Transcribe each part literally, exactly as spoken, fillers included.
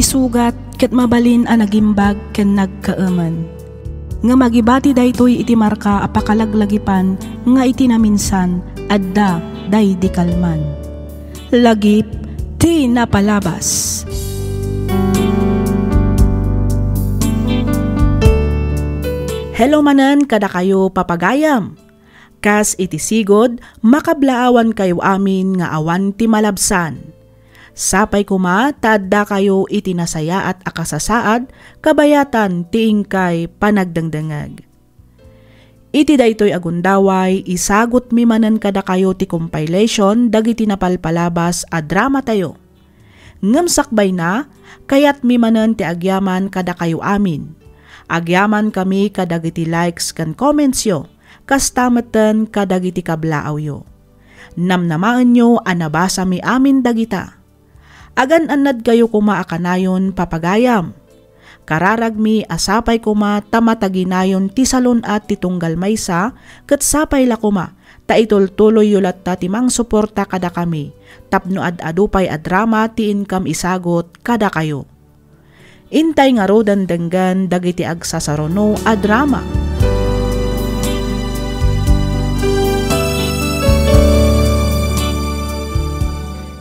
sugat ket mabalin a nagimbag ken nagkaemen. Ngem agibati daytoy iti marka a pakalaglagipan nga iti naminsan, adda daydi kalman. Lagip ti napalabas. Hello manen kadakayo, papagayam. Kas iti sigud, makablaawankayo amin nga awan ti malabsan. Sapay koma ta addakayo iti nasayaat a kasasaad kabayatan ti inkay panagdengdengeg. Iti daytoy a gundaway, isagutmi manen kadakayo ti compilation dagiti napalpalabas a dramatayo. Ngem sakbayna, kayatmi manen ti agyaman kadakayo amin. Agyamankami kadagiti likes ken commentsyo, kasta metten kadagiti kablaawyo. Namnamaenyo a nabasami amin dagita. Agan-annadkayo koma a kanayon, papagayam. Kararagmi a sapay koma ta mataginayon ti salun-at ti tunggal maysa, ket sapay la koma ta itultuloyyo latta ti mangsuporta kadakami tapno ad-adu pay a drama ti inkam isagut kadakayo. Intay ngaruden denggen dagiti agsasaruno a drama.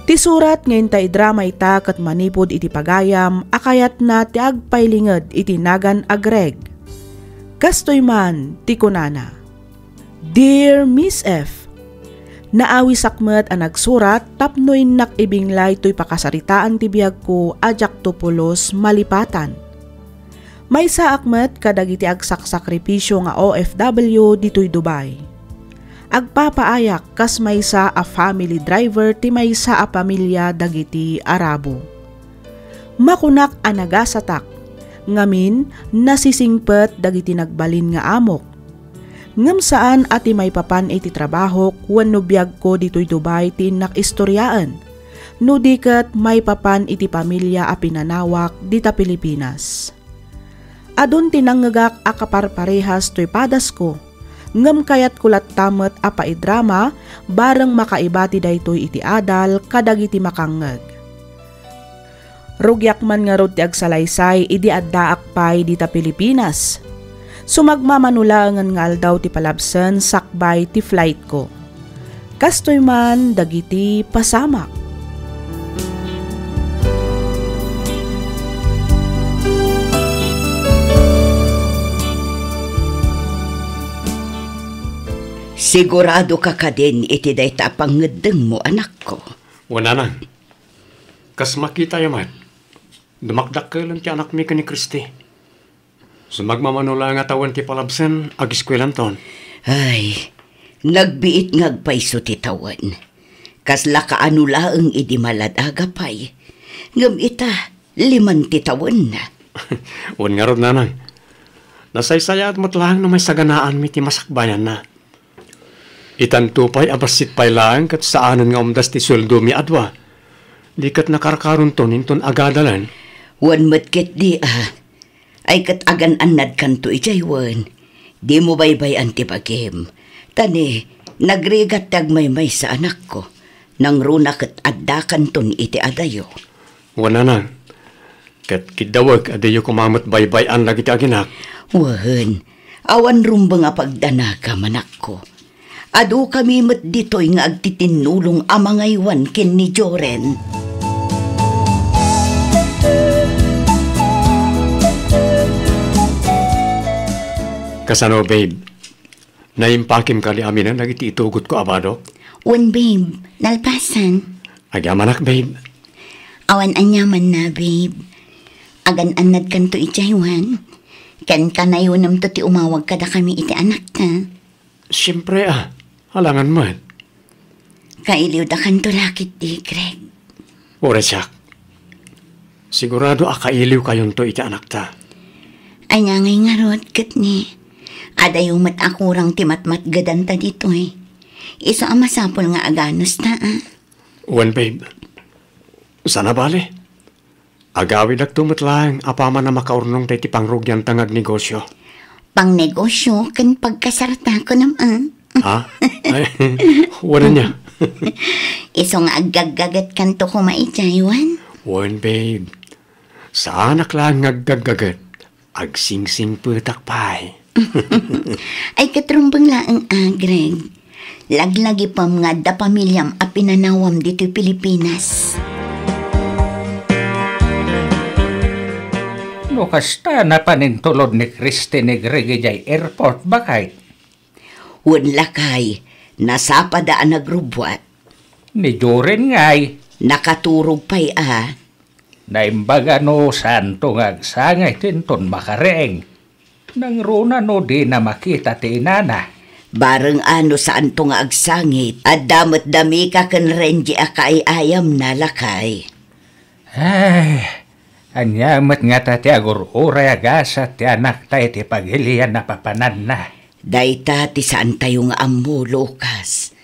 Ti surat nga inta idrama ita ket manipud iti pagayam a kayatna ti agpailinged iti nagan a Greg. Kastoy man ti kunana, "Dear Miss F, naawisak met a nagsurat tapno innak ibinglay toy pakasaritaan ti biagko a diakto pulos malipatan. Maysaak met kadagiti agsaksakripisio nga O F W ditoy Dubai. Agpapaayak kas maysa a family driver ti maysa a pamilia dagiti Arabo. Makunak a nagasatak, ngamin nasisingpet dagiti nagbalin nga amok. Ngem saan a ti maipapan iti trabahok wenno biagko ditoy Dubai ti innak istoriaen, no di ket maipapan iti pamilia a pinanawak dita Pilipinas. Adun ti nangngegak a kaparparehas toy padasko, ngem kayatko latta met a paidrama bareng makaibati daytoy iti adal kadagiti makangngeg. Rugiak man ngarud ti agsalaysay idi addaak pay dita Pilipinas. Sumagmamano laengen nga aldaw ti palabsen sakbay ti flightko. Kastoy man dagiti pasamak." Sigurado ka kadin iti dayta a pangngeddengmo, anakko? Wen, nanang. Kas makitayo met, dumakdakkelen ti anakmi ken ni Christy. Sumagmamano laeng a tawen ti palabsen, agiskuelanton. Ay, nagbiit nga agpayso ti tawen. Kasla kaano laeng idi maladaga pay. Ngem ita, liman ti tawenna. Wen ngarud, nanang. Nasaysayaat met laeng no maisaganaanmi ti masakbayanna. Itanto pay a bassit pay laeng ket saanen nga umdas ti sueldomi a dua. Di ket nakarkaronton inton agadalen. Wen met ketdi a. Ay ket agan-annadkanto idiay wen. Dimo baybay-an ti bagim. Ta ni, nagrigat ti agmaymaysa, anakko. Nangruna ket addakanton iti adayo. Wen, nanang. Ket kiddawek a diyo koma met baybay-an dagiti aginak. Wen, awan rumbeng a pagdanagam, anakko. Adukami met ditoy nga agtitinnulong a mangaywan ken ni Joren. Kasano, babe? Naimpakem kadi aminen dagiti itugotko a badok? Wen, babe. Nalpasan. Agyamanak, babe. Awan aniamanna, babe. Agan-annadkanto idiay wen. Ken kanayonemto ti umawag kadakami iti anakta. Siempre a, alangan met. Kailiwdakanto la ketdi, Greg. Uray siak. Sigurado a kailiwkayonto iti anakta. Ania ngay ngarud ket ni, adayo met a kurang ti matmatgedanta ditoy. Isu a masapul nga aganusta a. Wen, babe. Saan a bale. Agawidakto met laeng apaman a makaurnongta iti pangrugianta nga agnegosio. Pangnegosio ken pagkasarta kunam a. Ha? Ay, wen ania? Isu nga aggaggagetkanto koma idiay wen. Wen, babe. Saanak laeng nga aggaggaget. Agsingsingpetak pay. Ay, ket rumbeng laeng a, Greg. Laglagipem nga adda pamiliam a pinanawam ditoy Pilipinas. No kasta, napan intulod ni Christy ni Greg idiay airport, baket? Wen, lakay, nasapada a nagrubbuat. Ni Joren ngay? Nakaturog pay a. Naimbag a no saanto nga agsangit inton makariing. Nangruna no dina makita ti inana. Bareng a no saanto nga agsangit, adda met damika ken Renji a kaay-ayamna, lakay. Ay, ania met ngata ti agur-uray a gasat ti anakta iti pagilian a papananna? Dayta ti saantayo nga ammo, Lucas.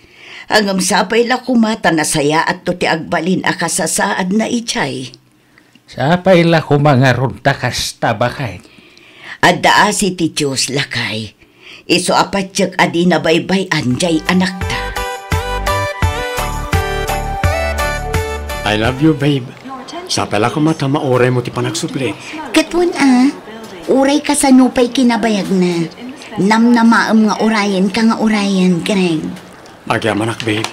Ngem sapay la koma ta nasayaatto ti agbalin a kasasaadna idiay. Sapay la koma ngarud ta kasta, baket. Adda asi ti Dios, lakay. Isu a patiek a dina baybay-an diay anakta. I love you, babe. Sapay la koma ta mauraymo ti panagsubli. Ket wen a, uray kasano pay kinabayagna. Namnamaem nga urayenka nga urayen, Greg. Agyamanak, babe.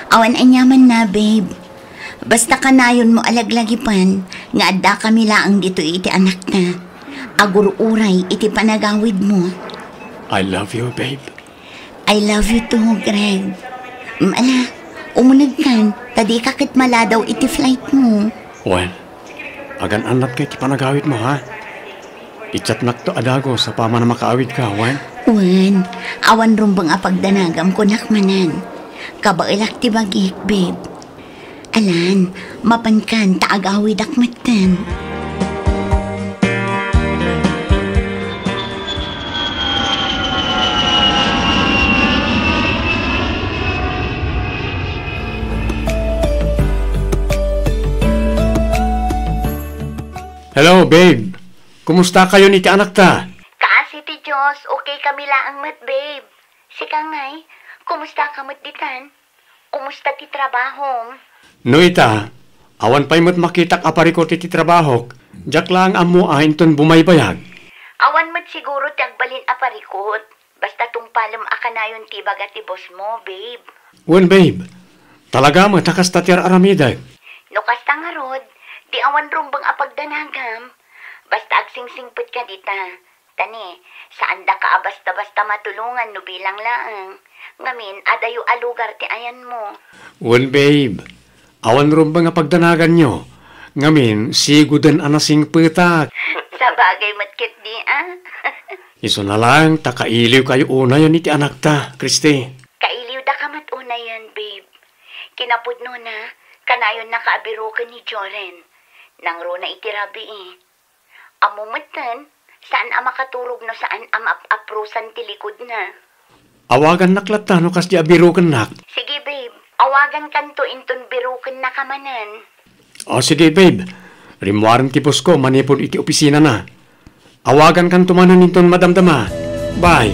Awan aniamanna, babe. Basta kanayonmo a laglagipan nga addakami laeng ditoy iti anakta. Agur-uray iti panagawidmo. I love you, babe. I love you too, Greg. Mm, ala, umunegkan, ta dika ket maladaw iti flightmo. Wen, agan-annatka iti panagawidmo, ha? I-chatnakto a dagus apaman a makaawidka, wen? Wen, awan rumbeng a pagdanagam kunak manen. Kabaelak ti bagik, babe. Alan, mapankan ta agawidak metten. Hello, babe. Kumusta kayon iti anakta? Kaasi ti Dios, okay kami laeng met, babe. Sika ngay, kumusta ka met ditan? Kumusta ti trabahom? No ita, awan pay met makitak a parikut iti trabahok, diak laeng ammo a inton bumaybayag. Awan met siguro ti agbalin a parikut. Basta tungpalem a kanayon ti ibaga ti boss mo, babe. Wen, babe. Talaga met a kasta ti ar-aramidek. No kasta ngarud, di awan rumbeng a pagdanagam. Basta agsingsingpet ka dita. Ta ni, saandaka a basta-basta matulongan no bilang laeng. Ngamin, adayo a lugar ti ayanmo. Wen, babe. Awan rumbeng a pagdanaganyo. Ngamin, sigoden a nasingpetak. Sabagay met ketdi, a? Isuna laeng ta kailiwkayo unayen iti anakta, Christy. Kailiwdaka met unayen, babe. Kinapudnona, kanayonnaka a biroken ni Joren. Nangruna iti rabii. Ammo metten, saan a makaturog no saan a maap-aprosan ti likodna. Awagannak latta no kasdi a birokennak. Sige, babe. Awagankanto inton birokennaka manen. O, sige, babe. Rimmuaren ti boss ko manipud iti opisinana. Awagankanto manen inton madamdama. Bye.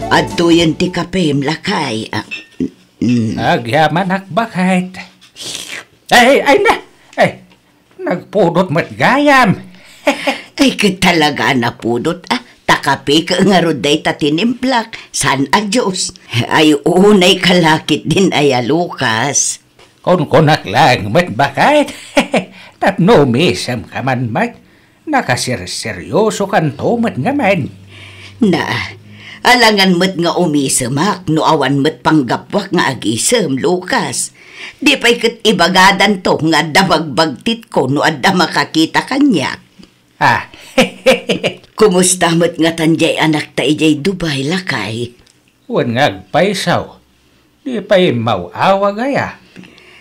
Adtoyen ti kapem, lakay. Ah, mm. Agyamanak, baket. Ay, ay na! Ay, nagpudot met gayam. Ay, ket talaga a napudot, a. Ta kape ket ngarud dayta tinimplak. Saan a juice. Ay, unay ka la ketdin aya, Lucas. Kunkunak laeng met, baket. Tapno umisemka man met. Nakaserseryosokanto met ngamin. Na, alangan met nga umisemak no awan met panggapuak nga agisem, Lucas. Di pay ket ibagadanto nga adda bagbagtitko no adda makakita kaniak. Ah. Kumusta met ngatan diay anakta idiay Dubai, lakay? Wen nga agpayso. Di pay immaw-awag aya?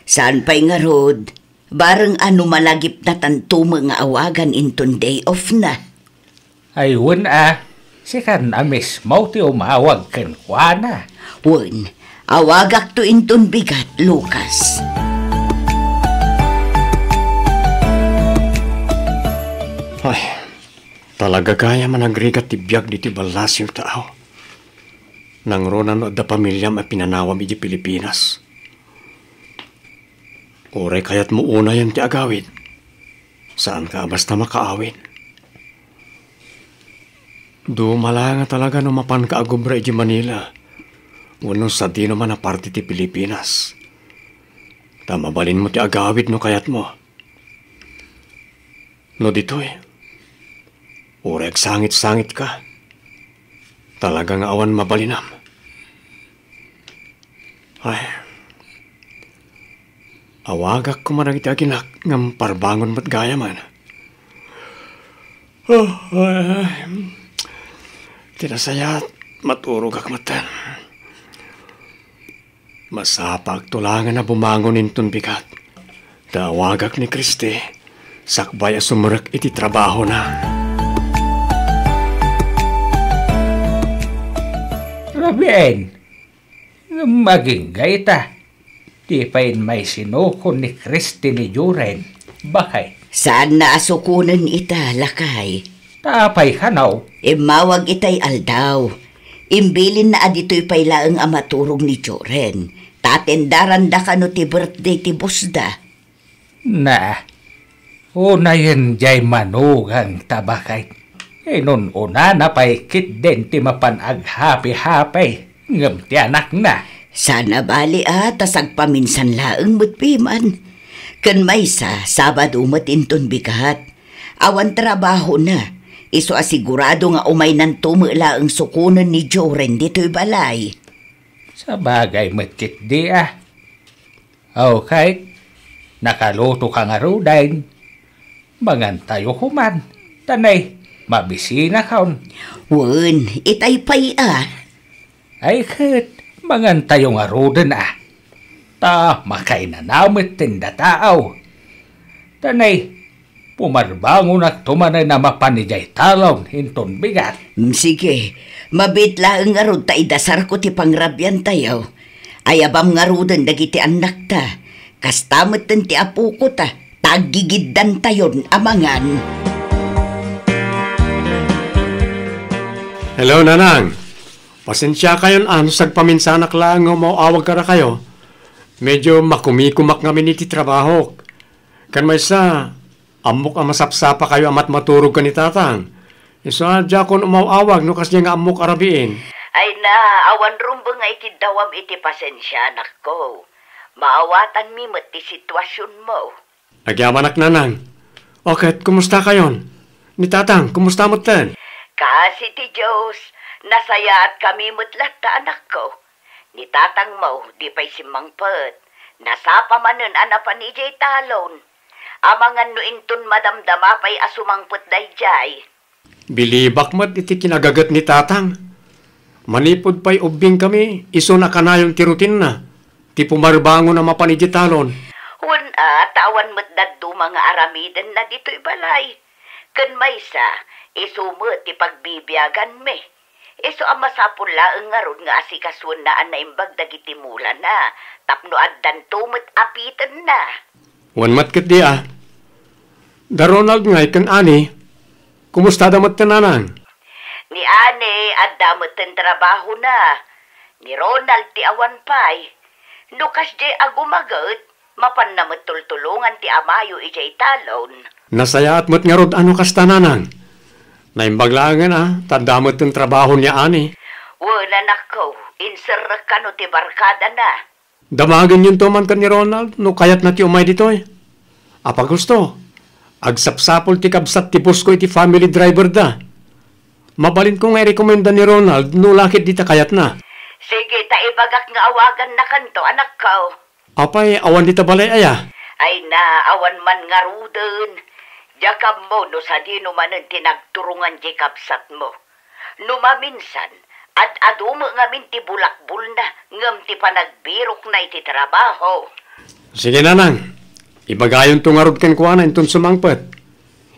Saan pay ngarud? Bareng a no malagipnatanto met nga awagan inton day off na. Ay, wen a, sikan a mismo ti umawag kenkuana. Wen, awagakto inton bigat, Lucas. Ay, talaga gayam a nagrigat ti biag ditoy ballasiw, tao. Nangruna no adda pamiliam a pinanawam idiay Pilipinas. Uray kayatmo unayen ti agawid, saanka a basta makaawid. Dumala nga talaga no mapanka agubra iti Manila wenno sadino man a parte ti Pilipinas. Ta mabalinmo ti agawid no kayatmo. No ditoy, uray agsangit-sangitka, talaga nga awan mabalinam. Ay, awagak koma dagiti aginak ngem parbangon met gayamen. Ah, ay, ti nasayaat, maturogak metten. Masapakto laengen a bumangon inton bigat. Ta awagak ni Christy, sakbay a sumrek iti trabahona. Rabien, ngem agingga ita. Di pay maisinukon ni Christy ni Joren, baket. Saanna a sukonen ita, lakay. Ta apay kano? Immawag itay aldaw. Imbilinna a ditoy pay laeng a maturog ni Joren. Ta atendaranda kano ti birthday ti bossda. Na, unayen diay manugangta, baket. Inun-unana pay ketdin ti mapan aghapi-hapi ngem ti anakna. Saan a bali a ta sagpaminsan laeng met piman. Ken maysa, Sabado met inton bigat. Awan trabahona. Isu a sigurado nga umaynanto met laeng sukonen ni Joren ditoy balay. Sabagay met ketdi a. Aw, ket nakalutoka ngaruden. Mangantayo koman. Ta ne, mabisinakon. Wen, itay pay a. Ay ket, mangantayo ngaruden a. Ta makainana met ti dataw. Ta ne, pumarbangonakto manen a mapan idiay talon inton bigat. Mm, sige. Mabiit laeng ngarud ta idasarko ti pangrabiantayo. Ayabam ngaruden dagiti annakta. Kasta metten ti apoko ta, ta aggigiddantayon a mangan. Hello, Nanang. Pasensiakayon a no sagpaminsanak laeng nga umaw-awag kadakayo. Medyo makumikumak ngamin iti trabahok. Ken maysa, ammok a masapsapakayo a matmaturog ken ni Tatang. Isu a diakon umaw-awag no kasdiay nga ammok a rabiin. Ay na, awan rumbeng nga itiddawam iti pasensianakko. Maawatanmi met ti situasionmo. Agyamanak, Nanang. O ket, kumustakayon? Ni Tatang, kumusta metten? Kaasi ti Dios, nasayaatkami met latta, anakko. Ni Tatangmo, di pay simmangpet. Nasapa manen a napan idiay talon. Amangan no inton madamdama pay a sumangpet daydiay. Bilibak met iti kinagaget ni Tatang. Manipud pay ubbingkami, isuna kanayon ti rutinna, ti pumarbangon a mapan idiay talon. Wen a, ta awan met dadduma nga aramidenna ditoy balay. Ken maysa, isu met ti pagbibiaganmi. Isu a masapul laeng ngarud nga asikasoenna a naimbag dagiti mulana tapno addanto met apitenna. Wen met ketdi a. Da Ronald ngay ken Annie, kumustada met ti nanang? Ni Annie, adda met ti trabahona. Ni Ronald ti awan pay. No kasdiay a gumaget, mapanna met tultulongan ti amayo idiay talon. Nasayaat met ngarud a no kasta, nanang. Naimbag laengen a, ta adda met ti trabaho ni Annie. Wen, anakko, inserrek kano ti barkadana. Damagenyonto man ken ni Ronald no kayatna ti umay ditoy. Apay gusto, agsapsapul ti kabsat ti boss ko iti family driver da. Mabalinko nga irekomenda ni Ronald no la ketdi ta kayatna. Sige, ta ibagak nga awagannakanto, anakko. Apay, awan dita balay aya? Ay na, awan man ngaruden. Diak ammo no sadino manen ti nagturongan diay kabsatmo. No maminsan, ad-adu met ngamin ti bulakbolna ngem ti panagbirokna iti trabaho. Sige, nanang. Ibagayonto ngarud kenkuana inton sumangpet.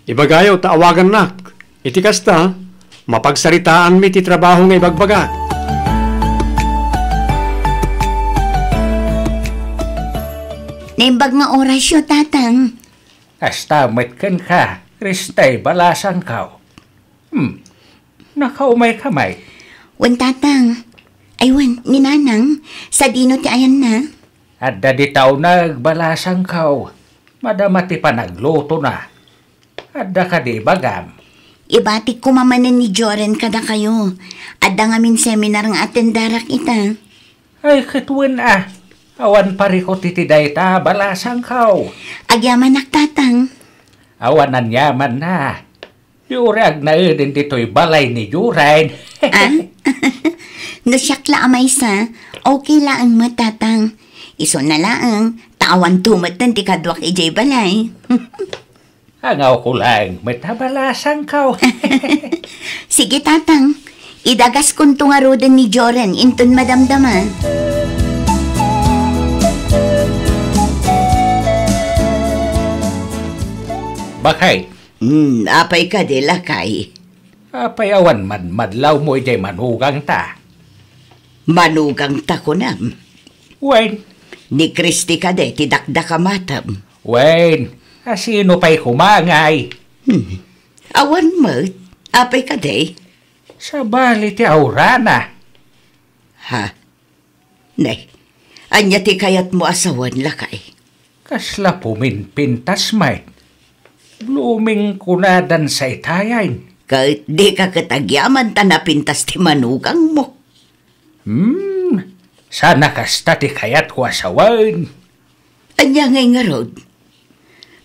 Ibagayo ta awagannak. Iti kasta, mapagsaritaanmi ti trabaho nga ibagbagak. Naimbag nga orasyo, Tatang. Kasta met kenka, Kristay balasangko. Hmm, nakaumayka met? Wen, Tatang. Ay, wen, ni Nanang, sadino ti ayanna? Adda dita uneg, balasangko. Madama ti panaglutona. Adda kadi ibagam? Ibatik koma manen ni Joren kadakayo. Adda ngamin seminar nga attendarak ita. Ay, ket wen a. Awan parikut iti dayta, balasangko. Agyamanak, Tatang. Awan aniamanna. Di uray agnaeden ditoy balay ni Joren. Ah? No siak la a maysa, okay laeng met, Tatang. Isuna laeng, ta awanto metten ti kaduak idiay balay. Angawko laeng met a balasangko. Sige, Tatang. Idagaskonto ngaruden ni Joren inton madamdama. Bakit? Hmm, apay kadi, lakay? Apay awan madmadlawmo idiay manugangta? Manugangta, kunam? Wen. Ni Christy kadi ti dakdakamatem? Wen, a sino pay koma ngay? Hmm. Awan met. Apay kadi? Sabali ti aurana. Ha? Nay, ania ti kayatmo a sawen, lakay? Kasla puminpintas met. Blooming kunadan sa itayan. Ket dika ket agyaman ta napintas ti manugangmo. Hmm, sana kasta ti kayatko a sawen. Ania ngay ngarud?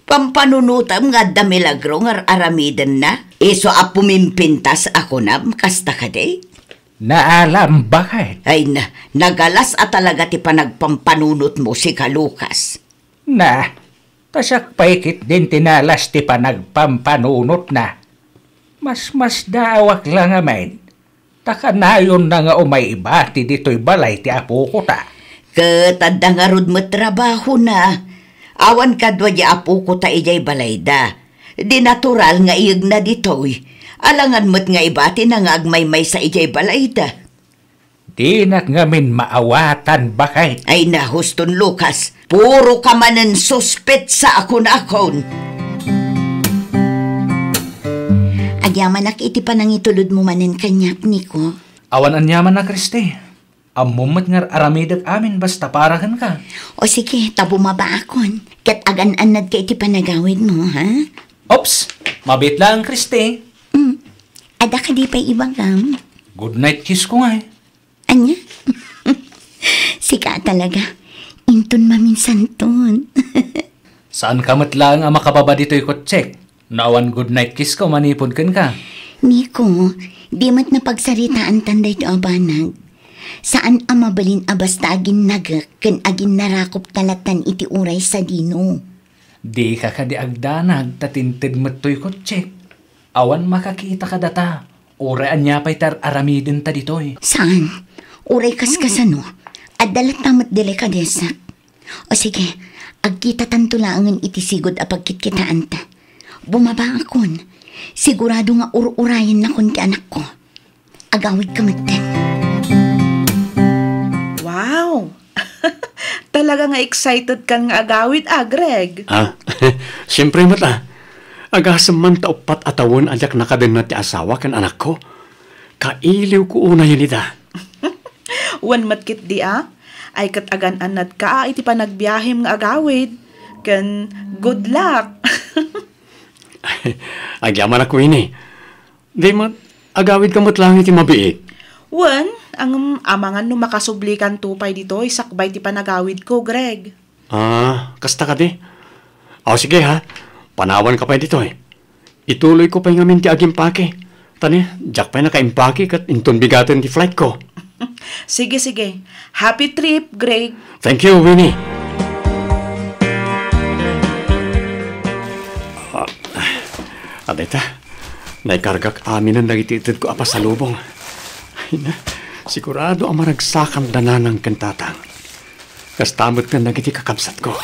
Pampanunotem nga adda milagro nga ar-aramidenna? Isu a pumimpintas a kunam, kasta kadi? Naalam, bakit? Ay na, nagalas a talaga ti panagpampanunotmo, sika Lucas. Na, ta siak pay ketdin ti nalas ti panagpampanunotna. Masmasdaawak la ngamin. Ta kanayonna nga umay ibati ditoy balay ti apokota. Ket adda ngarud met trabahona. Awan kadua di apokota idiay balayda. Di natural nga iyegna ditoy. Alangan met nga ibatina nga agmaymaysa idiay balayda. Dinak ngamin maawatan, bakit? Ay na, huston, Lucas. Puro ka manen suspetsa a kunakon. Agyamanak iti panangitulodmo manen kaniak, Nico. Awan aniaman a, Christy. Ammom met nga ar-aramidek amin basta para kenka. O sige, ta bumabaakon. Ket agan-annadka iti panagawidmo, ha? Oops! Mabiit laeng, Christy. Mm. Adda kadi pay ibagam? Good night kiss ko ngay. Ania? Sika talaga. Inton maminsanton. Saanka met laeng a makababa ditoy kotsek no awan good night kiss ko manipud kenka? Nico, di met napagsaritaantan daytoy a banag. Saan a mabalin a basta aginnagek ken aginnarakopta lattan iti uray sadino. Dika kadi agdanag ta tinted met toy kotsek? Awan makakita kadata, uray ania pay ti ar-aramidenta ditoy. Saan? Uray kaskasano, adda latta met delikadesak. O sige, agkitatanto laengen iti sigud a pagkitkitaanta. Bumabaakon. Sigurado nga ur-urayennakon ti anakko. Agawidka metten. Wow! Talaga nga excited kan nga agawid, a, Greg? Ah, siyempre met, a. Agasem man ta uppat a tawen a diak nakadenna ti asawa ken anakko. Kailiwko unayen ida. Wen met ketdi, a. Ay ket agan-annadka, a, iti panagbiahem nga agawid. Ken good luck! Agyamanak, Winnie. Di met, agawidka met laeng iti mabiit. Wen, ngem amangan no makasublikanto pay ditoy sakbay ti panagawidko, Greg. Ah, kasta kadi? Aw, sige ha. Panawanka pay ditoy. Ituloyko pay ngamin ti agimpake. Ta ni, diak pay nakaimpake ket inton bigaten ti flightko. Sige, sige. Happy trip, Greg. Thank you, Winnie. Ah, adda ita, naikargak aminen dagiti itedko a pasalubong. Ay na, sigurado a maragsakanda nanang ken tatang. Kasta met ken dagiti kakabsatko.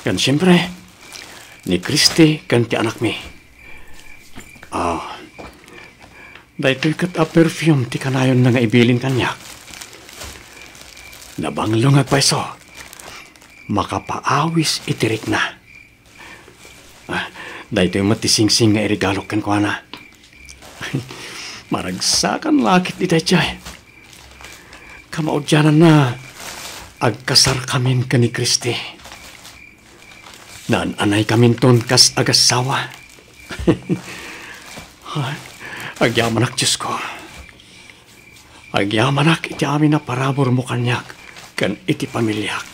Ken siempre, ni Christy ken ti anakmi. Ah, daytoy ket a perfume ti kanayonna nga ibilin kaniak. Nabanglo nga agpayso. Makapaawis iti rikna. Ah, daytoy met ti singsing nga iregalok kenkuana. Maragsakan la ket daydiay. Kamaudiananna, Agkasarkamin ken ni Christy. Naan-anaykaminton kas agassawa. Agyamanak, Diosko. Agyamanak iti amin a paraburmo kaniak ken iti pamiliak.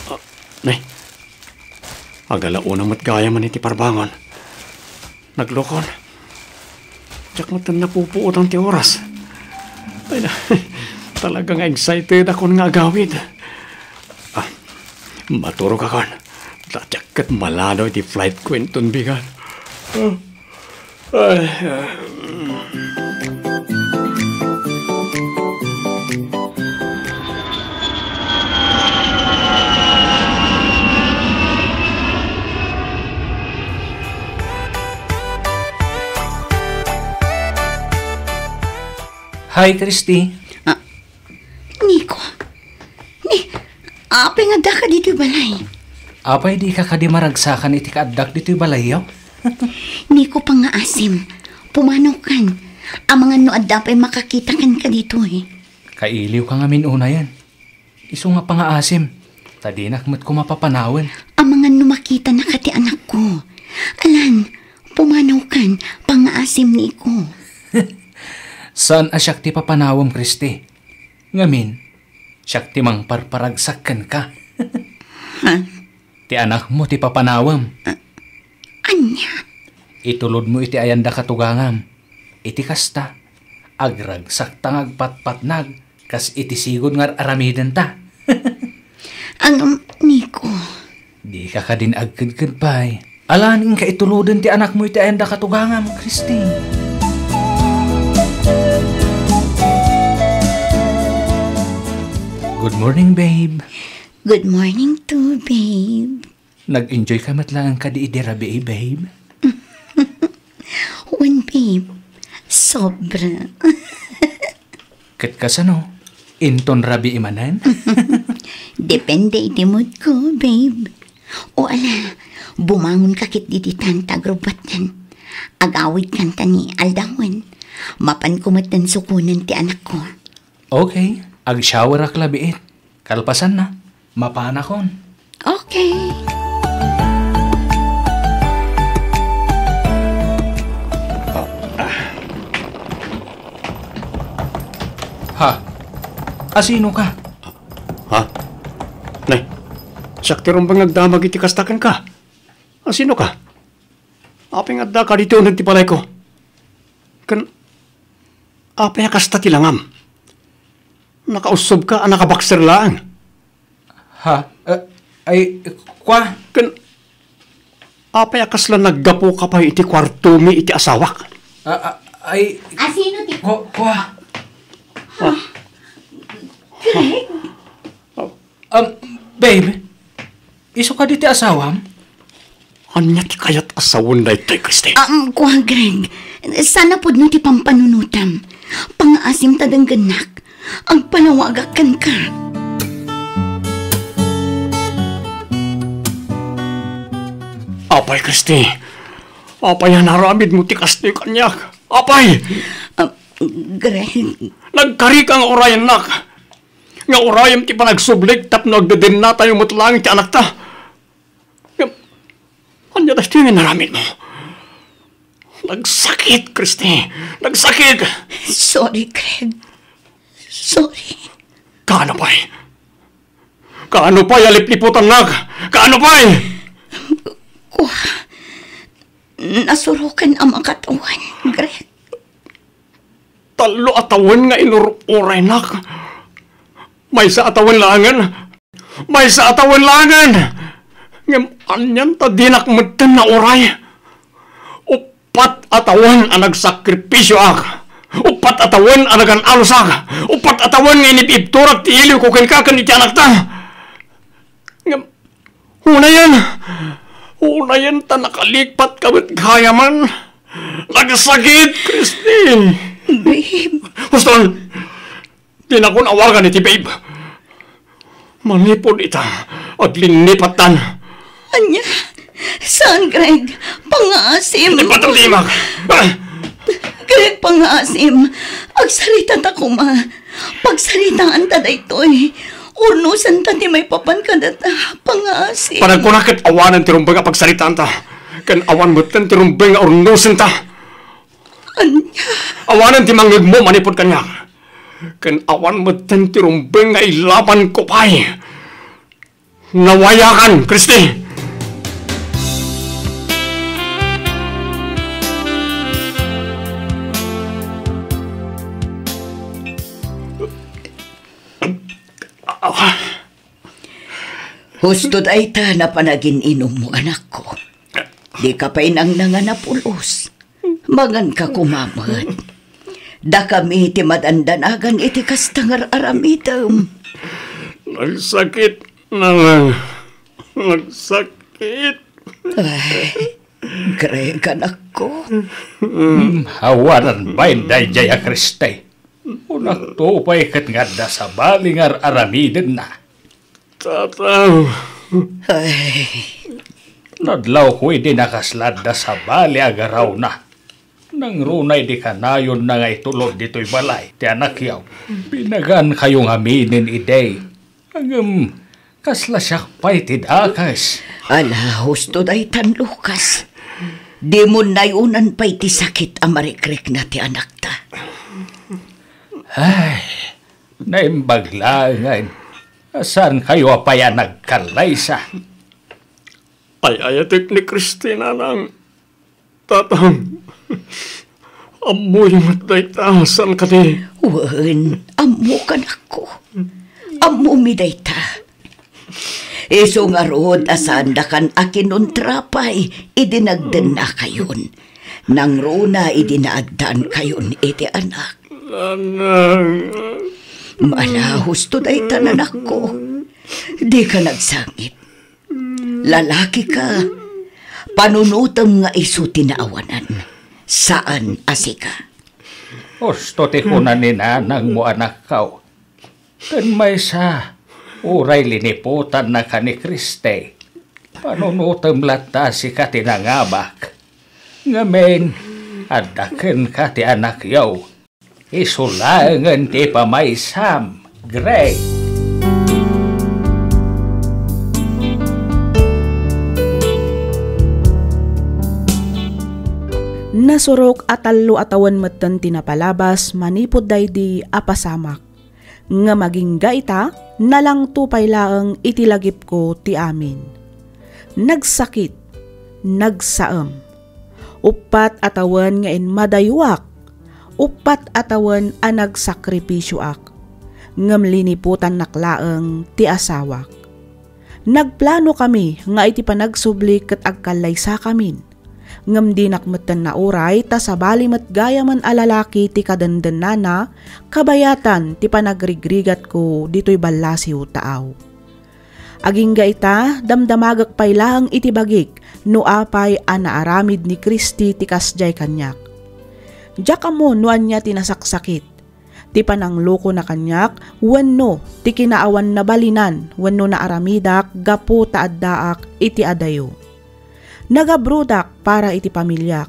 Ah, nay, agalaonam met gayamen iti parbangon. Naglukon. Diak met napupuotan ti oras. Ay, na, talaga nga excited akon nga agawid. Ah, maturogakon. Ta diak ket maladaw iti flight ko inton bigat. Ah, ay, ah. Hi, Christy. Ah, Nico. Ni, apay nga addaka ditoy balay? Apay dika kadi maragsakan iti kaaddak ditoy balayyo? Nico, pangngaasim. Pumanawkan. Amangan no adda pay makakita kenka ditoy. Kailiwka ngamin unayen. Isu nga pangngaasim, ta dinak met koma papanawen. Amangan no makitanaka ti anakko. Alan, pumanawkan, pangngaasim, Nico. Saan a siak ti papanawem, Christy. Ngamin, siak ti mangparparagsak kenka. Ha? Ti anakmo ti papanawem. Ah, ania? Itulodmo iti ayanda katugangam. Iti kasta, agragsakta nga agpatpatnag kas iti sigud nga ar-aramidenta. Ngem, Nico. Dika kadin agkedked pay. Alan, inka ituloden ti anakmo iti ayanda katugangam, Christy. Good morning, babe. Good morning too, babe. Nag-enjoy ka met laeng kadi idi rabii, babe? Wen, babe. Sobra. Ket kasano? Inton rabii manen? Depende iti mood ko, babe. O ala, bumangon ka ket diditan ta agrubbuattan. Agawid kanta ni aldawen. Mapan ko metten sukonen ti anakko. Okay, agshowerak labiit. Kalpasanna, mapanakon. Okay. Ha? Asino ka? Ha? Nay, siak ti rumbeng nga agdamag iti kasta kenka. Asino ka? Apay nga addaka ditoy uneg ti balayko? Ken apay a kasta ti langam? Nakaussobka a nakabakser laeng. Ha? Eh, ay, kua? Ken apay a kasla naggapuka pay iti kuartomi iti asawak? Ah, ah, ay, Asino ti ku-, kua? Ah. Greg? Um, babe, isu kadi ti asawam? Ania ti kayat a sawen daytoy, Christy? Um, kua, Greg. Saan a pudno ti pampanunotam. Pangngaasim ta denggennak. Agpalawagak kenka. Apay, Christy? Apay a naramidmo ti kastoy kaniak? Apay! Ah, Greg. Nagkarika nga urayennak. Nga urayem ti panagsublik tapno agdedennatayo met laeng ti anakta. Ngem, ania daytoy nga inaramidmo? Nagsakit, Christy. Nagsakit! Sorry, Greg. Sorry. Kaano pay? Kaano pay a lipliputannak? Kaano pay? Kua, nasuroken a makatawen, Greg. Tallo a tawen nga inur-uraynak. Maysa a tawen laengen. Maysa a tawen laengen. Ngem anian ta dinak metten nauray? Uppat a tawen a nagsakripisioak. Uppat a tawen a nagan-alusak. Uppat a tawen nga inib-ibturak ti iliwko kenka ken iti anakta. Ngem, unayen, unayen ta nakalikpat ka met gayamen. Nagsakit, Christy. Babe. Huston, dinakon awagan iti babe. Manipud ita, aglinnipattan. Ania? Saan, Greg? Pangngaasim. Ipatang ti imak. Ah! Greg, pangngaasim. Agsaritada koma. Pagsaritaanta daytoy. Urnosanta ti maipapan kadata. Pangaasi. Panagkuna ket awanen ti rumbeng a pagsaritaanta. Ken awan metten ti rumbeng a urnosenta. Ania? Awanen ti mangngegmo manipud kaniak. Ken awan metten ti rumbeng nga ilabanko pay. Nawayakan, Kristi! Husto dayta napan agin-inummo, anakko. Dika pay nangnangan a pulos. Manganka koma met. Dakami ti madandanagan iti kasta nga ar-aramidem. Nagsakit, nanang. Nagsakit. Ay, Greg, anakko. Hmm, awanan pay daydiay a Kristi. Kunakto pay ket nga adda sabali nga ar-aramidenna. Tatang. Ay. Nadlawko idi nakasla adda sabali a garawna. Nangruna idi kanayonna nga itulod ditoy balay ti anakyo. Binagankayo ngamin idi. Ngem kasla siak pay ti dakes. Ala, husto daytan, Lucas. Dimon nayonan pay ti sakit a marikrikna ti anakta. Ay, naimbag laengen a saankayo a pay a nagkallaysa. Ay-ayatek ni Kristi, nanang. Tatang, ammoyo met dayta, saan kadi? Wen, ammok, anakko. Ammomi dayta. Isu ngarud a saandakan a kinuntra pay idi nagdennakayon. Nangruna idi naaddaankayon iti anak. Nanang. Ala, husto dayta, anakko. Dika nagsangit. Lalakika, panunotem nga isu ti naawanan, saan a sika. Husto ti kuna ni nanangmo, anakko. Ken maysa, uray liniputannaka ni Kristi, panunotem latta a sika ti nangabak. Ngamin, adda kenka ti anakyo. Isu laengen ti pamaysam, Greg. Nasurok a tallo a tawen metten ti napalabas manipud daydi a pasamak. Ngem agingga ita, nalangto pay laeng iti lagipko ti amin. Nagsakit, nagsaem. Uppat a tawen nga inmadayuak, uppat a tawen a nagsakripisioak, ngem liniputannak laeng ti asawak. Nagplanokami nga iti panagsubli ket agkallaysakamin, ngem dinak metten nauray ta sabali met gayamen a lalaki ti kadendennana kabayatan ti panagrigrigatko ditoy ballasiw taaw. Agingga ita, damdamagek pay laeng iti bagik no apay a naaramid ni Kristi ti kasdiay kaniak. Diak ammo no ania ti nasaksakit, ti pananglokona kaniak wenno ti kinaawan nabalinan wenno naaramidak gapu ta addaak iti adayo. Nagabrodak para iti pamiliak,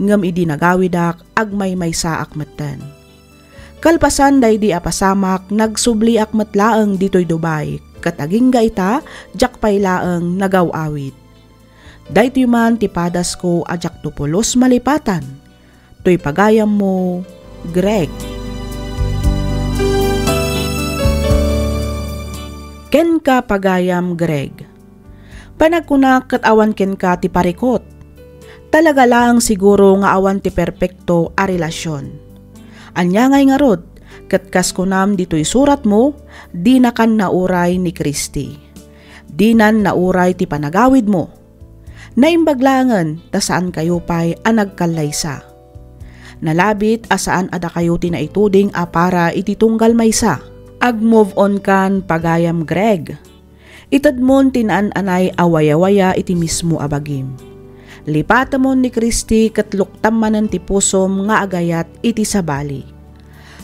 ngem idi nagawidak, agmaymaysaak metten. Kalpasan daydi a pasamak, nagsubliak met laeng ditoy Dubai, ket agingga ita, diak pay laeng nagaw-awid. Daytoy man ti padasko a diakto pulos malipatan. Toy pagayammo, Greg. Kenka, pagayam Greg. Panagkunak ket awan kenka ti parikut. Talaga laeng siguro nga awan ti perpekto a relasion. Ania ngay ngarud, ket kas kunam ditoy suratmo, dinakan nauray ni Kristi. Dinan nauray ti panagawidmo. Naimbag laengen ta saankayo pay a nagkallaysa. Nalabit a saan a dakayo ti naituding a para iti tunggal maysa. Ag-move on kan, pagayam Greg. Itedmon ti naan-anay a wayawaya iti mismo a bagim. Lipatemon ni Kristi ket luktam manen ti pusom nga agayat iti sabali.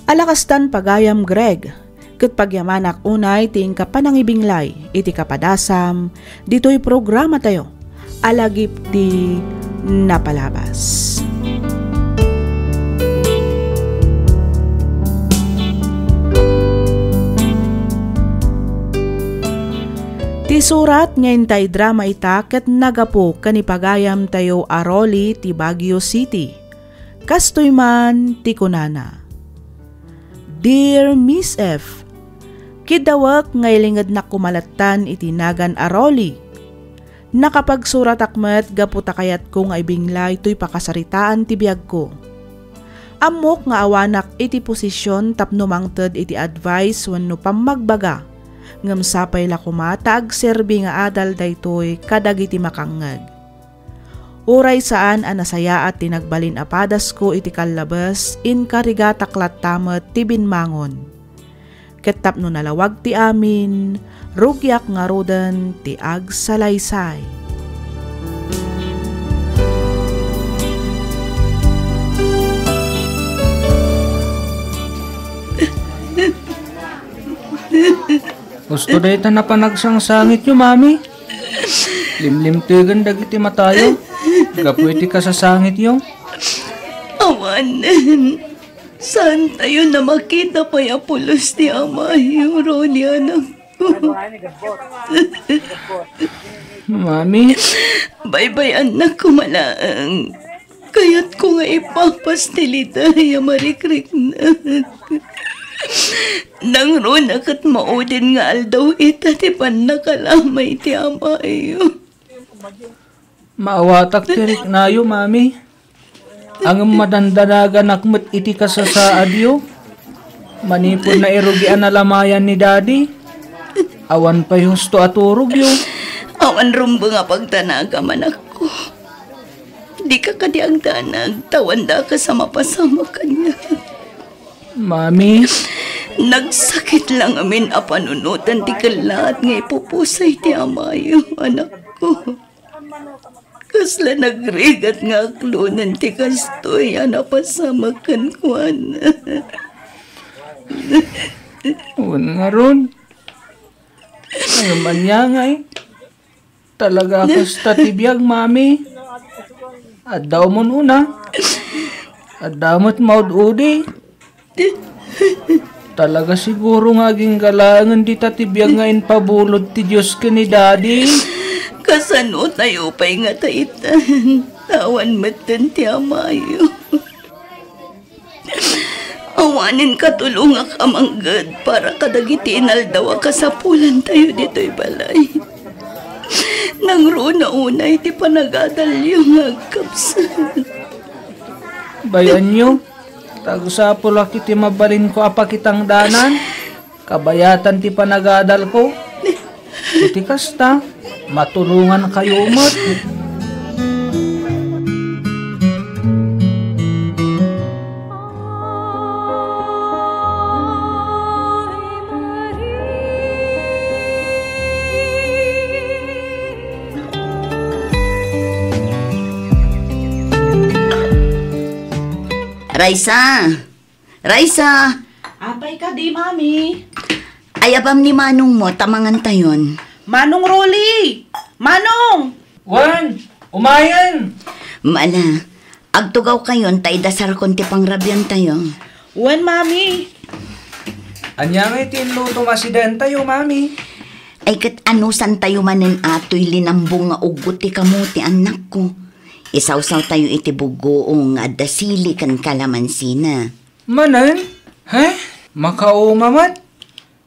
Ala kastan, pagayam Greg, ket pagyamanak unay ti inka panangibinglay iti kapadasam ditoy programatayo a Lagip ti Napalabas. Isurat nga intay drama ita ket nagapu ken ni pagayamtayo a Rolly ti Baguio City. Kastoy man ti kunana, "Dear Miss F, kiddawek nga ilingednak koma lattan iti nagan a Rolly. Nakapagsuratak met gapu ta kayatko nga ibinglay toy pakasaritaan ti biagko. Ammok nga awanak iti posisyon tapno mangted iti advice wenno pammagbaga, ngem sapay la koma ta agserbi nga adal daytoy kadagiti makangngeg. Uray saan a nasayaat ti nagbalin a padasko iti kallabes, inkarigatak latta met ti binmangon. Ket tapno nalawag ti amin, rugiak ngaruden ti agsalaysay." Husto dayta napanagsangsangityo, Mami. Limlimtegen dagiti matayo gapu iti kasasangityo. Awanen. Saantayon a makita pay a pulos ti amayo, Rolly, anakko. Mami. Baybay-annak koma laeng. Kayatko nga ipapas ti liday a marikriknak. Nangruna ket maudin nga aldaw ita ti pannakalamay ti amayo. Maawatak ti riknayo, Mami. Ngem madandanaganak met iti kasasaadyo. Manipud nairugian a lamayan ni Daddy, awan pay husto a turogyo. Awan rumbeng a pagdanagam, anakko. Dika kadi agdanag, ta awan dakes a mapasamak kaniak. Mami. Nagsakit la ngamin a panunotan ti kellaat nga ipupusay ti amayo, anakko. Kasla nagrigat nga aklonen ti kastoy a napasamak kenkuana. Wen ngarud. Ngem ania ngay? Talaga kasta ti biag, Mami. Adda umuna. Adda met maud-udi. Talaga siguro nga agingga laengen dita ti biag nga impabulod ti Dios ken ni Daddy. Kasano tayo pay nga taitan? Awan metten ti amayo. Awanen katulongak a mangged para kadagiti inaldaw a kasapulantayo ditoy balay. Nangruna unay ti panagadalyo nga agkabsat. Bayanyo, ta agsapulak iti mabalinko a pakitangdanan, kabayatan ti panagadalko. Iti kasta, matulongankayo met. Raisa! Raisa! Apay kadi, Mami? Ayabam ni Manong mo, ta mangantayon. Manong Rolly! Manong! Wen, umayen! Mala, agtugawkayon ta idasarkon ti pangrabiantayo. Wen, Mami. Ania ngay ti inluto nga asidaentayo, Mami? Ay, ket anusantayo manen atoy linambong nga uggot ti kamote, annakko. Isawsawtayo iti buggoong nga adda sili ken kalamansina. Manen? He? Makauma met?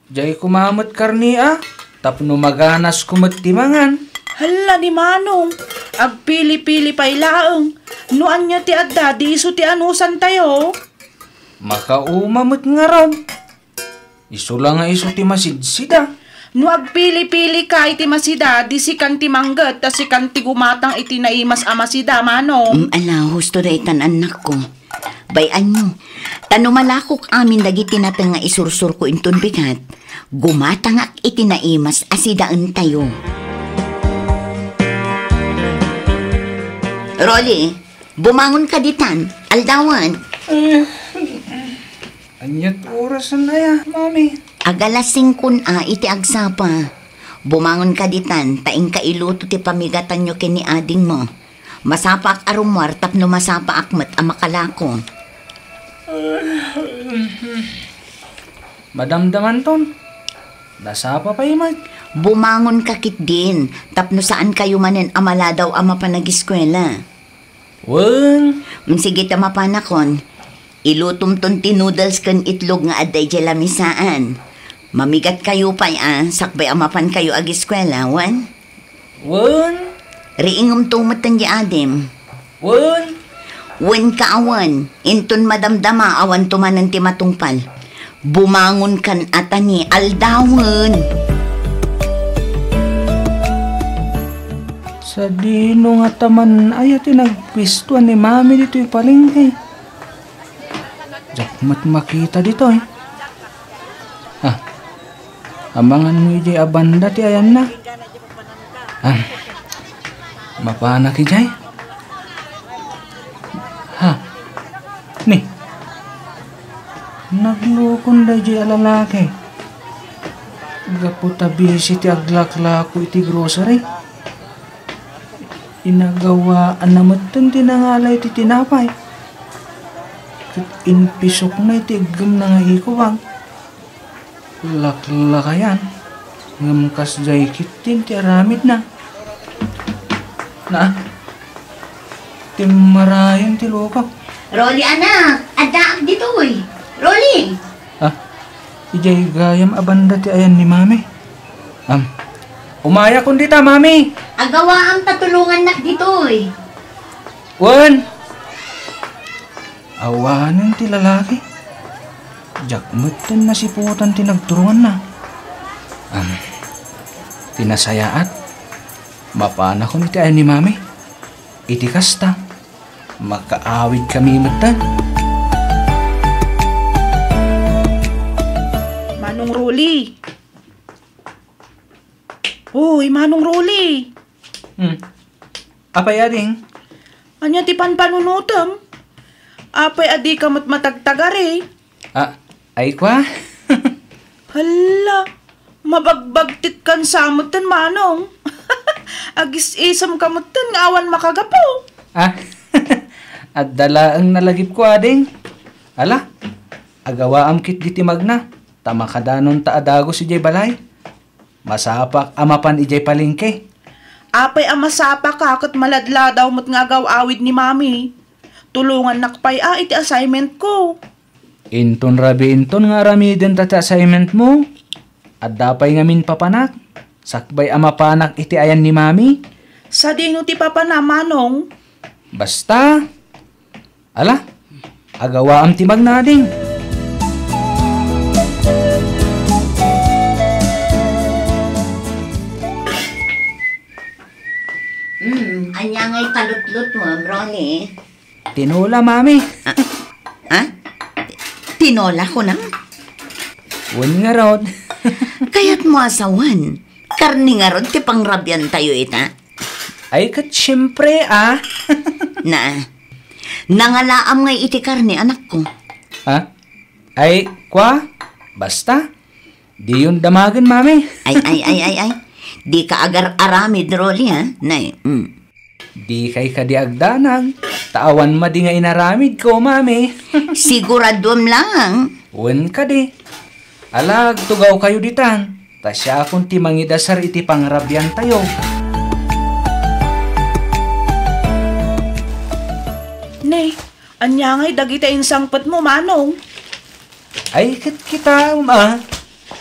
Diay koma met karnea, tapno maganasko met ti mangan. Hala ni Manong, agpili-pili pay laeng. No ania ti adda, di isu ti anusantayo. Makauma met ngarud. Isu la nga isu ti masidsida. No agpili-pilika iti masida, di sikan ti mangged, ta sikan ti gumatang iti naimas a masida, Manong. Mm, ala, husto daytan, annakko. Bay-anyo, ta no malakok amin dagiti nateng nga isursurko inton bigat, gumatangak iti naimas a sidaentayo. Rolly, bumangon ka ditan, aldawan. Aniat orasen aya, Mami? Agalas singkon a iti agsapa. Bumangon ka ditan, ta inka iluto ti pamigatanyo ken ni adingmo. Masapaak a rummuar tapno masapaak met a makalako. Madamdamanton, nasapa pay met. Bumangonka ketdin, tapno saankayo manen a maladaw a mapan agiskuela. Wen. Mm, sige ta mapanakon. Ilutomton ti noodles ken itlog nga adda idiay lamisaan. Mamigatkayo pay a, sakbay a mapankayo agiskuela, wen? Wen. Riingemto metten di adim. Wen. Wen ka awan, inton madamdama awanto manen ti matungpal. Bumangonkan a ta ni aldawen. Sadino ngata man aya ti nagpistoan ni Mami ditoy palengke? Diak met makita ditoy. Ah, amangan mo idiay a banda ti ayanna. Ah, mapanak idiay? Ha? Ni? Naglukon daydiay a lalaki. Gapu ta busy ti aglaklako iti grocery. Inagawaanna metten ti nangala iti tinapay. Ket impisokna iti iggemna nga ikubag. Laklakayan, ngem kasdiay ketdin ti aramidna. Na, timmarayen ti lukok. Rolly, anak, addaak ditoy. Rolly! Ah, idiay gayam a banda ti ayan ni Mami. Am, umayakon dita, Mami. Agawaam ta tulongannak ditoy. Wen. Awanen ti lalaki. Diak metten nasiputan ti nagturonganna. Am, ti nasayaat, mapanakon iti ayan ni Mami. Iti kasta, makaawidkami metten. Manong Rolly. Uy, Manong Rolly. Hmm. Apay, ading? Ania ti panpanunotem? Apay a dika met matagtagari? Ah, ay kwa? Hala, mabagbagtit kan sa metten, Manong. Agis-isem ka metten nga awan makagapu. Ah, adda laeng nalagipko, ading. Ala, agawaam ketdi ti magna, ta makadanon ta a dagus idiay balay. Masapak a mapan idiay palengke. Apay a masapaka ket maladladaw met nga agaw-awid ni Mami. Tulongannak pay a iti assignment ko. Inton rabiinton nga aramidenta ti assignment mo, adda pay ngamin papanak, sakbay a mapanak iti ayan ni Mami. Sadino ti papana, Manong? Basta, ala, agawaam ti magnading. Mm, ania ngay talutlutuam, Ronnie? Tinola, Mami. Ah, ah? Tinola, kunam? Wen ngarud. Kayatmo a sawen, karne ngarud ti pangrabiantayo ita? Ay, ket siempre, ah. Na, nangalaam ngay iti karne, anakko. Ha? Ay, kwa? Basta, diyon damagen, Mami. Ay, ay, ay, ay, ay. Dika agar-aramid, Rolly, ha? Nay, mm. Dikay kadi agdanag, ta awan madi nga inaramidko, Mami. Siguraduam lang. Wen kadi. Ala, agtugawkayo ditan, ta siakon ti mangidasar iti pangrabiantayo. Ne, ania ngay dagita insangpetmo, Manong? Ay, ket kitaem, a.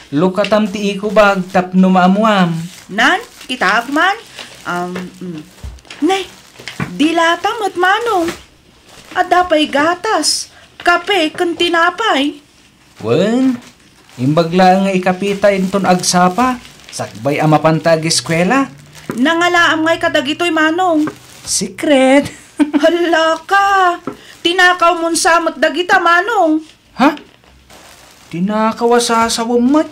Lukatam ti ikubag tapno maammuam. Nan, kitaak man. Um, mm. Ne, dilata met, Manong. Adda pay gatas, kape, ken tinapay. Wen, imbag laeng nga ikapita inton agsapa, sakbay a mapanta agiskuela. Nangalaam ngay kadagitoy, Manong? Secret. Hala ka! Tinakawmon sa met dagita, Manong. Ha? Tinakaw a sasawem met?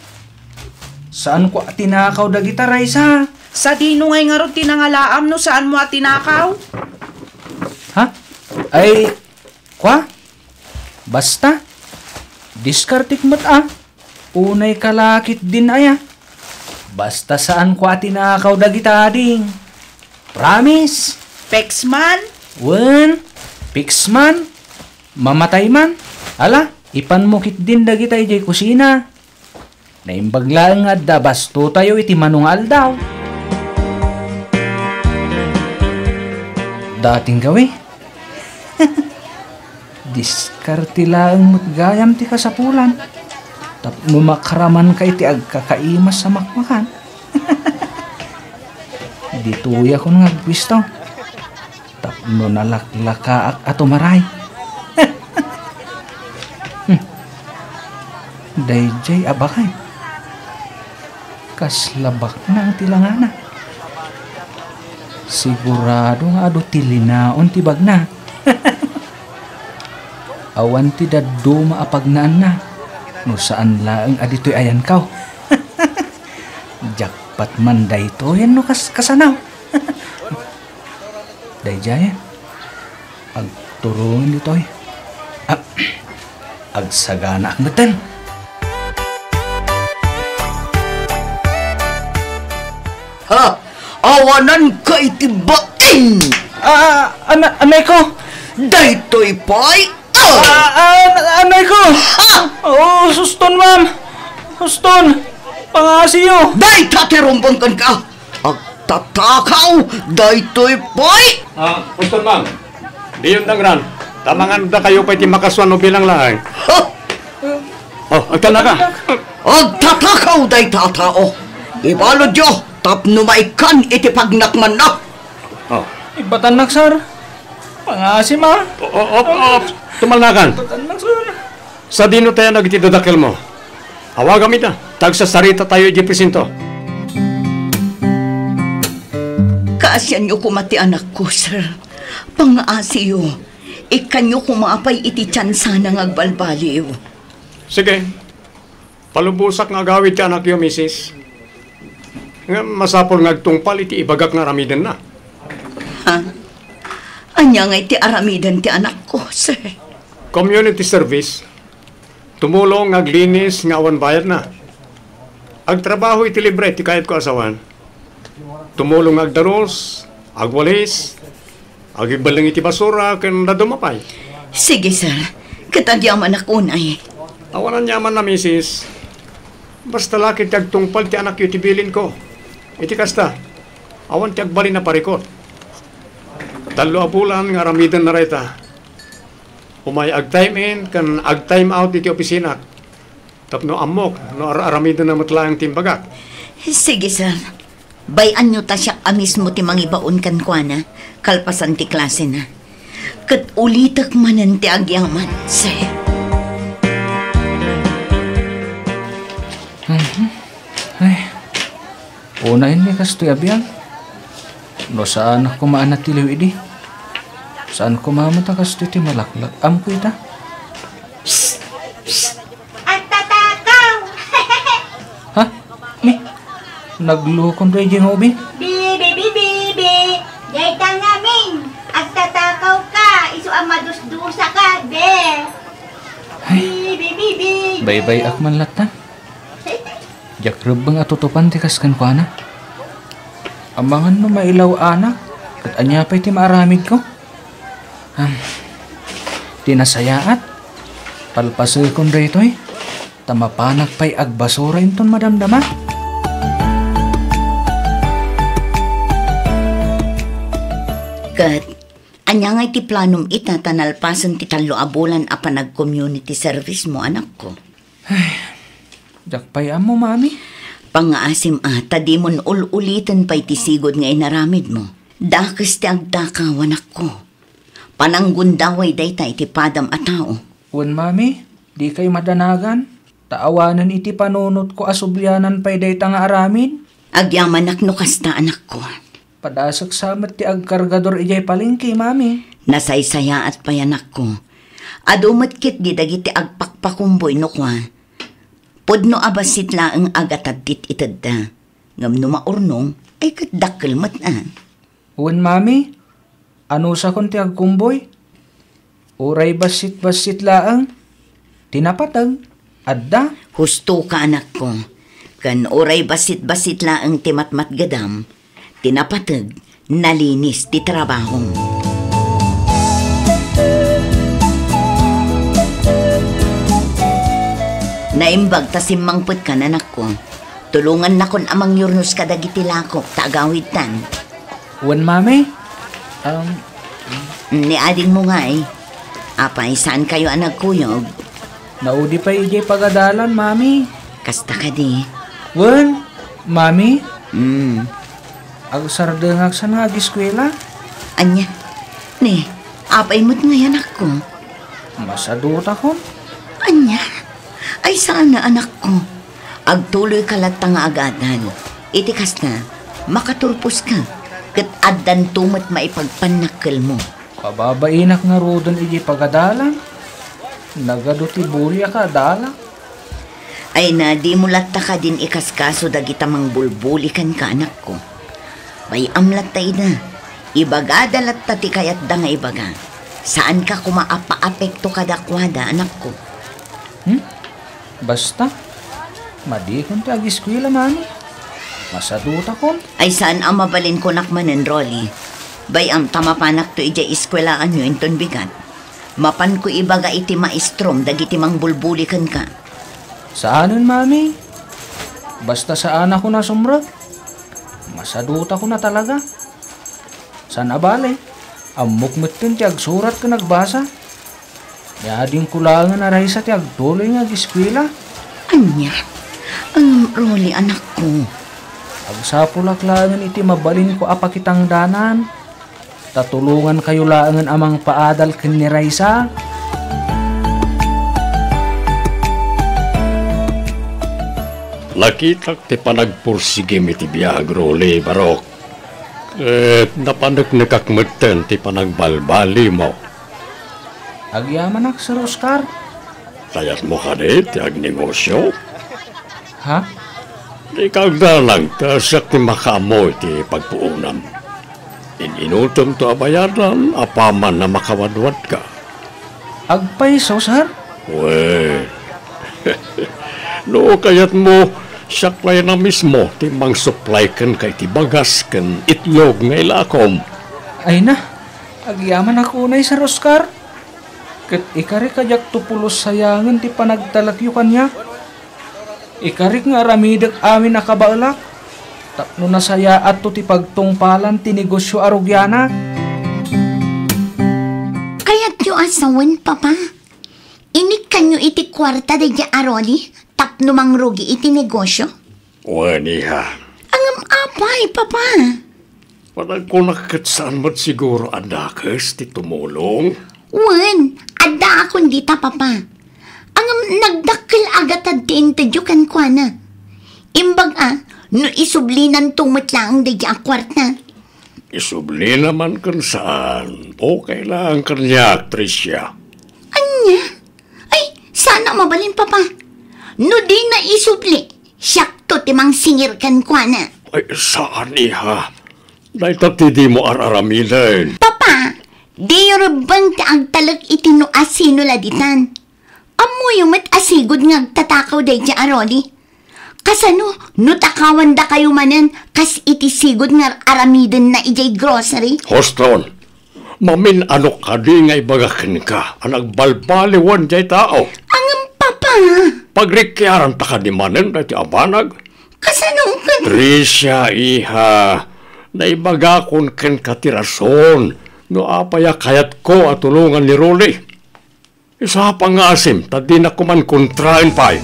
Saanko a tinakaw dagita, Raisa. Sadino ngay ngarud ti nangalaam no saanmo a tinakaw? Ha? Ay, kwa? Basta, diskartek met a. Unay kalakit din aya. Basta saanko a tinakaw dagita, ading. Promise. Peksman? Wen, peksman. Mamatay man. Ala, ipanmo ketdin dagita idiay kusina. Naimbag laeng nga adda bastotayo iti mano nga aldaw. Dating gawi. Diskarte laeng met gayam ti kasapulan. Tapno makaramanka iti agkakaimas a makmakan. Ditoyakon nga agpuesto. Tapno nalaklakaak a tumaray. Hmm. Daydiay a baket. Kasla baknang ti langana. Sigurado nga adu ti linaon ti bagna. Awan ti dadduma a pagnaanna no saan laeng a ditoy ayankaw. Jackpot man daytoyen no kas-, kasano? Daydiay, agturong ditoy. Ah, agsaganaak metten. Ha? Awananka iti bain! Ah, ana-, anay ko! Daytoy pay Ah! Ah, ah, anay ko! Ah! Oh, suston, ma'am! Suston! Pangasiyo! Dayta ti rumbeng kenka! Agtatakaw daytoy pay! Ah, suston, ma'am. Diyon dangran. Tamangan dakayo pay ti makasuan no bilang laeng. Ha? Oh, agtannaka. Agtatakaw dayta a tao. Ibaludyo tapno maikkan iti pagnakmanna. Oh. Ibatannak, sir. Pangaasim, ah. O, o, op, op. Tumalnakan. Batannak, sir. Sadino tayan dagiti dadakkelmo? Awagam ita, ta agsasaritatayo idiay presinto. Kaasianyo koma ti anakko, sir. Pangaasiyo, ikkanyo koma pay iti tiansana nga agbalbaliw. Sige. Palubosak nga agawid ti anakyo, misis. Ngem masapul nga agtungpal iti ibagak nga aramidenna. Ha? Ania ngay ti aramiden ti anakko, sir? Community service. Tumulong nga aglinis nga awan bayadna. Agtrabaho iti libre ti kayatko a asawan. Tumulong nga agdaros, agwalis, agibelleng iti basura, ken dadduma pay. Sige, sir. Ket agyamanak unay. Awan aniamanna, misis. Basta la ket ti agtungpal ti anakyo ti bilinko. Iti kasta, awan ti agbalin a parikut. Tallo a bulan nga aramidenna dayta. Umay ag-time in ken ag-time out iti opisinak. Tapno ammok no ar-aramidenna met laeng ti imbagak. Sige, sir. Bay-anyo ta siak a mismo ti mangibaon kenkuana kalpasan ti klasena. Ket ulitek manen ti agyaman, sir. Mhm. Ay. Unayen ni kastoy a biag. No saanak koma a natiliw idi. Saan koma met a kastoy ti malaklak-amko ita. Agtatakaw! Ha? Mi? Naglukon daydiay nga ubing? Bibi, bibi, bibi! Dayta ngamin! Agtatakaw ka! Isu a madusdusa ka, be! Ay, bibi, bibi! Baybay-ak man latta. Diak rebbeng a tutupan ti kas kenkuana. Amangan no mailaw-anak, ket ania pay ti maaramidko? Am, ti nasayaat, palpasekon daytoy, ta mapanak pay agbasura inton madamdama. Ket, ania ngay ti planom ita ta nalpasen ti tallo a bulan a panag-community service mo, anakko? Ay, diak pay ammo, Mami. Pangaasim a, ta dimon ul-uliten pay ti sigud nga inaramidmo. Dakes ti agtakaw, anakko. Pananggundaway dayta iti padam a tao. Wen, Mami, dikay madanagan, ta awanen iti panunotko a sublianan pay dayta nga aramid. Agyamanak no kasta, anakko. Padasek sa met ti agkargador idiay palengke, Mami. Nasaysayaat pay, anakko. Adu met ketdi dagiti agpakpakumboy no kua, pudno a bassit laeng a gatad ti itedda. Ngem no maurnong, ay ket dakkel met a. Wen, Mami, anusakon ti agkumboy? Uray bassit-bassit laeng ti napateg, adda. Husto ka, anakko. Ken uray bassit-bassit laeng ti matmatgedam, ti napateg, nalinis ti trabahom. Naimbag ta simmangpetkan, anakko. Tulongannakon a mangyurnos kadagiti lakok ta agawidtan. Wen, Mami? Um, Ni adingmo ngay. Apay, saankayo a nagkuyog? Naudi pay idiay pagadalan, Mami. Kasta kadi? Wen, Mami? Hmm. Agsardengak sa nga agiskwela? Ania? Ni, apay met ngay, anakko? Masadutakon. Ania? Ay, saan a, anakko. Agtuloyka latta nga agadal. Iti kasta, makaturposka, ket addanto met maipagpannakkelmo. Pababainak ngaruden idiay pagadalan. Nagadu ti buli a kaadalak. Ay na, dimo latta kadin ikaskaso dagita mangbulbuli kenka, anakko. Bay-am latta ida. Ibagada latta ti kayatda nga ibaga. Saanka koma a paapekto kadakuada, anakko. Hmm? Basta, madikon ti agiskwela, Mami. Masadutakon. Ay, saan a mabalin kunak manen, Rolly. Bay-am ta mapanakto idiay eskwelaanyo inton bigat. Mapanko ibaga iti maestrom dagiti mangbulbuli kenka. Saanen, Mami. Basta saanakon a sumrek. Masadutakon a talaga. Saan a bale, ammok metten ti agsurat ken agbasa. Ni adingko laengen a Raisa ti agtuloy nga agiskwela. Ania? Ngem, Rolly, anakko. Agsapulak laengen iti mabalinko a pakitangdanan. Ta tulongankayo laengen a mangpaadal ken ni Raisa. Nakitak ti panagpursigim iti biag, Rolly, Barok. Ket napaneknekak metten ti panagbalbalimo. Agyamanak, Sir Oscar. Kayatmo kadi ti agnegosio? Ha? Dika agdanag ta siak ti makaammo iti pagpuonam. In-inutemto a bayadan apaman a makawadwadka. Agpayso, sir? Wen, no kayatmo, siak laeng a mismo ti mangsuplay kenka iti bagas ken itlog nga ilakom. Ay na, agyamanak unay, Sir Oscar. Ket ikarik a diakto pulos sayangen ti panagtalekyo kaniak. Ikarik nga aramidek amin a kabaelak, tapno nasayaatto ti pagtungpalan ti negosio a rugianak. Kayatyo a sawen, Papa? Inikkanyo iti kuarta daydiay a Rolly tapno mangrugi iti negosio? Wen, iha. Ngem apay, Papa? Panagkunak ket saan met siguro a dakes ti tumulong? Wen, addaakon dita, Papa. Ngem nagdakkel a gatad ti intedyo kenkuana. Imbag a, no isublinanto met laeng daydiay a kuarta. Isublina man ken saan, okay laeng kaniak, Tricia. Ania? Ay, saan a mabalin, Papa. No dina isubli, siakto ti mangsingir kenkuana. Ay, saan, iha. Dayta ti dimo ar-aramiden. Papa, diyo rebbeng ti agtalek iti no asino la ditan. Ammoyo met a sigud nga agtatakaw daydiay a Rolly. Kasano no takawandakayo manen kas iti sigud nga ar-aramidenna idiay grocery? Huston, mamin-anok kadi nga ibaga kenka a nagbalbaliwan diay tao? Ngem, Papa. Pagrikiaranta kadi manen daytoy a banag? Kasano kadi? Tricia, iha, naibagakon kenka ti rason no apay a kayatko a tulongan ni Rolly. Isu a pangngasim ta dinak koma kontraen pay.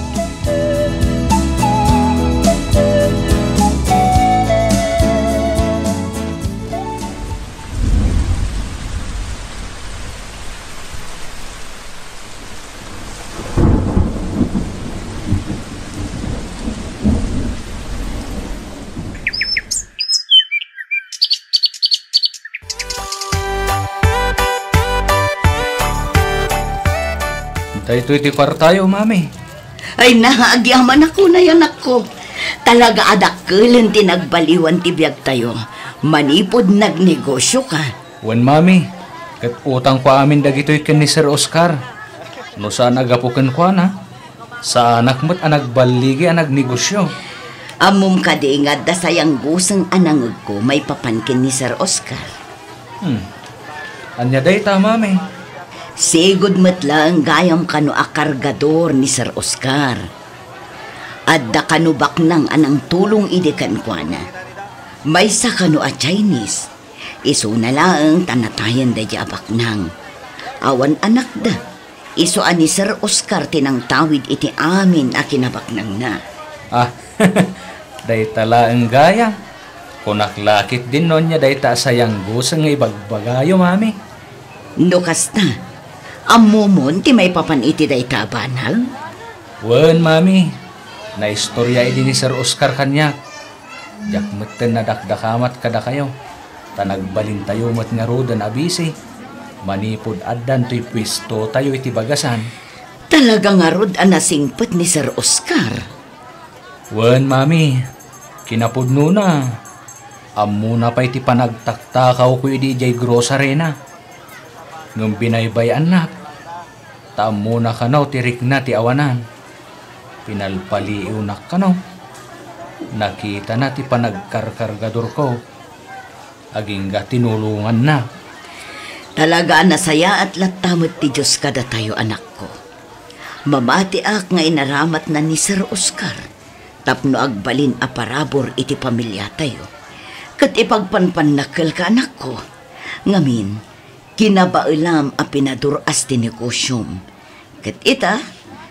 Daytoy ti kuartayo, Mami. Ay, na, agyamanak unay, anakko. Talaga a dakkelen ti nagbaliwan ti biagtayo manipud nagnegosioka. Wen, Mami, ket utangko amin dagitoy ken ni Sir Oscar. No saan a gapu kenkuana, saanak met a nagballigi a nagnegosio. Ammom kadi nga adda sayangguseng a nangegko maipapan ken ni Sir Oscar? Hmm. Ania dayta, Mami? Sigud met laeng gayam kano a kargador ni Sir Oscar. Adda kano baknang a nangtulong idi kenkuana. Maysa kano a Chinese. Isuna laeng ta natayen daydiay a baknang. Awan anakda. Isu a ni Sir Oscar ti nangtawid iti amin a kinabaknangna. Ah, dayta laeng gayam. Kunak la ketdin no ania dayta a sayangguseng nga ibagbagayo, Mami. No kasta, ammomon ti maipapan iti dayta a banag? Wen, Mami. Naistorya idi ni Sir Oscar kaniak. Diak metten nadakdakamat kadakayo, ta nagbalintayo met ngaruden a bisi manipud addan toy puestotayo iti bagasan. Talaga ngarud a nasingpet ni Sir Oscar? Wen, Mami. Kinapudnona, ammona pay ti panagtaktakawko idi idiay grocery-na. Ngem binaybay-annak, ta ammona kano ti rikna ti awanan. Pinalpaliiwnak kano. Nakitana ti panagkarkargadorko. Agingga tinulonganna. Talaga a nasayaat latta met ti Dios kadatayo, anakko. Mamatiak nga inaramatna ni Sir Oscar tapno agbalin a parabur iti pamiliatayo, ket ipagpanpannakkelka, anakko. Ngamin, kinabaelam a pinadur-as ti negosiom. Ket ita,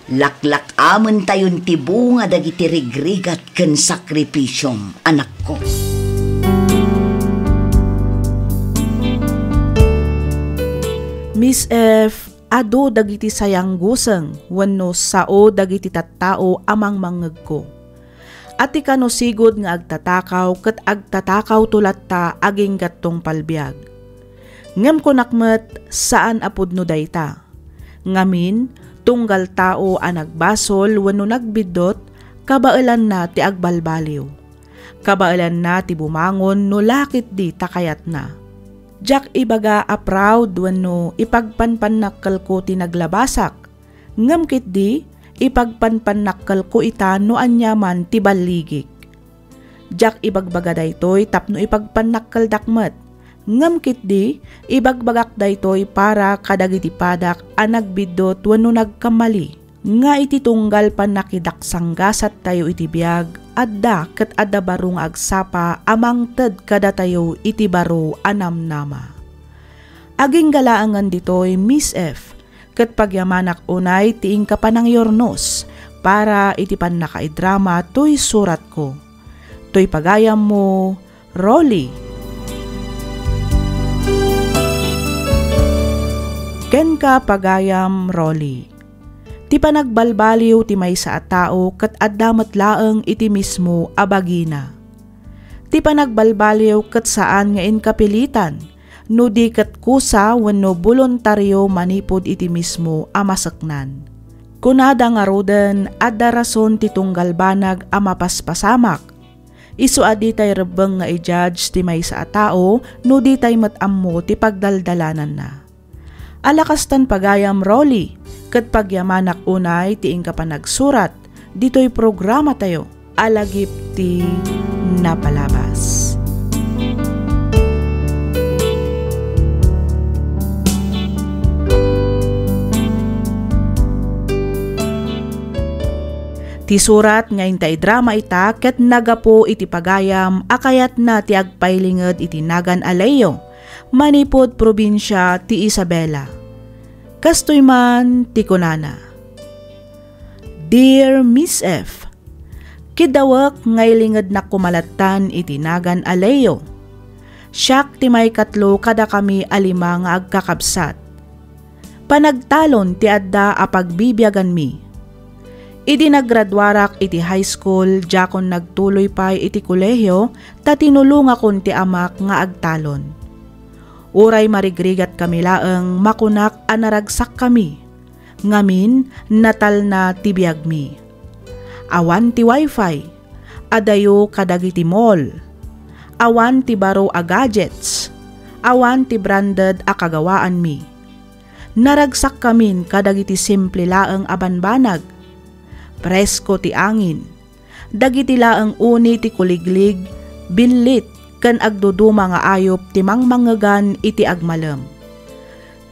laklak-amentayon ti bunga dagiti rigrigat ken sakripisiom, anakko. Miss F, adu dagiti sayangguseng wenno sao dagiti tattao a mangmangngegko. Ati kano sigud nga agtatakaw ket agtatakawto latta agingga tungpal biag. Ngem kunak met, saan a pudno dayta. Ngamin, tunggal tao a nagbasol wenno nagbiddut, kabaelanna ti agbalbaliw. Kabaelanna ti bumangon no la ketdi ta kayatna. Diak ibaga a proud wenno ipagpanpannakkelko ti naglabasak, ngem ketdi, ipagpanpannakkelko ita no aniaman ti balligik. Diak ibagbaga daytoy tapno ipagpannakkeldak met, ngem ketdi, ibagbagak daytoy para kadagiti padak a nagbiddut wenno nagkamali, nga iti tunggal pannakidaksanggasattayo iti biag, adda ket adda baro nga agsapa a mangted kadatayo iti baro a namnama. Agingga laengen ditoy, Miss F, ket pagyamanak unay ti inka panangyurnos para iti pannakaidrama toy suratko. Toy pagayammo, Rolly. Kenka, pagayam Rolly. Ti panagbalbaliw ti maysa a tao ket adda met laeng iti mismo a bagina. Ti panagbalbaliw ket saan nga inkapilitan, no di ket kusa wenno boluntario manipud iti mismo a maseknan. Kunada ngaruden, adda rason ti tunggal banag a mapaspasamak. Isu a ditay rebbeng nga i-judge ti maysa a tao no ditay met ammo ti pagdaldalananna. Ala kastan pagayam, Rolly, ket pagyamanak unay ti inka panagsurat ditoy programatayo a Lagip ti Napalabas. Ti surat nga inta idrama ita ket nagapu iti pagayam a kayatna ti agpailinged iti nagan a Leo manipud probinsia ti Isabela. Kastoy man ti kunana, Dear Miss F, kidawek nga ilingednak koma lattan iti nagan a Leo. Siak ti maikatlo kadakami a lima nga agkakabsat. Panagtalon ti adda a pagbibiaganmi. Idi naggraduarak iti high school, diakon nagtuloy pay iti kolehio ta tinulongakon ti amak nga agtalon. Uray marigrigatkami laeng, makunak a naragsakkami. Ngamin, natalna ti biagmi. Awan ti wifi, adayo kadagiti mall. Awan ti baro a gadgets. Awan ti branded a kagawaanmi. Naragsakkamin kadagiti simple laeng a banbanag. Presko ti angin. Dagiti laeng uni ti kuliglig, billit, ken agduduma nga ayup ti mangmangegan iti agmalem.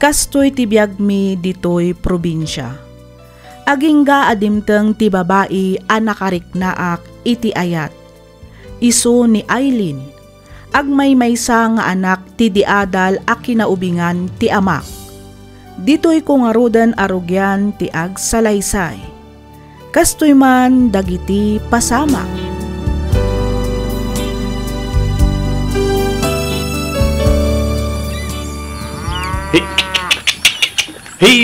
Kastoy ti biagmi ditoy probinsia. Agingga a dimteng ti babai a nakariknaak iti ayat. Isu ni Aileen, agmaymaysa nga anak ti diadal a kinaubingan ti amak. Ditoyko ngaruden a rugian ti agsalaysay. Kastoy man dagiti pasamak. Hey! Hey!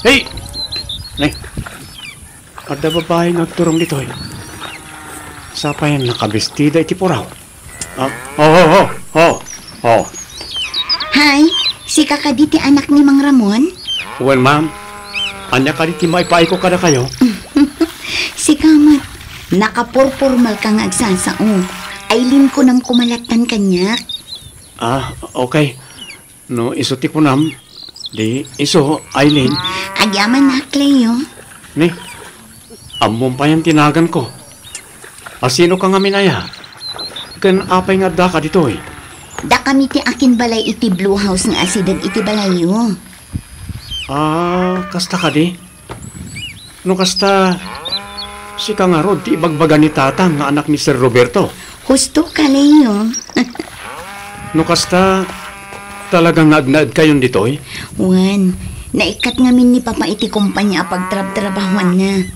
Hey! Nay, adda babai nga agturong ditoy. Sapay nakabestida iti puraw. Ah, oh, oh, oh, oh, oh. Hi, sika kadi ti anak ni Mang Ramon? Wen, ma'am. Ania kadi ti maipaayko kadakayo? Sika met. Nakapurpormal ka nga agsasao. Aileen kunam koma lattan kaniak. Ah, okay. No isu ti kunam, di isu, Aileen. Agyamanak, Leo. Ni, ammom payen ti naganko. A, sino ka ngamin aya? Ken apay nga addaka ditoy? Dakami ti akinbalay iti Blue House nga asideg iti balayyo. Ah, kasta kadi? No kasta, sika ngarud ti ibagbaga ni Tatang nga anak ni Sir Roberto? Husto ka, Leo. No kasta, talaga nga agnaedkayon ditoy? Wen, naikkat ngamin ni Papa iti kompania a pagtrabtrabahuanna.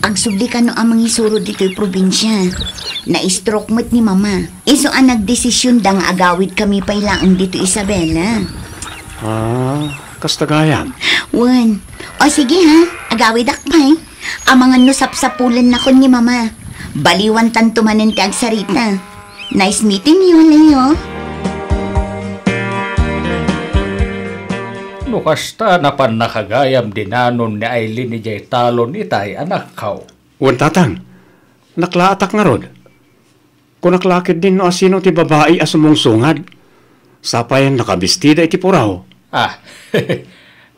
Agsubli kano a mangisuro ditoy probinsia. Na-stroke met ni Mama. Isu a nagdesisyonda nga agawidkami pay laeng ditoy Isabela. Ah, kasta gayam? Wen. O sige ha, agawidak pay. Amangan no sapsapulennakon ni Mama. Baliwantanto manen ti agsarita. Nice meeting you, Leo. No kasta, napannaka gayam dinanon ni Aileen idiay talon itay, anakko. Wen, Tatang. Naklaatak ngarud. Kunak la ketdin no asino ti babai a sumungsungad. Sapay nakabestida iti puraw. Ah,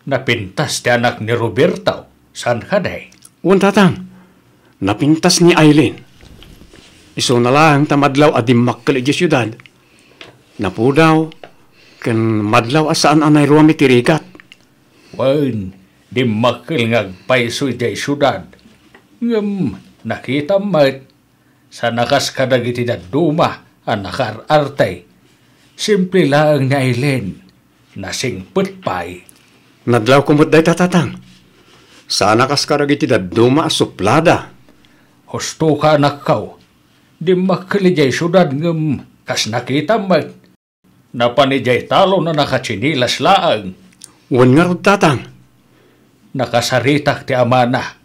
napintas ti anak ni Roberto. Saan kadi? Wen, Tatang. Napintas ni Aileen. Isuna laeng ta madlaw a dimmakkel idiay siudad. Napudaw, ken madlaw a saan a nairuam iti rigat. Wen, dimmakkel nga agpayso idiay siudad. Ngem nakitam met, saan a kas kadagiti dadduma a nakaar-arte. Simple laeng ni Aileen. Nasingpet pay. Nadlawko met dayta, Tatang. Saan a kas kadagiti dadduma a suplada. Husto ka, anakko. Dimmakkel idiay siudad ngem kas nakitam met, napan idiay talon a nakatsinilas laeng. Wen ngarud, Tatang. Nakasaritak ti amana.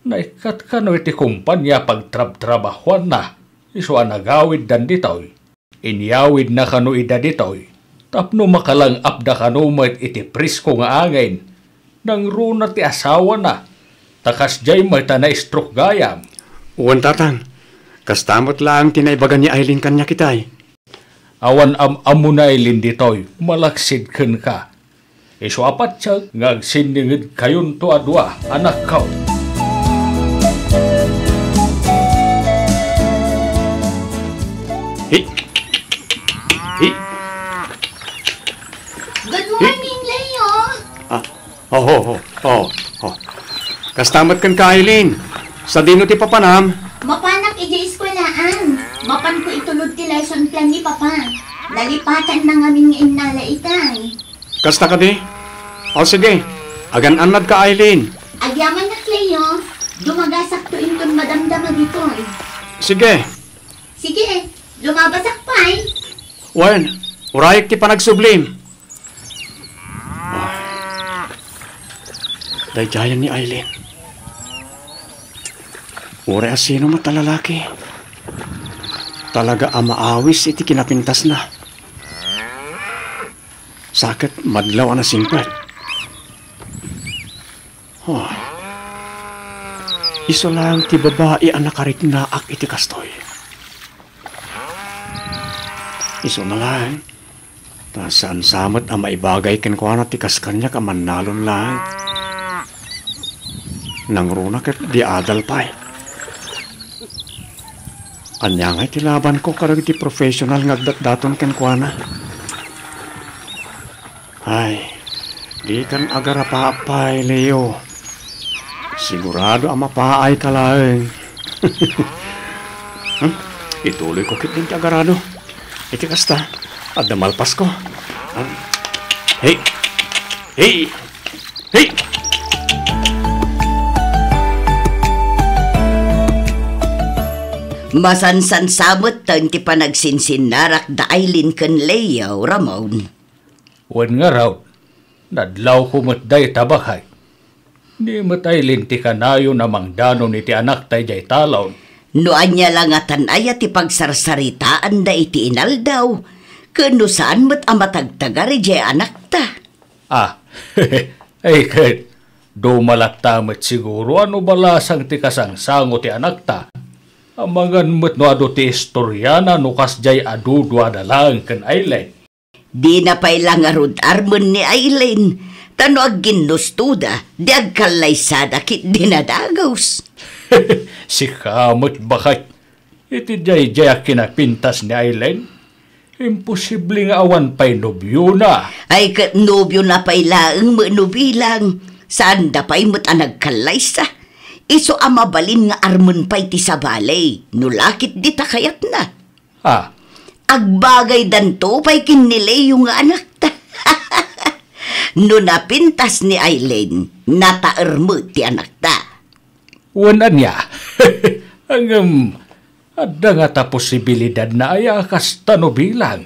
Naikkat kano iti kompania a pagtrabtrabahuanna, isu a nagawiddan ditoy. Inyawidna kano ida ditoy tapno makalang-apda kano met iti presko nga angin. Nangruna ti asawana, ta kasdiay met a na-stroke gayam. Wen, Tatang. Kasta met laeng ti naibaga ni Aileen kaniak itay. Awan am-ammo ni Aileen ditoy, malaksid kenka. Isu a patien nga agsinningedkayonto a dua, anakko. Hi. Hi. Good morning, Leo. Ah, oh, oh, oh, oh, oh. Kasta met kenka, Aileen. Sadino ti papanam? Mapanak idiay eskuelaan. Mapanko itulod ti lesson plan ni Papa. Nalipatanna ngamin nga innala itay. Kasta kadi? O sige, agan-annadka, Aileen. Agyamanak, Leo. Dumagasakto inton madamdama ditoy. Sige. Sige, lumabasak pay. Wen, urayek ti panagsublim. Ay, daydiayen ni Aileen. Uray a sino met a lalaki, talaga a maawis iti kinapintasna. Sa ket madlaw a nasingpet. Oh. Isu laeng ti babai a nakariknaak iti kastoy. Isuna laeng, ta saan sa met a maibagay kenkuana ti kas kaniak a mannalon laeng. Nangruna ket di adal pay. Ania ngay ti labanko kadagiti professional nga agdatdaton kenkuana? Ay, dikan agarapaap pay, Leo. Sigurado a mapaayka laeng. Hmm? Ituloyko ketdin ti agarado. Iti kasta, adda malpasko. Ah, hey! Hey! Hey! Masansansa metten ti panagsinsinnarak da Aileen ken Leo, Ramon. Wen ngarud, nadlawko met dayta baket. Ni met Aileen ti kanayon a mangdanon iti anakta idiay talon. No ania la ngatan aya ti pagsarsaritaanda iti inaldaw, ken no saan met a matagtagar idiay anakta. Ah, ay ket, dumalatta met siguro a no balasang ti kasangsango ti anakta. Amangan met no adu ti istoriana no kasdiay a duduada laeng ken Aileen. Dina pay la ngarud armen ni Aileen, ta no agginnustoda, di agkallaysada ketdi nadagus. Sika met baket, iti daydiay a kinapintas ni Aileen, imposible nga awan pay nobiona. Ay, ket nobiona pay laeng met no bilang, saanda pay met a nagkallaysa. Isu a mabalin nga armen pay ti sabali, no la ketdi ta kayatna. Ah. Agbagaydanto pay ken ni Leo nga anakta. No napintas ni Aileen, nataer met ti anakta. Wen ania? Ngem, adda ngata posibilidadna aya a kasta no bilang?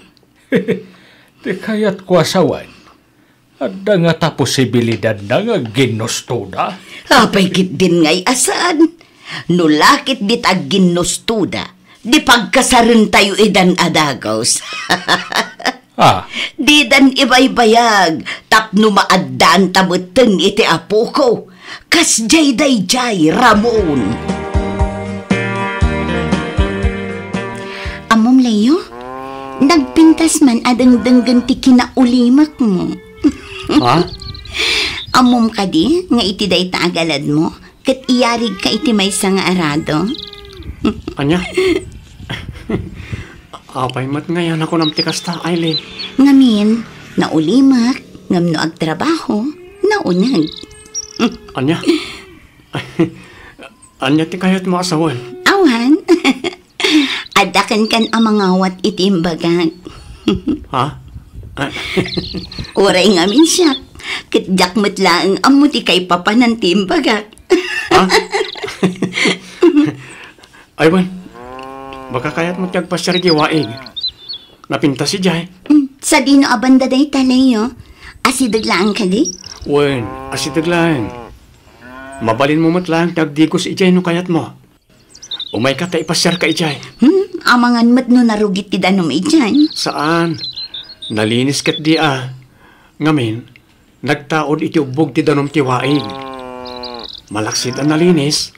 Ti kayatko a sawen, adda ngata posibilidadna nga agginnustoda? Apay ketdin ngay a saan? No la ketdi ta agginnustoda, di pagkasarentayo idan a dagus. Ah. Didan ibaybayag tapno maaddaanta metten iti apoko, kasdiay daydiay, Ramon. Ammom, Leo, nagpintas man a dengdenggen ti kinaulimakmo. Ha? Ammom kadi nga iti dayta a galadmo, ket iyarigka iti maysa nga arado? Ania? Apay met ngay a nakunam ti kasta, Aileen? Ngamin, naulimek, ngem no agtrabaho, nauneg. Ania? Ania ti kayatmo a sawen? Awan. Adda kenkan a mangawat iti imbagak. Ha? Ah. Uray ngamin siak, ket diak met laeng ammo ti kaipapanan ti imbagak. Ha? Ay, wen. Baka kayatmo ti agpasiar idiay waig. Napintas idiay. Mm, sadino a banda dayta, Leo? Asideg laeng kadi? Wen, asideg laeng. Mabalinmo met laeng ti agdigus idiay no kayatmo. Umayka ta ipasiarka idiay. Hmm, amangan met no narugit ti danum idiay. Saan. Nalinis ketdi a. Ngamin, nagtaud iti ubbog ti danum ti waig. Malaksid a nalinis,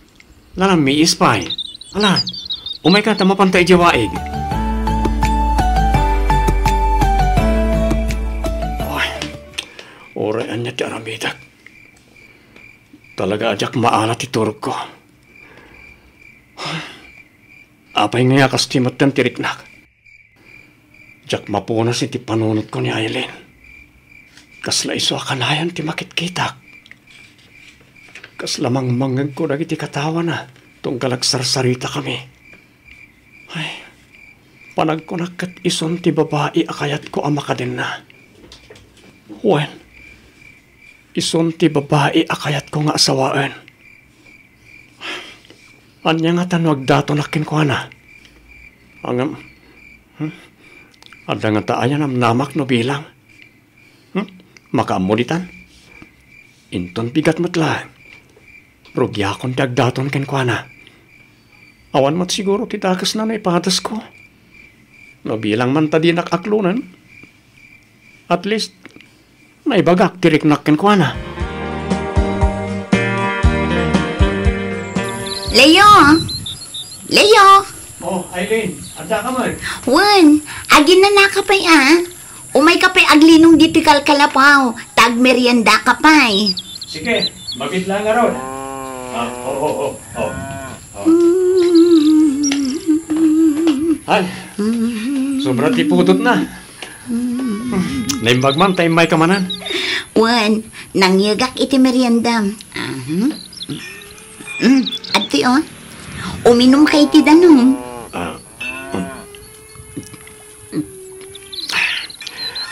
nanammiis pay. Ala, umayka ta mapanta idiay waig. Ay, uray ania ti aramidek. Talaga a diak maala ti turogko. Apay ngay a kasta metten ti riknak? Diak mapunas iti panunotko ni Aileen. Kasla isu a kanayon ti makitkitak. Kasla mangmangngegko dagiti katawana tunggal agsarsaritakami. Ay, panagkunak ket isun ti babai a kayatko a makadenna. Wen, isun ti babai a kayatko nga asawaen. Ania ngata no agdatonak kenkuana? Ngem, hmm? Adda ngata aya namnamak no bilang? Hmm? Makaammo ditan? Inton bigat met laeng, rugiakon ti agdaton kenkuana. Awan met siguro ti dakesna no ipadesko. No bilang man ta dinak aklonen, at least, naibagak ti riknak kenkuana. Leo! Leo! Oh, Aileen, adda ka man? Wen, aginnanaka pay a. Umayka pay aglinong ditoy kalkalapaw, ta agmeriendaka pay. Sige, mabiit laeng ngarud. Ah, oh, oh, oh, oh. Oh. Ay, sobra ti pudotna. Naimbag man ta immayka manen. Wen, nangyegak iti meriendam. Aha. Mm, adtoy, o. Uminumka iti danum. Ah, mm.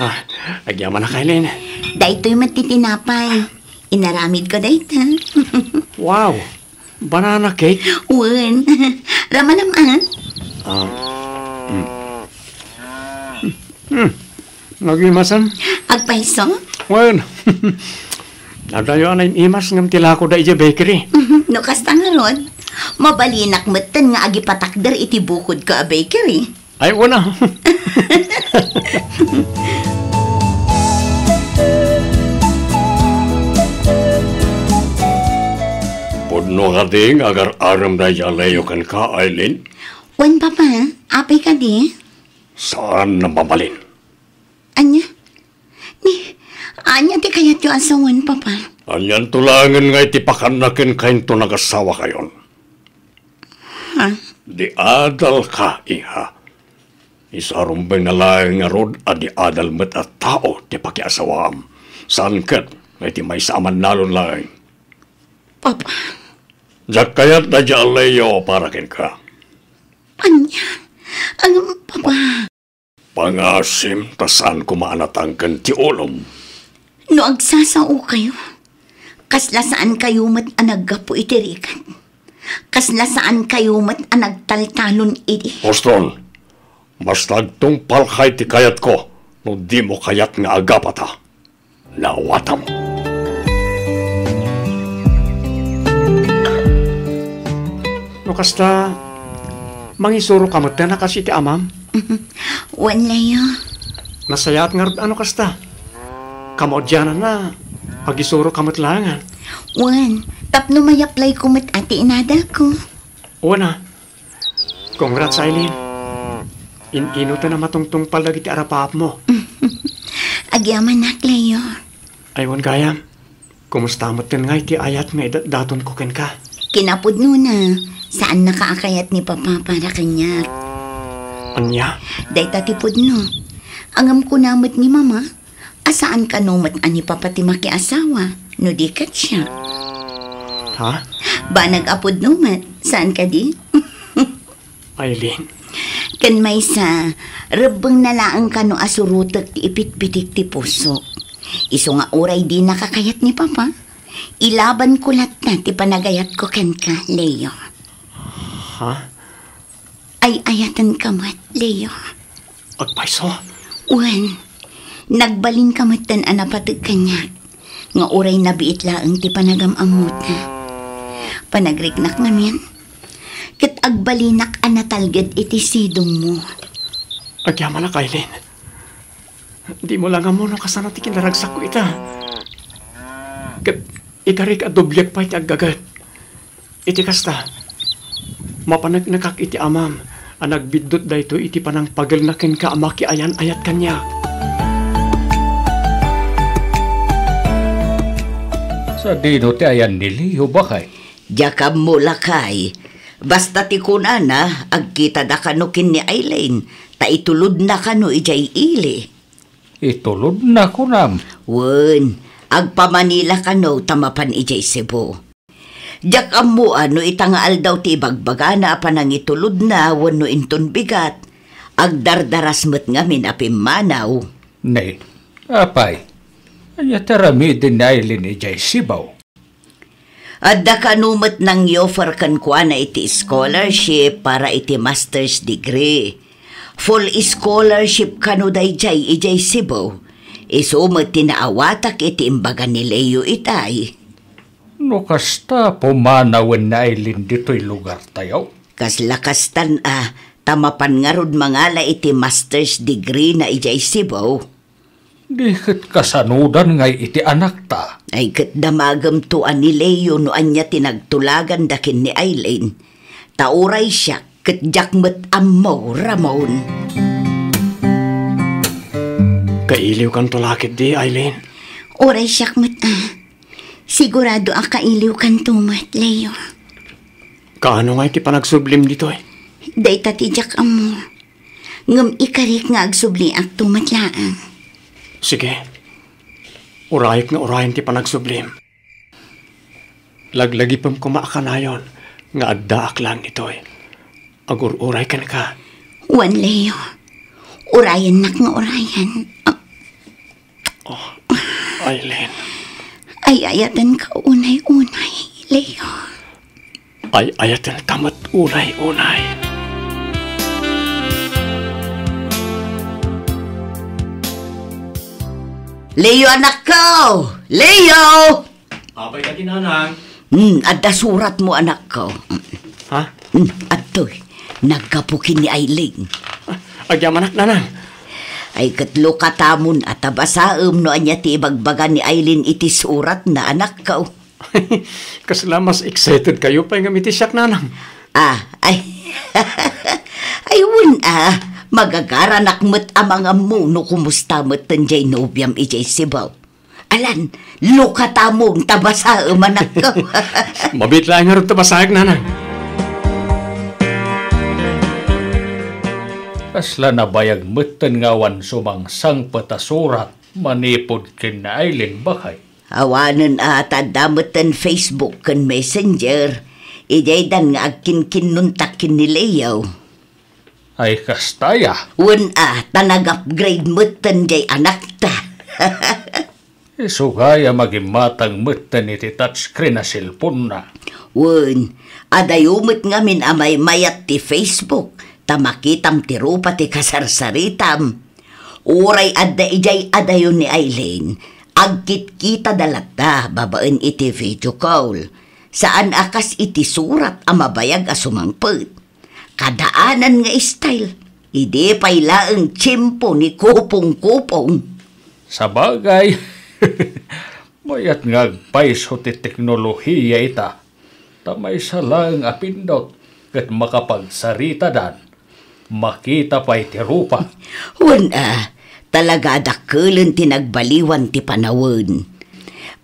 Ah, agyamanak, Aileen. Daytoy met ti tinapay. Inaramidko dayta. Wow! Banana cake? Wen. Ramalam, a? Ah, mm. Hmm. Nagimasan? Agpayso? Wen. Adayo a naim-imas ngem ti lakoda idiay bakery. No kasta ngarud, mabalinak metten nga agipatakder iti bukodko a bakery. Ay, una. Pudno kadi nga agar-arem daydiay a Leo kenka, Aileen? Wen, Papa. Apay kadi? Saan a mabalin. Ania? Ni, ania ti kayatyo a sawen, Papa? Anianto laengen nga iti pakanna kenka inton agasawakayon? Ha? Di adalka, iha. Isu a rumbengna laeng ngarud a di adal met a tao ti pakiasawaam. Saan ket nga iti maysa a mannalon laeng. Papa. Diak kayat daydiay a Leo para kenka. Ania? Ang, Papa. Pangasim ta saan koma a natangken ti ulom. No agsasaokayo, kasla saankayo met a naggapu iti rigat. Kasla saankayo met a nagtaltalon idi. Boston, basta agtungpalka iti kayatko, no dimo kayat nga agapata. Naawatam. No kasta, mangisuroka metten a kas iti amam? Wen, Leo. Nasayaat ngarud a no kasta. Kamaudiananna, agisuroka met laengen. Wen, tapno mayaplayko met a ti inadalko. Wen a, Congrats, Aileen. In-ino ta namatungtungpal dagiti arapaapmo? Agyamanak, Leo. Ay, wen gayam. Kumusta metten ngay ti ayat nga idatdatonko kenka? Kinapudnona, saannaka a kayat ni Papa para kaniak. Ania? Dayta ti pudno. Ngem kuna met ni Mama, a saan kano met a ni Papa ti makiasawa, no di ket siak. Ha? Banag a pudno met, saan kadi? Aileen. Ken maysa, rebbengna laeng kano a surotek ti ipitpitik ti pusok. Isu nga uray dinaka kayat ni Papa, ilabanko latta ti panagayatko kenka, Leo. Ha? Ay-ayatenka met, Leo. Agpayso? Wen, nagbalinka metten a napateg kaniak, nga uray nabiit laeng ti panagam-ammota. Panagriknak ngamin, ket agbalinak a natalged iti sidongmo. Agyamanak, Aileen. Dimo la nga ammo no kasano ti kinaragsakko ita. Ket ikarik a dobliak pay ti aggaget. Iti kasta, mapaneknekak iti amam a nagbiddut daytoy iti panangpagelna kenka a makiayan-ayat kaniak. Sadino ti ayan ni Leo, baket? Diak ammo, lakay. Basta ti kunana, agkitada kano ken ni Aileen, ta itulodna kano idiay ili. Itulodna, kunam? Wen, agpa-Manila kano ta mapan idiay Cebu. Diak ammo a no ita nga aldaw ti ibagbagana a panangitulodna wenno inton bigat, agdardaras met ngamin a pimmanaw. Ne, apay, ania ti aramiden ni Aileen idiay Cebu? Adda kano met nang-offer kenkuana iti scholarship para iti master's degree. Full scholarship kano daydiay idiay Cebu. Isu met ti naawatak iti imbaga ni Leo itay. No kasta, pumanawen ni Aileen ditoy lugartayo? Kasla kastan a, ta mapan ngarud mangala iti master's degree na idiay Cebu. Di ket kasanodan ngay iti anakta? Ay, ket damagemto a ni Leo no ania ti nagtulaganda ken ni Aileen. Ta uray siak, ket diak met ammo, Ramon. Kailiwkanto la ketdi, Aileen? Uray siak met, a. Sigurado a kailiwkanto met, Leo. Kaano ngay ti panagsublim ditoy? Dayta ti diak ammo. Ngem ikarik nga agsubliakto met laeng. Sige. Urayek nga urayen ti panagsublim. Laglagipem koma a kanayon nga addaak laeng ditoy. Agur-uray kenka. Wen, Leo. Urayennak nga urayen. Oh, Aileen. Ay-ayatenka unay-unay, Leo. Ay-ayatenta met unay-unay. Leo, anakko! Leo! Apay kadi, nanang? Hmm, adda suratmo, anakko. Ha? Hmm, adtoy. Naggapu ken ni Aileen. Ah, agyamanak, nanang. Ay, ket lukatamon a ta basaem no ania ti ibagbaga ni Aileen iti suratna, anakko. Kasla mas excited kayo pay ngem iti siak, nanang. Ah, ay. Ay, wen, ah. Magagaranak met a mangammo no kumusta met ten jay nobiam idiay Cebu. Alan, lukatamon ta basaem, anakko. Mabiit laeng ngarud ta basaek, nanang. Kasla nabayag metten nga awan sumangsangpet a surat manipud ken ni Aileen, baket? Awanen a ta adda metten Facebook ken Messenger, idiaydan nga agkinkinnontak ken ni Leo. Ay, kasta aya? Wen a, ta nag-upgrade metten jay anakta. Isu gayam a gimmatang metten iti touchscreen a cellphone-na. Wen, adayo met ngamin a maymayat ti Facebook, ta makitam ti rupa ti kasarsaritam. Uray adda idiay adayo ni Aileen, agkitkitada latta babaen iti video call. Saan a kas iti surat a mabayag a sumangpet. Kadaanan nga style, idi pay laeng tiempo ni Kupong-Kupong. Sabagay, mayat nga agpayso ti teknolohiya ita. Ta maysa laeng a pindot ket makapagsaritadan, makita pay ti rupa. Wen a, talaga a dakkelen ti nagbaliwan ti panawen.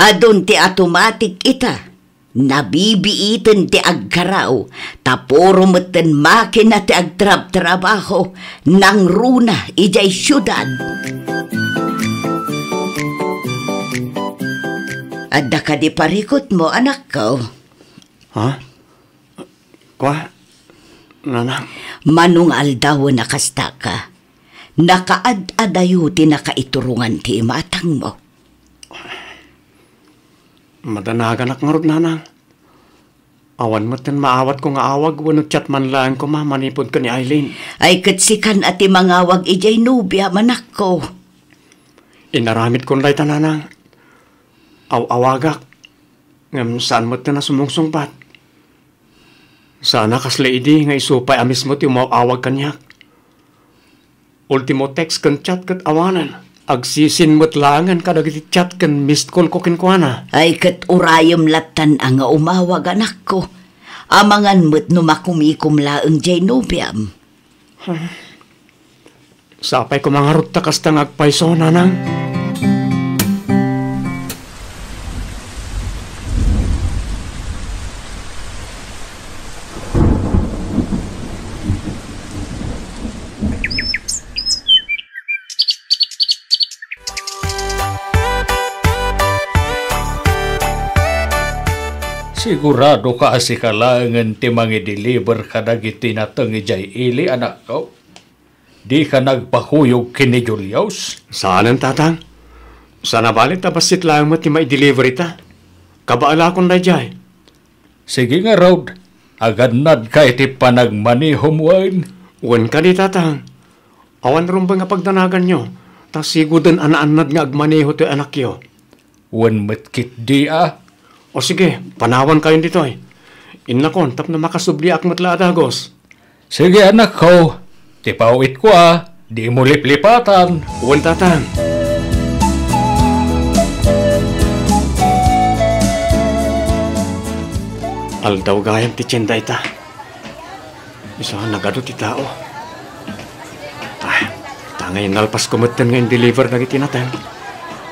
Adun ti automatic ita. Nabibiiten ti agkaraw, ta puro metten makina ti agtrabtrabaho nangruna idiay siudad. Adda kadi parikutmo, anakko? Ha? Kua, nanang? Mano nga aldawen a kastaka, nakaad-adayo ti nakaiturongan ti imatangmo. Madanaganak ngarud, nanang. Awan metten maawatko nga awag wenno chat man laeng koma manipud ken ni Aileen. Ay, ket sikan a ti mangawag idiay nobiam, anakko. Inaramidkon dayta, nanang. Aw-awagak. Ngem saan metten a sumungsungbat. Saan a kasla idi nga isu pay a mismo ti umaw-awag kaniak. Ultimo text ken chat ket awanen. Agsisin met laengen kadagiti chat ken missed call ko kenkuana. Ay, ket urayem lattan a nga umawag, anakko. Amangan met no makumikom laeng jay nobiam. Sapay koma ngarud ta kasta nga agpayso, nanang. Siguradoka a sika laengen ti mangideliver kadagiti nateng idiay ili, anakko? Dika nagpakuyog ken ni Julius? Saanen, Tatang. Saan a bale ta bassit laeng met ti maideliver ita. Kabaelakon daydiay. Sige ngarud, agannadka iti panagmanehom wen? Wen kadi, Tatang. Awan rumbeng a pagdanaganyo, ta siguden a naannad nga agmaneho toy anakyo. Wen met ketdi a. O sige, panawankayon ditoy. Innakon tapno makasubliak met la a dagus. Sige, anakko, ti pawitko a, dimo liplipatan. Wen, Tatang. Aldaw gayam ti tienda ita. Isu a nagadu ti tao. Ah, ta ngay nalpasko metten nga in-deliver dagiti nateng.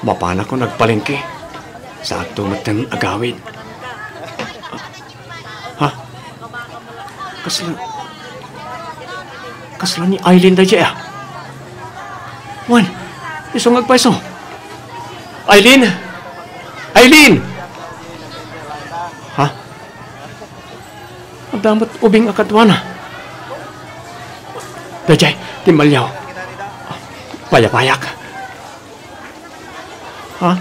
Mapanakon agpalengke. Saanto metten agawid. Ha? Kasla, kasla ni Aileen daydiay a? Wen, isu nga agpayso. Aileen! Aileen! Ha? Adda met ubing a kaduana. Daydiay, timmaliaw. Payapayak. Ha?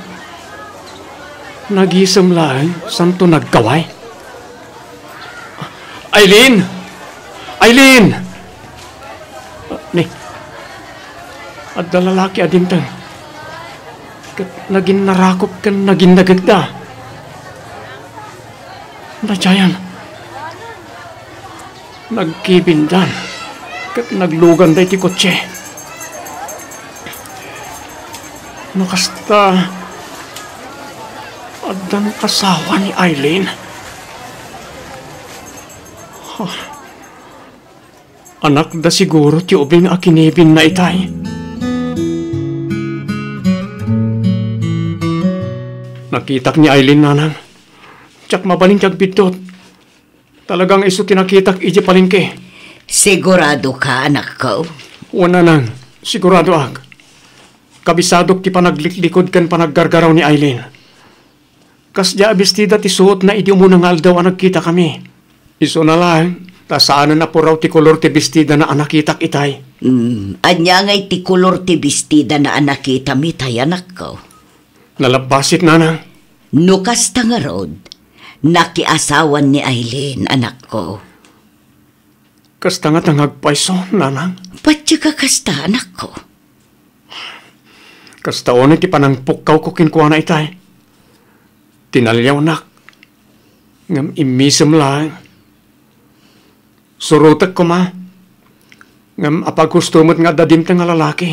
Nagisem laeng, santo nagkaway? Aileen! Aileen! Ni, adda lalaki a dimteng. Ket nagin narakop ken nagin nagekda. Daydiayen. Nagkibindan ket nagluganda iti kotse. No kasta, addan asawa ni Aileen. Anakda siguro ti ubing a kinibinna itay. Nakitak ni Aileen, nanang. Diak mabalin ti agbiddut. Talaga nga isu ti nakitak idiay palengke. Sigurado ka, anakko? Wen, nanang, siguradoak. Kabisadok ti panagliklikod ken panaggargaraw ni Aileen. Kasdiay a bestida ti suotna idi umuna nga aldaw a nagkitakami. Isuna laeng, ta saanen a puraw ti kolor ti bestidana a nakitak itay. Hmm, ania ngay ti kolor ti bestidana a nakitam itay, anakko? Nalabbasit, nanang. No kasta ngarud, nakiasawan ni Aileen, anakko. Kasta ngata nga agpayso, nanang? Patiek a kasta, anakko. Kasta unay ti panangpukkawko kenkuana itay. Tinaliawnak. Ngem immisem laeng. Surotek koma. Ngem apaghusto met nga adda dimteng a lalaki,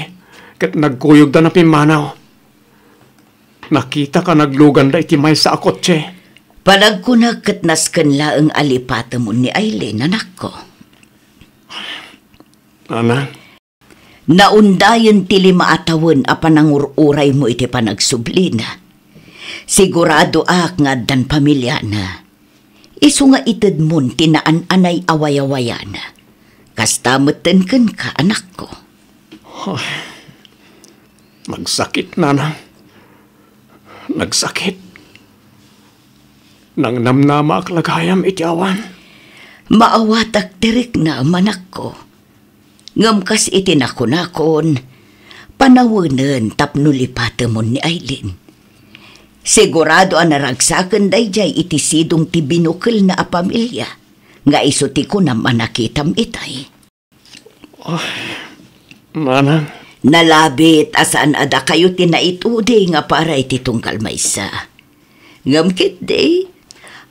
ket nagkuyogda napimmanaw. Nakitak a nagluganda iti maysa a kotse. Panagkunak ket nasken laeng a lipatemon ni Aileen, anakko. Nanang. Naundayen ti lima a tawen a panangur-uraymo iti panagsublina. Siguradoak nga addan pamiliana. Isu nga itedmon ti naan-anay a wayawayana. Kasta metten kenka, anakko. Ay, nagsakit, nanang. Nagsakit. Nangnamnamaak la gayam iti awan. Maawatak ti riknam, anakko. Ngem kas iti nakunakon, panawenen tapno lipatemon ni Aileen. Sigurado a naragsaken daydiay iti sidong ti binukelna a pamilia, nga isu ti kunam a nakitam itay. Ay, nanang. Nalabit a saan a dakayo ti naitudi nga para iti tunggal maysa. Ngem ketdi,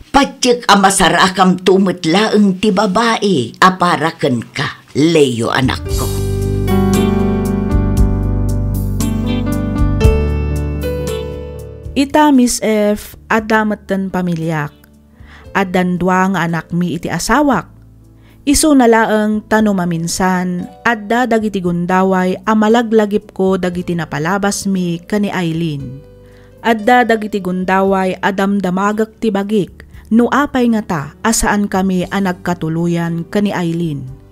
patiek a masarakamto met laeng ti babai a para kenka, Leo, anakko. Ita, Miss F, adda metten pamiliak. Addan dua nga anakmi iti asawak. Isuna laeng ta no maminsan, adda dagiti gundaway a malaglagipko dagiti napalabasmi ken ni Aileen. Adda dagiti gundaway a damdamagek ti bagik no apay ngata a saankami a nagkatuloyan ken ni Aileen.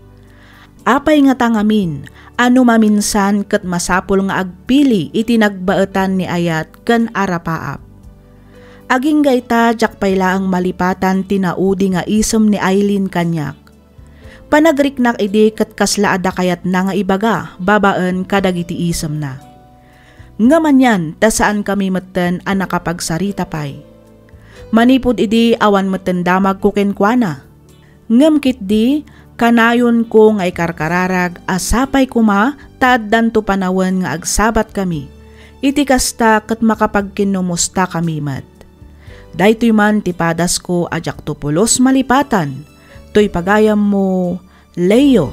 Apay ngata ngamin a no maminsan ket masapul nga agpili iti nagbaetan ni ayat ken arapaap? Agingga ita, diak pay laeng malipatan ti naudi nga isem ni Aileen kaniak. Panagriknak idi ket kasla adda kayatna nga ibaga babaen kadagiti isemna. Ngem anian ta saankami metten a nakapagsarita pay. Manipud idi, awan metten damagko kenkuana. Ngem ketdi, kanayonko nga ikarkararag a sapay koma ta addanto panawen nga agsabatkami. Iti kasta, ket makapagkinnumustakami met. Daytoy man ti padasko a diakto pulos malipatan, toy pagayammo, Leo.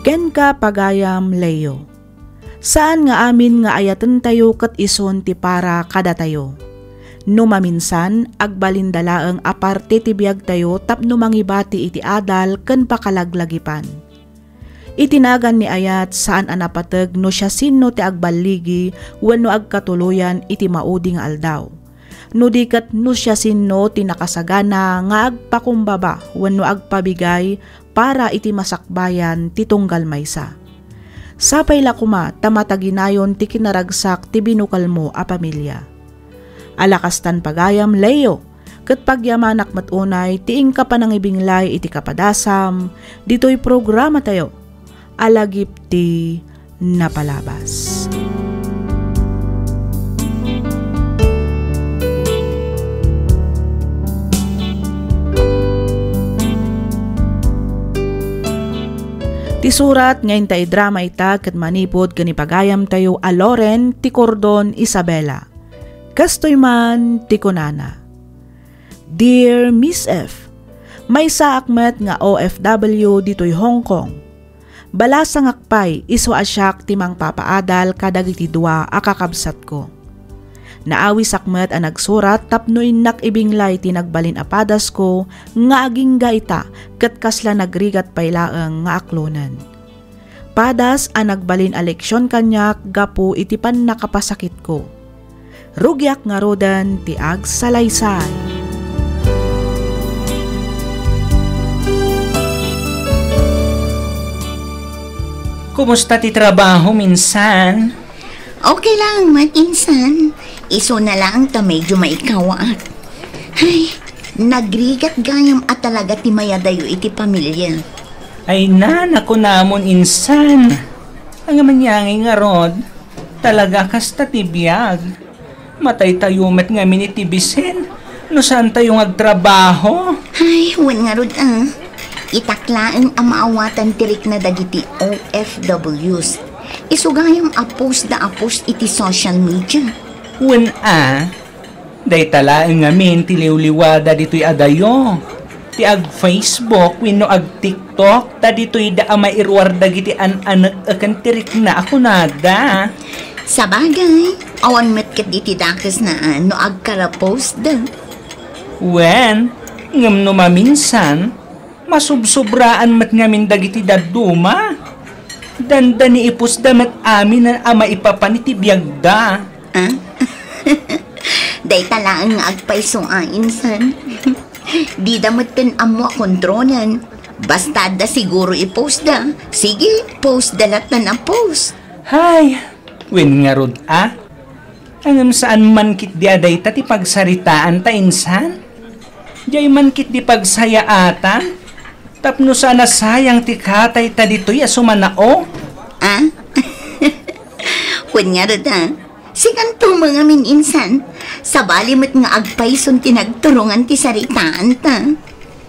Kenka, pagayam Leo. Saan nga amin nga ayatentayo ket isun ti para kadatayo. No maminsan, agbalinda laeng a parte ti biagtayo tapno mangibati iti adal ken pakalaglagipan. Iti nagan ni ayat, saan a napateg no siasino ti agballigi wenno agkatuloyan iti maudi nga aldaw. No di ket no siasino ti nakasagana nga agpakumbaba wenno agpabigay para iti masakbayan ti tunggal maysa. Sapay la koma ta mataginayon ti kinaragsak ti binukelmo a pamilia. Ala kastan pagayam, Leo, ket pagyamanak met unay ti inka panangibinglay iti kapadasam ditoy programatayo a Lagip ti Napalabas. Ti surat nga inta idrama ita ket manipud ken ni pagayamtayo a Loren ti Cordon Isabela. Kastoy man ti kunana, "Dear Miss F, maysaak met nga O F W ditoy Hong Kong. Balasangak pay isu a siak ti mangpapaadal kadagiti dua a kakabsatko. Naawisak met a nagsurat tapno innak ibinglay ti nagbalin a padasko nga agingga ita ket kasla nagrigat pay laeng nga aklonen. Padas a nagbalin a leksion kaniak gapu iti pannakapasakitko. Rugiak ngaruden ti agsalaysay." Kumusta ti trabaho, insan? Okay lang met, insan. Isuna lang ta medyo maikawaak. Ay, nagrigat gayam a talaga ti mayadayo iti pamilya. Ay, nana, kunamon, insan. Ania man ngay ngarud, talaga kasta ti biag. Mataytayo met ngamin iti bisin no saantayo nga agtrabaho. Ay, wen ngarud, ah. Itak laeng a maawatan ti rikna dagiti O F Ws. Isu gayam a post da a post iti social media. Wen a, dayta laeng ngamin ti liwliwada ditoy adayo. Ti ag-Facebook wenno ag-TikTok, ta ditoy da a mairuar dagiti an-anek ken ti rikna a kunada. Sabagay, awan met ket iti dakes na a no agkara-post da. Wen, ngem no maminsan, masubsobraan met ngamin dagiti dadduma. Dandani i-post da met amin a maipapan iti biagda. Ah? Dayta laeng nga agpayso a insan. Dida metten ammo a kontronen. Basta adda siguro i-post da. Sige, post da latta a post. Hay, wen ngarud a. Ngem saan man ketdi a dayta ti pagsaritaanta, insan? Diay man ketdi pagsayaatan? Tapno saan a sayang ti katayta ditoy a sumanao? Ah? Wen ngarud a. Sikanto met ngamin insan, sabali met nga agpayson ti nagturongan ti saritaanta.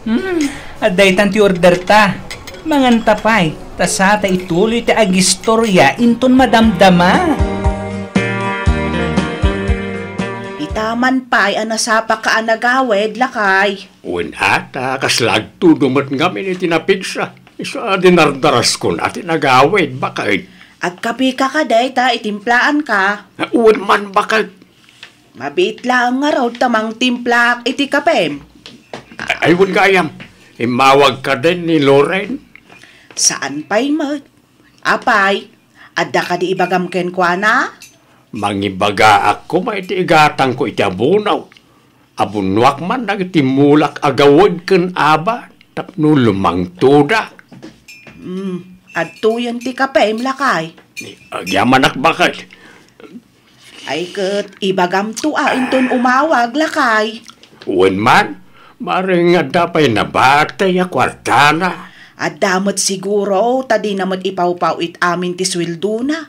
Hmm, adda itan ti orderta. Manganta pay, ta sata ituloy ti agistorya inton madamdama. Ita man pay a nasapaka a nagawid, lakay. Wen a, ta kasla agtudong met ngamin iti napigsa. Isu a dinardaraskon a ti nagawid, baket. Agkapeka kadi ta itimplaanka? Wen man, baket. Mabiit laeng ngarud ta mangtimplaak iti kapem. Ay, wen gayam, immawag kadi ni Loren? Saan pay met. Apay, adda kadi ibagam kenkuana? Mangibagaak koma iti igatangko iti abunaw. Abunoak man dagiti mulak a gawed ken aba tapno lumangtoda. Hmm, adtoyen ti kapem, lakay. Agyamanak, baket. Ay ket ibagamto a inton umawag, lakay. Wen man, maring adda pay nabatay a kuartana. Adda met siguro, ta dina met ipawpaw-it amin ti sueldona.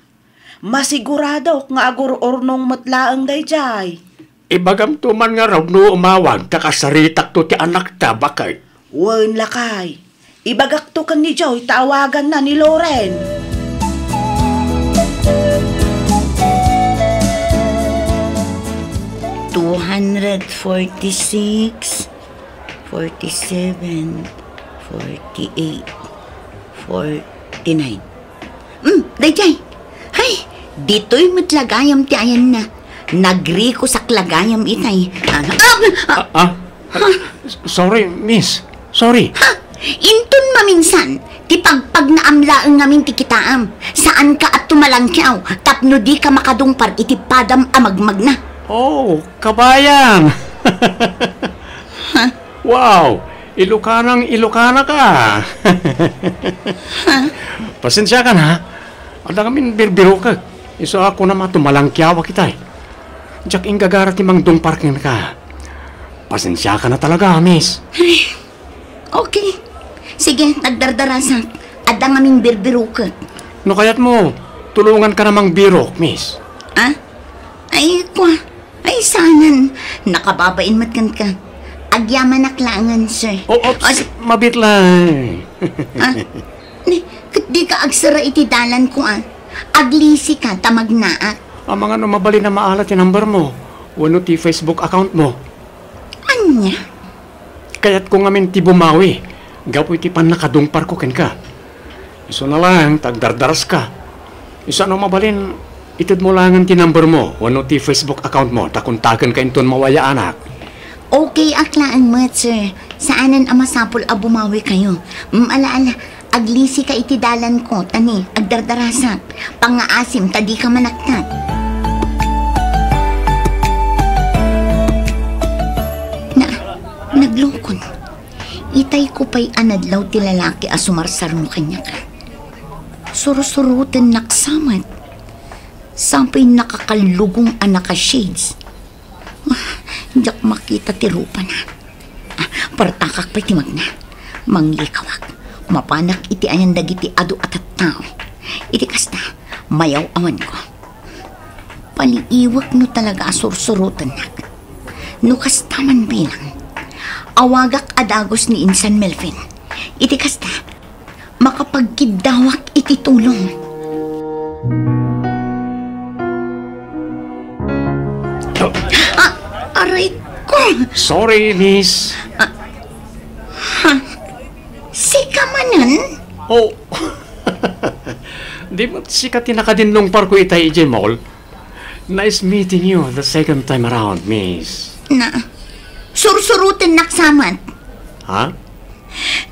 Masiguradok nga agur-urnong met laeng daydiay. Ibagamto man ngarud no umawag ta kasaritakto ti anakta, baket. Wen, lakay. Ibagakto ken ni Joy ta awaganna ni Loren. Two hundred forty-six, forty-seven, forty-eight, forty-nine. Hmm, daydiay. Hay, ditoy met la gayam ti ayanna. Nagrikusak la gayam itay. Ah, ah, ah, Ah, ah. Sorry, miss. Sorry. Ha? Inton maminsan, ti pagpagnaam laeng ngamin ti kitaam. Saanka a tumalangkiaw tapno dika makadungpar iti padam a magmagna. Oh, kabayan! Ha? Wow! Ilokanang Ilokana ka! Ha? Pasensiakan, ha? Adda ngamin birbirokek. Isu a kunam a tumalangkiawak itay. Diak inggagara ti mangdungpar kenka. Pasensiakan a talaga, miss. Ay, okay. Sige, nagdardarasak. Adda ngamin birbiroket. No kayatmo, tulongankan a mangbirok, miss. Ah? Ay, kua. Ay, saanen. Nakababain met kenka. Agyamanak laengen, sir. Oh, oops, O, si- mabit lang. Ah? Ni, ket dika agsara iti dalanko, ah. Aglisika ta magnaak. Amangan no mabalin a maala ti number mo wenno ti Facebook account mo. Ania? Kayatko ngamin ti bumawi gapu iti pannakadungparko kenka. Isuna laeng ta agdardaraska. Isuna no mabalin, itedmo laengen ti number mo wenno ti Facebook account mo ta kontakenka inton mawayaanak. Okay ak laeng met, sir. Saanen a masapul a bumawikayo. Mm, ala, ala. Aglisika iti dalanko, ta ni, agdardarasak. Pangngaasim ta dika manaktak. Na, naglukon. Itayko pay a nadlaw ti lalaki a sumarsarno kaniak. Sursurotennak sa met. Sapay nakakallugong a naka-shades. Ah, diak makita ti rupana. Ah, partakak pay ti magna. Manglikawak. Mapanak iti ayan dagiti adu a tattao. Iti kasta, mayaw-awanko. Paliiwek no talaga a sursurotennak. No kasta man bilang, awagak a dagus ni Insan Melvin. Iti kasta, makapagkiddawak iti tulong. Ah, aray ko! Sorry, miss. Ah, ha? Sika manen? Oh. Di met sika ti nakadinnungparko itay idiay mall? Nice meeting you the second time around, miss. Na, sursurotennak sa met. Ha?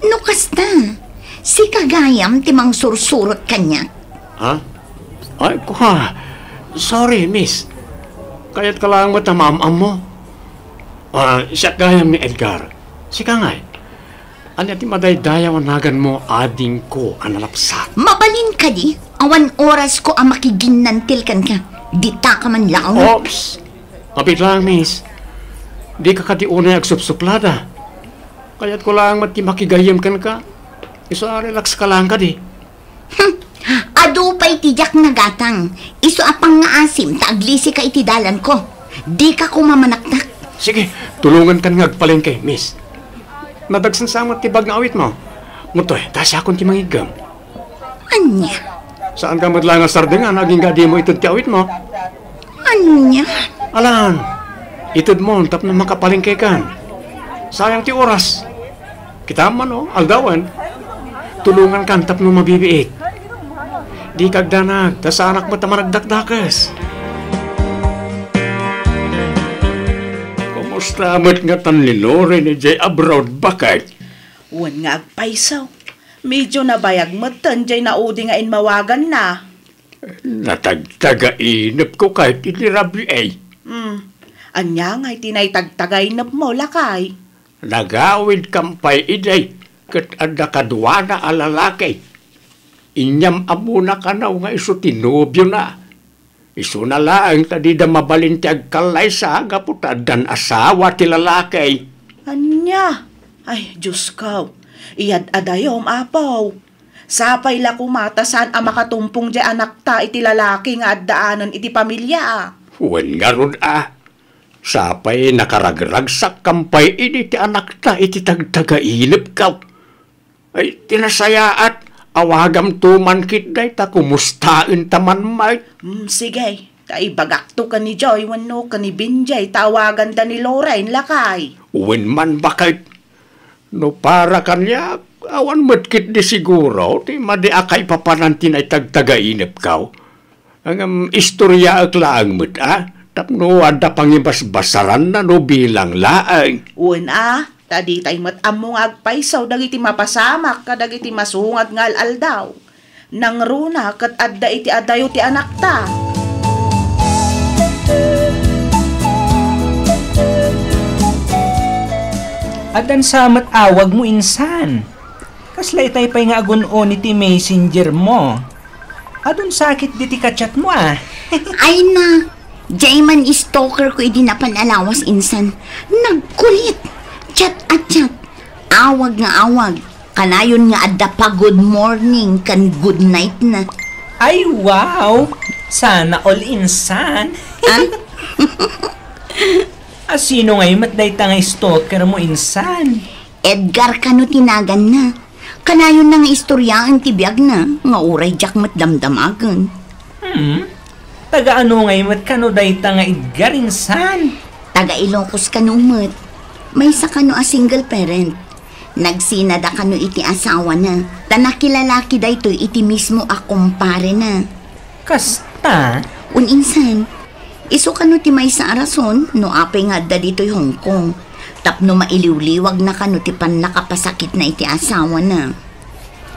No kasta, sika gayam ti mangsursurot kaniak. Ha? Ay, kua. Sorry, miss. Kayatka laeng met a maam-ammo. Ah, siak gayam ni Edgar. Sika ngay? Ania ti madaydayaw a naganmo, adingko a nalapsat? Mabalin kadi? Awan orasko a makiginnantil kenka. Ditaka man laeng. Oops! Mabit lang, miss. Dika kadi unay agsupsuplada. Kayatko laeng met ti makigayyem kenka. Isu a relax ka laeng kadi. Hmm. Adu pay ti diak nagatang. Isu a pangngaasim ta aglisika iti dalanko. Dika koma manaktak. Sige, tulongankan nga agpalengke, miss. Nadagsen sa met ti bag nga awitmo. Mutoy, ta siakon ti mangiggem. Ania? Saanka met laeng a sardengan agingga dimo ited ti awitmo? Ania? Alan, itedmon tapno makapalengkekan. Sayang ti oras. Kitam man, o, aldawen. Tulongankan tapno mabibiit. Dika agdanag, ta saanak met a managdakdakes. Kumusta met ngatan ni Loren idiay abroad, baket? Wen nga agpayso. Medio nabayag metten diay naudi nga immawaganna. Natagtagainepko kayat iti rabii. Hmm. Ania ngay ti naitagtagainepmo, lakay? Nagawidkan pay idi ket adda kaduana a lalaki. Inyam-ammona kano nga isu ti nobiona. Isuna laeng ta dida mabalin ti agkallaysa gapu ta addan asawa ti lalaki. Ania? Ay, Diosko, iyad-adayom, Apo. Sapay la koma ta saan a makatumpong diay anakta iti lalaki nga addaanen iti pamiliaa. Wen ngarud a, sapay nakaragragsakkan pay idi ti anakta iti tagtagainepko. Ay, ti nasayaat, awagamto man ketdi ta kumustaenta man met. Mm, sige, ta ibagakto ken ni Joy wenno ken ni Benjay ta awaganda ni Lorraine, lakay. Wen man, baket. No para kaniak, awan met ketdi siguro ti madi a kaipapanan ti naitagtagainepko. Ngem istoryaek laeng met a, tapno adda pangibasbasaranna no bilang laeng. Wen a, ta ditay met ammo nga agpayso dagiti mapasamak kadagiti masungad nga al-aldaw. Nangruna ket adda iti adayo ti anakta. Addan sa met awagmo, insan. Kasla itay pay nga agun-oni ti messenger mo. Adun sakit diti ka-chat mo, a. Ay na, Diay man stalker ko idi napan a lawas insan. Nagkulit. Chat a chat. Awag nga awag. Kanayon nga adda pa good morning ken good night na. Ay, wow! Sana all insan. Ah? Asino ngay met dayta nga stalker mo insan? Edgar kano ti naganna. Kanayon na nga istoryaen ti biagna, nga uray diak met damdamagen. Hmm? Taga ano ngay met kano dayta nga Edgar insan? Taga Ilocos kano met. Maysa kano a single parent. Nagsinada kano iti asawana. Ta nakilalaki daytoy iti mismo a kumparena. Kasta? Wen insan, isu kano ti maysa a rason no apay nga adda ditoy Hong Kong, tapno mailiwliwagna kano ti pannakapasakitna iti asawana.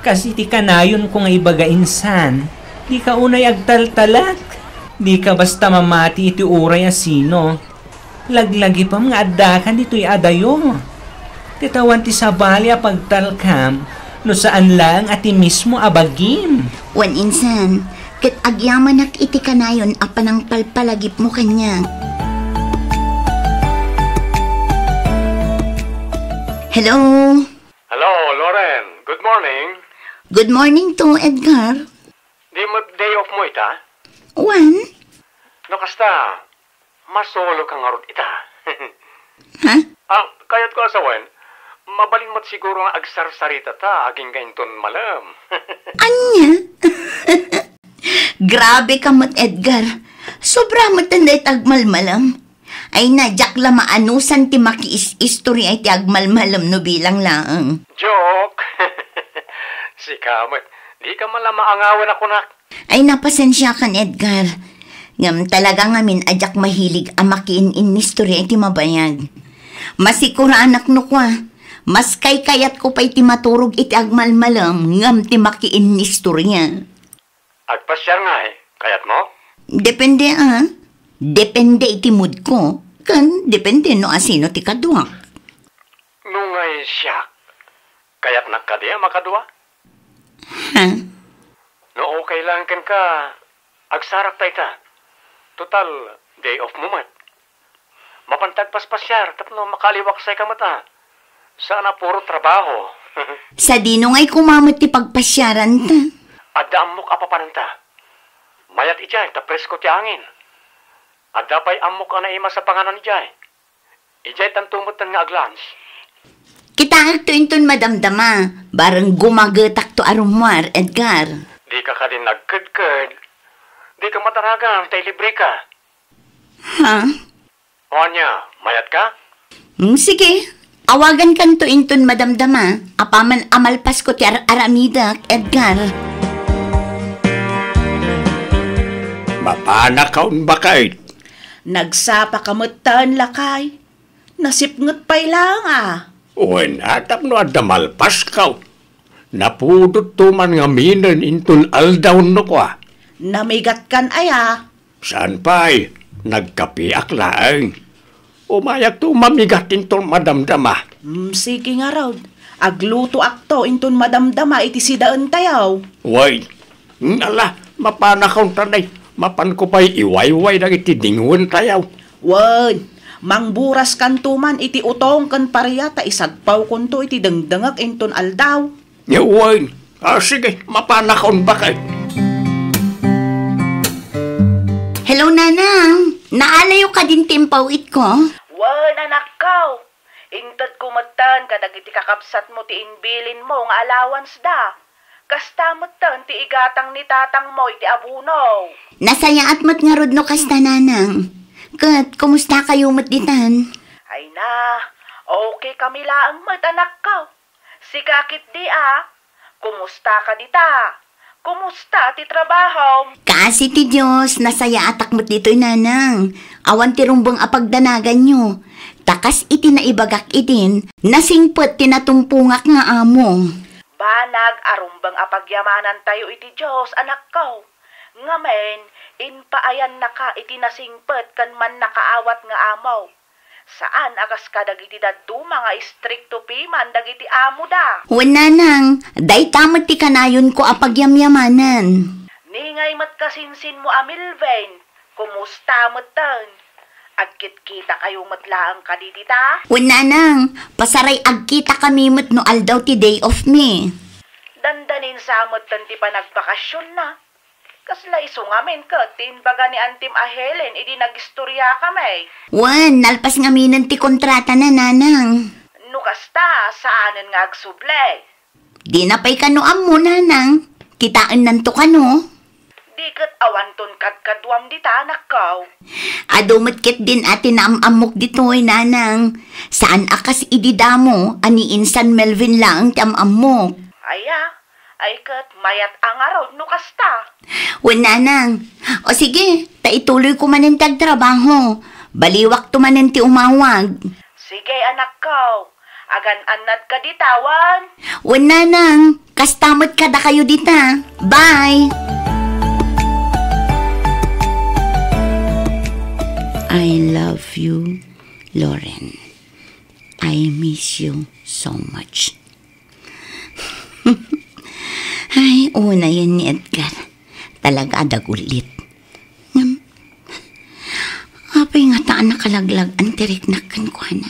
Kas iti kanayonko nga ibaga insan, dika unay agtaltalek. Dika basta mamati iti uray a sino. Laglagipem nga addaka ditoy adayo. Ket awan ti sabali a pagtalkam no saan laeng a ti mismo a bagim. Wen insan, ket agyamanak iti kanayon a panangpalpalagipmo kaniak. Hello? Hello, Loren. Good morning. Good morning to, Edgar. Di met day off mo ita? Wen? No kasta, masolo ka ngarud ita. Ha? Ah, kayat ko a sawen, mabalin met siguro nga agsarsaritata agingga inton malem. Ania? Grabe ka met, Edgar. Sobra met dayta agmalmalem. Ay na, diak la maanusan ti makiis-istorya iti agmalmalem no bilang laeng. Joke! Sika met, di ka man la maangawan a kunak. Ay, napasensiakan, Edgar. Ngem talaga ngamin a diak mahilig a makiin-innistorya iti mabayag. Masikuraanak no kua, mas kaykayatko pay ti maturog iti agmalmalem ngem ti makiinnistorya. Agpasiar ngay, kayatmo? Depende, a. Depende iti moodko, ken depende no asino ti kaduak. No ngay siak, kayatnak kadi a makadua? Ha? No okay lang kenka, agsarakta ita. Total, day off mo met. Mapanta agpaspasiar tapno makaaliwaksayka met a. Saan a puro trabaho. Sadino ngay koma met ti pagpasiaranta? Adda ammok a papananta. Mayat idiay ta presko ti angin. Adda pay ammok a naimas a panganan idiay. Idiay tanto metten nga aglunch. Kitaekto inton madamdama, bareng gumagetakto a rummuar, Edgar. Dika kadi nagkedked. Dika madaragan ta ilibreka. Ha? O ania, mayatka? Hmm, sige. Awagankanto inton madamdama, apaman a malpasko ti ar-aramidek, Edgar. Mapanakaon, baket. Nagsapaka metten, lakay. Nasipnget pay laeng a. Wen, a, tapno adda malpasko. Napudotto man ngaminen inton aldaw no kua. Namigatkan aya? Saan pay, nagkapiak laeng. Umayakto mamigat inton madamdama. Mm, sige ngarud. Aglutoakto inton madamdama iti sidaentayo. Wen, ala, mapanakaon ta nay. Mapanko pay iwayway dagiti dingwentayo. Wen, mangburaskanto man iti utong ken paria ta isagpawkonto iti dengdengek inton aldaw. Wen, a, sige, mapanakaon, baket. Hello, Nanang. Naalayo kadin ti impawitko? Wen, anakko. Intedko metten kadagiti kakabsatmo ti imbilinmo nga allowance da. Kasta metten ti igatang ni tatangmo iti abono. Nasayaat met ngarud no kasta, Nanang. Ket, kumustakayo met ditan? Ay na, okay kami laeng met, anakko. Sika ketdi a, kumusta ka dita? Kumusta ti trabahom? Kaasi ti Dios, nasayaatak met ditoy, Nanang. Awan ti rumbeng a pagdanaganyo. Ta kas iti naibagak idin, nasingpet ti natumpongak nga amo. Banag a rumbeng a pagyamanantayo iti Dios, anakko. Ngamin, impaayannaka iti nasingpet ken mannakaawat nga amo. Saan a kas kadagiti dadduma nga istrikto piman dagiti amoda. Wen, Nanang, dayta met ti kanayonko a pagyamyamanan. Ni ngay met kasinsinmo a Milvin, Kumusta metten? Agkitkitakayo met laeng kadi dita? Wen, nanang, pasaray agkitakami met no aldaw ti day off mi. Dandanin sa metten ti panagbakasionna. Kasla isu ngamin ket ti imbaga ni Antim a Helen idi nagistoriakami. Wen, nalpas ngaminen ti kontratana, nanang. No kasta, saanen nga agsubli. Dina pay kano ammo, nanang. Kitaennanto kano. Di ket awanton kadkaduam dita, anakko. Adu met ketdin a ti naam-ammok ditoy, nanang. Saan a kas idi damo a ni insan Melvin laeng ti am-ammok. Aya, ay ket mayat a ngarud no kasta. Wen, nanang. O sige, ta ituloyko manen ti agtrabaho. Baliwakto manen ti umawag. Sige, anakko. Agan-annad ka dita, wen? Wen, nanang. Kasta met kadakayo dita. Bye! I love you, Loren. I miss you so much. Ay, unayen ni Edgar. Talaga a dagulit. Ngem, apay ngata a nakalaglag-an ti riknak kenkuana?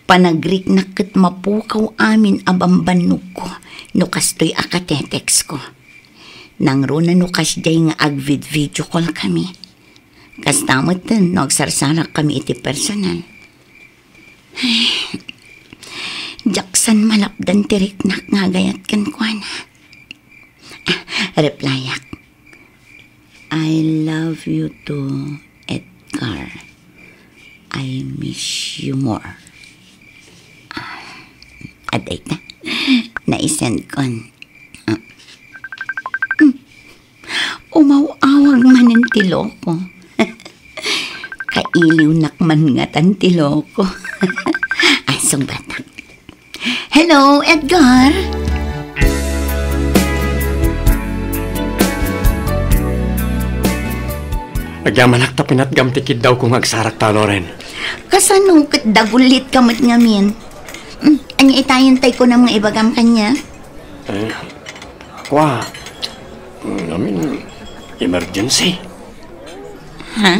Panagriknak ket mapukaw amin a bambannogko no kastoy a kateteksko. Nangruna no kasdiay nga agvid-video call kami. Kasta metten no agsarsarakkami iti personal. Ay, diak san malapdan ti riknak nga agayat kenkuana. Ah, replyak. "I love you too, Edgar. I miss you more." Ah, adda ita. Naisendkon. Ah. Hmm. Umaw-awag manen ti loko. Kailiwnak man ngatan ti loko. Ay, sungbatak. Hello, Edgar? Agyamanak ta pinatgam ti kiddawko nga agsarakta, Loren. Kasano ket dagulitka met ngamin? Hmm, ania itayen tay kunam nga ibagam kaniak? Eh, kua, ngamin, emergency. Ha?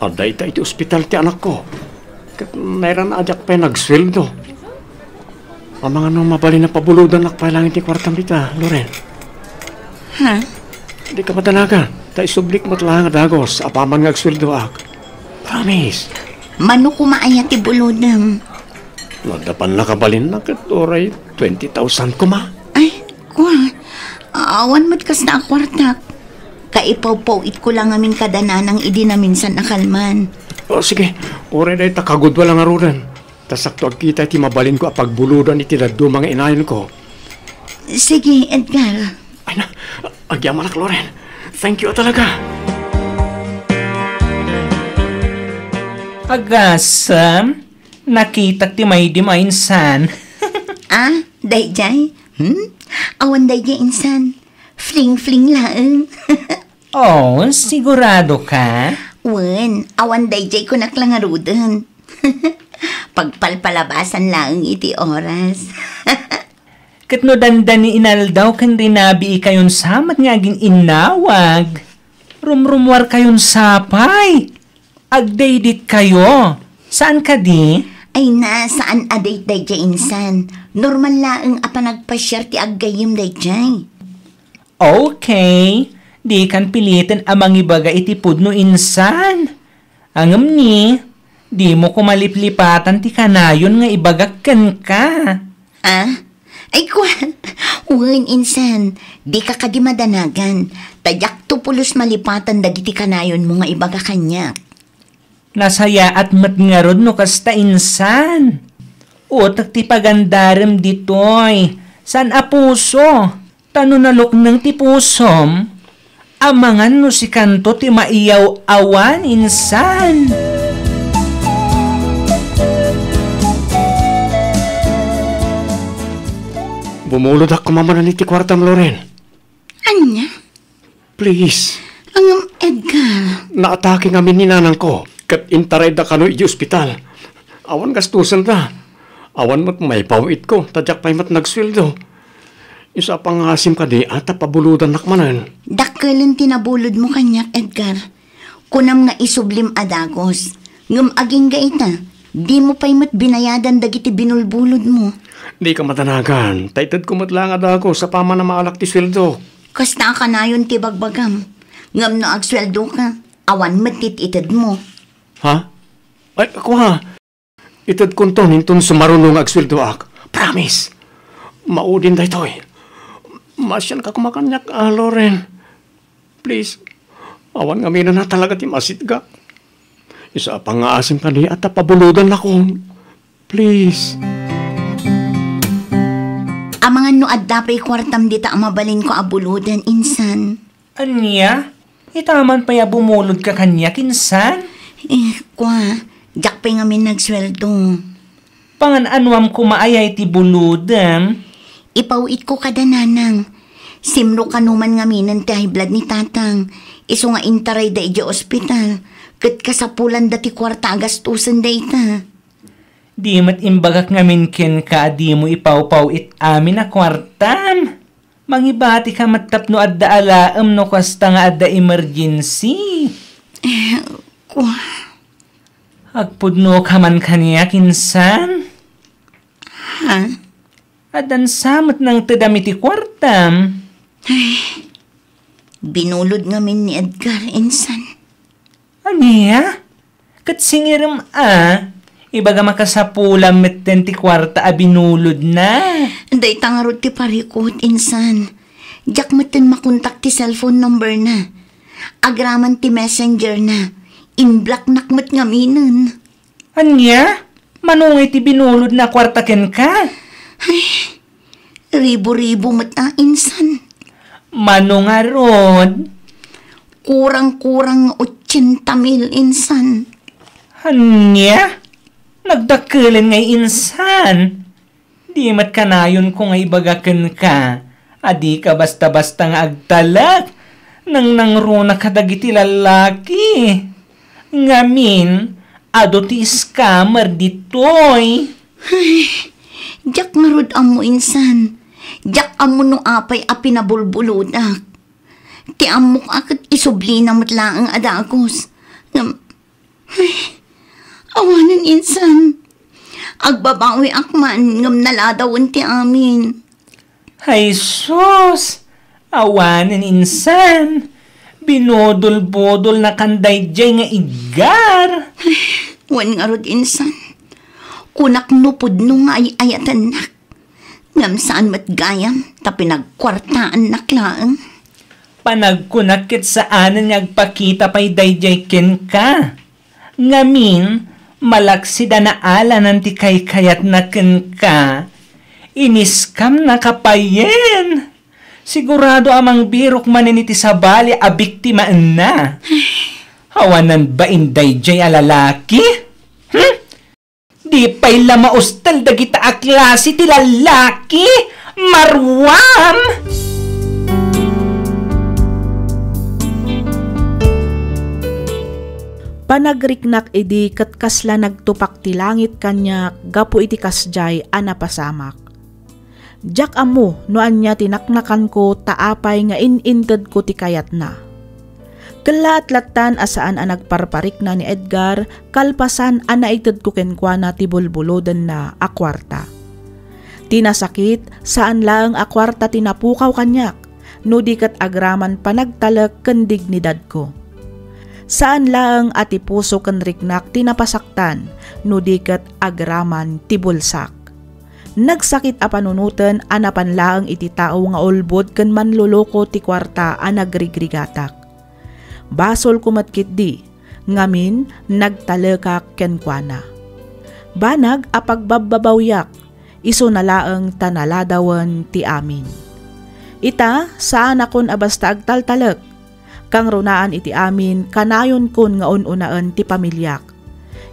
Adda ita iti ospital ti anakko. Ket nairana a diak pay nagsueldo. Amangan no mabalin a pabulodannak pay laeng iti kuartam dita, Loren. Ha? Dika madanagan. Ta isublik met laeng a dagus apaman nga agsueldoak. Promise. Mano koma aya ti bulodem? No adda pannakabalinna ket uray twenty thousand koma. Ay, kua. Awan met kasta a kuartak. Kaipawpaw-itko la ngamin kada nanang idi naminsan a kalman. O, sige. Uray dayta kagudua la ngaruden. Ta sakto agkita iti mabalinko a pagbulodan iti dadduma nga inayenko. Sige, Edgar. Ay na, agyamanak, Loren. Thank you talaga. Agasem, nakitak ti maydem a insan. Ah, daydiay? Hmm? Awan daydiay insan. Fling-fling laeng. Oh, sigurado ka? Wen, awan daydiay kunak la ngaruden. Pagpalpalabasan laeng iti oras. Ket no dandani inaldaw ken rinabiikayon sa met nga agin-innawag, rumrummuarkayon sa pay. Agdayditkayo. Saan kadi? Ay na, saan a date daydiay insan. Normal laeng a panagpasiar ti aggayyem daydiay. Okay. Dikan piliten a mangibaga iti pudno insan. Ngem ni, dimo koma liplipatan ti kanayon nga ibagak kenka. Ah? Ay, kua, wen, insan, dika kadi madanagan. Ta diakto pulos malipatan dagiti kanayonmo nga ibaga kaniak. Nasayaat met ngarud no kasta, insan. Utek ti pagandarem ditoy, saan a puso. Ta no nalukneng ti pusom, amangan no sikanto ti maiyaw-awan, insan. Bumulodak koma manen iti kuartam, Loren. Ania? Please. Ngem, Edgar. Naatake ngamin ni nanangko, ket intarayda kano iti ospital. Awan gastusenda. Awan met maipaw-itko, ta diak pay met nagsueldo. Isu a pangasim kadi a ta pabulodannak manen. Dakkelen ti nabulodmo kaniak, Edgar. Kunam nga isublim a dagus, ngem agingga ita, dimo pay met binayadan dagiti binulbulodmo. Dika madanagan, ta itedko met laeng a dagus apaman a maalak ti sueldo. Kasta a kanayon ti bagbagam, ngem no agsueldoka, awan met ti itedmo. Ha? Ay, kua, itedkonton inton sumaruno nga agsueldoak. Promise! Maudin daytoy. Maasianka koma kaniak, a, Loren. Please. Awan ngamin a talaga ti masitgak. Isa a pangngaasim kaniak ta pabulodannakon. Please. Amangan no adda pay kuartam dita a mabalinko a buloden, insan. Ania? Ita man pay a bumulodka kaniak, insan? Eh, kua, diak pay ngamin nagsueldo. Pangan-anuam koma aya iti bulodem? Ipaw-itko kada nanang. Simro kano man ngaminen ti high blood ni tatang. Isu nga intarayda idiay ospital. Ket kasapulanda ti kuarta a gastusen dayta. Di met imbagak ngamin kenka a dimo ipawpaw-it amin a kuartam. Mangibatika met tapno adda alaem no kasta nga adda emergency. Eh, kua. Agpudnoka man kaniak, insan? Ha? Addan sa met nangtedam iti kuartam. Ay, binulod ngamin ni Edgar, insan. Ania? Ket singirem a, ibagam a kasapulam metten ti kuarta a binulodna. Dayta ngarud ti parikut, insan. Diak metten makontak ti cellphone number na. Agraman ti messenger na. Inblocknak met ngaminen. Ania? Mano ngay ti binulodna a kuarta kenka? Ay, ribu-ribu met a, insan. Mano ngarud? Kurang-kurang nga otsenta mil, insan. Ania? Nagdakkelen ngay, insan. Di met kanayonko nga ibaga kenka a dika basta-basta nga agtalek. Nangnangruna kadagiti lallaki. Ngamin, adu ti scammer ditoy. Ay, diak ngarud ammo, insan. Diak ammo no apay a pinabulbulodak. Ti ammok a ket isublina met laeng a dagus. Ngem, ay, awanen, insan. Agbabawiak man ngem naladawen ti amin. Ay sus! Awanen, insan. Binudol-budolnakan daydiay nga Edgar. Wen ngarud, insan. Kunak no pudno nga ay-ayatennak. Ngem saan met gayam ta pinagkuartaannak laeng. Panagkunak ket saanen nga agpakita pay daydiay kenka. Ngamin, malaksid a naalanan ti kaykayatna kenka. Iniskamnaka payen. Sigurado a mangbirok manen iti sabali a biktimaenna. Awanan bain daydiay a lalaki? Hmm? Di pay la maustel dagita a klase ti lallaki? Maruam! Panagriknak idi ket kasla nagtupak ti langit kaniak gapu iti kasdiay a napasamak. Diak ammo no ania ti naknakanko ta apay nga in-intedko ti kayatna. Kellaat lattan a saan a nagparparikna ni Edgar kalpasan a naitedko kenkuana ti bulbulodenna a kuarta. Ti nasakit, saan laeng a kuarta ti napukaw kaniak, no di ket agraman panagtalek ken dignidadko. Saan laeng a ti puso ken riknak ti napasaktan, no di ket agraman ti bulsak. Nagsakit a panunoten a napan laeng iti tao nga ulbod ken manloloko ti kuarta a nagrigrigatak. Basolko met ketdi, ngamin, nagtalekak kenkuana. Banag a pagbabbabawiak, isuna laeng ta naladawen ti amin. Ita, saanakon a basta agtaltalek. Kangrunaan iti amin, kanayonkon nga un-unaen ti pamiliak.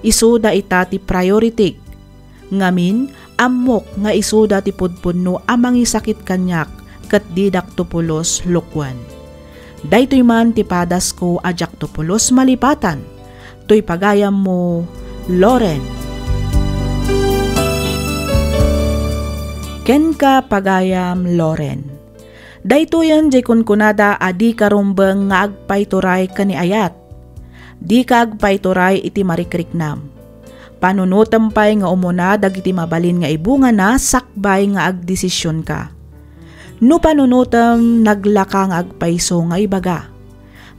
Isuda ita ti prioritik. Ngamin, ammok nga isuda ti pudpunno a mangisakit kaniak ket didak to pulos lukuen. Daytoy man ti padasko a diak to pulos malipatan. Toy pagayammo, Loren. Kenka, pagayam Loren. Daytoyen diay kunkunada a dika rumbeng nga agpaituray ken ni ayat. Dika agpaituray iti marikriknam. Panunotem pay nga umuna dagiti mabalin nga ibungana sakbay nga agdesisionka. No panunotem, naglaka nga agpayso nga ibaga.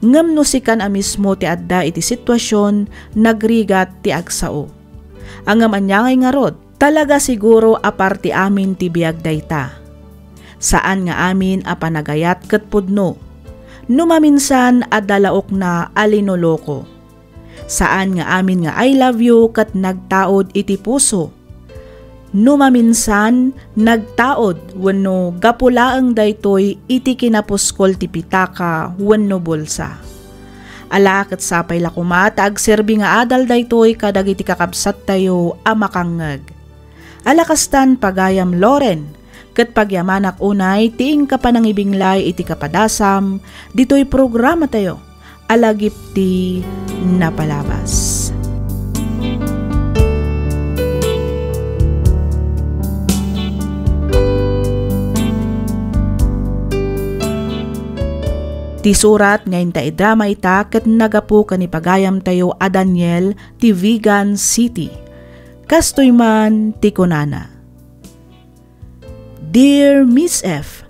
Ngem no sikan a mismo ti adda iti situasion, nagrigat ti agsao. Ngem ania ngay ngarud? Talaga siguro a parte amin ti biag dayta. Saan nga amin a panagayat ket pudno. No maminsan, adda laokna a linoloko. Saan nga amin nga "I love you" ket nagtaud iti puso. No maminsan, nagtaud wenno gapu laeng daytoy iti kinapuskol ti pitaka wenno bulsa. Ala ket sapay la koma ta agserbi nga adal daytoy kadagiti kakabsattayo a makangngeg. Ala kastan, pagayam Loren, ket pagyamanak unay ti inka panangibinglay iti kapadasam ditoy programatayo a lagip ti napalabas. Ti surat nga inta idrama ita ket nagapu ken ni pagayamtayo a Daniel ti Vigan City. Kastoy man ti kunana. Dear Miss F,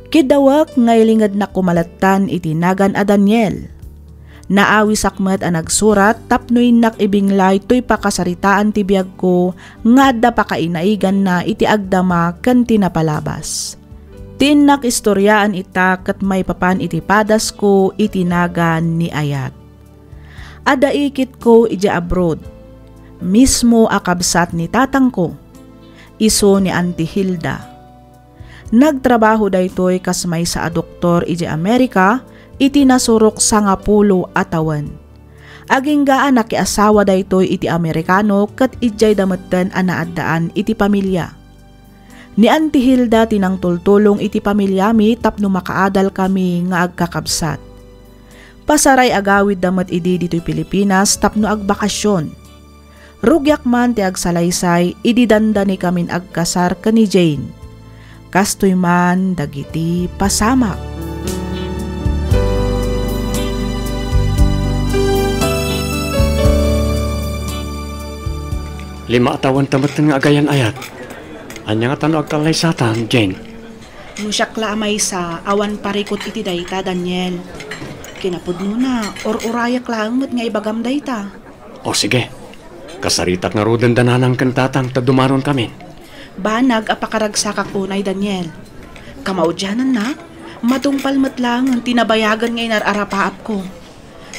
kiddawek nga ilingednak koma lattan iti nagan a Daniel. Naawisak met a nagsurat tapno innak ibinglay toy pakasaritaan ti biagko nga adda pakainaiganna iti agdama ken ti napalabas. Ti innak istoriaan ita ket maipapan iti padasko iti nagan ni Ayat. Adda ikitko idiay abroad, mismo a kabsat ni tatangko, isu ni Auntie Hilda. Nagtrabaho daytoy kas maysa a doktor idiay Amerika iti nasurok sangapulo a tawen. Agingga a nakiasawa daytoy iti Amerikano ket idiayda metten a naaddaan iti pamilia. Ni Auntie Hilda ti nangtultulong iti pamiliami tapno makaadalkami nga agkakabsat. Pasaray-agawidda met idi ditoy Pilipinas tapno agbakasion. Rugiak man ti agsalaysay idi dandanikamin agkasar ken ni Jane. Kastoy man dagiti pasamak. Lima a tawen ta metten nga agayan-ayat. Ania ngata no agkallaysatan, Jane? No siak la a maysa, awan parikut iti dayta, Daniel. Kinapudnona, ur-urayak laeng met nga ibagam dayta. O sige. Kasaritak ngaruden da nanang ken tatang ta dumaronkamin. Banag a pakaragsakak unay, Daniel. Kamaudiananna, matungpal met laengen ti nabayagen nga inar-arapaapko.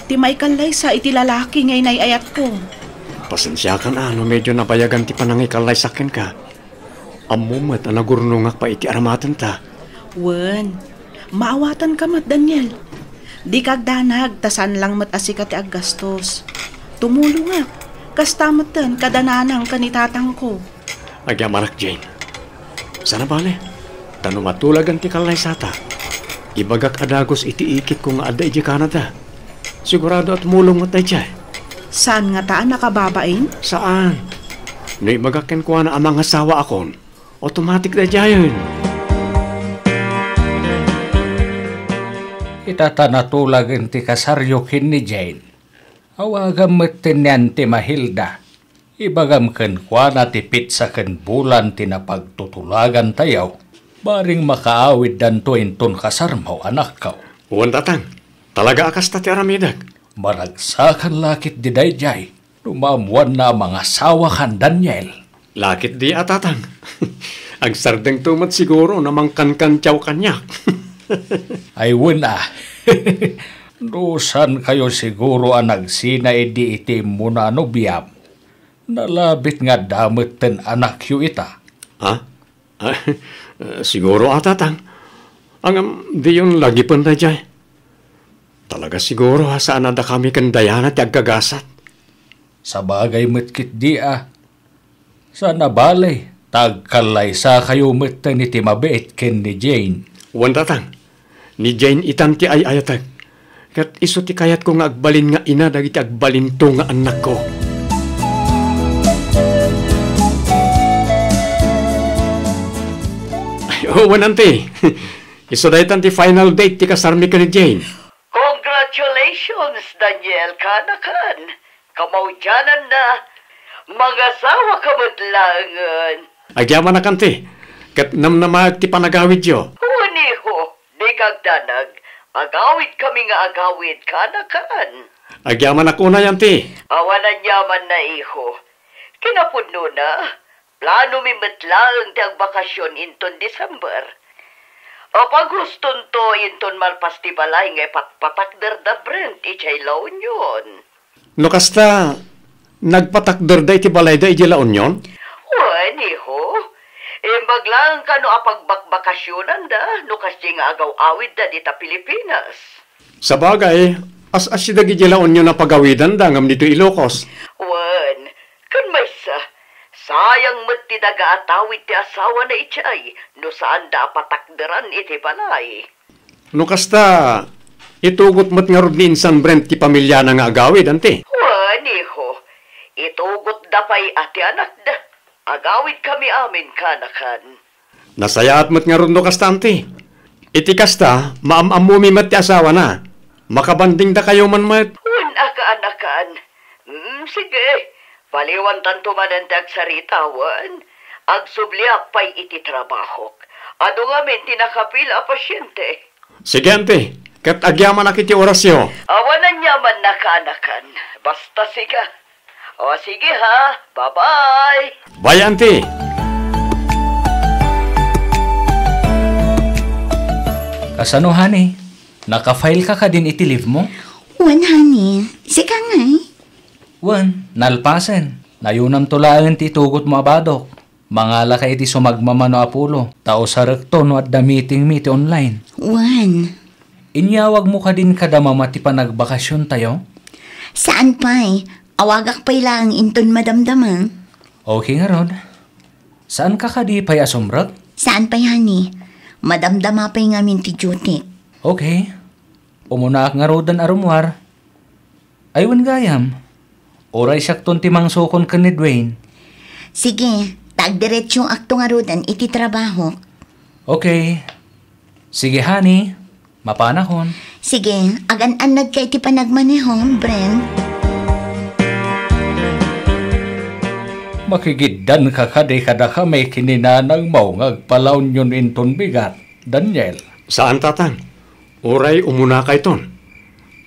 Ti maikallaysa iti lalaki nga inay-ayatko. Pasensiakan a no medyo nabayagan ti panangikallaysak kenka. Ammom met a nagurnongak pay iti aramatenta. Wen, maawatanka met, Daniel. Dika agdanag ta saan lang met a sika ti aggastos. Tumulongak. Kasta metten kada nanang ken ni tatangko. Agyamanak, Jane. Saan a bale, ta no matulagan ti kallaysata, ibagak a dagus iti ikitko nga adda idiay Canada. Sigurado a tumulong met daydiay. Saan ngata a nakababain? Saan. No ibagak kenkuana a mangasawaakon, automatic daydiayen. Ita ta natulagen ti kasaryo ken ni Jane. Awagam metten ni Auntie Mahilda. Ibagam kenkuana ti petsa ken bulan ti napagtutulagantayo, bareng makaawiddanto inton kasarmo, anakko. Wen, tatang. Talaga a kasta ti aramidek. Maragsakan la ketdi daydiay no maammoanna a mangasawakan, Daniel. La ketdi a, tatang. Agsardengto met siguro no mangkankantiaw kaniak. Ay, wen a. No saankayo siguro a nagsina idi iti immuna a nobiam, nalabit nga adda metten anakyo ita. Ha? Ah, siguro a, tatang. Ngem diyon lagipen daydiay. Talaga siguro a saan a dakami ken Diana ti aggagasat. Sabagay met ketdi a. Saan a bale, ta agkallaysakayo metten iti mabiit ken ni Jane. Wen, tatang. Ni Jane itan ti ay-ayatek. Ket isu ti kayatko nga agbalin nga ina dagiti agbalinto nga annakko. Ay, o, wen, auntie. Isu daytan ti final date ti kasarmi ken ni Jane. Congratulations, Daniel, kaanakan, kamaudiananna, mangasawa ka met laengen. Agyamanak, anti, ket namnamaek ti panagawidyo. Wen, iho, dika agdanag. Agawidkami nga agawid, kaanakan. Agyamanak unay, anti. Awan aniamanna, iho. Kinapudnona, planomi met laeng ti agbakasion inton December. Apaghustonto inton malpas ti balay nga ipatpatakder da Brent idiay La Union. No kasta, nagpatakderda iti balayda idiay La Union? Wen, iho. Imbag laeng kano a pagbakbakasionanda no kasdiay nga agaw-awidda dita Pilipinas. Sabagay, as-asideg idiay La Union a pagawidanda ngem ditoy Ilocos. Wen, ken maysa, sayang met ti daga a tawid ti asawana idiay no saanda a patakderan iti balay. No kasta, itugot met ngarud ni insan Brent ti pamiliana nga agawid, anti? Wen, iho, itugotda pay a ti anakda. Agawidkami amin, kaanakan. Nasayaat met ngarud no kasta, anti. Iti kasta, maam-ammomi met ti asawana. Makabandingdakayo man met. Wen a, kaanakan. Mm, sige. Paliwantanto manen ti agsarita, wen. Agsubliak pay iti trabahok. Adu ngamin ti nakapila a pasiente. Sige, anti. Ket agyamanak iti orasyo. Awan aniamanna, kaanakan. Basta sika. O, sige ha. Bye-bye. Bye, anti. Kasano, honey? Naka-file ka kadin iti leave mo? Wen, honey. Sika ngay? Wen, nalpasen. Nayunamto laeng ti itugotmo a badok. Mangalaka iti sumagmamano a pulo, ta usarekto no adda meetingmi iti online. Wen. Inyawagmo kadin kada mama ti panagbakasiontayo? Saan pay. Awagak pay laeng inton madamdama. Okay ngarud. Saanka kadi pay a sumrek? Saan pay, honey. Madamdama pay ngamin ti duty. Okay. Umunaak ngaruden a rummuar. Ay, wen gayam. Uray siakton ti mangsukon ken ni Dwayne. Sige, ta agdiretsoakto ngaruden iti trabahok. Okay. Sige, honey. Mapanakon. Sige, agan-annadka iti panagmanehom, Brent. Makigiddanka kadi kadakami ken ni nanangmo nga agpalaunion inton bigat, Daniel? Saan, Tatang. Uray umunakayton.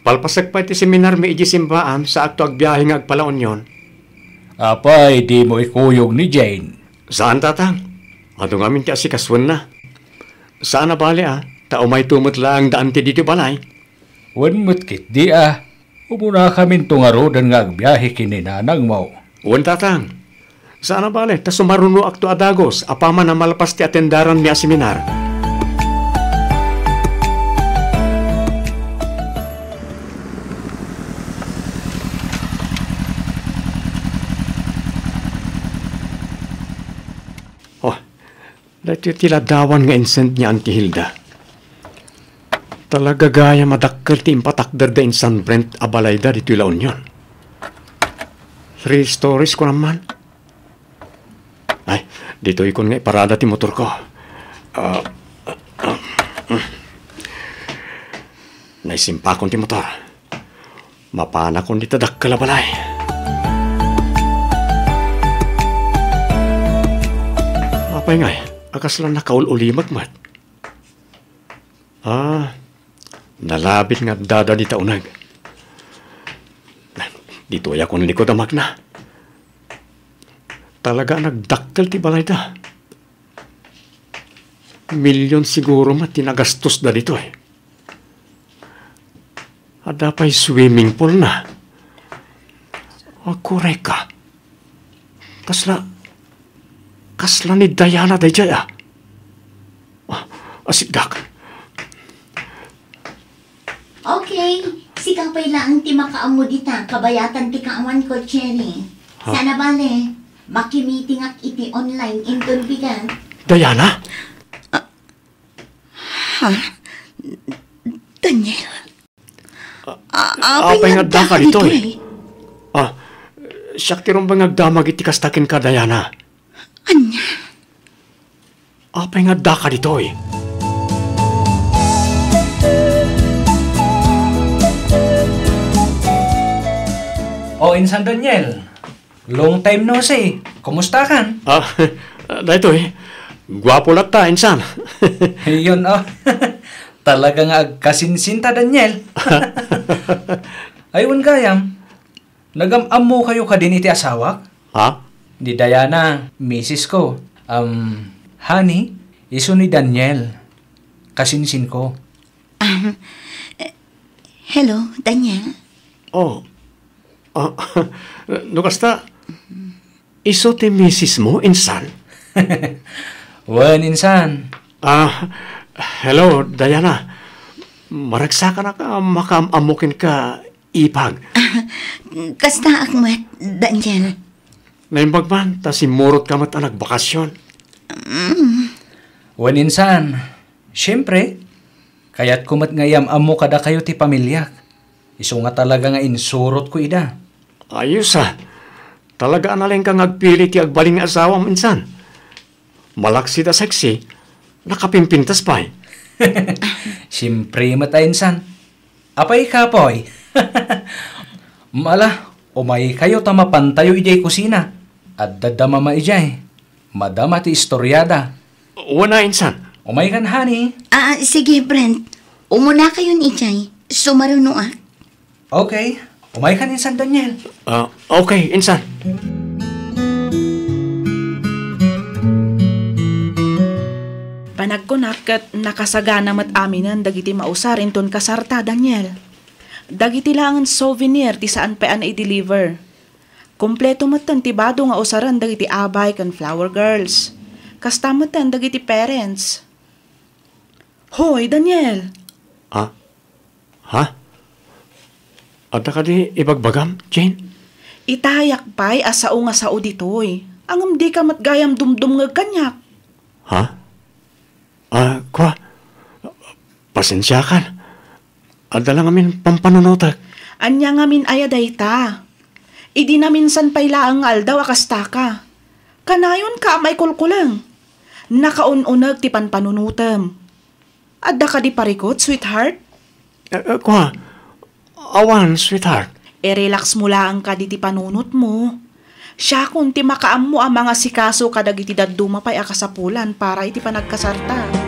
Palpasek pay ti seminarmi idiay simbaan, saakto agbiahe nga agpalaunion. Apay, dimo ikuyog ni Jane? Saan, Tatang. Adu ngamin ti asikasuenna. Saan a bale a, ta umayto met laeng da anti ditoy balay. Wen met ketdi a, umunakaminto ngaruden nga agbiahe ken ni nanangmo. Wen, Tatang. Saan a bale, ta sumarunoakto a dagus apaman a malpas ti atendaranmi a seminar. Oh, daytoy ti ladawan nga insend ni Auntie Hilda. Talaga gayam a dakkel ti impatakderda insan Brent a balayda ditoy La Union. Three stories, kunam man. Ay, ditoykon nga iparada ti motorko. Ah, naisimpakon ti motor. Mapanakon dita dakkel a balay. Apay ngay, a kasla nakaul-ulimek met? Ah, nalabit nga addada dita uneg. Ditoyakon likud a makna. Talaga a nagdakkel ti balayda. Million siguro met ti nagastosda ditoy. Adda pay swimming pool na. Agkurayka. Kasla, kasla ni Diana daydiay, a. Ah, asigdak. Okay, sika pay laeng ti makaammo dita, kabayatan ti kaawanko, Cherry. Ha? Saan a bale, makimitingak iti online inton bigat. Diana? Ah, ha? Daniel? Ah, ah, apay nga addaka ditoy? Ah, siak ti rumbeng nga agdamag iti kasta kenka, Diana. Ania? Apay nga addaka ditoy? O, insan Daniel. Long time no see. Kumustakan? Ah, daytoy. Guapo latta, insan. Yun, oh. Talaga nga agkasinsinta, Daniel. Ay, wen gayam. Nagam-ammokayo kadin iti asawak? Ha? Ni Diana, misis ko. Um, honey, isu ni Daniel. Kasinsin ko. Ah, eh, hello, Daniel? Oh. Ah, no kasta, isu ti misis mo, insan? Wen, insan. Ah, hello, Diana. Maragsakanak a makaam-ammo kenka, ipag. Kastaak met, Daniel. Naimbag man, ta simmurotka met a nagbakasyon. Mm. Wen, insan. Siempre, kayatko met nga iyam-ammo kadakayo ti pamiliak. Isu nga talaga nga insurotko ida. Ayos, ah. Talaga a nalengka nga agpili ti agbalin nga asawam, insan. Malaksid a sexy, nakapimpintas pay. Siempre met a, insan. Apay, kapoy? Mala, umaykayo ta mapantayo idiay kusina. Adda da mama idiay. Madama ti istoriada. Wen a, insan. Umaykan, honey. Ah, sige, Brent. Umunakayon idiay. Sumarunoak. Okay. Umaykan, insan Daniel. Ah, okay, insan. Panagkunak ket nakasagana met aminen dagiti mausar inton kasarta, Daniel. Dagiti laengen souvenir ti saan pay a nai-deliver. Kompleto metten ti bado nga usaren dagiti abay ken flower girls. Kasta metten dagiti parents. Hoy, Daniel! Ah? Ha? Adda kadi ibagbagam, Jane? Itayak pay a sao nga sao ditoy. Ngem dika met gayam dumdumngeg kaniak. Ha? Ah, kua, pasensiakan. Adda la ngamin pampanunotek. Ania ngamin aya dayta? Idi naminsan pay laeng nga aldaw a kastaka. Kanayonka a maikulkuleng. Nakaun-uneg ti panpanunotem. Adda kadi parikut, sweetheart? Eh, eh, kua, awan, sweetheart. I-relax mo laeng kadi ti panunotmo. Siakon ti makaammo a mangasikaso kadagiti dadduma pay a kasapulan para iti panagkasarta.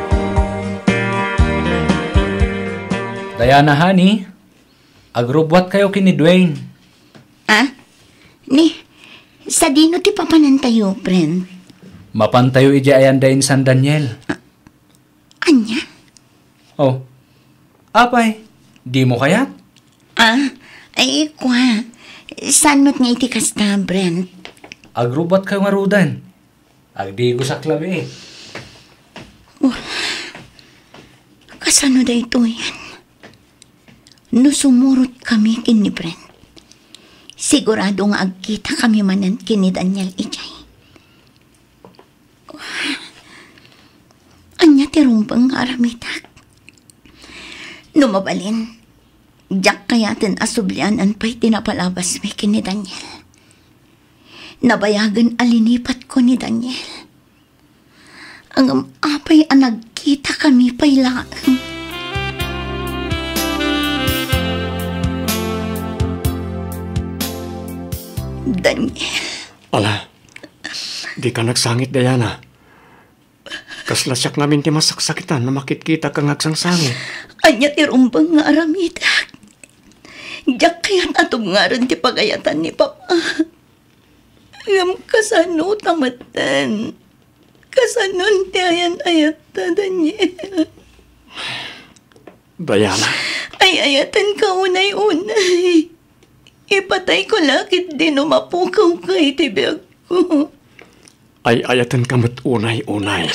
Diana, honey, agrubbuatkayo ken ni Dwayne. Ah? Ni, sadino ti papanantayo, Brent? Mapantayo idiay ayan da insan Daniel. Ah, ania? Oh. Apay, dimo kayat? Ah, ay, kua. Saan met nga iti kasta, Brent? Agrubbuatkayo ngaruden. Agdigosak labi. Wah, kasano daytoyen? No sumurotkami ken ni Brent, sigurado nga agkitakami manen ken ni Daniel idiay. Ania ti rumbeng nga aramidak? No mabalin, diak kayaten a sublianan pay ti napalabasmi ken ni Daniel. Nabayagen a linipatko ni Daniel. Ngem apay a nagkitakami pay laeng? Daniel. Ala, dika nagsangit, Diana. Kasla siak ngamin ti masaksakitan no makitkitaka nga agsangsangit. Ania ti rumbeng nga aramidak? Diak kayat a tubngarem ti pagayatan ni Papa. Ngem kasano ta metten? Kasanon ti ayan-ayatta, Daniel? Diana. Ay-ayatenka unay-unay. Ipatayko la ketdi no mapukawka iti biagko. Ay-ayatenka met unay-unay.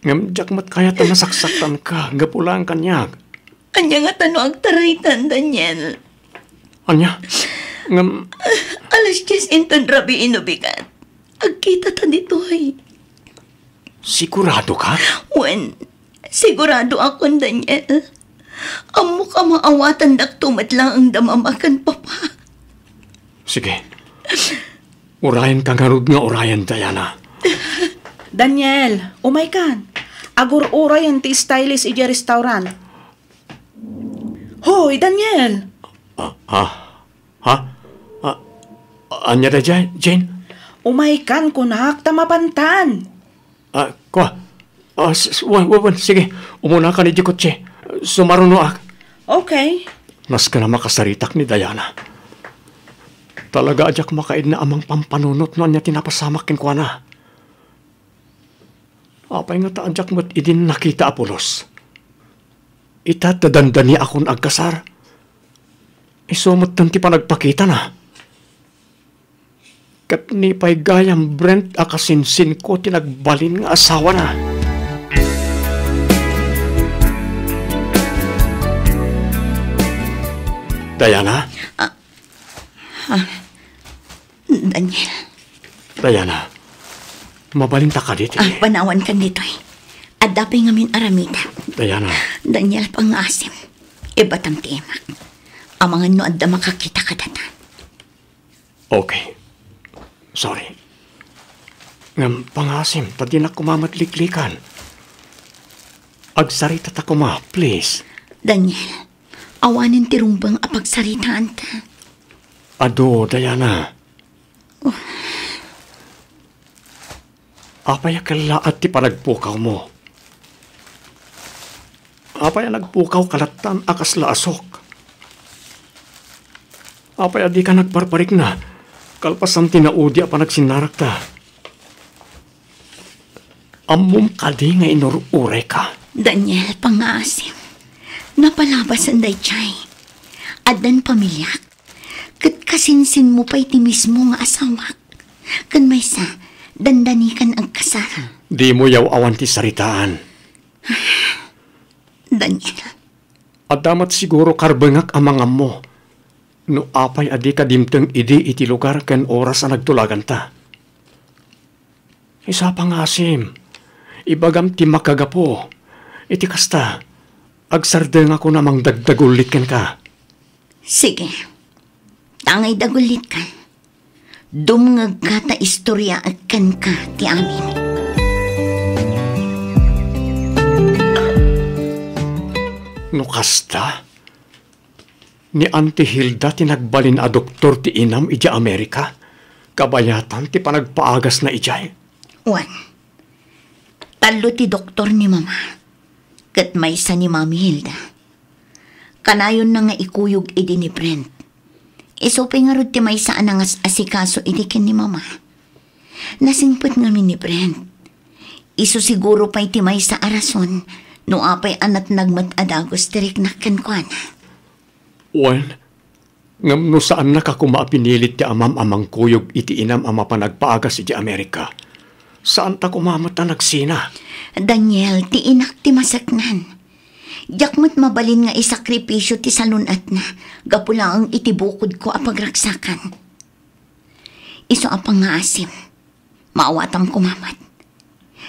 Ngem diak met kayat a masaksaktanka gapu laeng kaniak. Ania ngata no agtaraytan, Daniel? Ania? Ngem alas dies inton rabii no bigat. Agkitata ditoy. Siguradoka? Wen, siguradoakon, Daniel. Ammok a maawatandakto met laeng da mama ken papa. Sige. Urayenka ngarud nga urayen, Diana. Daniel, umaykan. Agur-urayen ti stylist idiay restaurant. Hoy, Daniel! Ah, ah. Ha? Ania daydiay, Jane? Umaykan kunak ta mapantan. Ah, kua. Ah, s-, s-, wen, wen, wen, sige. Umunakan iti kotse. Sumarunoak. Okay. Nasken a makasaritak ni Diana. Talaga a diak makaidna a mangpampanunot no ania ti napasamak kenkuana. Apay ngata a diak met idin nakita a pulos? Ita ta dandaniakon agkasar. Isu metten ti panagpakitana. Ket ni pay gayam, Brent, a kasinsinko ti nagbalin nga asawana. Diana? Ah, ah, Daniel. Diana, mabalinta kadi ti... Ah, panawankan ditoy. Adda pay ngamin aramidem. Diana. Daniel, pangngaasim. Ibatam ti imak. Amangan no adda makakita kadata. Okay. Sorry. Ngem pangngaasim, ta dinak koma met liklikan. Agsaritata koma, please. Daniel, awanen ti rumbeng a pagsaritaanta. Adu, Diana. Oh. Apay a kellaat ti panagpukawmo? Apay a nagpukawka lattan a kasla asok? Apay a dika nagparparikna, kalpasan ti naudi a panagsinnarakta? Ammom kadi nga inur-urayka? Daniel, pangngaasim. Napalabasen daydiay. Addan pamiliak. Ket kasinsinmo pay ti mismo nga asawak. Ken maysa, dandanikan agkasar. Dimo yaw-awan ti saritaan. Daniel. Adda met siguro karbengak a mangammo no apay a dika dimteng idi iti lugar ken oras a nagtulaganta. Isu a pangngaasim, ibagam ti makagapu. Iti kasta, agsardengakon a mangdagdagullit kenka. Sige. Tangay dagullitka. Dumngegka ta istoriaek kenka ti amin. No kasta, ni Auntie Hilda ti nagbalin a doktor ti inam idiay Amerika, kabayatan ti panagpaagasna idiay. Wen, tallo ti doktor ni Mama, ket maysa ni Mami Hilda. Kanayonna nga ikuyog idi ni Brent. Isu pay ngarud ti maysa a nangas-asikaso idi ken ni Mama. Nasingpet ngamin ni Brent. Isu siguro pay ti maysa a rason no apay a natnag met a dagus ti riknak kenkuana. Wen, ngem no saannaka koma a pinilit ti amam a mangkuyog iti inam a mapan agpaagas idiay Amerika, saanta koma met a nagsina. Daniel, ti inak ti maseknan. Diak met mabalin nga isakripisio ti salun-atna gapu laeng iti bukodko a pagragsakan. Isu a pangngaasim, maawatam koma met.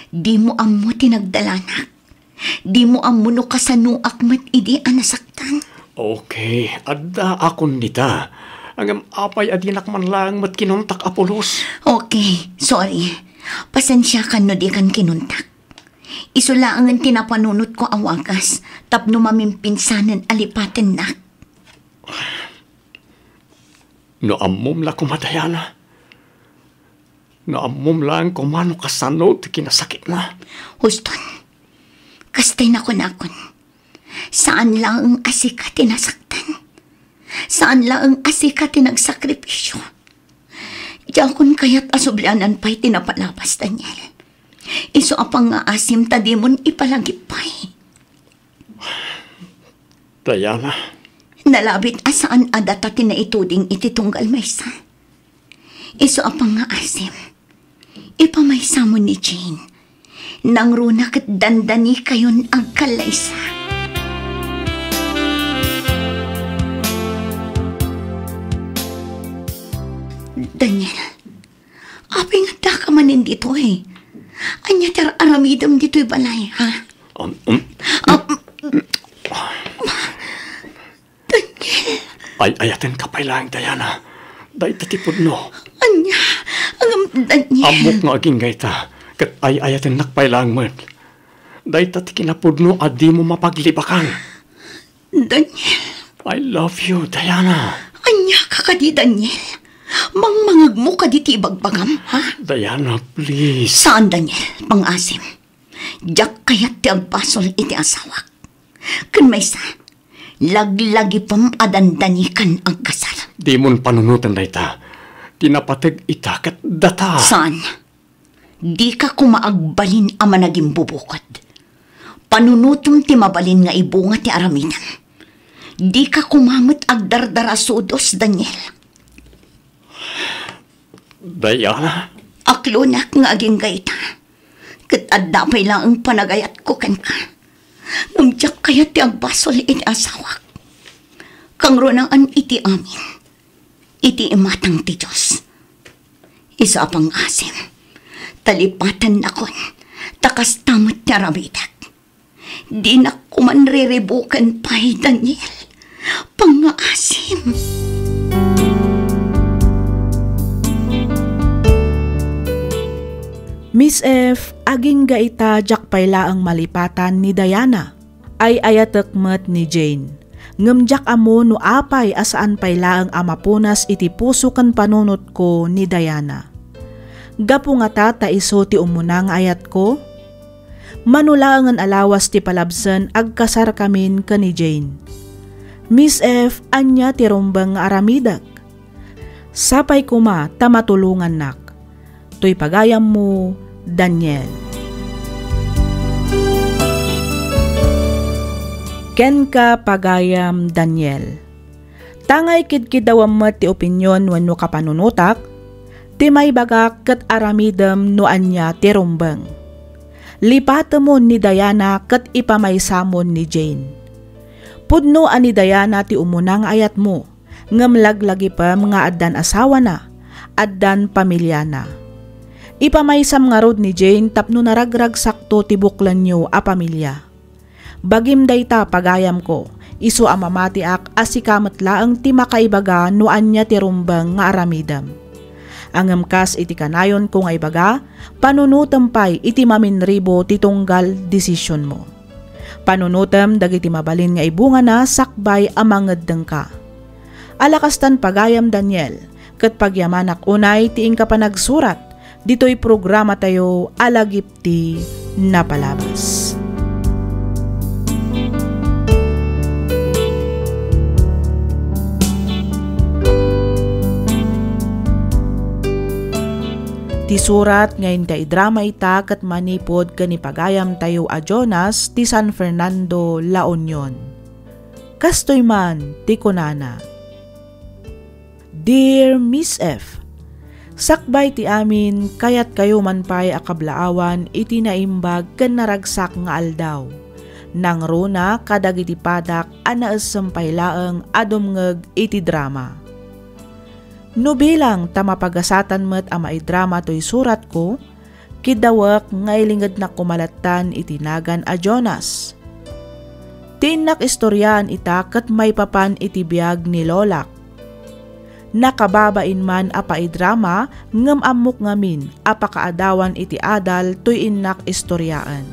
Dimo ammo ti nagdalanak. Dimo ammo no kasanoak met idi a nasaktan. Okay, addaakon dita. Ngem apay a dinak man laeng met kinuntak a pulos? Okay, sorry. Pasensiakan no dikan kinuntak. Isu laengen ti napanunotko a wagas tapno mamimpinsanen a lipatennak. No ammom la koma, Diana. No ammom laeng koma no kasano ti kinasakitna. Huston, kasta ti nakunakon. Saan laeng a sika ti nasaktan. Saan laeng a sika ti nagsakripisio. Diakon kayat a sublianan pay ti napalabas, Daniel. Isu a pangngaasim ta dimon ipalagip pay. Diana. Nalabit a saan a data ti naituding iti tunggal maysa. Isu a pangngaasim, ipamaysamo ni Jane. Nangruna ket dandanikayon agkallaysa. Daniel, apay nga addaka manen ditoy? Ania ti ar-aramidem ditoy balay, ha? Um, um. Ah, Daniel. Ay-ayatenka pay laeng, Diana. Dayta ti pudno. Ania? Ngem, Daniel. Ammok nga agingga ita, ket ay-ayatennak pay laeng met. Dayta ti kinapudno a dimo mapaglibakan. Daniel. I love you, Diana. Ania ka kadi, Daniel? Mangmangegmo kadi ti ibagbagam, ha? Diana, please. Saan, Daniel, pangaasim. Diak kayat ti agbasol iti asawak. Ken maysa, laglagipem a dandani ken agkasar. Dimon panunoten dayta. Ti napateg ita ket data. Saan? Dika koma agbalin a managimbubukod. Panunotem ti mabalin nga ibunga ti aramidem. Dika koma met agdardarasudos, Daniel. Diana? Aklonak nga agingga ita. Ket adda pay laeng panagayatko kenka. Ngem diak kayat ti agbasol iti asawak. Kangrunaan iti amin. Iti imatang ti Dios. Isu a pangaasim, talipatennakon, ta kasta met ti aramidek. Dinak koman riribuken pay, Daniel. Pangaasim. Miss F, agingga ita diak pay laeng malipatan ni Diana. Ay-ayatek met ni Jane. Ngem diak ammo no apay a saan pay laeng a mapunas iti puso ken panunotko ni Diana. Gapu ngata ta isu ti umuna nga ayatko? Mano laengen a lawas ti palabsen agkasarkamin ken ni Jane. Miss F, ania ti rumbeng nga aramidek? Sapay koma ta matulongannak. Toy pagayammo, Daniel. Kenka, pagayam Daniel. Ta nga ikidkidawem met ti opinion wenno kapanunotak, ti maibagak ket aramidem no ania ti rumbeng. Lipatemon ni Diana ket ipamaysamon ni Jane. Pudno a ni Diana ti umuna nga ayatmo. Ngem laglagipem nga addan asawana, addan pamiliana. Ipamaysam ngarud ni Jane tapno naragragsakto ti buklenyo a pamilia. Bagim dayta, pagayamko, isu a mamatiak a sika met laeng ti makaibaga no ania ti rumbeng nga aramidem. Ngem kas iti kanayonko nga ibaga, panunotem pay iti maminribo ti tunggal desisionmo. Panunotem dagiti mabalin nga ibungana sakbay a mangeddengka. Ala kastan, pagayam Daniel, ket pagyamanak unay ti inka panagsurat ditoy programatayo a lagip ti napalabas. Ti surat nga inka idrama ita ket manipud ken ni pagayamtayo a Jonas ti San Fernando, La Union. Kastoy man ti kunana, Dear Miss F, sakbay ti amin, kayatkayo man pay a kablaawan iti naimbag ken naragsak nga aldaw. Nangruna kadagiti padak a naessem pay laeng a dumngeg iti drama. No bilang ta mapagasatan met a maidrama toy suratko, kiddawek nga ilingednak koma lattan iti nagan a Jonas. Ti innak istoriaan ita ket maipapan iti biag ni lolak. Nakababain man a paidrama ngem ammok ngamin a pakaadawan iti adal toy innak istoriaan.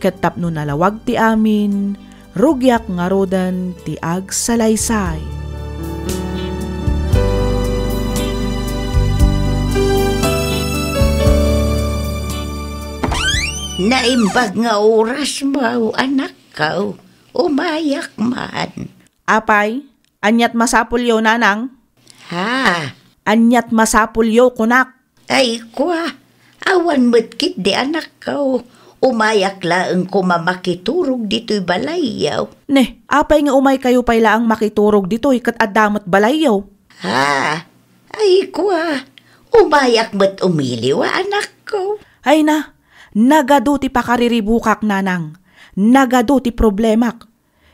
Ket tapno nalawag ti amin, rugiak ngaruden ti agsalaysay. Naimbag nga oras mo, anakko. Umayak man. Apay, aniat masapulyo, nanang? Ha? Aniat masapulyo, kunak? Ay, kua, awan met ketdi, anakko. Umayak laeng koma makiturog ditoy balayyo. Ne, apay nga umaykayo pay laeng makiturog ditoy ket adda met balayyo? Ha? Ay, kua, umayak met umiliw a, anakko. Ay na, nagadu ti pakariribukak, nanang. Nagadu ti problemak.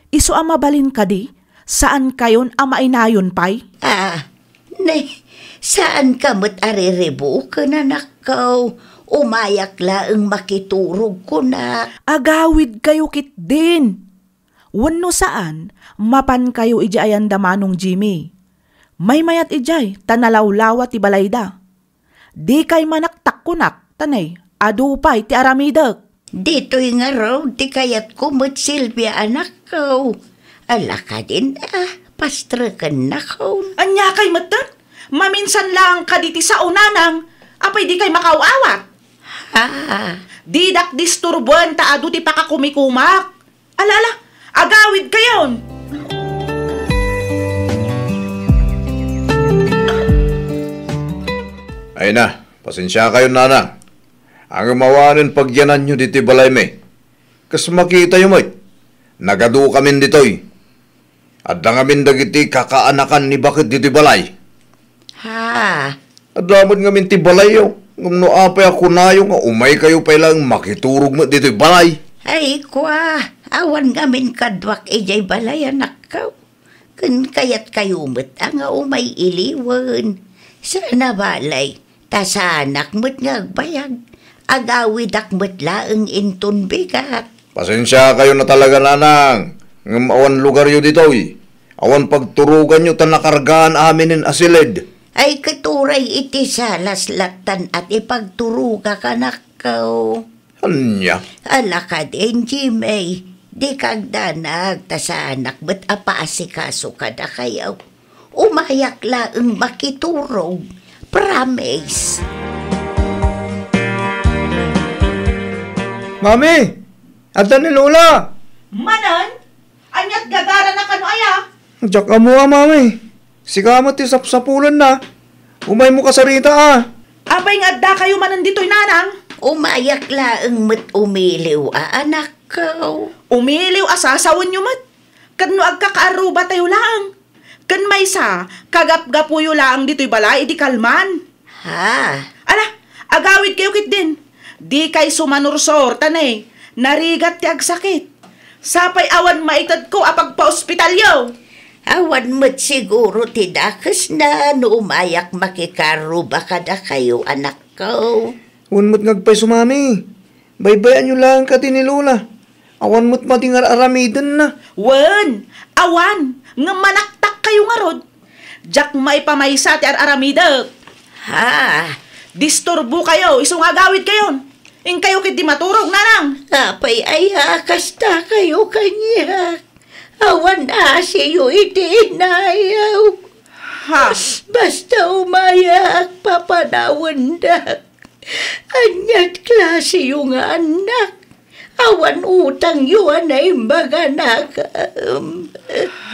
Isu a mabalin kadi, saankayon a mainayon pay? Ah, ne, saanka met a riribuken, anakko. Umayak laeng makiturog, kunak. Agawidkayo ketdin. Wenno saan, mapankayo idiay ayan da Manong Jimmy. Maymayat idiay, ta nalawlawa ti balayda. Dikay manaktak, kunak, ta ne, adu pay ti aramidek. Ditoy ngarud ti kayatko met, Silvia, anakko. Ala kadin a, pastrekennakon. Aniakay metten? Maminsan lang kadi ti sao, nanang. Apay dikay makaaw-awat? Ha? Didak disturboen ta adu ti pakakumikumak. Ala, ala, agawidkayon. Ay na, pasensiakayon, nanang. Ngem awanen pagyananyo ditoy balaymi. Kas makitayo met, nagadukamin ditoy. Adda ngamin dagiti kakaanakan ni baket ditoy balay. Ha? Adda met ngamin ti balayyo. Ngem no apay a kunayo nga umaykayo pay laeng makiturog met ditoy balay? Ay, kua, awan ngamin kaduak idiay balay, anakko. Ken kayatkayo met a nga umay iliwen. Sana balay, ta saanak met nga agbayag. Agawidak met laeng inton bigat. Pasensiakayon a talaga, nanang, ngem awan lugaryo ditoy. Awan pagturoganyo ta nakargaan aminen a silid. Ay, ket uray iti salas lattan a ti pagturogak, anakko. Ania? Ala kadin, Jimmy, dika agdanag ta saanak met a paasikaso kadakayo. Umayak laeng makiturog. Promise. Mami! Adda ni Lola! Manen? Ania't gagarana kano aya? Diak ammo a, Mami. Sika met ti sapsapulenna. Umaymo kasarita a. Apay nga addakayo manen ditoy, nanang? Umayak laeng met umiliw a, anakko. Umiliw a sasawenyo met? Ket no agkakaarrubatayo laeng? Ken maysa, kagapgapuyo laeng ditoy balay idi kalman. Ha? Ala, agawidkayo ketdin. Dikay sumanursor, ta ne, narigat ti agsakit. Sapay awan maitedko a pagpaospitalyo. Awan met siguro ti dakesna no umayak makikarruba kadakayo, anakko. Wen met nga agpayso, Mami. Baybay-anyo laeng kadi ni Lola. Awan met madi nga ar-aramidenna. Wen, awan, ngem manaktakkayo ngarud. Diak maipamaysa ti ar-aramidek. Ha? Disturbokayo, isu nga agawidkayon. Inkayo ketdi maturog, nanang. Apay aya a kastakayo kaniak? Awan asiyo iti inayaw. Ha? Basta umayak, papanawendak. Ania't klasiyo nga annak? Awan utangyo a naimbag a nakam.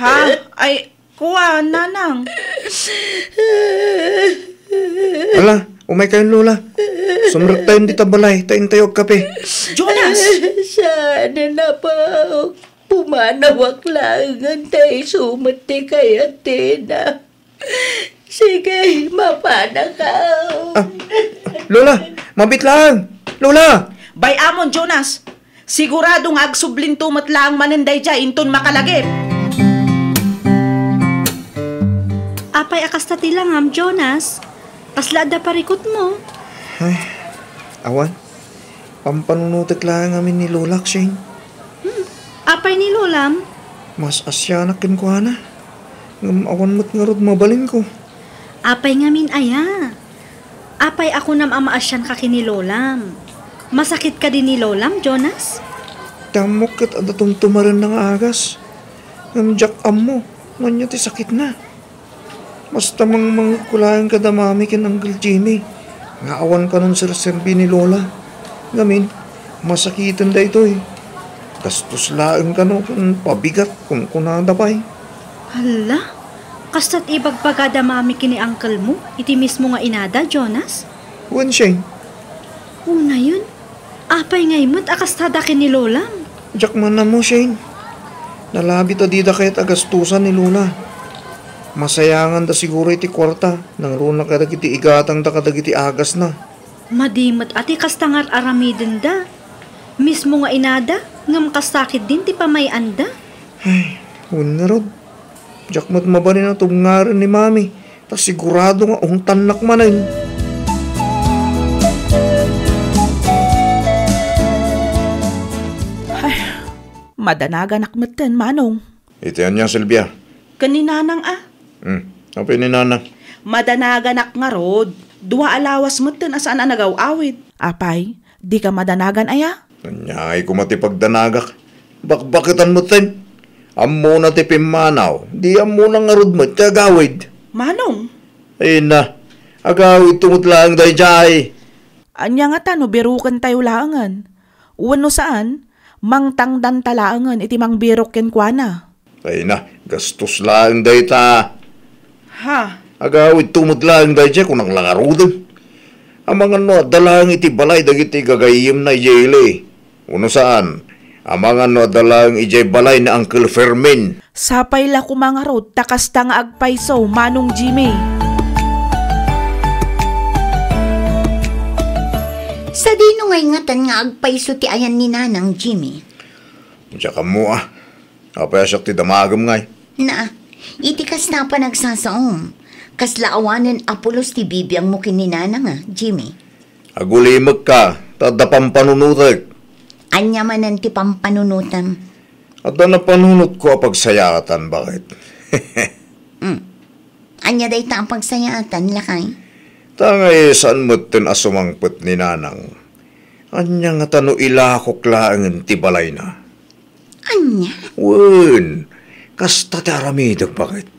Ha? Ay, kua, nanang. Ala, umaykayon, Lola. Sumrektayon dita balay, ta intayo agkape. Jonas! Saan, apo? Pumanawak laengen ta isu met ti kayat ti ina. Sige, mapanaka. Ah, Lola, mabit laeng. Lola! Bay-amon, Jonas. Sigurado nga agsublinto met laeng manen daydiay inton makalagip. Apay a kasta ti langam, Jonas? Kasla adda parikutmo? Ay, awan. Pampanunotek laeng amin ni Lolak, Shane. Hmm. Apay ni Lolam? Mas asianak kenkuana. Ngem awan met ngarud mabalinko. Apay ngamin aya? Apay a kunam a maasianka ken ni Lolam? Masakit kadi ni Lolam, Jonas? Ti ammok ket adda tumtumarenna nga agas. Ngem diak ammo no ania ti sakitna. Basta mangmangegko laeng kada Mami ken Uncle Jimmy nga awan kanon serserbi ni Lola. Ngamin, masakiten daytoy. Gastos laeng kano ken pabigat, kunkunada pay. Hala, kasta't ibagbagada Mami ken ni Uncle mo iti mismo nga inada, Jonas? Wen, Shane. Unayen, apay ngay met a kastada ken ni Lolam? Diak man ammo, Shane. Nalabit a dida kayat a gastusan ni Lola. Masayanganda siguro iti kuarta, nangruna kadagiti igatangda kadagiti agasna. Madi met a ti kasta nga ar-aramidenda. Mismo nga inada, ngem kasta ketdin ti pamay-anda. Ay, wen ngarud. Diak met mabalin a tubngaren ni Mami, ta sigurado nga ungtannak manen. Ay, madanaganak metten, Manong. Iti ania, Silvia? Ken ni Nanang a. Hmm, apay ni Nanang? Madanaganak ngarud. Dua a lawas metten a saan a nagaw-awid. Apay, dika madanagan aya? Aniay koma ti pagdanagak? Bakbaketan metten. Ammona ti pimmanaw, di ammona ngarud met ti agawid. Manong, Ay na, agawidto met laeng daydiay. Ania ngata no birukentayo laengen? Wenno saan, mangtangdanta laengen iti mangbirok kenkuana. Ay na, gastos laeng dayta. Ha? Agawidto met laeng daydiay, kunak la ngaruden. Amangan no adda laeng iti balay dagiti gagayyemna idiay ili. Wenno saan, amangan no adda laeng idiay balay ni Uncle Fermin. Sapay la koma ngarud ta kasta nga agpayso, Manong Jimmy. Sadino ngay ngatan nga agpayso ti ayan ni Nanang, Jimmy? Diak ammo a. Apay a siak ti damagem ngay? Na, iti kasta a panagsasaom, kasla awanen a pulos ti bibiangmo ken ni Nanang a, Jimmy. Agulimekka, ta adda pampanunotek. Ania manen ti pampanunotem? Adda napanunotko a pagsayaatan, baket. Hmm. Ania dayta a pagsayaatan, lakay? Ta ngay saan metten a sumangpet ni Nanang. Ania ngata no ilakok laengen ti balayna? Ania? Wen, kasta ti aramidek, baket.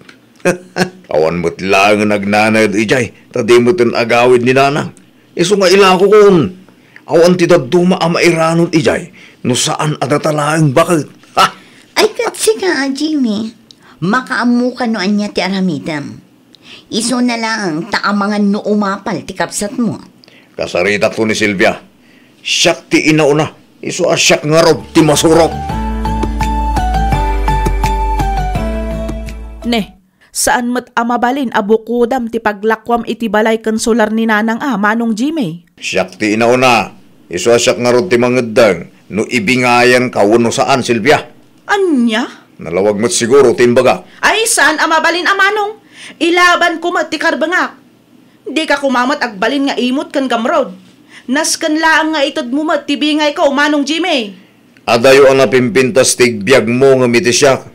Awan met laengen agnanaed idiay, ta di metten agawid ni Nanang. Isu nga ilakokon. Awan ti dadduma a mairanon idiay, no saan a data laeng, baket. Ha? Ay, ket sika, Jimmy, makaammoka no ania ti aramidem. Isuna laeng ta amangan no umapal ti kabsatmo. Kasaritakto ni Silvia. Siak ti inauna, isu a siak ngarud ti masurok. Ne, saan met a mabalin a bukodam ti paglakuam iti balay ken solar ni Nanang a, Manong Jimmy? Siak ti inauna, isu a siak ngarud ti mangeddeng no ibingayanka wenno saan, Silvia. Ania? Nalawag met siguro ti imbagak. Ay, saan a mabalin a, Manong. Ilabanko met ti karbengak. Dika koma met agbalin nga imut ken gamrud. Nasken laeng nga itedmo met ti bingayko, Manong Jimmy. Adayo a napimpintas ti igbiagmo ngem iti siak.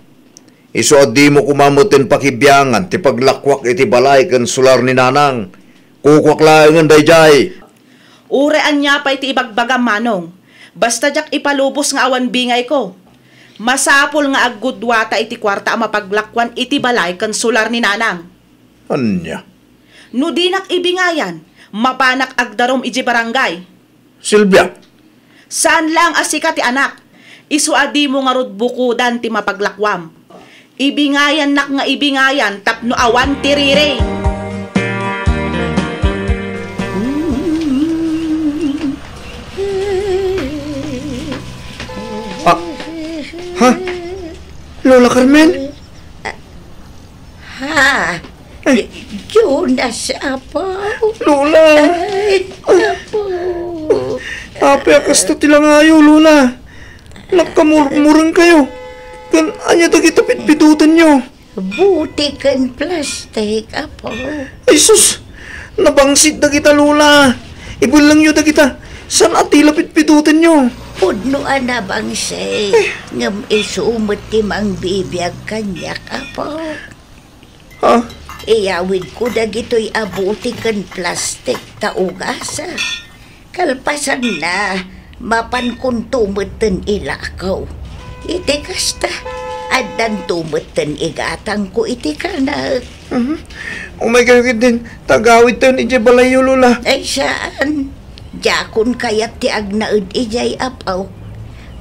Isu a dimo koma metten pakibiangan ti paglakuak iti balay ken solar ni Nanang. Kukuak laengen daydiay. Uray ania pay ti ibagbagam, Manong, basta diak ipalubos nga awan bingayko. Masapul nga aggudduata iti kuarta a mapaglakuan iti balay ken solar ni Nanang. Ania? No dinak ibingayan, mapanak agdarum idiay barangay. Silvia! Saan laeng a sika ti anak. Isu a dimo ngarud bukodan ti mapaglakuam. Ibingayannak nga ibingayan tapno awan ti riri. Ah, ha? Lola Carmen? Ha? Ay. Jonas, Apo. Lola! Ay, Apo. Apay a kasta ti langayo, Lola? Nagkamurmureng kayo. Ken ania dagita pitpidutenyo? Buti ken plastik, Apo. Ay sus! Nabangsit dagita, Lola. Ibellengyo dagita. Saan a ti la pitpidutenyo? Pudno a nabangsit. Eh. Ngem isu met ti mangbibiag kaniak, Apo. Ha? Iyawidko dagitoy a buti ken plastik ta ugasak. Kalpasanna, mapankonto metten ilako. Iti kasta, addanto metten igatangko iti kanek. Mhm. Umay kayo ketdin, ta agawidtayon idiay balayyo, Lola. Ay, saan. Diakon kayat ti agnaed idiay, Apo.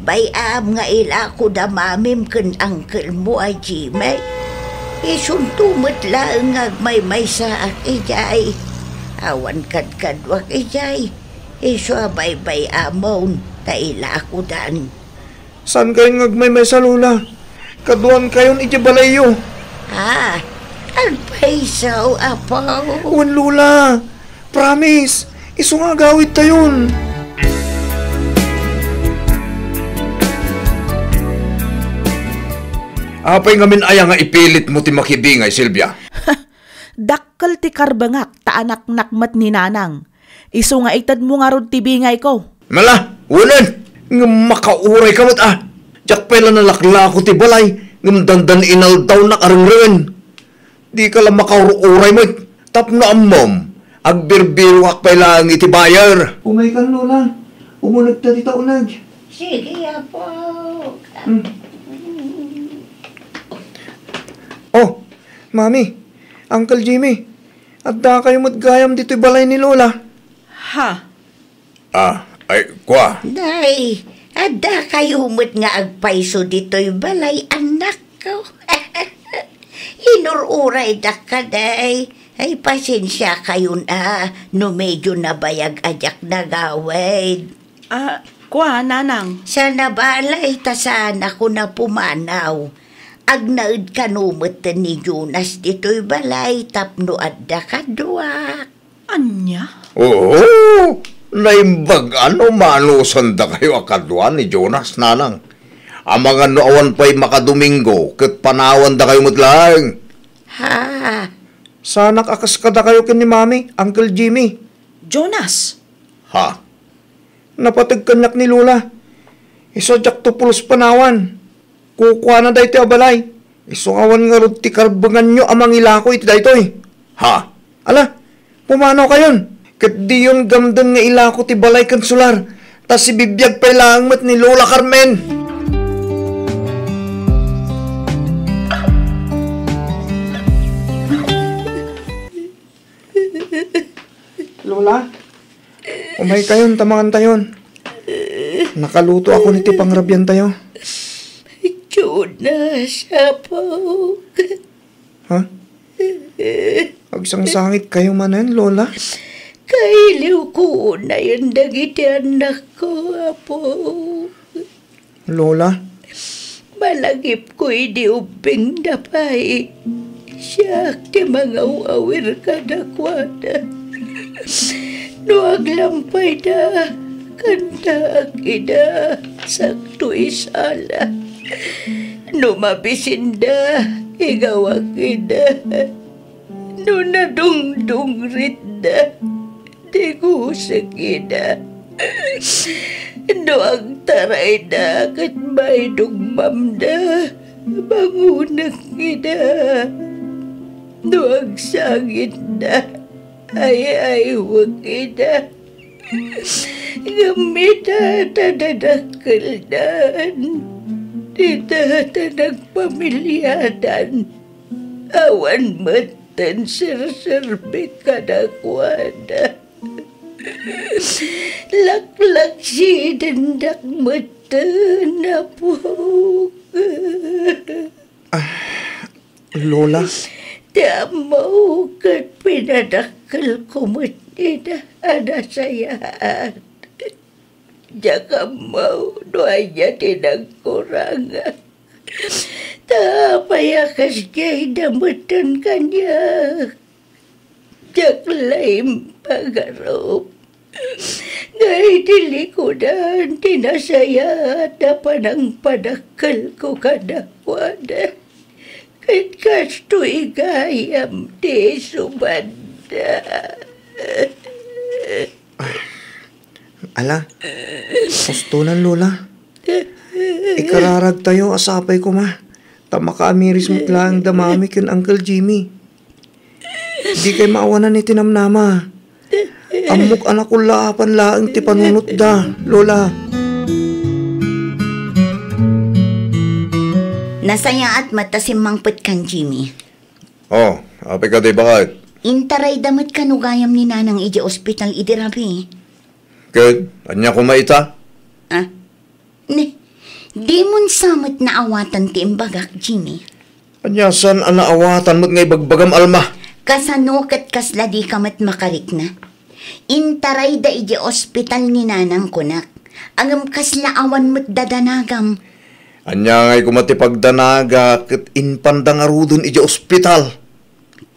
Bay-am nga ilako da mamim ken angkelmo a Jimmy. Isunto met laeng nga agmaymaysaak idiay. Awan kadkaduak idiay. Isu a baybay-amon ta ilakodan. Saan kayon nga agmaymaysa, Lola? Kaduan kayon iti balayyo. Ah, agpayso, Apo. Wen, Lola. Promise. Isu nga agawidtayon. Apay ngamin aya nga ipilitmo ti makibingay, Silvia? Dakkel ti karbengak ta anaknak met ni Nanang. Isu nga itedmo ngarud ti bingayko. Mala, wenen! Ngem makauray ka met, a! Diak pay la nalaklako ti balay, ngem dandan inaldawnak a rengrengen. Dika la makaur-uray met, tapno ammom, agbirbiroak pay laeng iti buyer. Umaykan, Lola. Umunegta ti tauneg. Sige, Apo. Hmm. Oh, Mami, Uncle Jimmy, Addakayo met gayam ditoy balay ni Lola. Ha? Ah, ay, kua. Nay, addakayo met nga agpayso ditoy balay, annakko. Inur-uraydak kadi. Ay, pasensiakayon a no medyo nabayag a diak nagawid. Ah, kua, nanang. Saan a balay ta saanakon a pumanaw. Agnaed kano metten ni Jonas ditoy balay tapno adda kaduak. Ania? Oo, naimbag a no manusandakayo a kadua ni Jonas, nanang. Amangan no awan pay makadomingo ket panawandakayo met laeng. Ha? Saanak a kas kadakayo ken ni Mami, Uncle Jimmy. Jonas! Ha? Napateg kaniak ni Lola. Isu a diakto pulos panawan. Kukuana daytoy a balay. Isu a awan ngarud ti karbenganyo a mangilako iti daytoy. Ha? Ala, pumanawkayon. Ket diyon gamden nga ilako ti balay ken solar, ta sibibiag pay laeng met ni Lola Carmen. Lola, umaykayon ta mangantayon. Nakalutoakon iti pangrabiantayo. Jonas, Apo. Ha? Agsangsangitkayo manen, Lola? Kailiwko unayen dagiti annakko, Apo. Lola? Malagipko idi ubbingda pay. Siak ti mangaw-awir kadakuada. No aglampayda, kantaak ida, sakto isala. No mabisinda, igawak ida. No nadungdungritda, digusek ida. No agtarayda ket maidugmamda, bangonek ida. No agsangitda, ay-aywek ida. Ngem ita ta dadakkeldan, ita ta nagpamiliadan, awan met ten serserbi kadakuada. Laklaksidendak metten, Apo. Ah, Lola? Ti ammok ket pinadakkelko met ida a nasayaat. Diak ammo no ania ti nagkurangak. Ta apay a kasdiay da metten kaniak? Diak la impagarup nga idi likudan ti nasayaat a panangpadakkelko kadakuada, ket kastoy gayam ti isubadda. Ala, ustonan, Lola. Ikararagtayo a sapay koma, ta makaamiris met laeng da Mami ken Uncle Jimmy. Dikay maawanan iti namnama. Ammok a nakullaapan laeng ti panunotda, Lola. Nasayaat met ta simmangpet kan Jimmy. Oh, apay kadi, baket? Intarayda met kano gayam ni Nanang idiay ospital idi rabii. Ket ania koma ita? Ah? Ne, dimon sa met naawatan ti imbagak, Jimmy. Ania saan a naawatan met nga ibagbagam, Alma? Kasano ket kasla dika met makarikna? Intarayda idiay ospital ni Nanang, kunak. Ngem kasla awan met dadanagam. Ania ngay koma ti pagdanaga ket impanda ngaruden idiay ospital?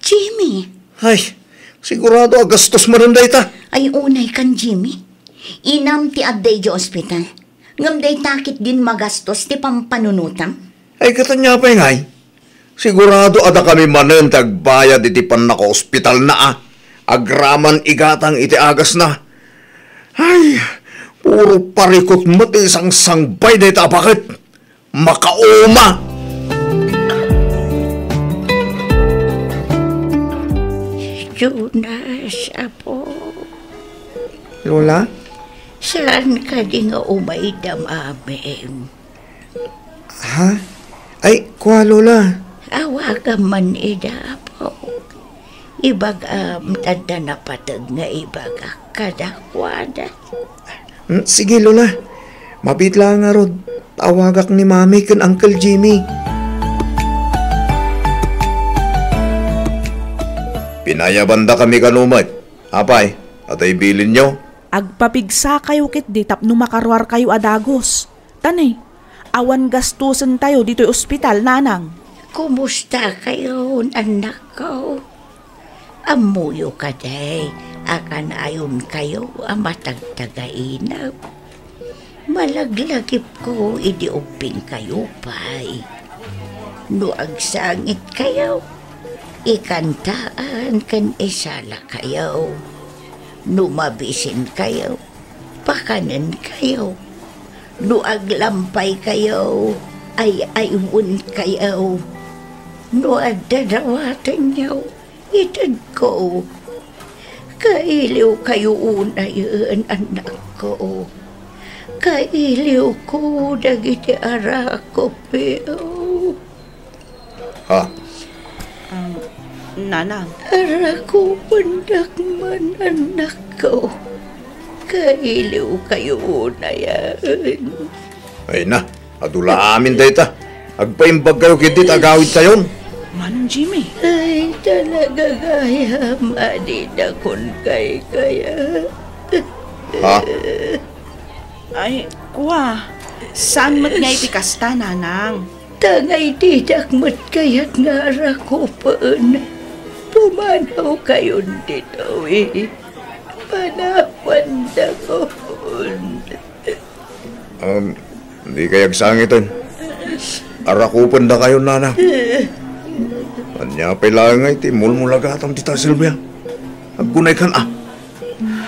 Jimmy! Ay, sigurado a gastos manen dayta. Ay, unay kan Jimmy. Inam ti adda idiay ospital. Ngem dayta ketdin magastos ti pampanunotam? Ay, ket ania pay ngay? Sigurado a dakami manen ti agbayad iti pannakaospitalna a agraman igatang iti agasna. Ay, puro parikut met ti sangsangbay dayta a baket. Makauma! Jonas, Apo. Lola? Saan kadi nga umay da Mamim? Ha? Ay, kua, Lola. Awagam man ida, Apo. Ibagam ta adda napateg nga ibagak kadakuada. Hmm, sige, Lola. Mabiit la ngarud. Awagak ni Mami ken Uncle Jimmy. Pinayabandakami kano met. Apay, adda ibilinyo? Agpapigsakayo ketdi tapno makaruarkayo a dagus. Ta ne, awan gastusentayo ditoy ospital, nanang. Kumustakayon, annakko? Ammoyo kadi a kanayonkayo a matagtagainep? Malaglagipko idi ubbingkayo pay. No agsangitkayo, ikantaan ken isalakayo. No mabisinkayo, pakanenkayo. No aglampaykayo, ay-aywenkayo. No adda dawatenyo, itedko. Kailiwkayo unayen, annakko. Kailiwko dagiti arakupyo. Ha? Um, nanang. Arakupendak man, annakko. Kailiwkayo unayen. Ay na, adu la amin dayta. Agpaimbagkayo ketdi ta agawidkayon. Manong Jimmy. Ay, talaga gayam a dida kunkay kaya. Ha? Ay, kua. Saan met nga iti kasta, nanang? Ta nga iti diak met kayat nga arakupen, pumanawkayon ditoy. Panawandayon. Um, di kay agsangiten. Arakupendakayon, nanang. Ania pay laeng nga iti mulmulagatam dita, Silvia? Agkunaykan a.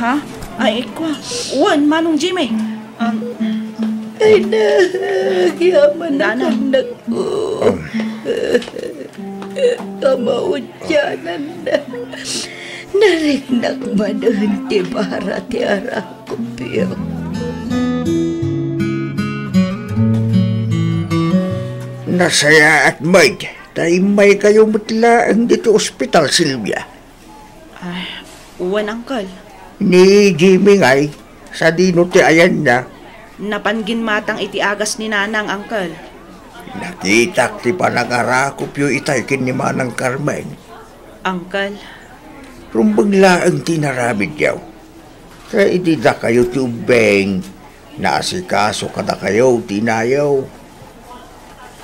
Ha? Ay, kua. Wen, Manong Jimmy. Um, Ay, nagyaman Nanang. Anak ko. Um. Kamaudianan na. Nariknak manen ti bara ti arakupyo. Nasayaat met ta immaykayo met laeng ditoy ospital, Silvia. Ay, wen, Uncle. Ni Jimmy ngay, sadino ti ayanna? Napan ginmatang iti agas ni Nanang, Uncle. Nakitak ti panangarakupyo itay ken ni Manang Carmen. Uncle. Rumbeng laeng ti inaramidyo. Ta idi dakayo ti ubbing, naasikaso kadakayo ti inayo.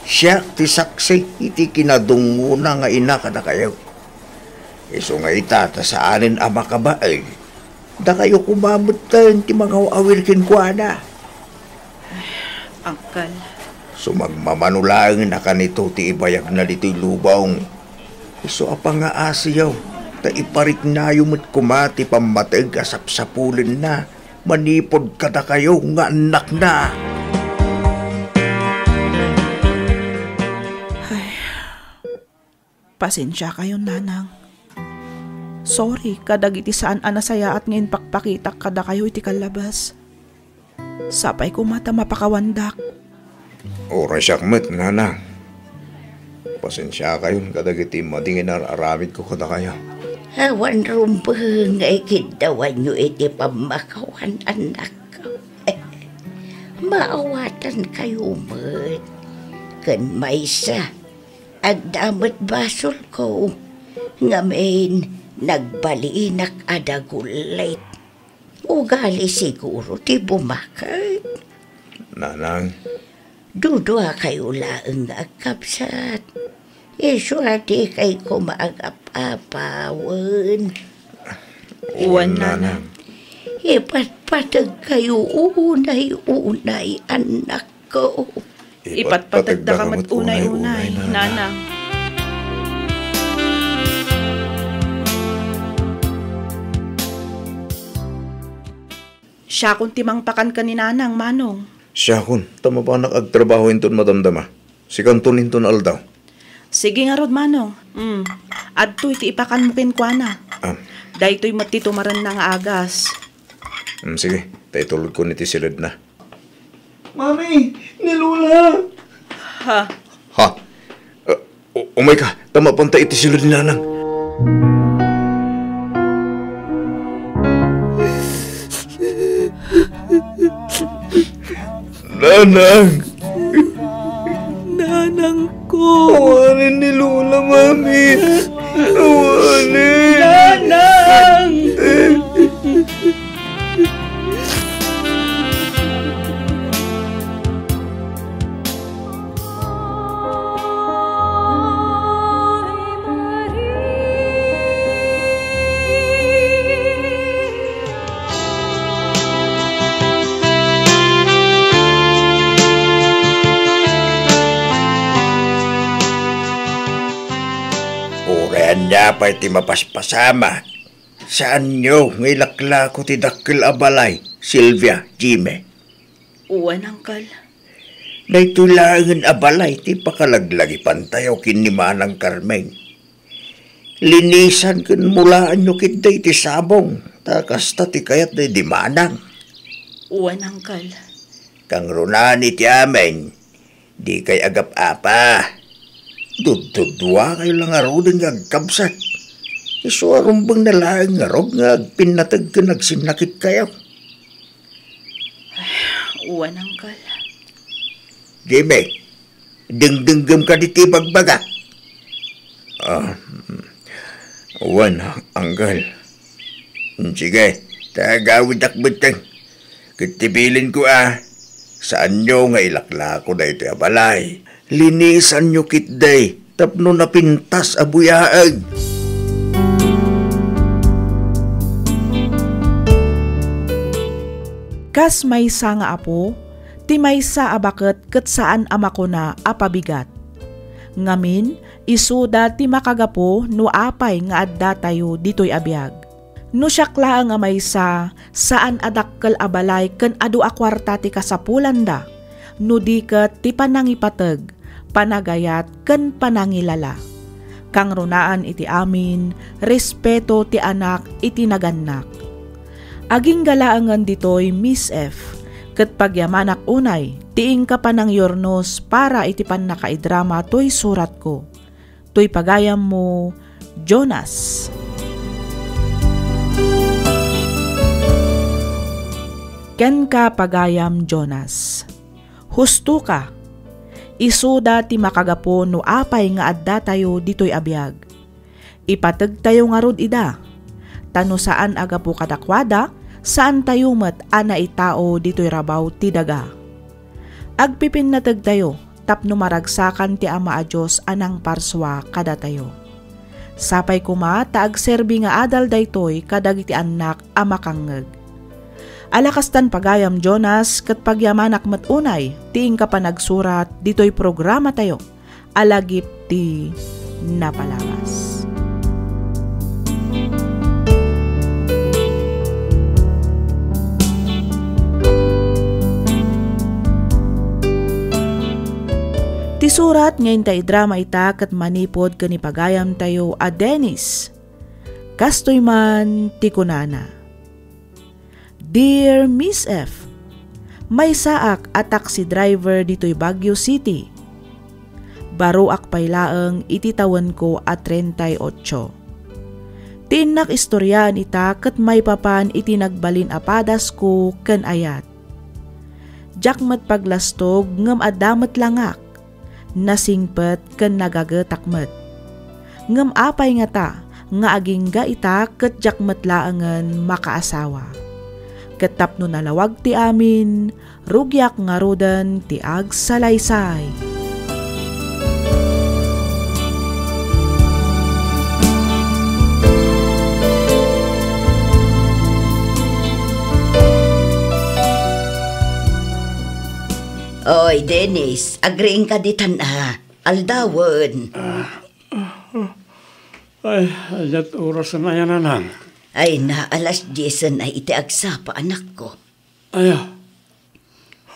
Siak ti saksi iti kinadungngona nga ina kadakayo. Isu nga ita ta saanen a makabain, dakayo koma metten ti mangaw-awir kenkuana. Uncle. Sumagmamano laengen a kanito ti ibayagna ditoy lubong. Isu a pangaasiyo, ta ipariknayo met koma ti pammateg a sapsapulenna manipud kadakayo nga annakna. Ay, pasensiakayon, Nanang. Sorry kadagiti saan a nasayaat nga impakpakitak kadakayo iti kallabas. Sapay koma ta mapakawandak. Uray siak met, Nanang. Pasensiakayon kadagiti madi nga inar-aramidko kadakayo. Awan rumbeng nga ikiddawanyo iti pammakawan, annak. Maawatankayo met. Ken maysa, adda met basolko. Ngamin, nagbalinak a dagullit. Ugali siguro ti bumaket. Nanang. Duduakayo laeng nga agkabsat. Isu a dikay koma agap-apawen. Wen, Nanang. Ipatpategkayo unay-unay, annakko. Ipatpategdaka met unay-unay, Nanang. Siakon ti mangpakan ken ni Nanang, Manong. Siakon, ta mapanak agtrabaho inton madamdama. Sikanton inton aldaw. Sige ngarud, Manong. Mm. Adtoy ti ipakanmo kenkuana. Ah. Daytoy met ti tumarenna nga agas. Mm, sige, ta itulodkon iti siledna. Mami, ni Lola! Ha? Ha? Uh, u-, umayka, ta mapanta iti siled ni Nanang. Nanang. Nanang ko. Awanen ni Lola, Mami. Awanen. Nanang! Uray ania pay ti mapaspasama, saanyo nga ilaklako ti dakkel a balay, Silvia, Jimmy? Wen, Angkel. Daytoy laengen a balay ti pakalaglagipantayo ken ni Manang Carmen. Linisan ken mulaanyo ketdi ti sabong, ta kasta ti kayat daydi Manang. Wen, Angkel. Kangrunaan iti amin, dikay agap-apa. Dudduduakayo la ngaruden nga agkabsat. Isu a rumbengna laeng ngarud nga agpinnateg ken agsinnakitkayo. Wen, Angkel. Jimmy, dengdengngem kadi ti ibagbagak? Ah, wen, Angkel. Sige, ta agawidak metten. Ket ti bilinko a, saanyo nga ilaklako daytoy a balay. Linisanyo ketdi tapno napintas a buyaag. Kas maysa nga apo, ti maysa a baket ket saan a makuna a pabigat. Ngamin, isuda ti makagapu no apay nga addatayo ditoy a biag. No siak laeng a maysa, saan a dakkel a balay ken adu a kuarta ti kasapulanda, no di ket ti panangipateg, panagayat, ken panangilala. Kangrunaan iti amin, respeto ti anak iti nagannak. Agingga laengen ditoy, Miss F, ket pagyamanak unay ti inka panangyurnos para iti pannakaidrama toy suratko. Toy pagayammo, Jonas. Kenka, pagayam Jonas. Husto ka. Isuda ti makagapu no apay nga addatayo ditoy a biag. Ipategtayo ngarud ida, ta no saan a gapu kadakuada, saantayo met a naitao ditoy rabaw ti daga. Agpipinnategtayo tapno maragsakan ti Ama a Dios a nangparsua kadatayo. Sapay koma ta agserbi nga adal daytoy kadagiti annak a makangngeg. Ala kastan, pagayam Jonas, ket pagyamanak met unay ti inka panagsurat ditoy programatayo a Lagip ti Napalabas. Ti surat nga inta idrama ita ket manipud ken ni pagayamtayo a Dennis. Kastoy man ti kunana, Dear Miss F, maysaak a taxi driver ditoy Baguio City. Baroak pay laeng iti tawenko a treinta y ocho. Ti innak istoriaan ita ket maipapan iti nagbalin a padasko ken ayat. Diak met paglastog ngem adda met langak. Nasingpet ken nagagetak met. Ngem apay ngata nga agingga ita ket diak met laengen makaasawa? Ket tapno nalawag ti amin, rugiak ngaruden ti agsalaysay. Oy, Dennis, agriingka ditan a. Aldawen. Ah, ah, ah. Ay, ayat oras na yan, anak. Ay na, alas diesen ay iti agsapa, anakko. Ay, ah.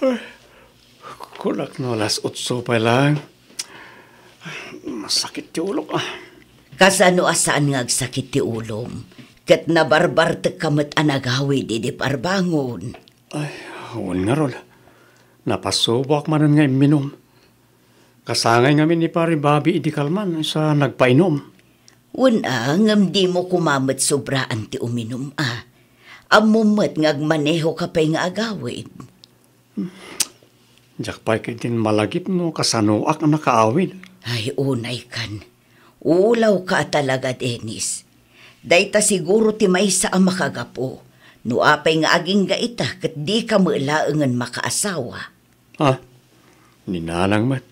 Ay, kunak no alas otso pay lang. Masakit ti ulok, ah. Kasano a saan nga agsakit ti ulom? Ket nabarbartek ka met a nagawid idi parbangon. Ay, wen ngarud. Napasuboak manen nga imminum. Kasangay ngamin ni Pare Bobby idi kalman, sa nagpainum. Wen a, ngem dimo koma met sobraan ti uminum a. Ammom met nga agmaneho ka pay nga agawid. Diak pay ketdin malagip no kasanoak a nakaawid. Ay, unaykan. Ulawka a talaga, Dennis. Dayta siguro ti maysa a makagapu. No apay nga agingga ita ket dika met laengen makaasawa. Ah, ni Nanang met.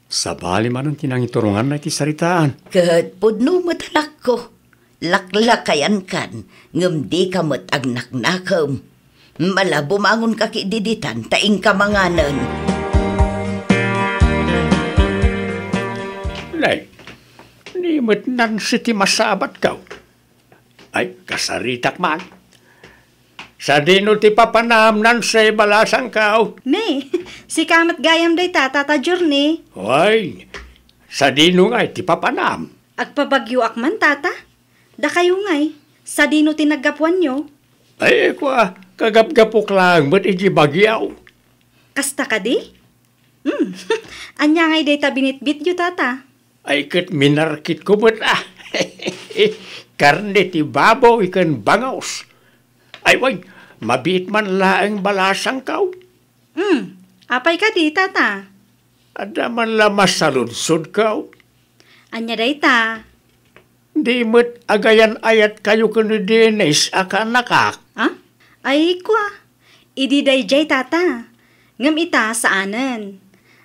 Sabali manen ti nangituronganna iti saritaan. Ket pudno met, anakko. Laklakayankan, ngem dika met agnaknakem. Mala, bumangonka ketdi ditan ta inka manganen. Nay, ni met Nancy ti masabatko. Ay, kasaritak man. Sadino ti papanam, Nancy, balasangko? Ne, sika met gayam dayta, Tata Journey. Ay, sadino ngay ti papanam? Agpabagyoak man, Tata. Dakayo ngay, sadino ti naggapuanyo? Ay, kua, kagapgapok laeng met iti bagyo. Kasta kadi? Hmm, ania ngay dayta binitbityo, Tata? Ay, ket minarkitko met, a. Karne ti baboy ken bangus. Ay, wen, mabiit man laeng balasangko. Hmm, apay kadi, Tata? Adda man la masaludsodko. Ania dayta? Di met agayan-ayatkayo ken ni Dennis a kaanakak. Ah? Ay, kua. Idi daydiay, Tata. Ngem ita, saanen.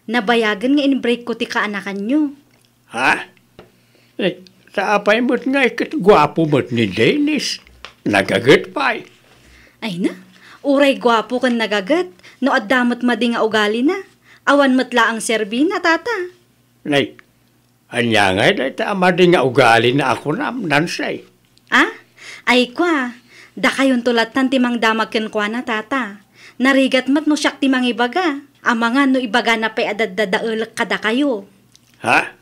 Nabayagen nga in-breakko ti kaanakanyo. Ha? Eh, ta apay met ngay ket guapo met ni Dennis? Nagaget pay. Ay na, uray guapo ken nagaget, no adda met madi nga ugalina. Awan met laeng serbina, Tata. Nay, ania ngay dayta a madi nga ugalina a kunam, Nancy? Ah? Ay, kua, dakayonto lattan ti mangdamag kenkuana, Tata. Narigat met no siak ti mangibaga. Amangan no ibagana pay a daddadaelek kadakayo. Ha?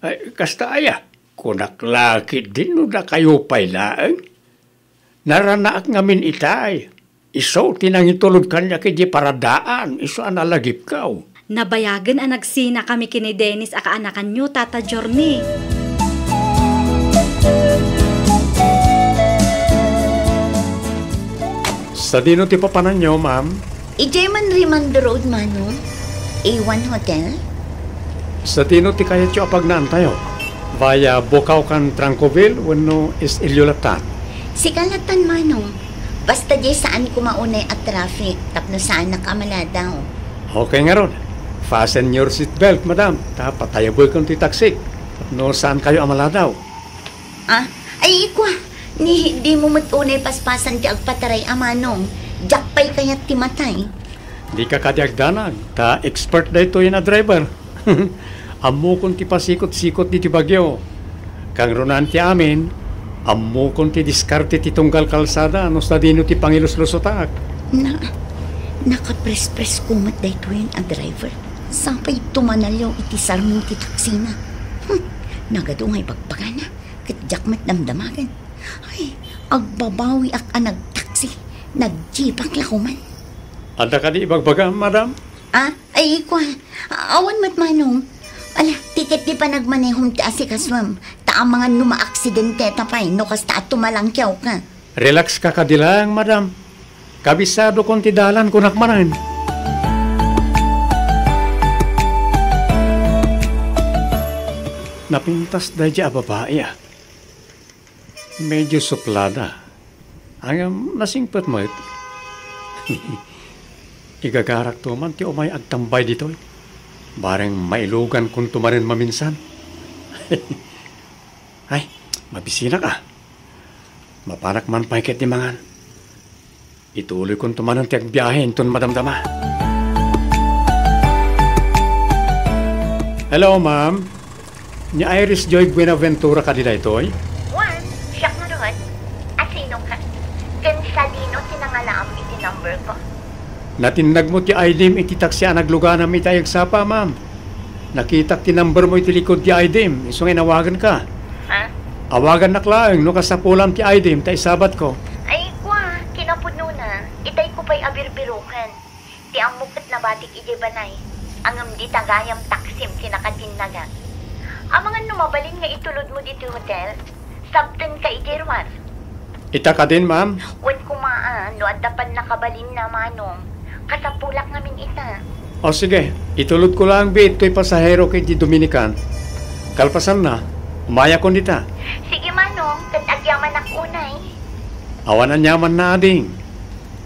Ay, kasta aya? Kunak la ketdin no dakayo pay laeng. Naranaak ngamin itay. Isu ti nangitulod kaniak idiay paradaan, isu a nalagipko. Nabayagen a nagsinakami ken ni Dennis a kaanakanyo, Tata Journey. Sadino ti papananyo, ma'am? Idiay man Rimando Road, Manong. A one Hotel? Sadino ti kayatyo a pagnaantayo? Via Bocaucan, Trancoville wenno East Iliolatan? Sika lattan, Manong. Basta diay saan koma unay a traffic tapno saanak a maladaw. Okay ngarud. Fasten your seat belt, madam. Ta patayabekon ti taksik tapno saankayo a maladaw. Ah, ay, ikua, ni dimo met unay paspasan ti agpataray a Manong. Diak pay kayat ti matay. Dika kadi agdanag, ta expert daytoyen a driver. Ammokon ti pasikot-sikot ditoy bagyo. Kangrunaan ti amin, ammokon ti diskarte ti tunggal kalsada no sadino ti pangiluslusotak. Na, nakaprespresko met daytoyen a driver. Sapay tumanaliaw iti sarming ti taksina. Hmm, nagadu nga ibagbagana. Ket diak met damdamagen. Ay, agbabawiak a nagtaksi. Nagjeepak la koman. Adda kadi ibagbagam, madam? Ah, ay, ikua. Awan met, Manong. Ala, ti ket ti panagmanehom ti asikasuem. Ta amangan no maaksidenteta pay no kasta a tumalangkiawka. Relax ka kadi laeng, madam. Kabisadokon ti dalan, kunak manen. Napintas daydiay a babai, a. Medyo suplada. Ngem nasingpet met. Igagarakto man ti umay agtambay ditoy. Bareng mailugankonto manen maminsan. Ay, mabisinak, a. Mapanak man pay ketdi mangan. Ituloykonto manen ti agbiahe inton madamdama. Hello, ma'am. Ni Iris Joy Buenaventura kadi daytoy? Wen, siak ngarud. Asinoka? Ken sadino ti nangalaam iti number ko? Natinnagmo ti I D-m iti taksi a nagluganam iti agsapa, ma'am. Nakitak ti number mo iti likod ti I D-m, isu nga inawaganka. Ha? Awagannak laeng no kasapulam ti I D-m ta isabatko. Ay, kua, kinapudnona, itayko pay a birbiroken. Ti ammok ket nabatik idiay balay. Ngem dita gayam taksim ti nakatinnagak. Amangan no mabalin nga itulodmo ditoy hotel? Sabtenka idiay ruar. Ita kadin, ma'am? Wen koma, a, no adda pannakabalinna, Manong. Kasapulak ngamin ita. O sige, itulodko laeng biit toy pasahero ket di Dominican. Kalpasanna, umayakon dita. Sige, Manong, ket agyamanak unay. Awan aniamanna, ading.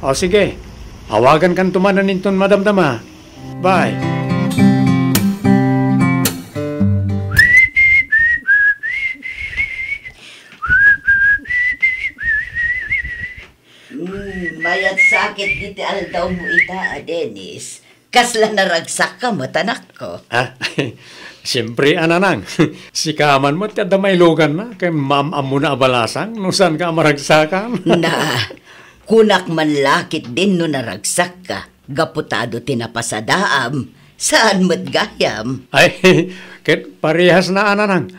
O sige, awagankanto manen inton madamdama. Bye. Hmm, mayat sakit diti aldawmo ita, a Dennis. Kasla naragsakka met, anakko. Ah, siempre, a nanang. Sika man met ti adda mailuganna ken maam-ammona a balasang no saanka a maragsakan. Na, kunak man la ketdin no naragsakka, gapu ta adu ti napasadaam, saan met gayam. Ay, ket parehasna a nanang.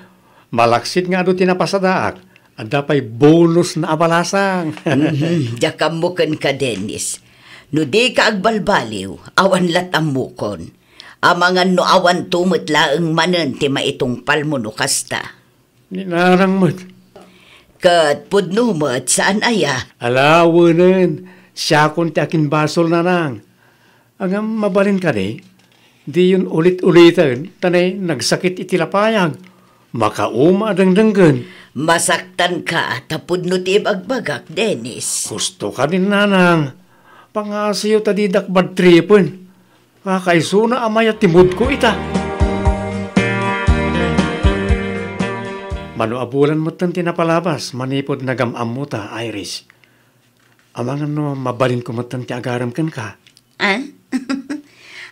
Malaksid nga adu ti napasadaak, adda pay bonusna a balasang. Mhm, diak ammo kenka, Dennis. No dika agbalbaliw, awan lat ammokon. Amangan no awanto met laeng manen ti maitungpalmo no kasta. Ni nanang met. Ket pudno met, saan aya? Ala, wenen, siakon ti akinbasol, nanang. Ngem mabalin kadi, diyon ulit-uliten, ta nay nagsakit iti lapayag. Makauma a dengdenggen. Masaktanka ta pudno ti ibagbagak, Dennis. Husto kadi, nanang. Pangasiyo ta didak badtripen. Kakaisuna a mayat ti moodko ita. Mano a bulan metten ti napalabas manipud nagam-ammota, Iris. Amangan no mabalinko metten ti agarem kenka. Ah?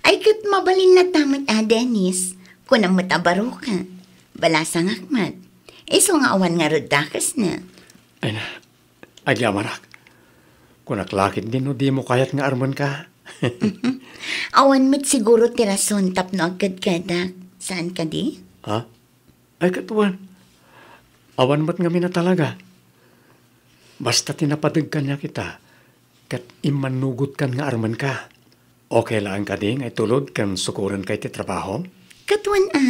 Ay, ket mabalin latta met a, Dennis. Kunam met a baroka. Balasangak met. Isu nga awan ngarud dakesna. Ay na, agyamanak. Kunak la ketdin no dimo kayat nga armenka. Awan met siguro ti rason tapno agkedkedak. Saan kadi? Ha? Ay, ket wen. Awan met ngamin a talaga. Basta ti napadeg kaniak ita, ket immannugotkan nga armenka. Okay laeng kadi nga itulod ken sukorenka iti trabahom? Ket wen a,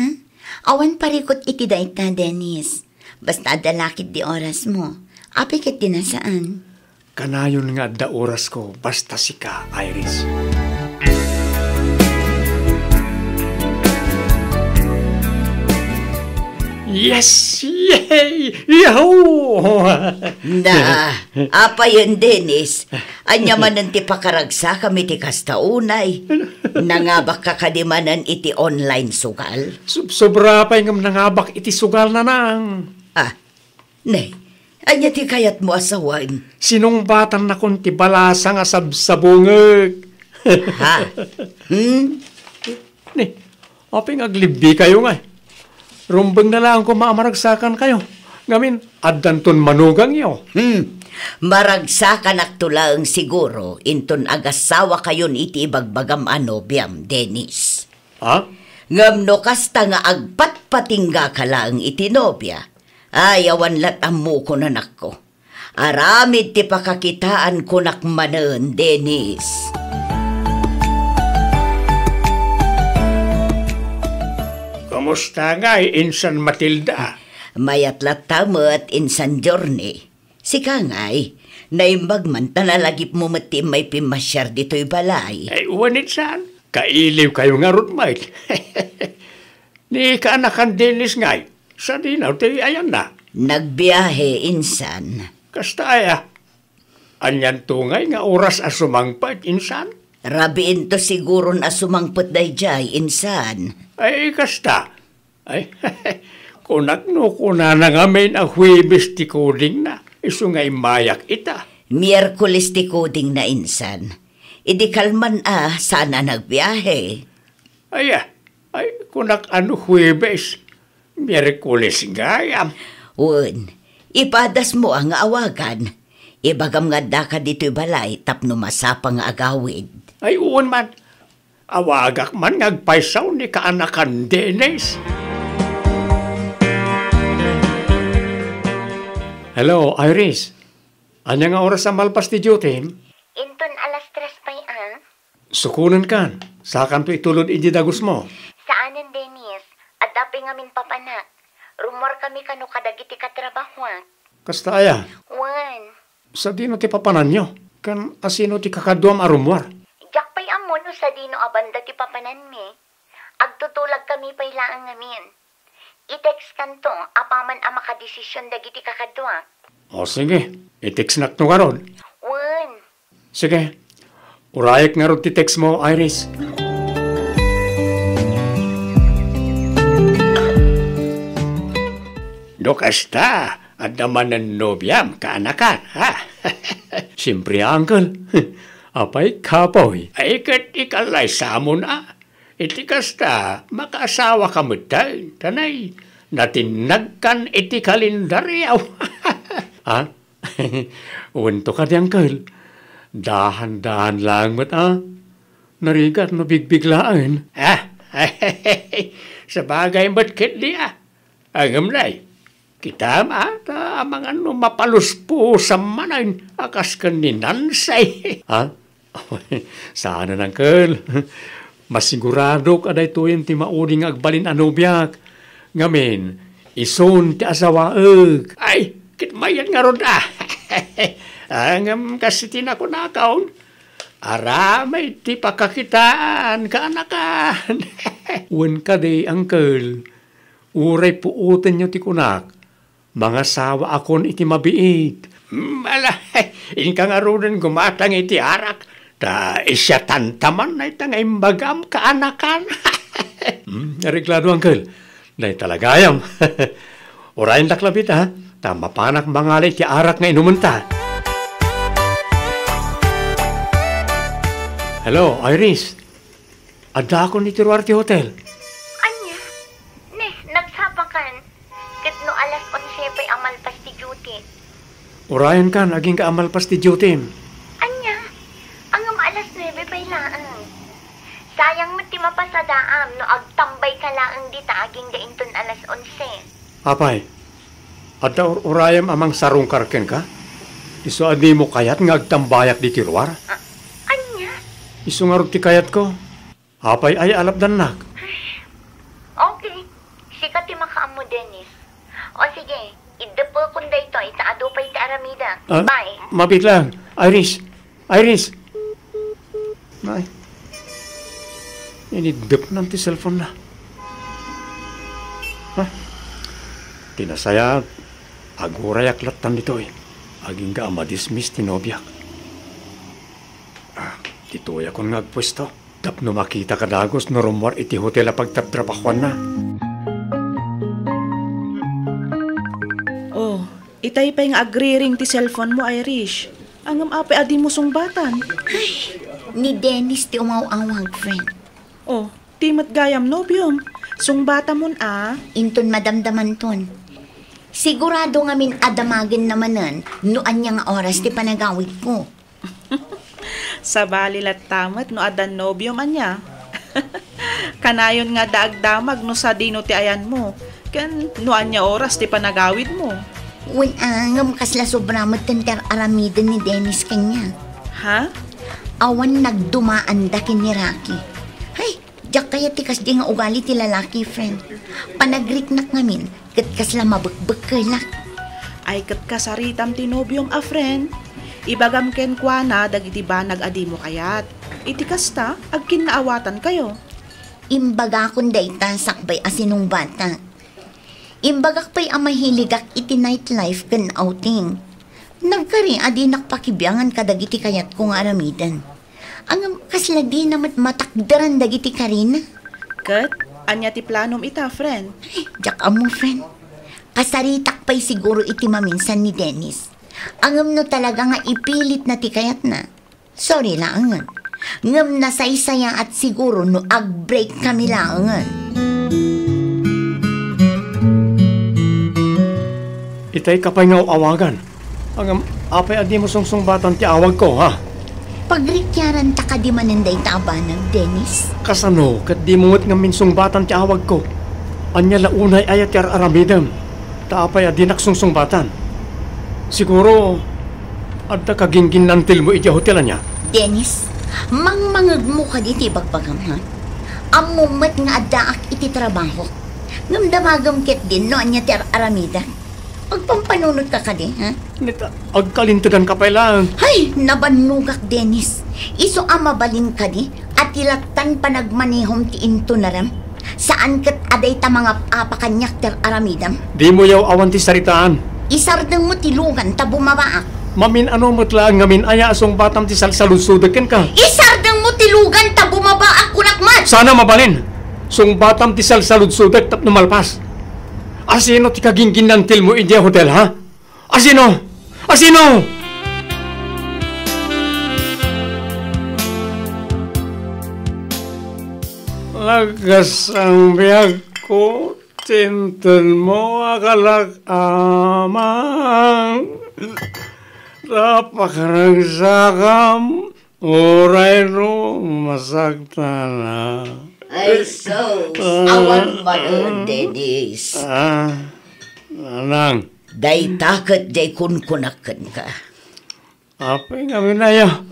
awan parikut iti dayta, Dennis. Basta adda la ketdi orasmo. Apay ketdi a saan? Kanayon nga adda orasko, basta sika, Iris. Yes! Yay! Yahoo! Na, apayen, Dennis? Ania manen ti pakaragsakam iti kasta unay? Nangabakka kadi manen iti online sugal? Sub-, sobra pay ngem nangabak iti sugal, nanang. Ah, Ne, ania ti kayatmo a sawen? Sinungbatannakon ti balasang a sabsabungek. Ha? Hmm? Ne, apay nga aglibbikayo ngay? Rumbeng na laeng koma a maragsakankayo. Ngamin, addanton manugangyo. Hmm. Maragsakanakto laeng siguro inton agasawakayon iti ibagbagam a nobiam, Dennis. Ha? Ngem no kasta nga agpatpatinggaka laeng iti nobia, Ay, awan lat ammokon, anakko. Aramid ti pakakitaan kunak manen, Dennis. Kumusta ngay, Insan Matilda? Mayat latta met, Insan Journey. Sika ngay, naimbag man ta nalagipmo met ti immay pimmasiar ditoy balay. Ay, wen, Insan. Kailiwkayo ngarud met. Ni kaanakan Dennis ngay, sadino ti ayanna? Nagbiahe, insan. Kasta aya? Anianto ngay nga oras a sumangpet, insan? Rabiinto siguron a sumangpet daydiay, insan. Ay, kasta. Ay, kunak no kunana ngamin a Huwebes ti codingna, isu nga immayak ita. Miyerkules ti codingna, insan. Idi kalman a, saan a nagbiahe. Aya, ay, kunak a no Huwebes, Miyerkules gayam. Wen, ipadasmo a nga awagan. Ibagam nga addaka ditoy balay tapno masapa nga agawid. Ay, wen man. Awagak man nga agpaysaw ni kaanakan Dennis. Hello, Iris. Ania nga oras a malpas ti duty? Inton alas tres pay a. Sukonenkan, sakanto itulod idiay dagusmo. Saanen, Dennis. Adda pay ngamin papanak. Rummuarkami kano kadagiti katrabahoak. Kasta aya? Wen. Sadino ti papananyo? Ken asino ti kakaduam a rummuar? Diak pay Wenno sadino a banda ti papananmi? Agtutulagkami pay laeng ngamin. I-text kanto apaman a makadesisyon dagiti kakadua. O sige, i-textnakto ngarud. Wen. Sige, urayek ngarud ti text mo, Iris. No kasta, adda manen nobiam, kaanakan, ha? Siempre, uncle. Apay, kapoy. Ay, ket ikallaysam, a? Iti kasta, makaasawaka metten, ta nay, natinnagkan iti kalendario. Ha? Wenno kadi, uncle? Dahan-dahan laeng met, a? Narigat no bigbiglaen. Ah, sabagay met ketdi, a. Ngem nay, kitam, a, ta amangan no mapaluspos manen a kas ken ni Nancy. Ha? Saanen, uncle. Masiguradok a daytoyen ti maudi nga agbalin a nobiak. Ngamin, isun ti asawaek. Ay, ket mayat ngarud, a. Ah, ngem kas iti nakunakon, aramid ti pakakitaan, kaanakan. Wen kadi, uncle, uray puotenyo ti kunak, mangasawaakon iti mabiit. Hmm, ala, inka ngaruden gumatang iti arak, ta isiatantaman dayta nga imbagam, kaanakan. Hmm, areglado, uncle. Dayta la gayam. Urayendak labi, a, ta mapanak mangala iti arak nga inumenta. Hello, Iris. Addaakon iti ruar ti hotel. Ania? Ne, nagsapakan. Ket no alas onse pay a malpas ti duty? Urayenkan, agingga a malpas ti duty. Ania? Ngem alas nuebe pay laeng. Sayang met ti mapasadaam no agtambayka laeng dita agingga inton alas onse. Apay, adda ur-urayem a mangsarungkar kenka? Isu a dimo kayat nga agtambayak ditoy ruar? A-, ania? Isu ngarud ti kayatko. Apay aya a lapdannak? Okay. Sika ti makaammo, Dennis. O sige, iddepekon daytoy ta adu pay ti aramidek. Ah, bye. Mabiit lang. Iris. Iris. Ay. Iniddepnan ti cellphone na. Ha? Ti nasayaat, agurayak lattan ditoy. Agingga a madismiss ti nobiak. Ah, ditoyakon nga agpuesto. Tapno makitaka dagus no rummuar iti hotel a pagtatrabahuanna. Oh, itay pay nga agriring ti cellphone mo, Irish. Ngem apay a dimo sungbatan? Ay, ni Dennis ti umaw-awag, friend. Oh, ti met gayam nobiom. Sungbatamon a. Inton madamdamanton. Sigurado ngamin a damagenna manen no ania nga oras ti panagawidko. Sabali latta met no addan nobiom ania. Kanayon nga adda agdamag no sadino ti ayanmo, ken no ania oras ti panagawidmo. Wen a, ngem kasla sobra metten ti ar-aramiden ni Dennis kaniak. Ha? Awan nagdumaanda ken ni Rocky. Hay, diak kayat ti kasdi nga ugali ti lalaki, friend. Panagriknak ngamin, ket kasla mabekbekkelak. Ay, ket kasaritam ti nobiom a friend. Ibagam kenkuana dagiti banag a dimo kayat. Iti kasta, agkinnaawatankayo. Imbagakon dayta sakbay a sinungbatak. Imbagak pay a mahiligak iti nightlife ken outing. Nagkari a dinak pakibiangan kadagiti kayatko nga aramiden. Ngem kasla dina met matakderan dagiti karina. Ket, ania ti planom ita, friend? Ay, diak ammo, friend. Kasaritak pay siguro iti maminsan ni Dennis. Ngem no talaga nga ipilitna ti kayatna, sorry laengen. Ngem nasaysayaat siguro no ag-break kami laengen. Itay ka pay nga aw-awagan. Ngem, apay a dimo sungsungbatan ti awagko, ha? Pagrikiaranta kadi manen dayta a banag, Dennis? Kasano ket dimo met ngamin sungbatan ti awagko? Ania la unay aya ti ar-aramidem? Ta apay a dinak sungsungbatan? Siguro, adda kagingginnantilmo iti hotel, ania? Dennis, mangmangegmo kadi ti ibagbagam, ha? Ammom met nga addaak iti trabahok. Ngem damagem ketdin no ania ti ar-aramidek. Agpampanunotka kadi, ha? Neta, agkalinteganka pay laeng. Hay, nabannogak, Dennis. Isu a mabalin kadi, a ti lattan panagmanehom ti intunarem? Saan ket a dayta mangap-apa kaniak ti ar-aramidem? Dimo yaw awan ti saritaan. Isardengmo ti lugan ta bumabaak. Mamin-ano met laeng ngamin aya a sungbatam ti salsaludsodek kenka? Isardengmo ti lugan ta bumabaak, kunak met! Sana mabalin. Sungbatam ti salsaludsodek tapno malpas. Asino ti kagingginnantilmo idiay hotel, ha? Asino? Asino? Lagasang biagko, tintenmo a kalak-amang. Napakaragsakam, uray no masaktana. Ay, sus, awan manen, Dennis. Ah, Nanang. Dayta ket diay kunkunak kenka. Apay ngamin aya?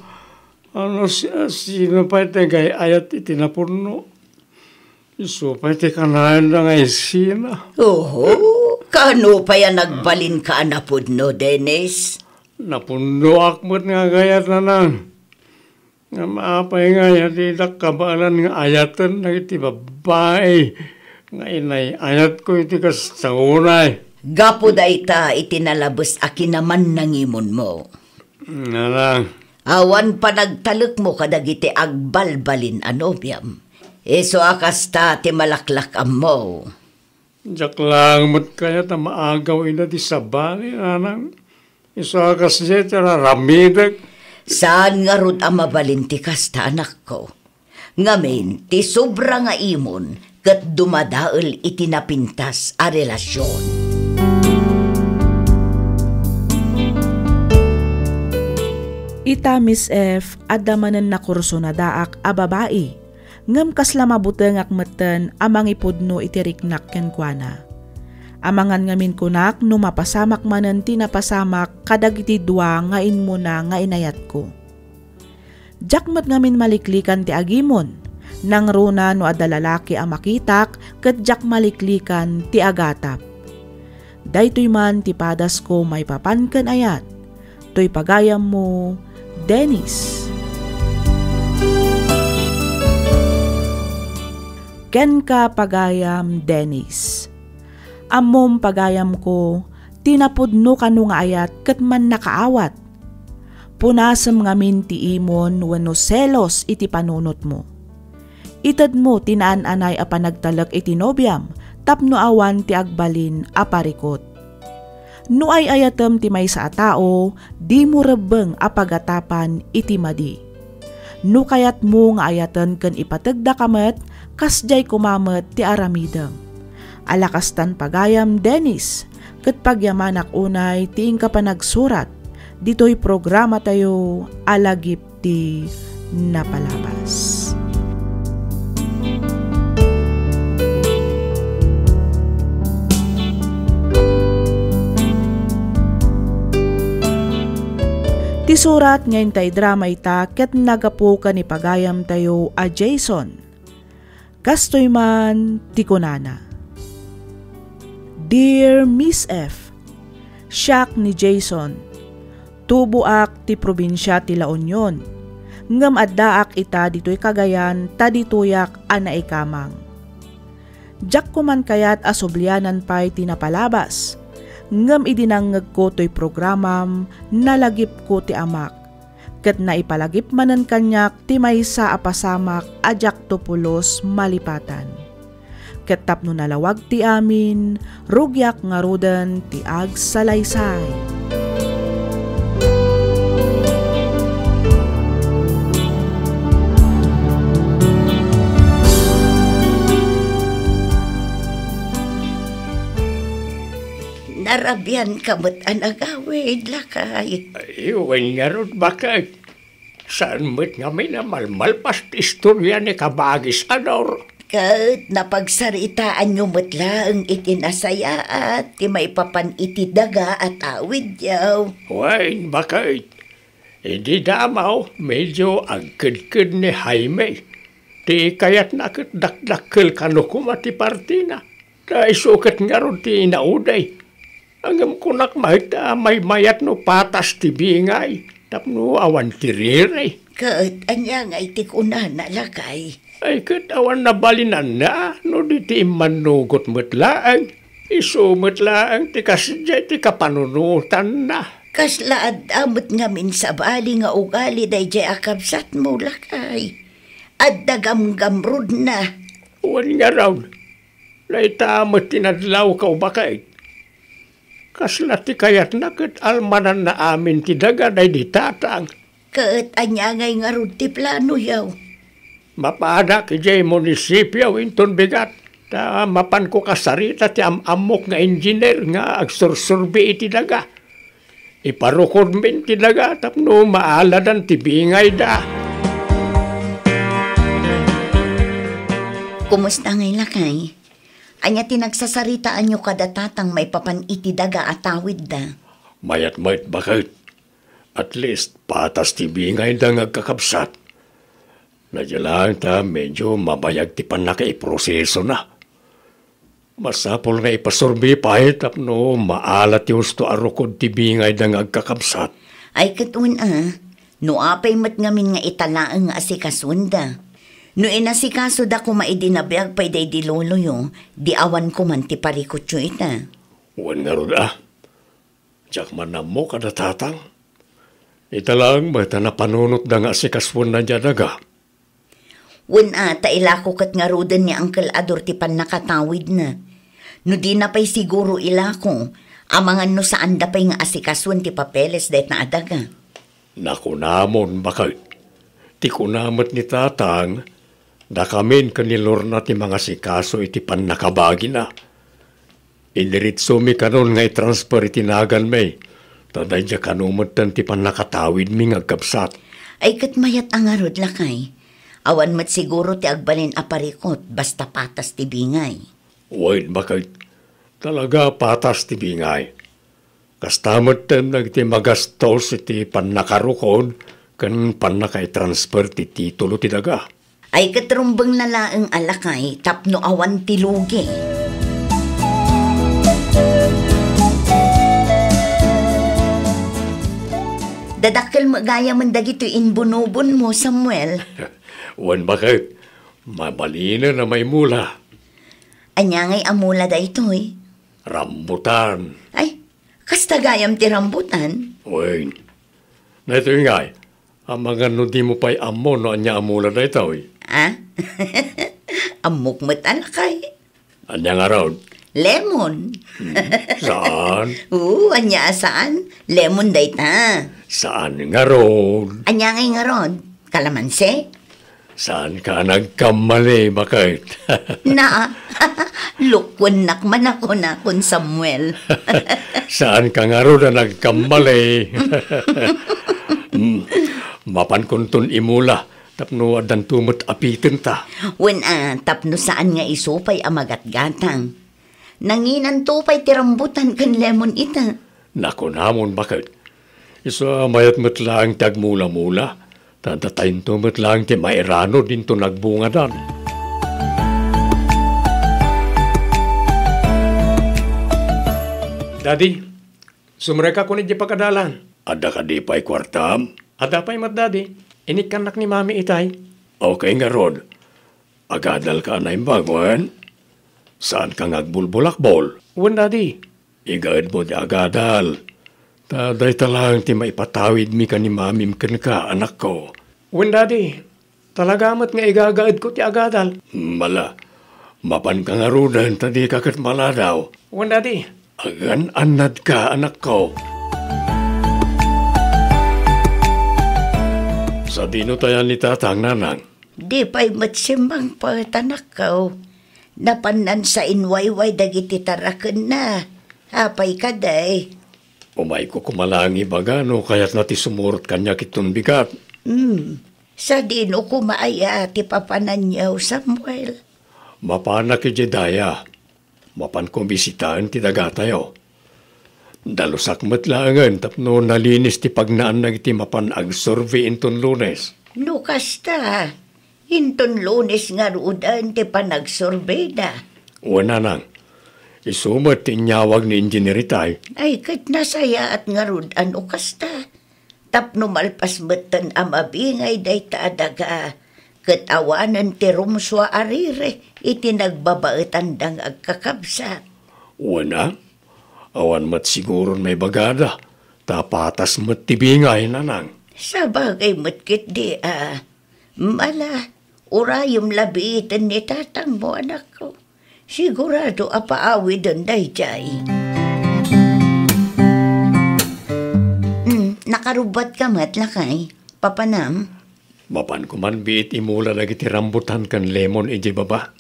Ano si, sino pay ti agay-ayat iti napudno? Isu pay ti kanayon nga isina. Oho, kano pay a nagbalinka a napudno, Dennis? Napudnoak met nga agayat, Nanang. Ngem apay nga aya ti dakkabaelan nga ayaten dagiti babbai nga inay-ayatko iti kasta unay? Gapu dayta iti nalabes a kinamannangimonmo. Nanang. Awan panagtalekmo kadagiti agbalbalin a nobiam. Isu a kasta ti malaklak-ammo. Diak laeng met kayat a maagaw ida ti sabali, Nanang. Isu a kasdiay ti ar-aramidek. Saan ngarud a mabalin ti kasta, anakko. Ngamin, ti sobra nga imon ket dumadael iti napintas a relasion. Ita, Miss F, adda manen nakursunadaak a babai. Ngem kasla mabutengak metten a mangipudno iti riknak kenkuana. Amangan ngamin kunak no mapasamak manen ti napasamak kadagiti dua nga immuna nga inayatko. Diak met ngamin maliklikan ti agimon, nangruna no adda lalaki a makitak ket diak maliklikan ti agatap. Daytoy man ti padasko maipapan ken ayat. Toy pagayammo, Dennis. Kenka, pagayam Dennis. Ammom, pagayamko, ti napudno kano nga ayat ket mannakaawat. Punasem ngamin ti imon wenno selos iti panunotmo. Itedmo ti naan-anay a panagtalek iti nobiam tapno awan ti agbalin a parikut. No ay-ayatem ti maysa a tao, dimo rebbeng a pagatapan iti madi. No kayatmo nga ayaten ken ipategdaka met, kasdiay koma met ti aramidem. Ala kastan pagayam, Dennis, ket pagyamanak unay ti inka panagsurat ditoy programatayo a Lagip ti Napalabas. Ti surat nga intay drama ita ket nagapu ken ni pagayamtayo a Jason. Kastoy man ti kunana, Dear Miss F, siak ni Jason. Tuboak ti probinsia ti La Union, ngem addaak ita ditoy Cagayan ta ditoyak a naikamang. Diak koman kayat a sublianan pay ti napalabas, ngem idi nangngegko toy programam, nalagipko ti amak, ket naipalagip manen kaniak ti maysa a pasamak a diakto pulos malipatan. Ket tapno nalawag ti amin, rugiak ngaruden ti agsalaysay. Narabianka met a nagawid, lakay. Ay, wen ngarud, baket. Saan met ngamin a malmalpas ti istoria ni Kabagis a Dor. Ket napagsaritaanyo met laeng iti nasayaat ti maipapan iti daga a tawidyo. Wen, baket. Idi damaw, medyo agkedked ni Jaime. Ti kayatna ket dakdakkel kano koma ti partina. Ta isu ket ngarud ti inaudi. Ngem kunak met a maymayat no patas ti bingay tapno awan ti riri. Ket ania ngay ti kunana, lakay? Ay, ket awan nabalinanna no di ti immannugot met laeng. Isu met laeng ti kasdiay ti kapanunotanna. Kasla adda met ngamin sabali nga ugali daydiay a kabsatmo, lakay. Adda gamgamrudna. Wen ngarud, dayta met ti nadlawko, baket. Kasla ti kayatna ket almananna amin ti daga daydi tatang. Ket ania ngay ngarud ti planoyo? Mapanak idiay munisipio inton bigat, ta mapanko kasarita ti am-ammok nga engineer nga agsursurbi iti daga. Iparukodmin ti daga tapno maaladan ti bingayda. Kumusta ngay, lakay? Ania ti nagsasaritaanyo kada tatang maipapan iti daga a tawidda? Mayat met, baket. At least, patas ti bingayda nga agkakabsat. Nadia laeng ta medyo mabayag ti pannakaiprosesona. Masapul nga ipasurbi pay tapno maala ti husto a rukod ti bingayda nga agkakabsat. Ay, ket wen a, no apay met ngamin nga ita laeng nga asikasuenda. No inasikasoda koma idi nabiag pay daydi loloyo, di awan koman ti parikutyo ita. Wen ngarud a, diak man ammo kada tatang. Ita laeng met a napanunotda nga asikasuenna diay daga. Wen a, ta ilako ket ngaruden ni Uncle Ador ti pannakatawidna. No dina pay siguro ilako, amangan no saanda pay nga asikasuen ti papeles dayta a daga. Nakunamon, baket. Ti kuna met ni tatang, dakamin ken ni Lorna ti mangasikaso iti pannakabagina. Idiretsomi kanon nga i-transfer iti naganmi, ta daydiay kano metten ti pannakatawidmi nga agkabsat. Ay, ket mayat a ngarud, lakay. Awan met siguro ti agbalin a parikut, basta patas ti bingay. Wen, baket. Talaga patas ti bingay. Kasta metten dagiti magastos iti pannakarukod ken pannakaitransfer ti titulo ti daga. Ay, ket rumbengna laeng a lakay tapno awan ti lugi. Dadakkel met gayamen dagitoy imbunobonmo, Samuel. Wen, baket. Mabalinen a maimula. Ania ngay a mula daytoy? Rambutan. Ay, kasta gayam ti rambutan? Wen. Daytoy ngay, amangan no dimo pay ammo no ania a mula daytoy. Ah? Ammok met a lakay. Ania ngarud? Lemon. Hmm, saan? Oo, ania a saan? Lemon dayta. Saan ngarud? Ania ngay ngarud? Kalamansi? Saanka a nagkammali, baket? Na, lukuennak man a kunakon, Samuel. Saanka ngarud a nagkammali? Mm, mapankonton imula tapno addanto met a pitenta. Wen a, tapno saan nga isu pay a magatgatang. Nanginanto pay ti rambutan ken lemon ita. Nakunamon, baket. Isu a mayat met laeng ti agmulamula, ta datayto met laeng ti mairano dinto nagbungadan. Daddy, sumrekka koni diay pagadalan. Adda kadi pay kuartam? Adda pay met, Daddy. Inikkannak ni Mami itay. Okay ngarud. Agadalka a naimbag, wen? Saanka nga agbulbulakbol? Wen, Daddy. Igaedmo ti agadal. Ta dayta laeng ti maipatawidmi ken ni Mamim kenka, anakko. Wen, Daddy. Talaga met nga igagaedko ti agadal. Mala, mapanka ngaruden ta dika ket maladaw. Wen, Daddy. Agan-annadka, anakko. Sadino tayan ni Tatang, Nanang? Di pay met simmangpet, anakko. Napannan sa inwayway dagiti tarakenna. Apay kadi? Umayko koma laeng ibaga no kayatna ti sumurot kaniak iton bigat. Hmm. Sadino koma aya ti papananyo, Samuel? Mapanak idiay daya. Mapanko bisitaen ti dagatayo. Dalusak met laengen tapno nalinis ti pagnaan dagiti mapan agsurvey inton Lunes. No kasta, inton Lunes ngaruden ti panagsurveyda. Wen, Nanang, isu met ti inyawag ni Engineer itay. Ay, ket nasayaat ngarud a no kasta. tapno malpas metten a mabingay dayta a daga, ket awanen ti rumsua a rire iti nagbabaetanda nga agkakabsat. Wen a, awan met siguron maibagada, ta patas met ti bingay, nanang. Sabagay met ketdi a, mala, urayem la biiten ni tatangmo, anakko. Sigurado a paawiden daydiay. Hmm, nakarubbat ka met, lakay. Papanam? Mapan ko man biit imula dagiti rambutan ken lemon idiay baba.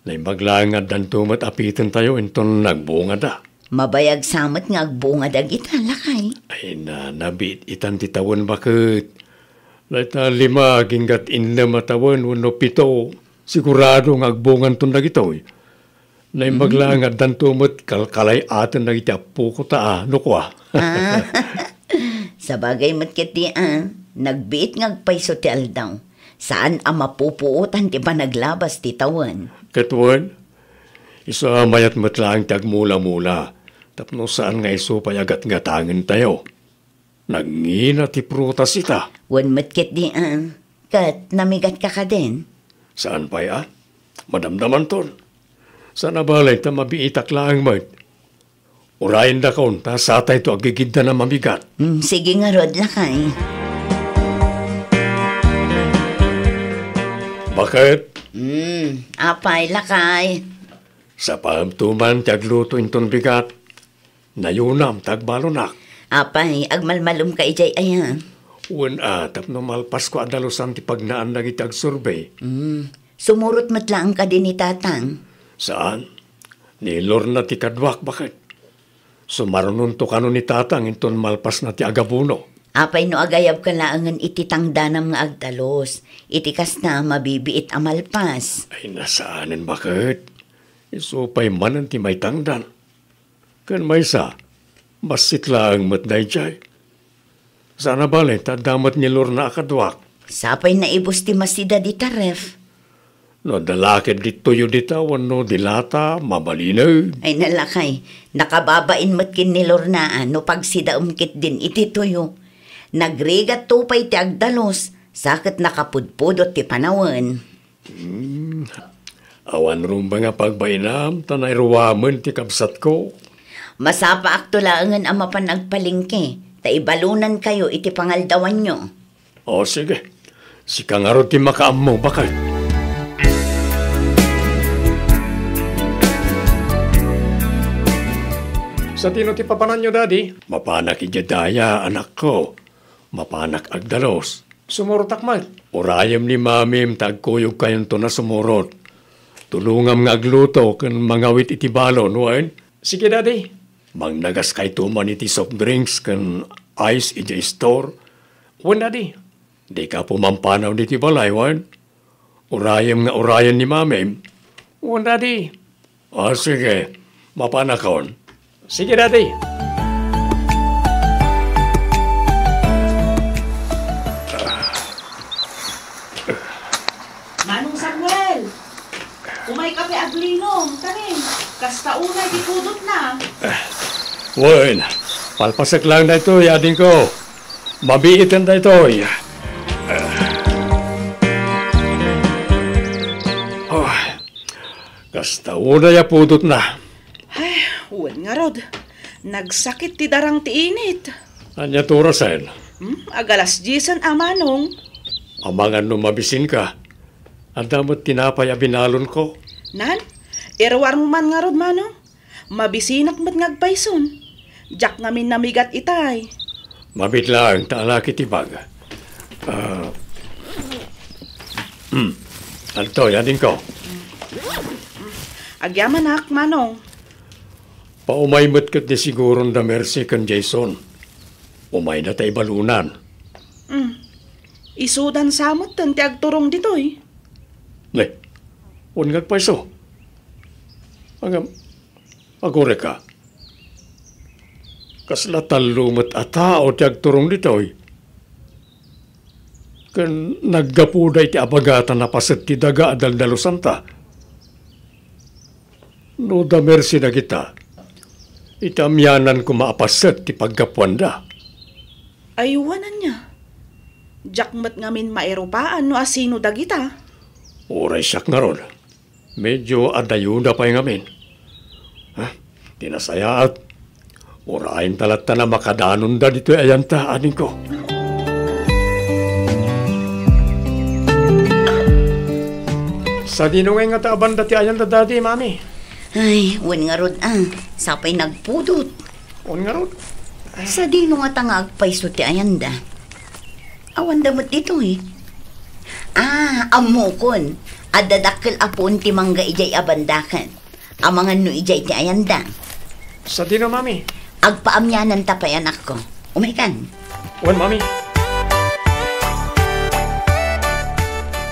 Naimbag laeng nga addanto met a pitentayo inton nagbungada. Mabayag sa met nga agbunga dagita, lakay. Ay na, nabiit itan ti tawen baket. Dayta lima aginggat innem a tawen wenno pito, sigurado nga agbunganton dagitoy. Naimbag Mm. laeng addanto met kalkalay-aten dagiti appoko ta, a, no kua. Ah, sabagay met ketdi a, nagbiit nga agpayso ti aldaw. Saan a mapupuotan ti panaglabas ti tawen. Ket wen, isu a mayat met laeng ti agmula-mula, tapno saan nga isu pay a gatgatangentayo. Nagngina ti prutas ita. Wen met ketdi a, ket namigatka kadin? Saan pay a? Madamdamanton. Saan a bale ta mabiitak laeng met. Urayendakon ta satayto aggigiddan a mamigat. Mm, sige ngarud, lakay. Baket? Mm, apay, lakay? Sapaemto man ti agluto inton bigat. Nayunam ta agbalonak. Apay, agmalmalumka idiay aya? Wen a, tapno malpasko a dalusan ti pagnaan dagiti agsurbe. Mm. Sumurot met laeng kadi ni tatang? Saan. Ni Lorna ti kaduak, baket. Sumarunonto kano ni tatang inton malpasna ti agabuno. Apay no agayabka laengen iti tangdanam nga agdalus? Iti kasta, mabibiit a malpas. Ay, nasaanen, baket. Isu pay manen ti maitangdan. Ken maysa, bassit laeng met daydiay. Saan a bale ta adda met ni Lorna a kaduak. Sapay naibus ti masida dita ref. No adda la ketdi tuyo dita wenno dilata, mabalineg. Ay, nalakay, nakababain met ken ni Lorna a no pagsidaem ketdin iti tuyo. Nagrigatto pay ti agdalus, sa ket nakapudpudot ti panawen. Hmm. Awan rumbeng a pagbainam, ta nairuamen ti kabsatko. Masapaakto laengen a mapan agpalengke, ta ibalonankayo iti pangaldawanyo. O, sige. Sika ngarud ti makaammo, baket. Satino ti papananyo, Daddy? Mapanak idiay daya, anakko. Mapanak agdalus. Sumurotak met. Urayem ni Mamim ta agkuyogkayonton a sumurot. Tulongam nga agluto ken mangawit iti balon, wen? Sige, Daddy. Mangnagaskayto man iti soft drinks ken ice idiay store. Wen, Daddy. Dika pumampanaw ditoy balay, wen? Urayem nga urayen ni Mamim. Wen, Daddy. Ah, sige. Mapanakon. Sige, Daddy. Manong Samuel, umayka pay aglinom, kani? Kasta unay ti pudotna. Wen, palpasek laeng daytoy, adingko. Mabiiten daytoy. Ah, kasta unay a pudotna. Ay, wen ngarud. Nagsakit ti darang ti init. Ania ti orasen? Hmm, agalas diesen a, Manong. Amangan no mabisinka. Adda met tinapay a binalonko. Nan? Iruarmo man ngarud, Manong. Mabisinak met nga agpayson. Diak ngamin namigat itay. Mabit laeng ta alaki ti bag. Ah. Hmm. Adtoy, adingko. Agyamanak, Manong. Paumay met ketdi siguron da Mercy ken Jason. Umayda ta ibalunan. Hmm. Isudan sa metten ti agturong ditoy. Ne, wen nga agpayso. Ngem, agureka. Kasla tallo met a tao ti agturong ditoy. Ken naggapuda iti abagatan a paset ti daga a daldalusanta. No da Mercy dagita, iti amianan koma a paset ti paggapuanda. Ay, wen ania? Diak met ngamin mairupaan no asino dagita. Uray siak ngarud, medyo adayona pay ngamin. Ha? Ti nasayaat, urayenta latta a makadanonda ditoy ayanta, adingko. Sadino ngay ngata a banda ti ayanda, Daddy, Mami? Ay, wen ngarud, a. Sapay nagpudot. Wen ngarud? Sadino ngata nga agpayso ti ayanda? Awanda met ditoy. A, ammokon. Adda dakkel a puon ti mangga idiay a banda ket. Amangan no idiay ti ayanda. Sadino, Mami? Agpaamiananta pay, anakko. Umaykan. Wen, Mami.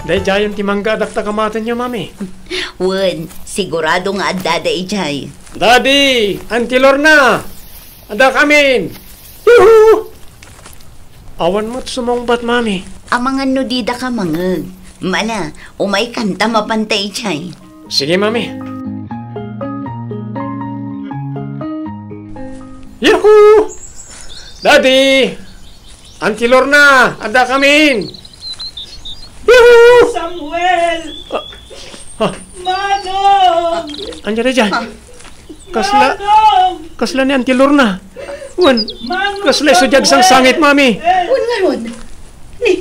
Daydiayen ti mangga a dakta kamatenyo, Mami. Wen, sigurado nga addada idiay. Daddy! Auntie Lorna! Addakamin! Yuhu! Awan met sumungbat, Mami. Amangan no didaka mangngeg. Mala, umaykan ta mapanta idiay. Sige, Mami. Yuhu! Daddy! Auntie Lorna, addakamin! Yuhu! Samuel! Ah, ah. Manong! Ania daydiay? Ah. Kasla, Manong! Kasla ni Auntie Lorna. Wen, Manong kasla isu diay Samuel! Agsangsangit, Mami. Wen ngarud. Ni,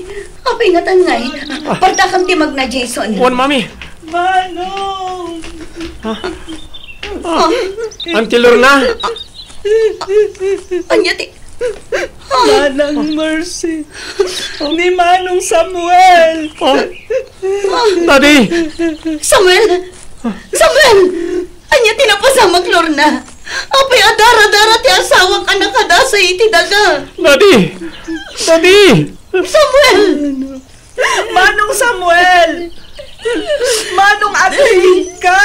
apay ngatan ngay? Ah. Partakam ti magna, Jason. Wen, Mami. Manong! Ah. Ah. Auntie Lorna? Ania ti Manang Mercy. Ni Manong Samuel. Oh. Daddy! Samuel! Samuel! Ania ti napasamak, Lorna? Apay a daradara ti asawak a nakadasay iti daga? Daddy! Daddy! Samuel! Manong Samuel! Manong agriingka!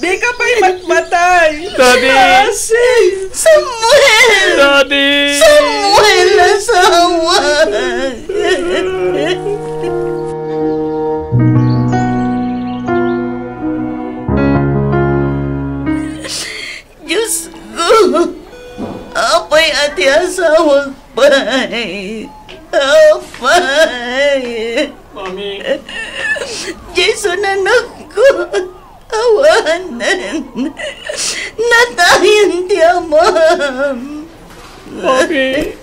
Dika pay matmatay! Daddy! Asi! Samuel! Daddy! Samuel, asawa! Diosko, apay a ti asawak pay? Apay? Mami. Jason, anakko, awanen. Natayen ti amam. Mami.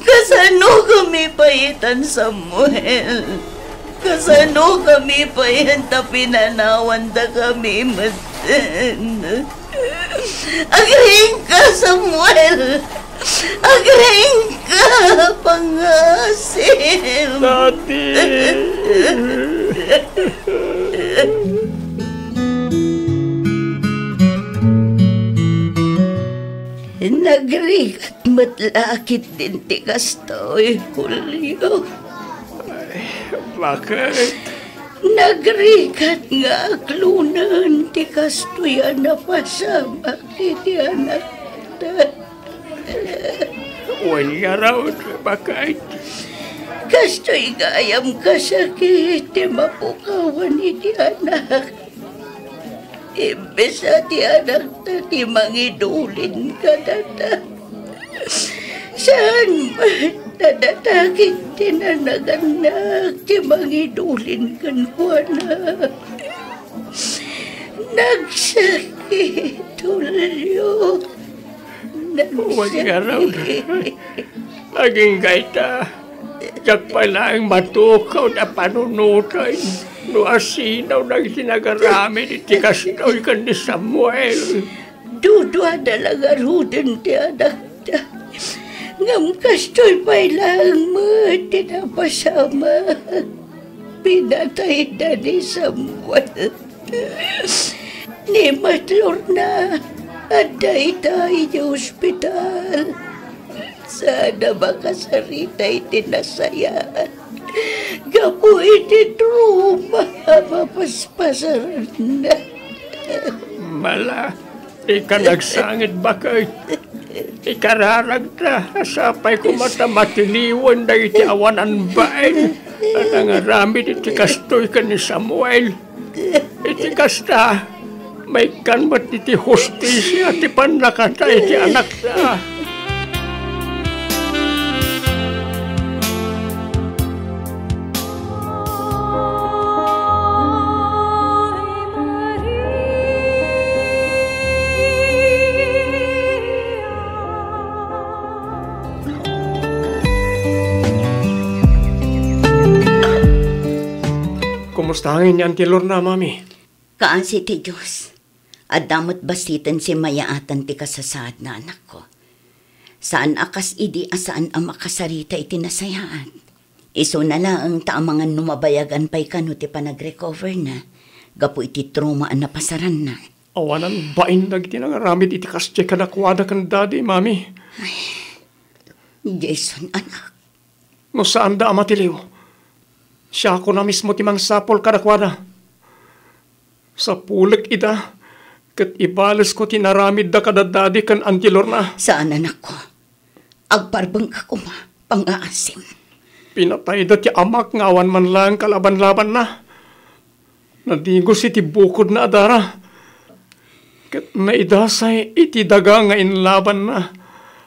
Kasanokami pay itan, Samuel? Kasanokami pay ta pinanawantakami metten? Agriingka, Samuel! Agriingka, pangasim! Daddy! Nagrigat met la ketdin ti kastoy, Julio. Ay, bakit? Nagrigat nga aklonen ti kastoy a napasamak iti anakta. Wen ngarud, bakit? Kastoy gayam kasakit ti mapukawan iti anak. Imbes a ti anakta ti mangidulin kadata, saan met a data ket ti nanagannak ti mangidulin kenkuana. Nagsakit, Julio. Wen ngarud. Agingga ita, diak pay laeng matukaw a panunoten no asino dagiti nagaramid iti kastoy ken ni Samuel. Duduada la ngaruden ti anakta. Ngem kastoy pay laeng met ti napasamak. Pinatayda ni Samuel. Ni Matlorna, adda ita idiay ospital. Saanna makasarita iti nasayaat gapu iti trauma a mapaspasaranna. Mala, dika nagsangit, baket. Ikararagta a sapay koma ta matiliwen dagiti awanan bain a nangaramid iti kastoy ken ni Samuel. Iti kasta, maikkan met iti hustisia ti pannakatay iti anakta. Tangin ni Auntie Lorna, Mami. Kaasi ti Dios. Adda met basiten simmayaatan ti kasasaadna, anakko. Saan a kas idi a saan a makasarita iti nasayaat. Isuna laeng ta amangan no mabayagan pay kano ti panagrecoverna gapu iti trauma a napasaranna. Awanan bain dagiti nangaramid iti kasdiay kadakuada ken Daddy, Mami. Ay, Jason, anak. No saanda a matiliw, siakon a mismo ti mangsapul kadakuada. Sapulek ida, ket ibalesko ti naramidda kada Daddy ken Auntie Lorna. Saan, anakko. Agparbengka koma, pangngaasim. Pinatayda ti amak nga awan man laeng kalaban-labanna. Nadigos iti bukodna a dara. Ket naidasay iti daga nga inlabanna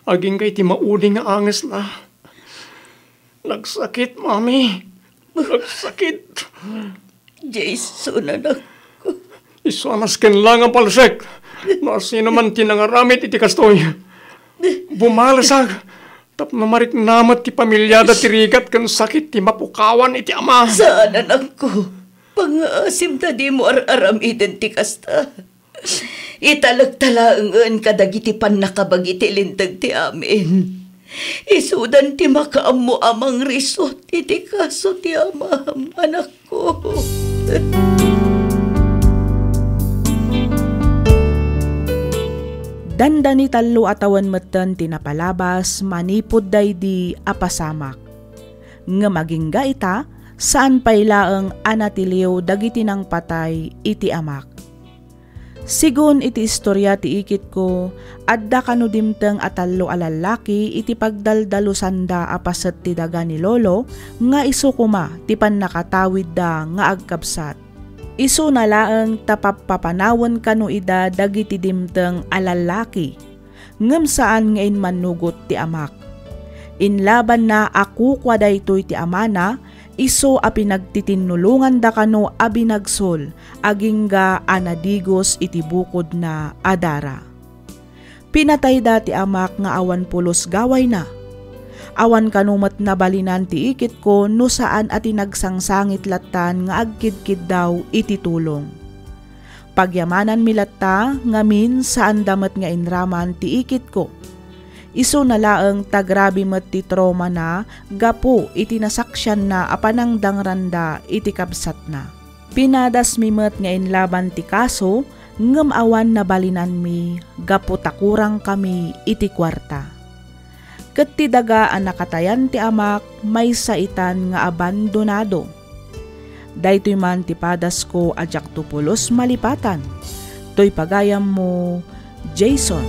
agingga iti maudi nga angesna. Nagsakit, Mami. Nagsakit. Jason, anak. Isu a nasken la nga palsek no asino man ti nangaramid iti kastoy. Bumalesak tapno marikna met ti pamiliada ti rigat ken sakit ti mapukawan iti ama. Saan, anakko. Pangngaasim ta dimo ar-aramiden ti kasta. Italekta laengen kadagiti pannakabagi ti linteg ti amin. Isudan ti makaammo a mangrisot iti kaso ti amam, anakko. Dandani tallo a tawen metten ti napalabas manipud daydi a pasamak. Ngem agingga ita, saan pay laeng a natiliw dagiti nangpatay iti amak. Sigun iti istoria ti ikitko, adda kano dimteng a tallo a lallaki iti pagdaldalusanda a paset ti daga ni Lolo nga isu koma ti pannakatawidda nga agkabsat. Isuna laeng ta pappapanawen kano ida dagiti dimteng a lallaki, ngem saan nga immannugot ti amak. Inlabanna a kukua daytoy ti amana, isu a pinagtitinnulonganda kano a binagsol agingga a nadigos iti bukodna a dara. Pinatayda ti amak nga awan pulos gawayna. Awan kano met nabalinan ti ikitko no saan a ti nagsangsangit lattan nga agkidkiddaw iti tulong. Pagyamananmi latta ngamin, saanda met nga inraman ti ikitko. Isuna laeng ta grabe met ti traumana gapu iti nasaksianna a panangdangranda iti kabsatna. Pinadasmi met nga inlaban ti kaso, ngem awan nabalinanmi gapu ta kurangkami iti kuarta. Ket ti daga a nakatayan ti amak maysa itan nga abandonado. Daytoy man ti padasko a diakto pulos malipatan. Toy pagayammo, Jason.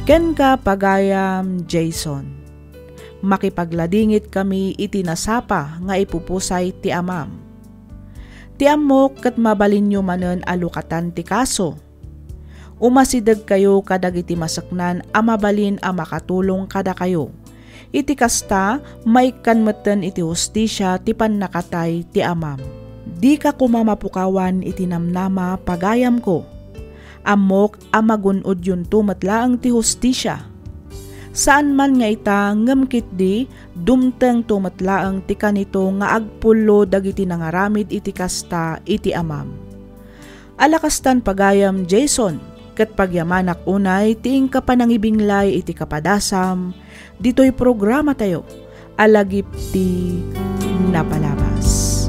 Kenka, pagayam Jason. Makipagladingit kami iti nasapa nga ipupusay ti amam. Ti ammok ket mabalinyo manen a lukatan ti kaso. Umasidegkayo kadagiti maseknan a mabalin a makatulong kadakayo. Iti kasta, maikkan metten iti hustisia ti pannakatay ti amam. Dika koma mapukawan iti namnama, pagayamko. Ammok a magun-odyonto met laeng ti hustisia. Saan man nga ita, ngem ketdi, dumtengto met laeng ti kanito nga agpullo dagiti nangaramid iti kasta iti amam. Ala kastan, pagayam Jason, ket pagyamanak unay ti inka panangibinglay iti kapadasam ditoy programatayo a Lagip ti Napalabas.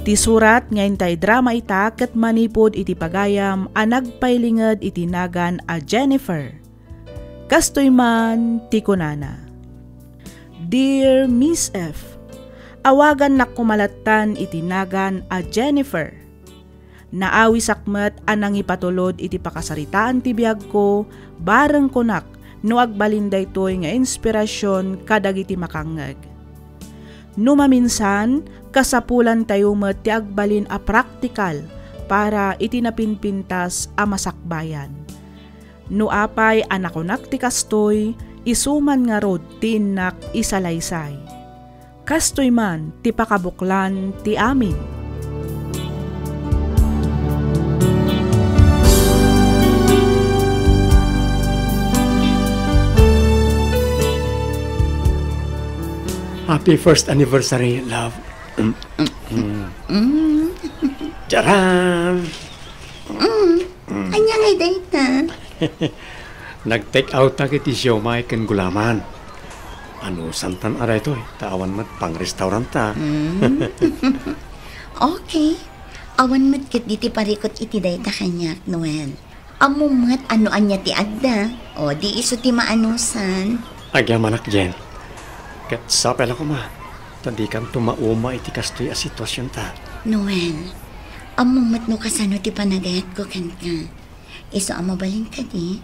Ti surat nga inta idrama ita ket manipud iti pagayam a nagpailinged iti nagan a Jennifer. Kastoy man ti kunana, "Dear Miss F, awagannak koma lattan iti nagan a Jennifer. Naawisak met a nangipatulod iti pakasaritaan ti biagko, bareng kunak no agbalin daytoy nga inspirasyon kadagiti makangngeg. No maminsan, kasapulantayo met ti agbalin a praktikal para iti napinpintas a masakbayan. No apay a nakunak ti kastoy, isu man ngarud ti innak isalaysay. Kastoy man ti pakabuklan ti amin." Happy first anniversary, love. Mm. Mm. Mm. Charan! Mm. Ania ngay dayta? Nag-take out ta iti siomay ken gulaman. Anusantan a daytoy, ta awan met pang-restaurant ta. Mm. Okay. Awan met ket diti parikut iti dayta kaniak, Noel. Ammom met no ania ti adda. O, di isu ti maanusan. Agyamanak, Jen. Ket sapay la koma, ta dikanto mauma iti kastoy a situasionta. Noel, ammom met no kasano ti panagayatko kenka. Isu a mabalin kadi,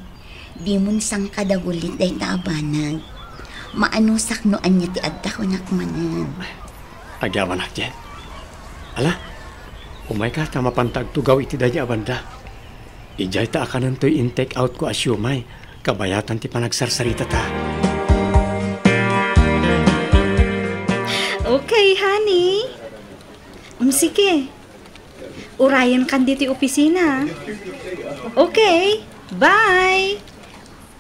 dimon sangkadagulit dayta a banag. Maanusak no ania ti adda kunak manen. Agyamanak, Jen. Ala, umayka ta mapanta agtugaw iti daydi a banda. Idiay ta akanentoy in-take out ko a siomay, kabayatan ti panagsarsaritata. Okay, honey. Mm, sige. Urayenkan ditoy opisina. Okay, bye.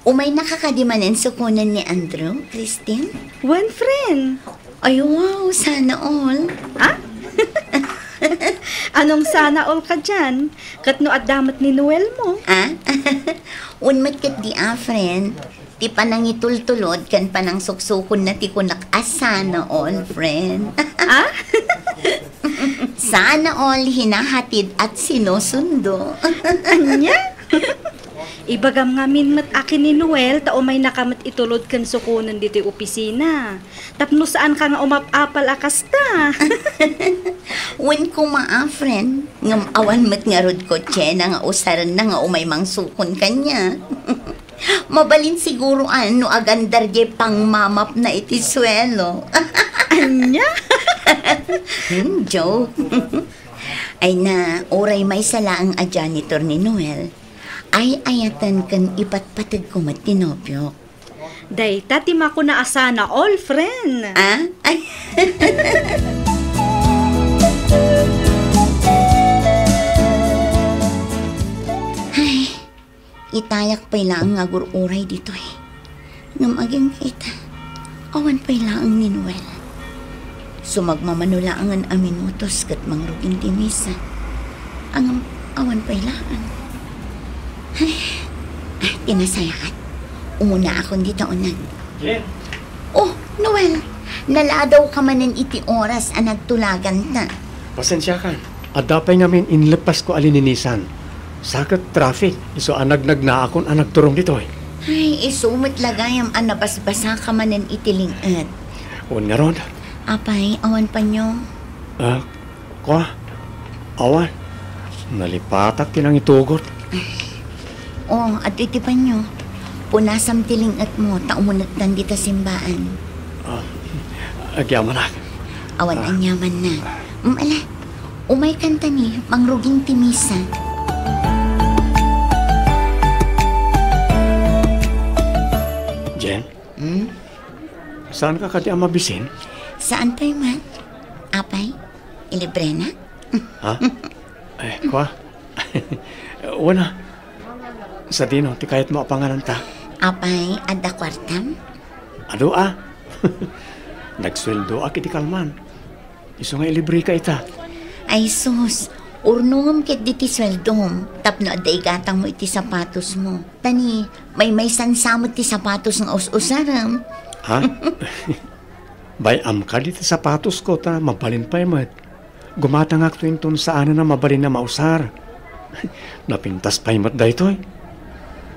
Umaynaka kadi manen sukonen ni Andrew, Christine? Wen, friend. Ay, wow, sana all. Ha? Anong sana all kadian? Ket no adda met ni Noel mo? Ha? Wen met ketdi a, friend. Ti panangitultulod ken panangsuksukonna ti kunak a sana all, friend. Ha? Sana all hinahatid at sinusundo. Ania? Ibagam ngamin met a ken ni Noel ta umaynaka met itulod ken sukonen ditoy opisina. Tapno saanka nga umap-apal a kasta. Wen koma a, friend, ngem awan met ngarud kotsena nga usarenna nga umay mangsukon kaniak. Mabalin siguro a no agandar diay pangmamapna iti suelo. Ania? Hmm, joke. Ay na, uray maysa laeng a janitor ni Noel, ay-ayaten ken ipatpateg ko met ti nobiok. Dayta ti makuna a sana all, friend. Ah? Ay. Ay, itayak pay laeng nga agur-uray ditoy. Ngem agingga ita, awan pay laeng ni Noel. Sumagmamano laengen a minutos ket mangrugin ti misa. Ngem awan pay laeng. Ay, ay, ti nasayaat. Umunaakon dita uneg. Jen! Oh, Noel, naladawka manen iti oras a nagtulaganta. Pasensiakan. Adda pay ngamin inleppasko a lininisan. Sa ket traffic, isu a nagnagnaakon a nagturong ditoy. Ay, isu met la gayam a nabasbasaka manen iti ling-et. Wen ngarud. Apay, awan panyo? Ah, kua? Awan. Nalipatak ti nangitugot. Oh, adtoy ti panyo. Punasam ti ling-etmo, ta umunegtan dita simbaan. Ah, agyamanak. Awan aniamanna. Mm, ala, umaykan ta ni, mangrugin ti misa. Jen? Hmm? Saanka kadi a mabisin? Saan pay man? Apay, ilibrena? Ha? Eh, kua? Wen a. Sadino ti kayatmo a pangananta? Apay, adda kuartam? Adu a. Nagsueldoak iti kalman. Isu nga ilibreka ita. Ay sus, urnongem ketdi ti sueldom tapno adda igatangmo iti sapatosmo. Ta ni, maymaysansa met ti sapatos nga us-usarem. Ha? Bay-am kadi ti sapatosko ta mabalin pay met. Gumatangakto inton saanen a mabalin a mausar. Napintas pay met daytoy.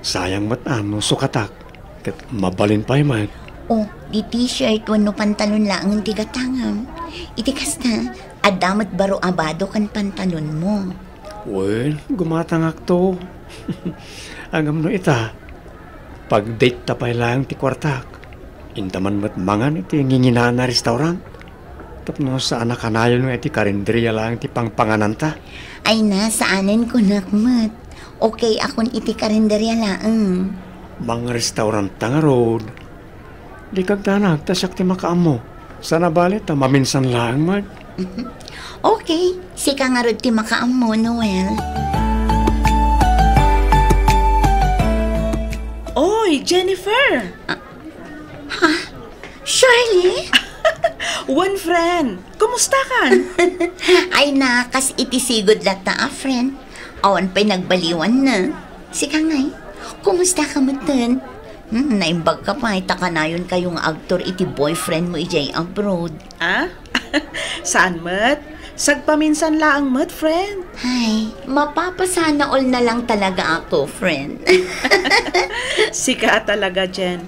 Sayang met a no sukatak, ket mabalin pay met. Oh, di t-shirt wenno pantalon laengen ti gatangam. Iti kasta, adda met baro a bado ken pantalonmo. Wen, gumatangakto. Ngem no ita, pag-date ta pay laeng ti kuartak. Intaman met mangan iti nginginana a restaurant. Tapno saan a kanayon nga iti karinderia laeng ti pangpangananta. Ay na, saanen kunak met. Okay akon iti karinderia laeng. Mangrestaurant ta ngarud. Dika agdanag ta siak ti makaammo. Saan a bale ta maminsan laeng met. Okay, sika ngarud ti makaammo, Noel. Oy, Jennifer! Ah, ha? Shirley? Wen, friend. Kumusta kan? Ay na, kas iti sigud latta a friend. Awan pay nagbaliwan na. Sika ngay, kumusta ka metten? Hmm, naimbag ka pay ta kanayon kayo nga agtor iti boyfriend mo idiay abroad. Ah? Saan met? Sagpaminsan laeng met, friend. Ay, mapapasana all na lang talaga ako, friend. Sika talaga, Jen.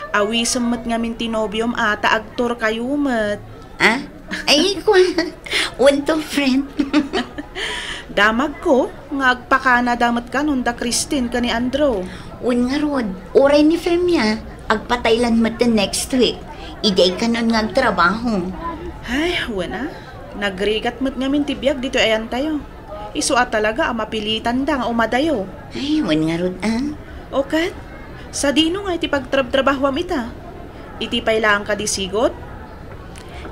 Awisem met ngamin ti nobiom a ta agtor kayo met. Ah? Ay, kwa. Unto, friend. Damagko nga agpakana da met kanon da Christine ken ni Andrew. Wen ngarud, uray ni Femia, agpataylan met ti next week. Idiay kanon nga agtrabaho. Ay, wen a. Nagrigat met ngamin ti biag ditoy ayantayo. Isu a talaga a mapilitanda nga umadayo. Ay, wen ngarud, ah. O ket, sadino nga iti pagtrabtrabahoam ita? Iti pay laeng kadi sigot?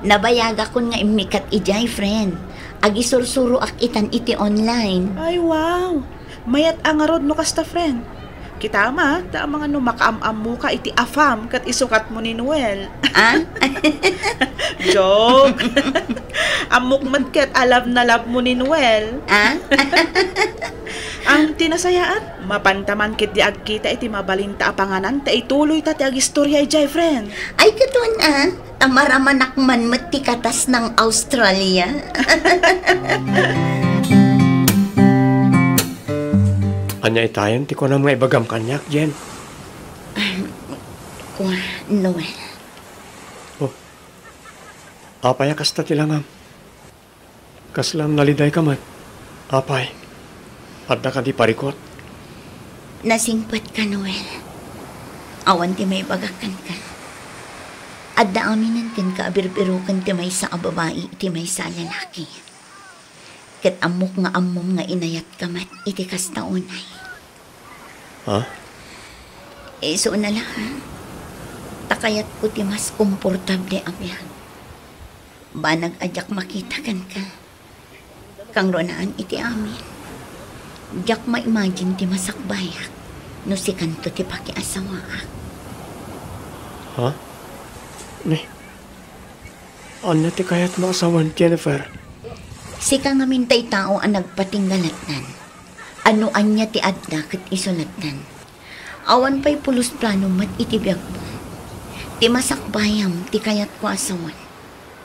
Nabayagakon nga immikat idiay, friend. Agisursuroak itan iti online. Ay, wow! Mayat a ngarud no kasta, friend. Kita ma, ta amangan no makaam-ammoka iti afam ket isukat mo ni Noel. Ah? Joke. Ammok met ket a love na love mo ni Noel. Ah? Ang tinasayaat, mapanta man ket di agkita iti mabalinta a panganan ta ituloy ta ti agistorya idiay, friend. Ay, katon, ah. Ta maramanak man met ti katas ng Australia. Ania itayen ti kunam nga ibagam kaniak, Jen? Kua, Noel. Oh. Apay a kasta ti langam? Kasla nalidayka met? Apay, adda kadi parikut? Nasingpetka, Noel. Awan ti maibagak kenka. Adda aminen kenka a birbiroken ti maysa a babai iti maysa a lalaki. Ket ammok nga ammom nga inayatka met iti kasta unay. Ha? Isu na laeng, ta kayatko ti mas komportable a biag. Banag a diak makita kenka. Kangrunaan iti amin, diak ma-imagine ti masakbayak no sikanto ti pakiasawaak. Ha? Ni, ania ti kayatmo a sawen, Jennifer? Sika ngamin tay tao a nagpatingga lattan. No ania ti adda ket isu lattan. Awan pay pulos plano met iti biagmo. Ti masakbayam ti kayatko a sawen.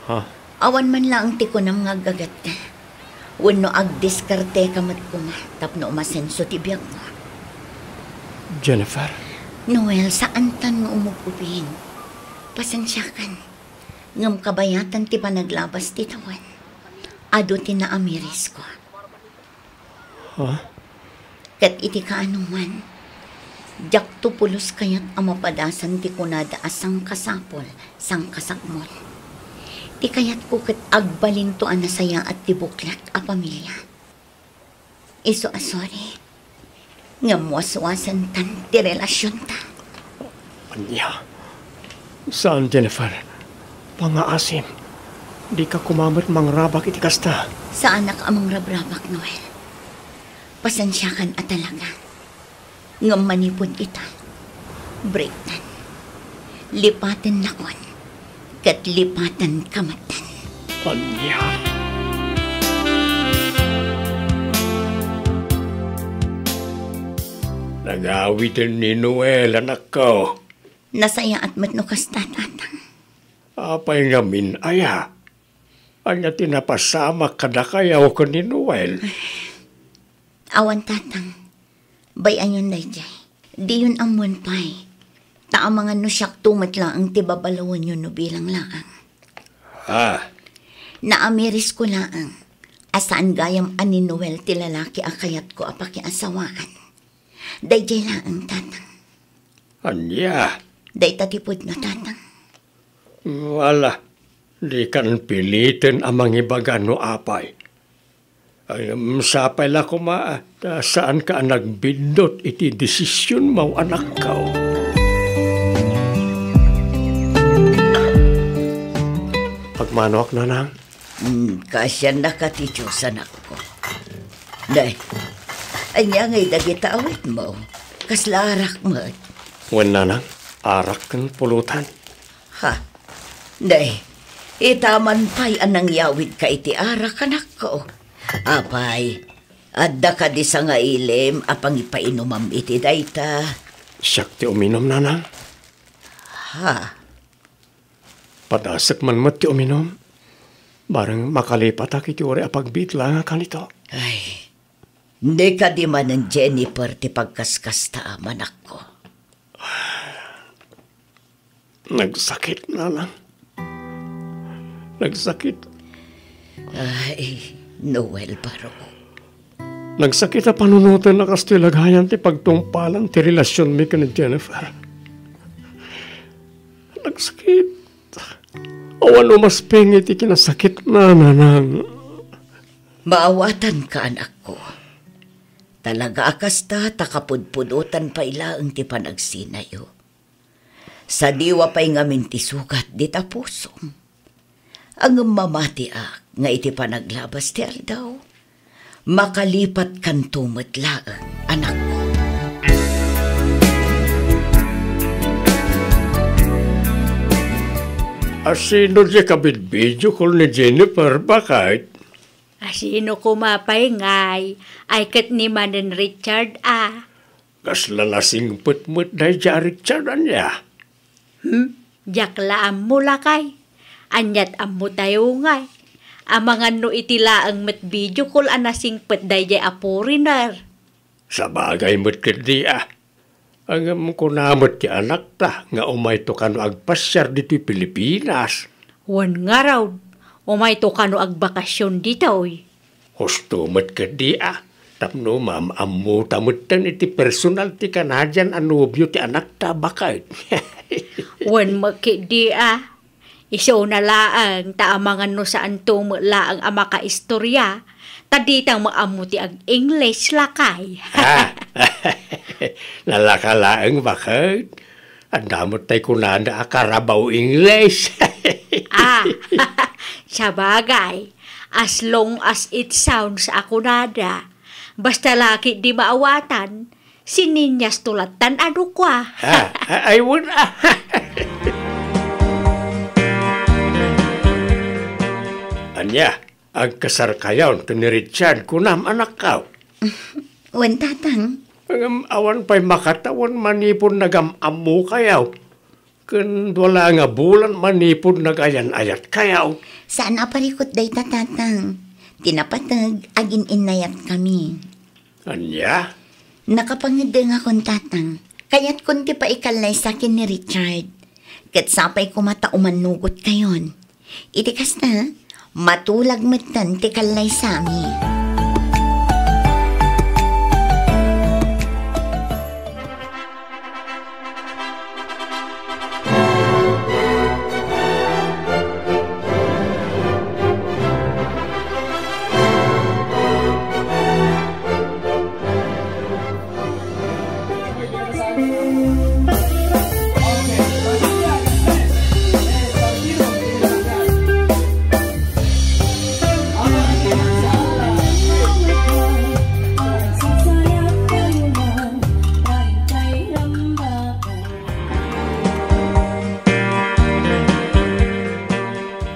Ha? Awan man laeng ti kunam nga aggagatta. Wenno agdiskarteka met koma tapno umasenso ti biagmo. Jennifer? Noel, saantan nga umub-ubing. Pasensiakan. Ngem kabayatan ti panaglabas ti tawen. Adu ti naamirisko. Ha? Ket iti kaanoman, diakto pulos kayat a mapadasan ti kunada a sangkasapul, sangkasakmol. Ti kayatko ket agbalinto a nasayaat ti buklak a pamilia. Isu a sorry, ngem waswasentan ti relasionta. Ania? Saan, Jennifer. Pangaasim. Dika koma met mangrabak iti kasta. Saanak a mangrabrabak, Noel. Pasensiakan a talaga. Ngem manipud ita, breaktan. Lipatennakon. Ket lipatanka metten. Ania? Nagawiden ni Noel, anakko. Nasayaat met no kasta, Tatang. Apay ngamin aya? Ania ti napasamak kadakayo ken ni Noel? Awan, Tatang. Bay-ayon daydiay. Diyon ammoen pay. Ta amangan no siakto met laeng ti babalawenyo no bilang laeng. Ah. Naamirisko laeng a saan gayam a ni Noel ti lalaki a kayatko a pakiasawaan. Daydiay laeng, Tatang. Ania? Dayta ti pudno, Tatang. Wala, dikan piliten a mangibaga no apay. Ngem sapay la koma ta saanka a nagbiddut iti desisionmo, anakko. Agmanoak, Nanang. Hmm, kaasiannaka ti Dios, anakko. Nay, ania ngay dagita awitmo? Kasla arak met? Wen, Nanang, arak ken pulutan. Ha? Nay, Ita man pay a nangyawidka iti arak, anakko. Apay, adda kadi sangailem a pangipainumam iti dayta? Siak ti uminum, nanang. Ha? Padasek man met ti uminum. Bareng makalipatak iti uray a pagbiit laeng a kanito. Ay, di kadi manen Jennifer ti pagkaskasta, anakko. Nagsakit, nanang. Nagsakit. Ay, Noel Baro. Nagsakit a panunoten a kastoy lagayan ti pagtungpalan ti relasionmi ken ni Jennifer. Nagsakit. Awan umasping iti kinasakitna, nanang. Maawatanka, anakko. Talaga a kasta ta kapudpudotan pay laeng ti panagsinayo. Sadiwa pay ngamin ti sugat dita pusom. Ngem mamatiak nga iti panaglabas ti aldaw, makalipatkanto met laeng, anakko. Asino diay kabidbidio call ni Jennifer, baket? Asino koma pay ngay? Ay, ket ni manen Richard a. Kasla nasingpet met daydiay a Richard, ania? Hmm? Diak la ammo, lakay. Ania't ammotayo ngay? Amangan no iti laeng met video call a nasingpet daydiay a foreigner. Sabagay met ketdi a. Ngem kuna met ti anakta nga umayto kano agpasiar ditoy Pilipinas. Wen ngarud, umayto kano agbakasyon ditoy. Husto met ketdi a, tapno maam-ammota metten iti personal ti Canadian a nobio ti anakta, baket. Wen met ketdi a, isuna laeng ta amangan no saanto met laeng a makaistorya, ta dita met ammo ti ag-English, lakay. Ah, nalaka laeng, baket. Adda met tay kunada a Carabao English. Ah, sabagay, as long as it sounds a kunada. Basta la ketdi maawatan, sininyas to lattan a dukua. Ah, ay, wen, ah. Ania, agkasarkayon ken ni Richard, kunam, anakko? Wen, tatang. Ngem awan pay makatawen manipud nagam-ammokayo. Ken dua la nga bulan manipud nagayan-ayatkayo. Saan a parikut dayta, tatang. Ti napateg, agin-innayatkami. Ania? Nakapangeddengakon, tatang. Kayatkon ti paikallaysa ken ni Richard. Ket sapay koma ta umannugotkayon. Iti kasta, matulag metten ti kallaysami.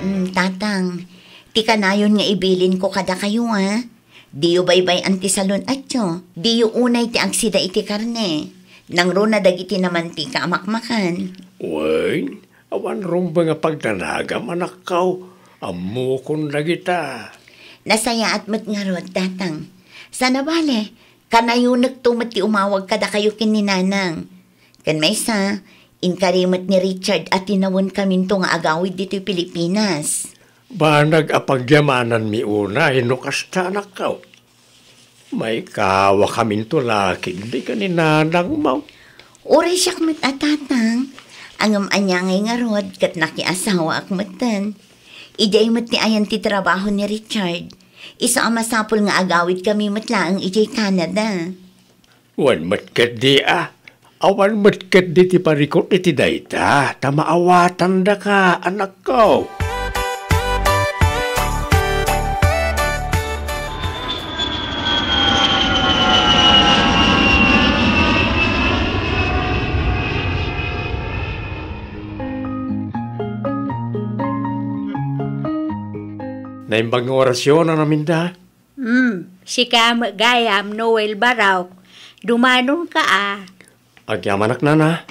Mm, tatang, ti kanayon nga ibilinko kadakayo, a? Diyo baybay-an ti salun-atyo. Diyo unay ti agsida iti karne. Nangruna dagiti namantika a makmakan. Wen, awan rumbeng a pagdanagam, anakko. Ammokon dagita. Nasayaat met ngarud, tatang. Sana bale, kanayonekto met ti umawag kadakayo ken ni nanang. Ken maysa, inkari met ni Richard a tinawenkaminto nga agawid ditoy Pilipinas. Banag a pagyamananmi unay no kasta, anakko. Maikawakaminto la ketdi ken ni nanangmo. Uray siak met a tatang, ngem ania ngay ngarud ket nakiasawaak metten. Idiay met ti ayan ti trabaho ni Richard. Isu a masapul nga agawidkami met laeng idiay Canada. Wen met ketdi a, awan met ketdi ti parikut iti dayta, ta maawatandaka, anakko. Naimbag nga orasyon a naminda. Hmm, sika met gayam, Noel Barok. Dumanonka a. Agyamanak, nana.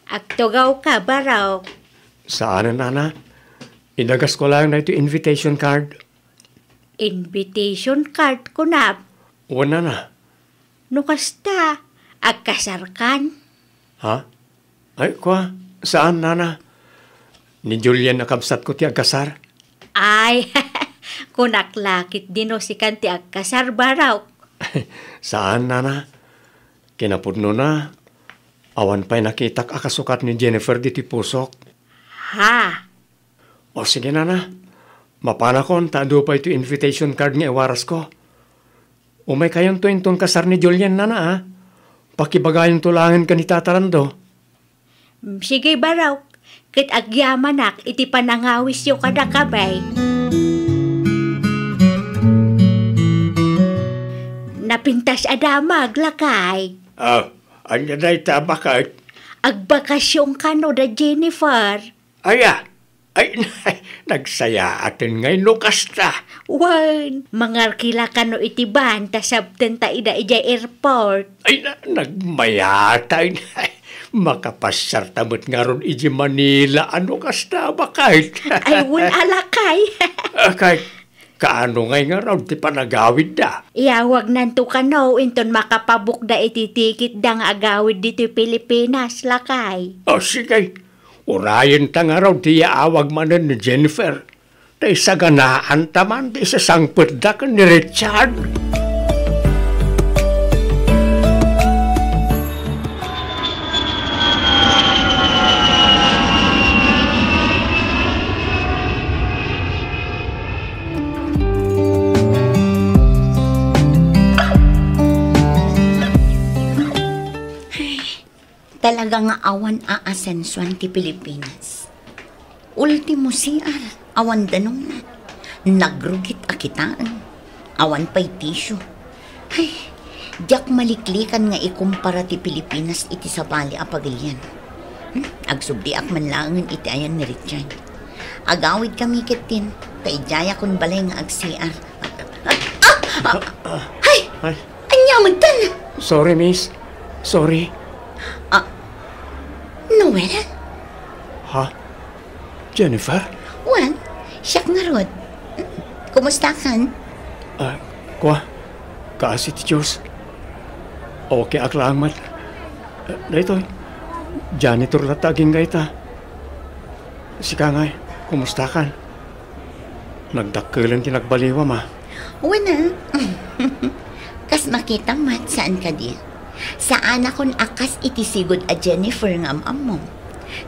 Agtugawka, Barok. Saanen, nana. Idagasko laeng daytoy invitation card. Invitation card, kunam? Wen, nana. No kasta, agkasarkan? Ha? Ay, kua, saan, nana? Ni Julian a kabsatko ti agkasar. Ay, kunak la ketdi no sikan ti agkasar, Barok. Saan, nana. Kinapudnona, awan pay nakitak a kasukat ni Jennifer ditoy pusok. Ha? O sige, nana. Mapanakon ta adu pay toy invitation card nga iwarasko. Umaykayonto inton kasar ni Julian, nana, a. Pakibagayonto laengen ken ni Tata Lando. Mm, sige, Barok. Ket agyamanak iti panangawisyo kadakami. Napintas a damag, lakay. Ah, ania dayta, baket? Agbakasion kano da Jennifer. Aya, ay, nagsayaaten ngay no kasta. Wen, mangarkila kano iti van ta sabtenta ida idiay airport. Ay, na, nagmayata, ay, makapasiarta met ngarud idiay Manila a no kasta, baket? Ay, wen, a, lakay. Ah, kay, kaano ngay ngarud ti panagawidda? Iyawagnanto kano inton makapabukda iti tikitda nga agawid ditoy Pilipinas, lakay. O, sige. Urayenta ngarud ti yaawag manen ni Jennifer. Ta isaganaanta man ti isasangpetda ken ni Richard. Talaga nga awan a asensuan ti Pilipinas. Ultimo C R, awan danumna. Nagrugit a kitaen. Awan pay tissue. Ay, diak maliklikan nga ikumpara ti Pilipinas iti sabali a pagilian. Hmm? Agsubdiak man laengen iti ayan ni Richard. Agawidkami ketdin, ta idiayakon balay nga ag-C R. Ah! Ah! Ah! Ay! Ay! Ania met tan? Sorry, miss. Sorry. Ah, Noel? Ha? Jennifer? Wen, siak ngarud. Kumustakan? Ah, kua, kaasi ti Diyos. Okay ak laeng met. Eh, daytoy, janitor latta agingga ita. Sika ngay, kumustakan? Nagdakkelen ti nagbaliwam, a. Wen a. Kas makitam met, saan kadi? Saanakon a kas iti sigud a Jennifer nga am-ammom.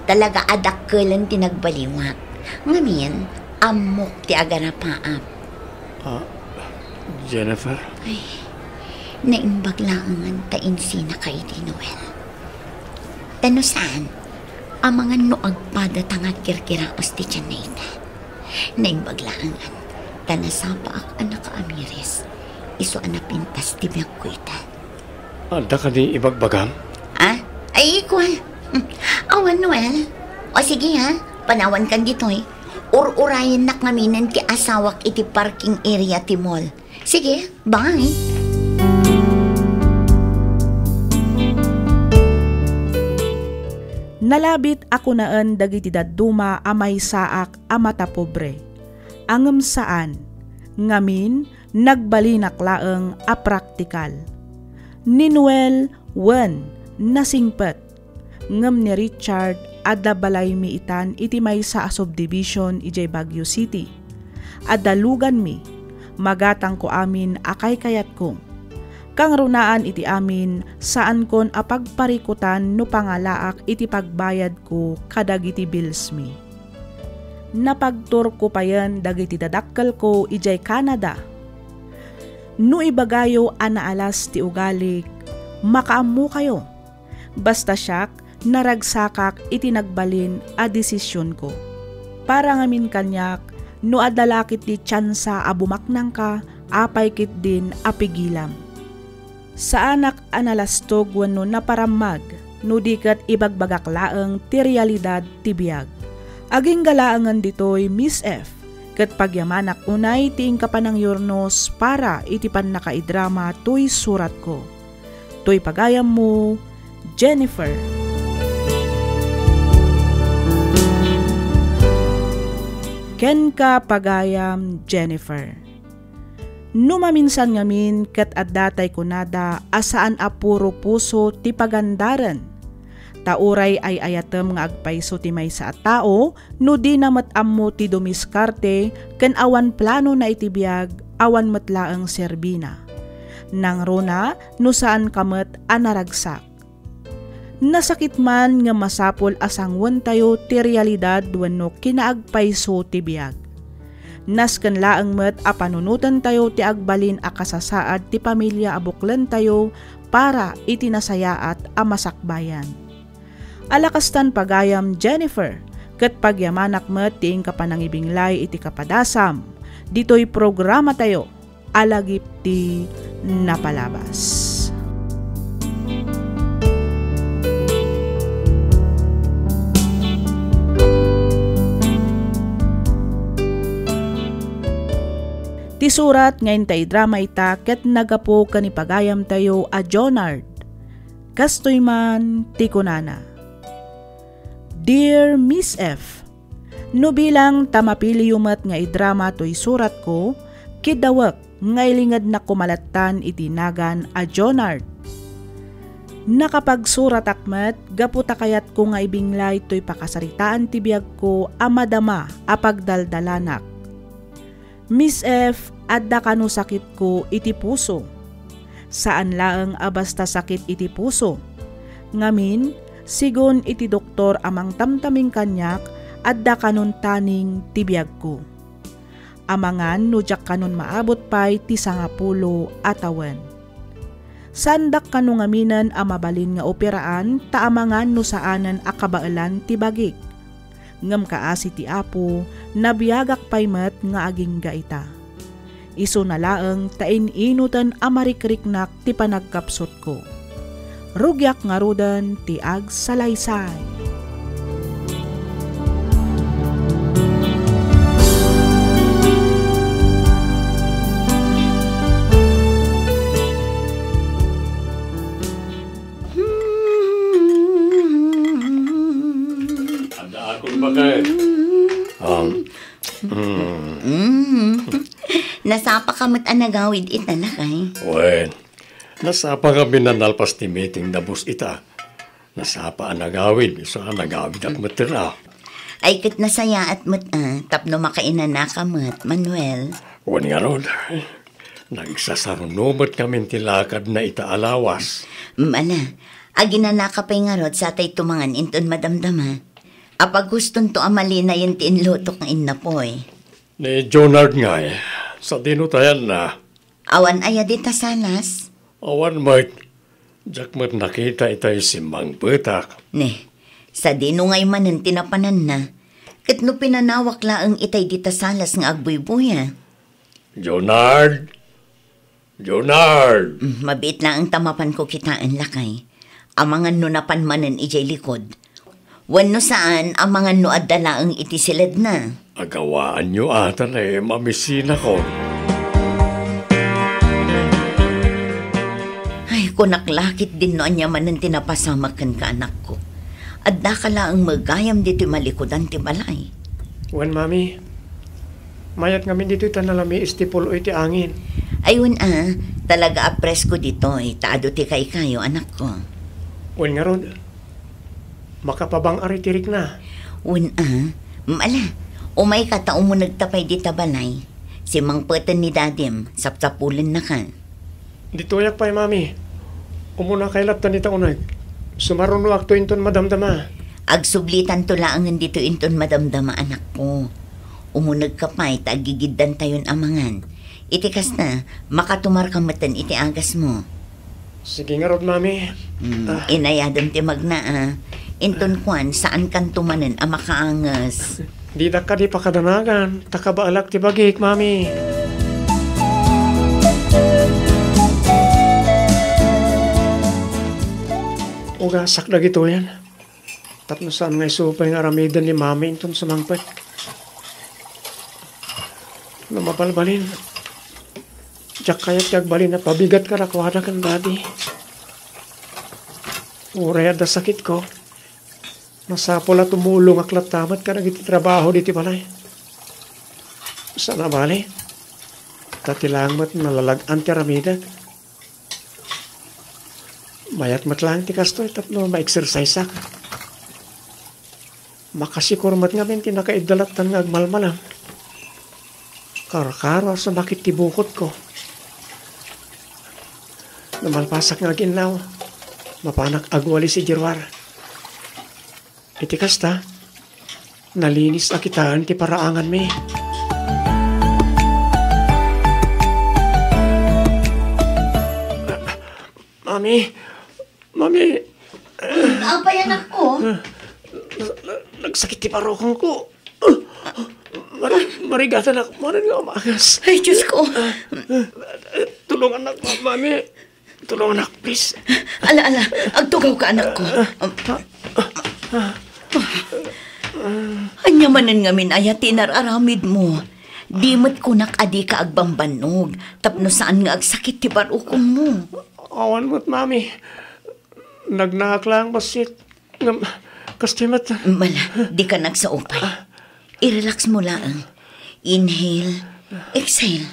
Talaga a dakkelen ti nagbaliwak. Ngamin, ammok ti agarapaap. Ah, Jennifer? Ay, naimbag laengen ta insinaka idi, Noel. Ta no saan, amangan no agpada ta nga agkirkiraos ti tianna ita. Naimbag laengen ta nasapaak a nakaamiris, isu a napintas ti biagko ita. Adda kadi ibagbagam? Ah? Ay, kua. Hmm. Awan, Noel. O sige, ha. Panawankan ditoy. Ur-urayennak ngaminen ti asawak iti parking area ti mall. Sige, bye. Nalabit a kunaen dagiti dadduma a maysaak a matapobre. Ngem saan. Ngamin, nagbalinak laeng a praktikal. Ni Noel, wen, nasingpet. Ngem ni Richard, adda balaymi itan iti maysa a subdivision idiay Baguio City. Adda luganmi, magatangko amin a kaykayatko. Kangrunaan iti amin, saankon a pagparikutan no pangalaak iti pagbayadko kadagiti billsmi. Napagturko payen dagiti dadakkelko idiay Canada. No ibagayo a naalas ti ugalik, makaammokayo. Basta siak, naragsakak iti nagbalin a desisionko. Para ngamin kaniak, no adda la ketdi tiansa a bumaknangka, apay ketdin a pigilam. Saanak a nalastog wenno naparammag no di ket ibagbagak laeng ti realidad ti biag. Agingga laengen ditoy, Miss F, ket pagyamanak unay ti inka panangyurnos para iti pannakaidrama toy suratko. Toy pagayammo, Jennifer. Kenka, pagayam Jennifer. No maminsan ngamin ket adda tay kunada a saan a puro puso ti pagandaren. Ta uray ay-ayatem nga agpayso ti maysa a tao no dina met ammo ti dumiskarte ken awan planona iti biag, awan met laeng serbina. Nangruna no saanka met a naragsak. Nasakit man nga masapul a sangwentayo ti realidad wenno kinaagpayso ti biag. Nasken laeng met a panunotentayo ti agbalin a kasasaad ti pamilia a buklentayo para iti nasayaat a masakbayan. Ala kastan pagayam, Jennifer, ket pagyamanak met ti inka panangibinglay iti kapadasam ditoy programatayo a lagip ti napalabas. Ti surat nga intay drama ita ket naggapu ken ni pagayamtayo a Jonard. Kastoy man ti kunana, Dear Miss F, no bilang ta mapiliyo met nga idrama toy suratko, kidawek nga ilingednak kumalattan iti nagan a Jonard. Nakapagsuratak met gapu ta kayatko nga ibinglay toy pakasaritaan ti biagko a madama a pagdaldalanak. Miss F, adda kano sakitko iti puso. Saan laeng a basta sakit iti puso. Ngamin, sigun iti doktor a mangtamtaming kaniak, adda kanon taning ti biagko. Amangan no diak kanon maabot pay ti sangapulo a tawen. Saandak kano ngaminen a mabalin nga operaan ta amangan no saanen a kabaelan ti bagik. Ngem kaasi ti Apo, nabiagak pay met nga agingga ita. Isuna laeng ta in-inoten a marikriknak ti panagkapsutko. Rugiak ngaruden ti agsalaysay. Adda akon bakay. Um, mm. Mm. Nasapa ka met a nagawid ita, lakay? Wen, nasapa nga binanalpas ti meeting da boss ita. Nasapa a nagawid, isu a nagawid ak met la. Ay, ket nasayaat met a, tapno makainanaka met, Manuel. Wen ngarud, nagsasaruno met ngamin ti lakadna ita a lawas. Mm, ala, aginanaka pay ngarud satay tumangan inton madamdama. Apagustonto a malinayen ti inlutok nga innapoy. Ni Jonard ngay, sadino tayanna? Awan aya dita salas? Awan met. Diak met nakita itay simmangpetak. Ne, sadino ngay manen ti napananna? Ket no pinanawak laeng itay dita salas nga agbuybuya. Jonard! Jonard! Mm, mabiit laeng ta mapanko kitaen, lakay. Amangan no napan manen idiay likod. Wenno saan, amangan no adda laeng iti siledna. Agawaanyo ata la, eh, mamisinakon. Ay, kunak la ketdin no ania manen ti napasamak kenka, anakko. Addaka laeng met gayam ditoy malikudan ti balay. Wen, Mami. Mayat ngamin ditoy ta nalamiis ti pul-oy ti angin. Ay, wen a, talaga a presko ditoy, ta adu ti kaykayo, anakko. Wen ngarud, makapabang-ar iti rikna. Wen a, mm, ala, umayka ta umunegta pay dita balay. Simmangpeten ni Dadim, sapsapulennaka. Ditoyak pay, Mami. Umunakay latta dita uneg. Sumarunoakto inton madamdama. Agsublitanto laengen ditoy inton madamdama, anakko. Umunegka pay ta aggigiddantayon a mangan. Iti kasta, makatumarka metten iti agasmo. Sige ngarud, Mami. Hmm, ah, inayadem ti magna, a. Inton kuan, saankanto manen a makaanges. Didak kadi pakadanagan, ta kabaelak ti bagik, Mami. Ugasak dagitoyen. Tapno saan nga isu pay nga aramiden ni Mami inton sumangpet. No mabalbalin, diak kayat ti agbalin a pabigat kadakuada ken Daddy. Uray adda sakitko, masapul a tumulongak latta met kadagiti trabaho ditoy balay. Saan a bale, ta ti laeng met nalalag-an ti aramidek. Mayat met laeng ti kastoy tapno ma-exercise-ak. Makasikor met ngamin ti nakaidda lattan nga agmalmalam. Karkaro a sumakit ti bukotko. No malpasak nga aginnaw, mapanak agwalis idiay ruar. Iti kasta, nalinis a kitaen ti paraanganmi. Mami, Mami. Apay, anakko? Na-, na-, nagsakit ti barukongko. Mari-, marigatan ako manen nga umagas. Ay, Diyos ko. Tulungan ako, Mami. Tulungan ako, please. Ala, ala, agtugawka, anakko. Ania manen ngamin aya ti inar-aramidmo? Di met kunak a dika agbambannog, tapno saan nga agsakit ti barukongmo. Awan met, Mami. Nagnaak laeng bassit. Ngem, kastoy met. Mala, dika nagsaupay. I-relax mo laeng. Inhale, exhale.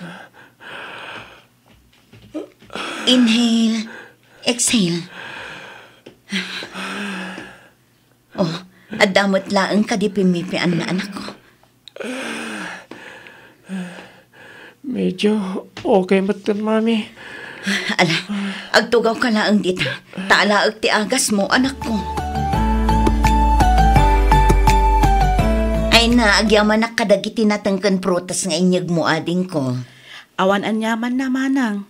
Inhale, exhale. Oh, adda met laeng kadi pimmipianna, anakko. Medyo okay metten, Mami. Ala, agtugawka laeng dita. Ta alaek ti agasmo, anakko. Ay na, agyamanak kadagiti nateng ken prutas nga inyegmo, adingko. Awan aniamanna, manang.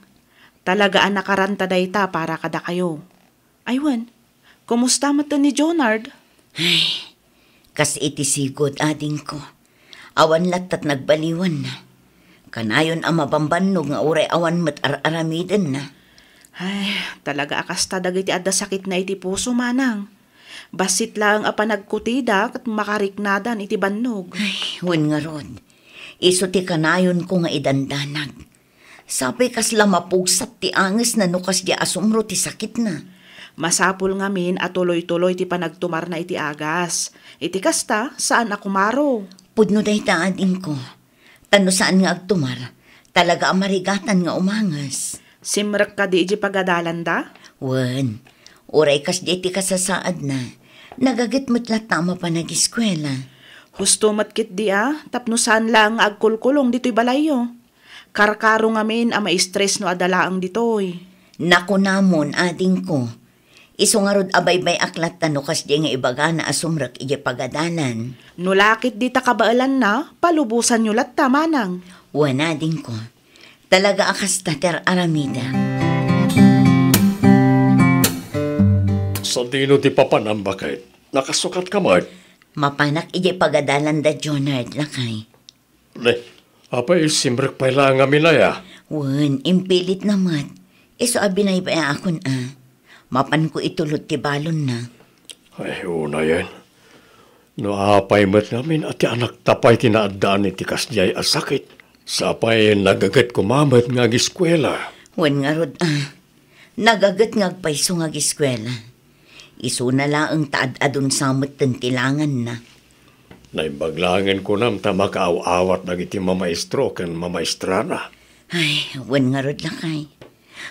Talaga a nakaranta dayta para kadakayo. Ay wen, kumusta metten ni Jonard? Ay, kas iti sigud, adingko. Awan lattat nagbaliwanna. Kanayon a mabambannog nga uray awan met ar-aramidenna. Ay, talaga a kasta dagiti adda sakitna iti puso, manang. Bassit laeng a panagkutida ket makariknadan iti bannog. Ay, wen ngarud. Isu ti kanayonko nga idandanag. Sapay kasla mapugsat ti angesna no kasdiay a sumro ti sakitna. Masapul ngamin a tuloy-tuloy ti panagtumarna iti agas. Iti kasta, saan a kumaro. Pudno dayta, adingko. Ta no saan nga agtumar, talaga a marigatan nga umanges. Simrek kadi idiay pagadalanda? Wen, uray kasdiay ti kasasaadna, nagaget met latta a mapan agiskuela. Husto met ketdi a, tapno saan laeng nga agkulkulong ditoy balayyo. Karkaro ngamin a ma-stress no adda laeng ditoy. Nakunamon, adingko. Isu ngarud a baybay-ak latta no kasdiay nga ibagana a sumrek idiay pagadalan. No la ketdi ta kabaelanna, palubosanyo latta, manang. Wen, adingko. Talaga a kasta ti ar-aramida. Sadino ti papanam, baket? Nakasukatka met? Mapanak idiay pagadalanda Jonard, lakay. Ne, apay, simrek pay laeng ngamin aya? Wen, impilitna met. Isu a binaybay-akon a. Mapanko itulod ti balonna. Ay, unayen. No apay met ngamin a ti anakta pay ti naaddaan iti kasdiay a sakit. Sapay nagaget koma met nga agiskuela. Wen ngarud a. Nagaget nga agpayso nga agiskuela. Isuna laeng ta ad-adun sa metten ti langanna. Naimbag laengen kunam ta makaaw-awat dagiti mamaestro ken mamaestrana. Ay, wen ngarud lakay.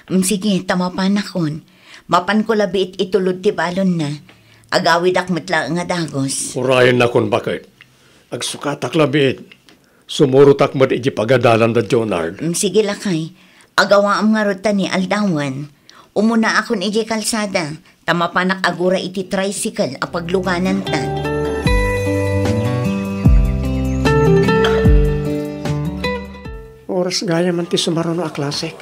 Mm, sige, ta mapanakon. Mapanko la biit itulod ti balonna. Agawidak met laeng a dagus. Urayennakon, baket. Agsukatak la biit. Sumurotak met iti pagadalanda Jonard. Mm, sige, lakay. Agawaam ngarud ta ni aldawen. Umunaakon idiay kalsada, ta mapanak agura iti tricycle a paglugananta. Oras gayam man ti sumaruno a klasek.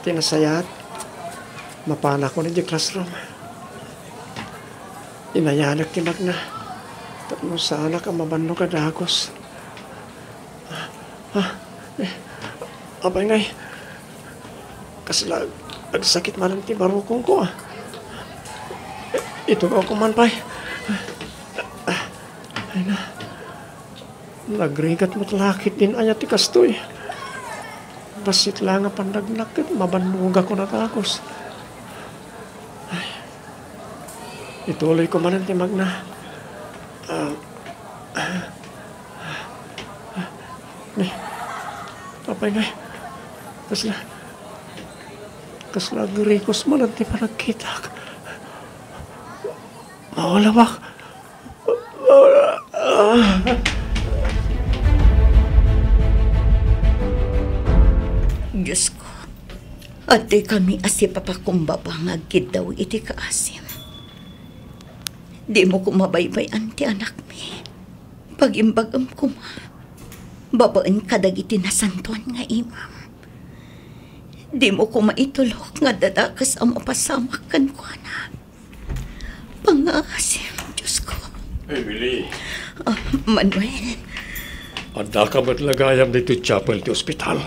Ti nasayaat, mapanakon idiay classroom. Inayanak ti magna, tapno saanak a mabannog a dagus. Ah, eh, apay ngay, kasla ag-, agsakit manen ti barukongko, ah. Itugawko man pay. Ah, ay na. Nagrigat met la ketdin aya ti kastoy. Bassit la nga pannagnak ket mabannogak a dagus. Ay, ituloyko manen ti magna. Ah, ah, ah, ni, apay ngay? Kasla, kasla agrikos manen ti panagkitak. Maulawak. Diosko, adtoy kami a sipapakumbaba nga agkiddaw iti kaasim. Dimo koma baybay-an ti anakmi. Pagimbagam koma babaen kadagiti nasantoan nga imam. Dimo koma itulok nga adda dakes a mapasamak kenkuana. Pangngaasim, Diosko. Emily. Ah, Manuel. Addaka met la gayam ditoy chapel ti ospital.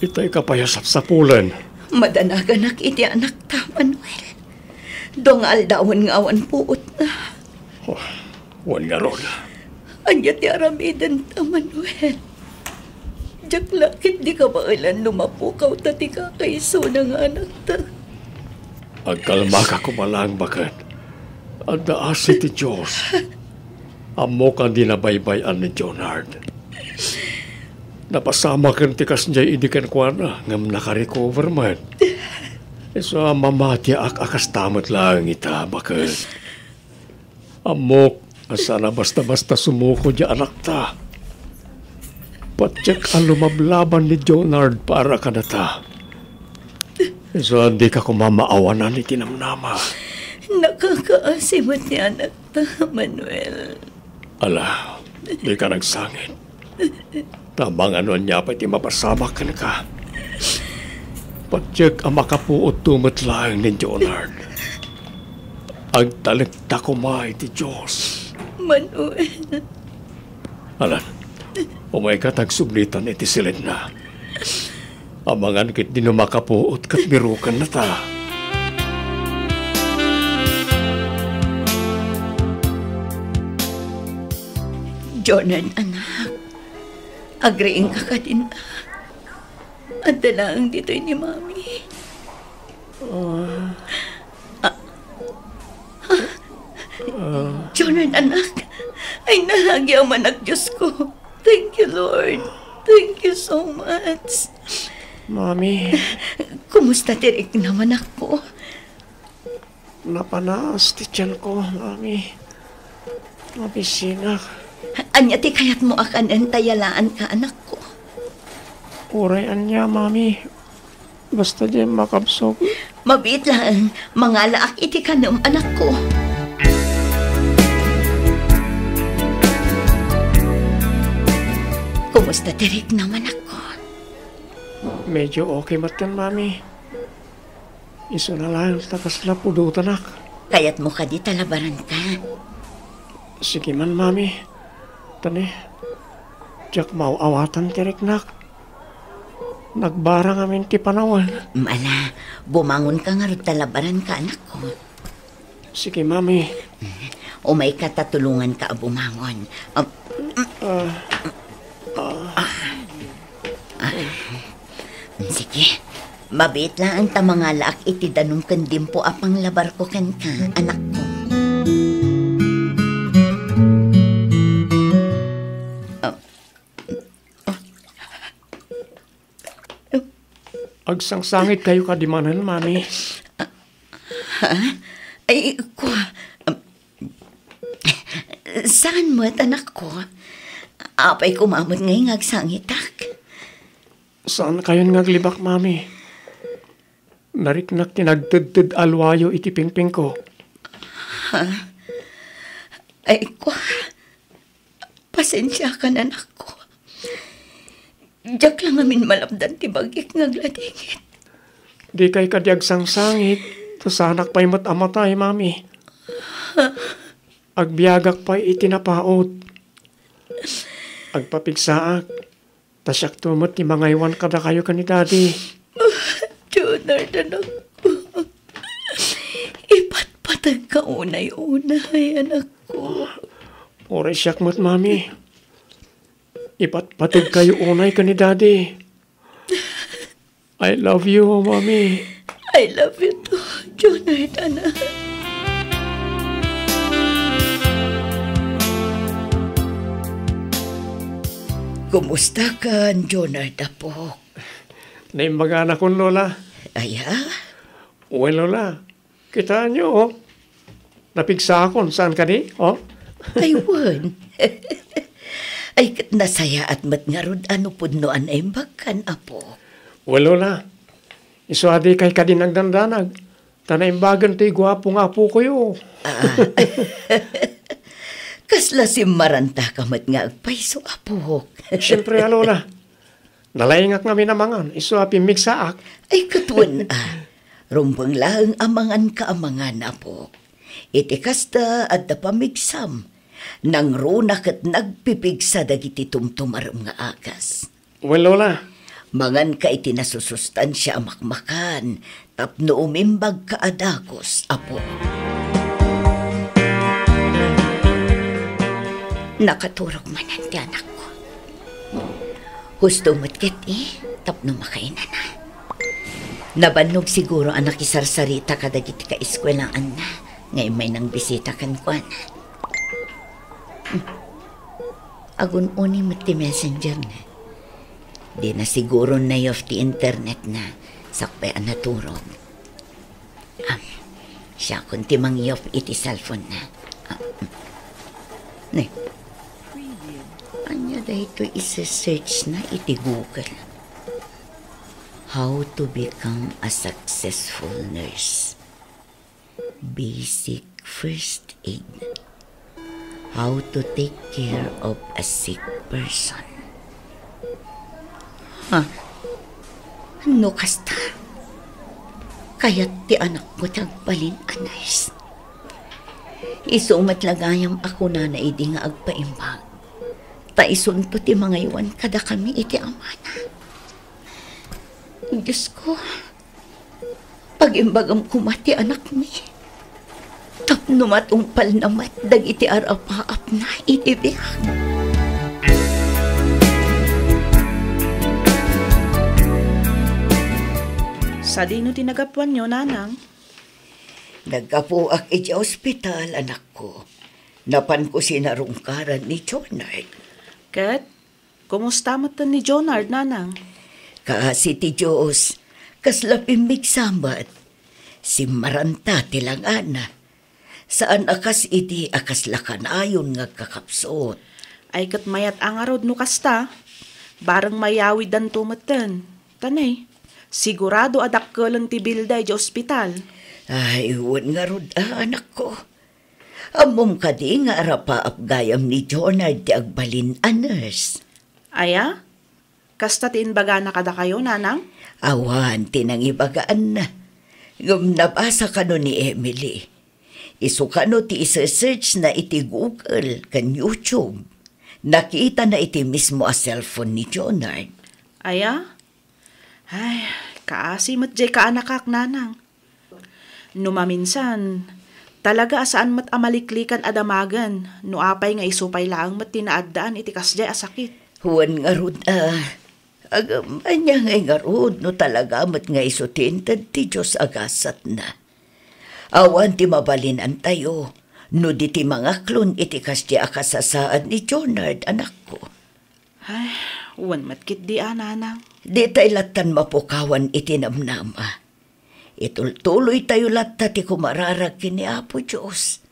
Itay ka pay a sapsapulen. Madanaganak iti anakta, Manuel. Dua nga aldawen nga awan puotna. Oh, wen ngarud. Ania ti aramidenta, Manuel? Diak la ketdi kabaelan no mapukawta ti kakaisuna nga anakta. Agkalmaka koma laeng, baket. Adda asi ti Dios. Ammok a di nabaybay-an ni Jonard. Napasamaken ti kasdiay idi kenkuana, ngem nakarecover met. Isu a mamatiaak a kasta met laeng ita, baket. Ammok a saan a basta-basta sumuko diay anakta. Patiek a lumablaban ni Jonard para kadata. Isu a dika koma maawanan iti namnama. Nakakaasi met ti anakta, Manuel. Ala, dika nagsangit. Ta amangan no ania pay ti mapasamak kenka. Patiek a makapuotto met laeng ni Jonard. Agtalekta koma iti Dios. Manuel. Alan, umayka ta agsublitan iti silidna. Amangan ketdi no makapuot ket birukennata. Jonard, anak. Agriingka kadin, a? Adda laeng ditoy ni Mami. Ah. Ah. Ah. Jonard, anak. Ay, nalagiam, anak, Diosko. Thank you, Lord. Thank you so much. Mami. Kumusta ti riknam, anakko? Napanaas ti tianko, Mami. Mabisinak. Ania ti kayatmo a kanen ta yalaanka, anakko? Uray ania, Mami. Basta diay makabsog. Mabiit laeng, mangalaak iti kanem, anakko. Kumusta ti riknam, anakko? Medyo okay met ken, Mami. Isuna laeng ta kasla pudotanak. Kayatmo kadi ta labaranka? Sige man, Mami. Tani, diak maaw-awatan ti riknak. Nagbara ngamin ti panawen. Ala, bumangonka ngarud ta labaranka, anakko. Sige, Mami. Umayka ta tulonganka a bumangon. Ah, ah. Ah. Ah. Sige. Mabiit laeng ta mangalaak iti danum ken dimpo a panglabarko kenka, anakko. Ah. Agsangsangitkayo kadi manen, Mami? Ha? Ay, kua, um, saan met, anakko? Apay koma met ngay nga agsangitak? Saankayon nga aglibak, Mami. Nariknak ti nagtedted a luayo iti pingpingko. Ha? Ay, kua, pasensiakan, anakko. Diak la ngamin malapdan ti bagik nga agladingit. Dikay kadi agsangsangit, ta saanak pay met a matay, Mami. Agbiagak pay iti napaut. Agpapigsaak, ta siakto met ti mangaywan kadakayo ken ni Daddy. Jonard, anakko. Ipatpateg ka unay-unay, anakko. Uray siak met, Mami. Pateg kayo unay ken ni Daddy. I love you, Mommy. I love you too, Jonard, anak. Kumusta kan, Jonard, apok? Naimbaganak, Lola. Aya? Well, Lola, kitaenyo, oh. Napigsakon, saan kadi, oh? Ay, wen. Ay, ket nasayaat met ngarud a no pudno a naimbagkan, apok. Well, Lola, isu a dikay kadi nagdandanag, ta naimbagen ti guapo nga apokoyo. Ah. Kasla simmarantaka met nga agpayso, apok. Siempre, a, Lola. Nalaingak ngamin a mangan, isu a pimmigsaak. Ay, ket wen, a. Rumbeng laeng a manganka a mangan, apok. Iti kasta, adda pammigsam. Nangruna ket nagpipigsa dagiti tumtumarem nga agas. Wen, Lola. Manganka iti nasusustansia a makmakan, tapno umimbagka a dagus, apo. Nakaturog manen ti anakko. Husto met ket, eh, tapno makainana. Nabannog siguro a nakisarsarita kadagiti kaeskuelaanna nga immay nangbisita kenkuana. Hmm. Agun-uni met ti messenger na. Dina siguro na-off ti internet na sakbay a naturog. Am, siakon ti mangi-off iti cellphone na. Am, ne. Ania daytoy ise-search na iti Google? How to become a successful nurse. Basic first aid. How to take care of a sick person. Ha? No kasta, kayat ti anakko ti agbalin a nurse. Isu met la gayam a kunana idi nga agpaimbag. Ta isunto ti mangaywan kadakami iti amana. Diosko, pagimbagam koma ti anakmi tapno matungpalna met dagiti arapaapna iti biag. Sadino ti nagapuanyo, Nanang? Naggapuak iti ospital, anakko. Napanko sinarungkaran ni Jonard. Ket? Kumusta metten ni Jonard, Nanang? Kaasi ti Dios, kasla pimmigsa met. Simmaranta ti langana. Saan a kas idi a kasla kanayon nga agkakapsut. Ay, ket mayat a ngarud no kasta. Bareng mayawiddanto metten. Ta ne, sigurado a dakkelen ti bilda idiay ospital. Ay, wen ngarud a, anakko. Ammom kadi nga arapaap gayam ni Jonard ti agbalin a nurse? Aya? Kasta ti imbagana kadakayo, Nanang? Awan ti nangibagaanna. Ngem nabasa kano ni Emily. Isu kano ti ise-search na iti Google ken YouTube. Nakitana iti mismo a cellphone ni Jonard. Aya? Ay, kaasi met diay kaanakak, Nanang. No maminsan, talaga a saan met a maliklikan a damagen no apay nga isu pay laeng met ti naaddaan iti kasdiay a sakit. Wen ngarud a, agam-, ania ngay ngarud no talaga met nga isu ti inted ti Dios a gasatna. Awan ti mabalinantayo no di ti mangaklon iti kasdiay a kasasaad ni Jonard, anakko. Ay, wen met ketdi a, Nanang. Ditay lattan mapukawan iti namnama. Itultuloytayo latta ti kumararag ken ni Apo Dios.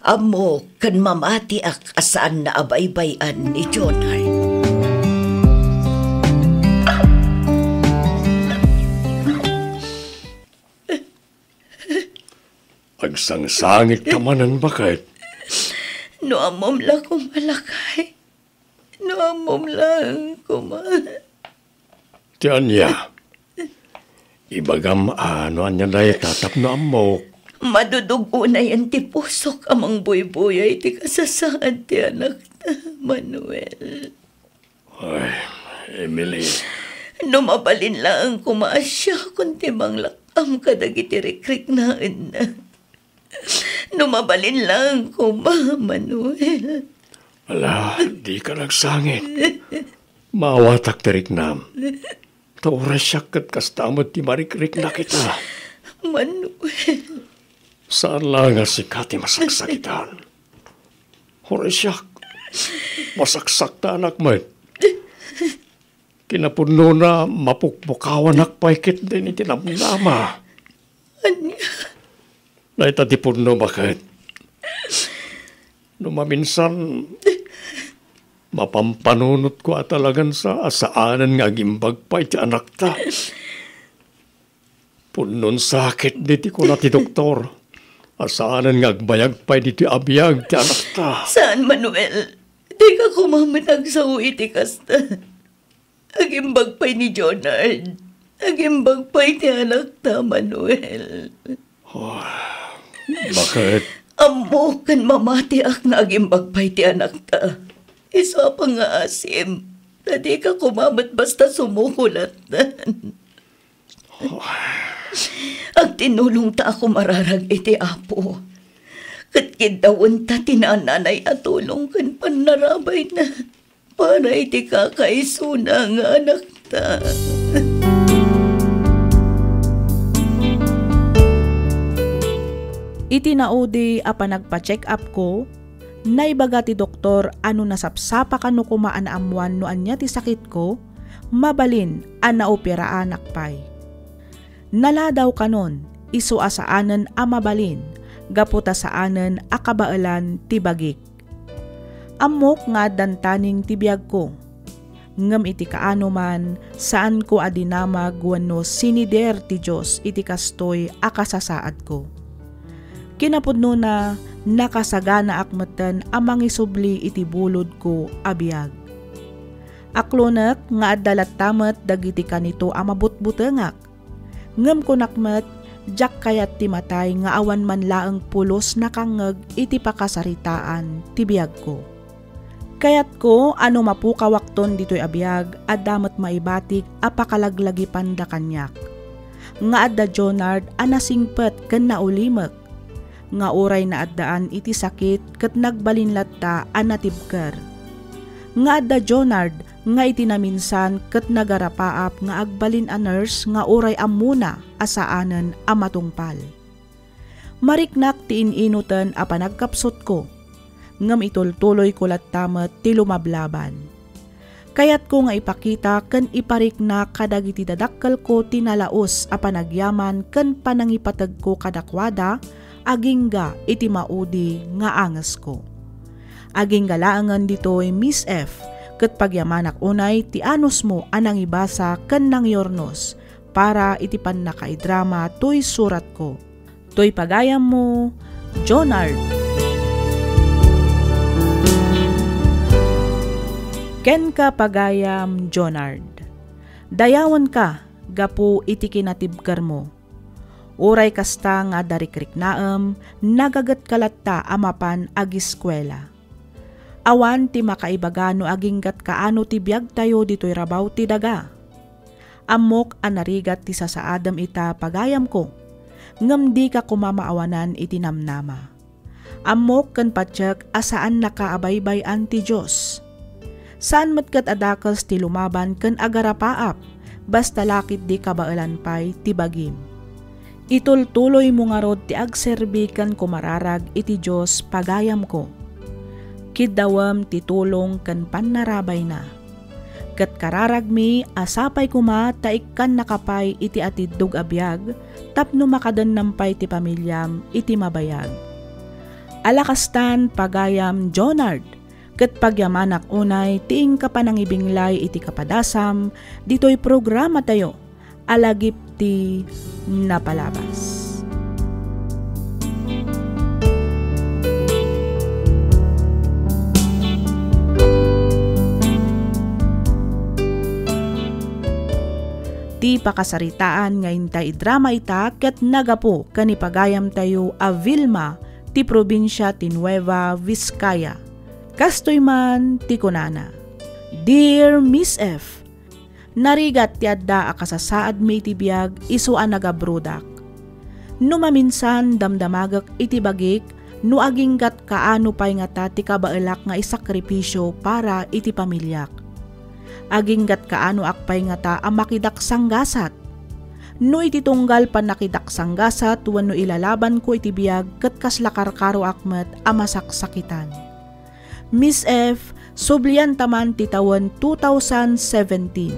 Ammok ken mamatiak a saanna a baybay-an ni Jonard. Agsangsangit ka manen, baket. No ammom la koma, lakay. No ammom laeng koma. Ti ania? Ibagam a no ania dayta tapno ammok. Madudug-onayen ti pusok a mangbuybuyay ti kasasaad ti anakta, Manuel. Ay, Emily. No mabalin laeng koma a siakon ti manglak-am kadagiti rikriknaenna. No mabalin laeng koma, Manuel. Ala, dika nagsangit. Maawatak ti riknam. Ta uray siak ket kasta met ti marikriknak ita. Manuel. Saan la nga sika ti masaksakitan. Uray siak, masaksaktanak met. Kinapudnona, mapukpukawanak pay ketdin iti namnama. Ania? Dayta ti pudno, baket. No maminsan, mapampanunotko a talagan sa a saanen nga agimbag pay ti anakta. Pudnon sakit diti kuna ti doktor a saanen nga agbayag pay ditoy a biag ti anakta. Saan, Manuel. Dika koma met agsao iti kasta. Agimbag pay ni Jonard. Agimbag pay ti anakta, Manuel. Oh, baket? Ammok ken mamatiak nga agimbag pay ti anakta. Isu a pangngaasim, ta dika koma met basta sumuko lattan. Agtinulongta a kumararag iti Apo. Ket kiddawenta ti naananay a tulong ken pannarabayna para iti kakaisuna nga anakta. Iti naudi a panagpa-check-upko, naibaga ti doktor a no nasapsapa kano koma a naammoan no ania ti sakitko, mabalin a naoperaanak pay. Naladaw kanon, isu a saanen a mabalin, gapu ta saanen a kabaelan ti bagik. Ammok nga addan taning ti biagko. Ngem iti kaano man, saanko a dinamag wenno sinider ti Dios iti kastoy a kasasaadko. Kinapudnona, nakasaganaak metten a mangisubli iti bulodko a biag. Aklonek nga adda latta met dagiti kanito a mabutbutengak. Ngem kunak met, diak kayat ti matay nga awan man laeng pulos nakangngeg iti pakasaritaan ti biagko. Kayatko a no mapukawakton ditoy a biag, adda met maibatik a pakalaglagipanda kaniak. Nga adda Jonard a nasingpet ken naulimek, nga uray naaddaan iti sakit ket nagbalin latta a natibker. Nga adda Jonard nga iti naminsan ket nagarapaap nga agbalin a nurse nga uray ammona a saanen a matungpal. Mariknak ti in-inoten a panagkapsutko, ngem itultuloyko latta met ti lumablaban. Kayatko nga ipakita ken iparikna kadagiti dadakkelko ti nalaus a panagyaman ken panangipategko kadakuada agingga iti maudi nga angesko. Agingga laengen ditoy, Miss F, ket pagyamanak unay ti anusmo a nangibasa ken nangyurnos para iti pannakaidrama toy suratko. Toy pagayammo, Jonard. Kenka, pagayam Jonard. Dayawenka gapu iti kinatibkermo. Uray kasta nga adda rikriknaem, nagagetka latta a mapan agiskuela. Awan ti makaibaga no aginggat kaano ti biagtayo ditoy rabaw ti daga. Ammok a narigat ti sasaadem ita, pagayamko, ngem dika koma maawanan iti namnama. Ammok ken patiek a saannaka a baybay-an ti Dios. Saan met ket a dakes ti lumaban ken agarapaap, basta la ketdi kabaelan pay ti bagim. Itultuloymo ngarud ti agserbi ken kumararag iti Dios, pagayamko. Kiddawem ti tulong ken pannarabayna. Ket kararagmi a sapay koma ta ikkannaka pay iti atiddog a biag tapno makadennam pay ti pamiliam iti mabayag. Ala kastan, pagayam Jonard, ket pagyamanak unay ti inka panangibinglay iti kapadasam ditoy programatayo a Lagip ti Napalabas. Ti pakasaritaan nga intay idrama ita ket nagapu ken ni pagayamtayo a Vilma ti probinsia ti Nueva Vizcaya. Kastoy man ti kunana, Dear Miss F, narigat ti adda a kasasaadmi iti biag isu a nagabrodak. No maminsan, damdamagek iti bagik no aginggat kaano pay ngata ti kabaelak nga isakripisio para iti pamiliak. Aginggat kaanoak pay ngata a makidaksanggasat? No iti tunggal pannakidaksanggasat wenno ilalabanko iti biag ket kasla karkaroak met a masaksakitan. Miss F, sublianta man ti tawen two thousand seventeen.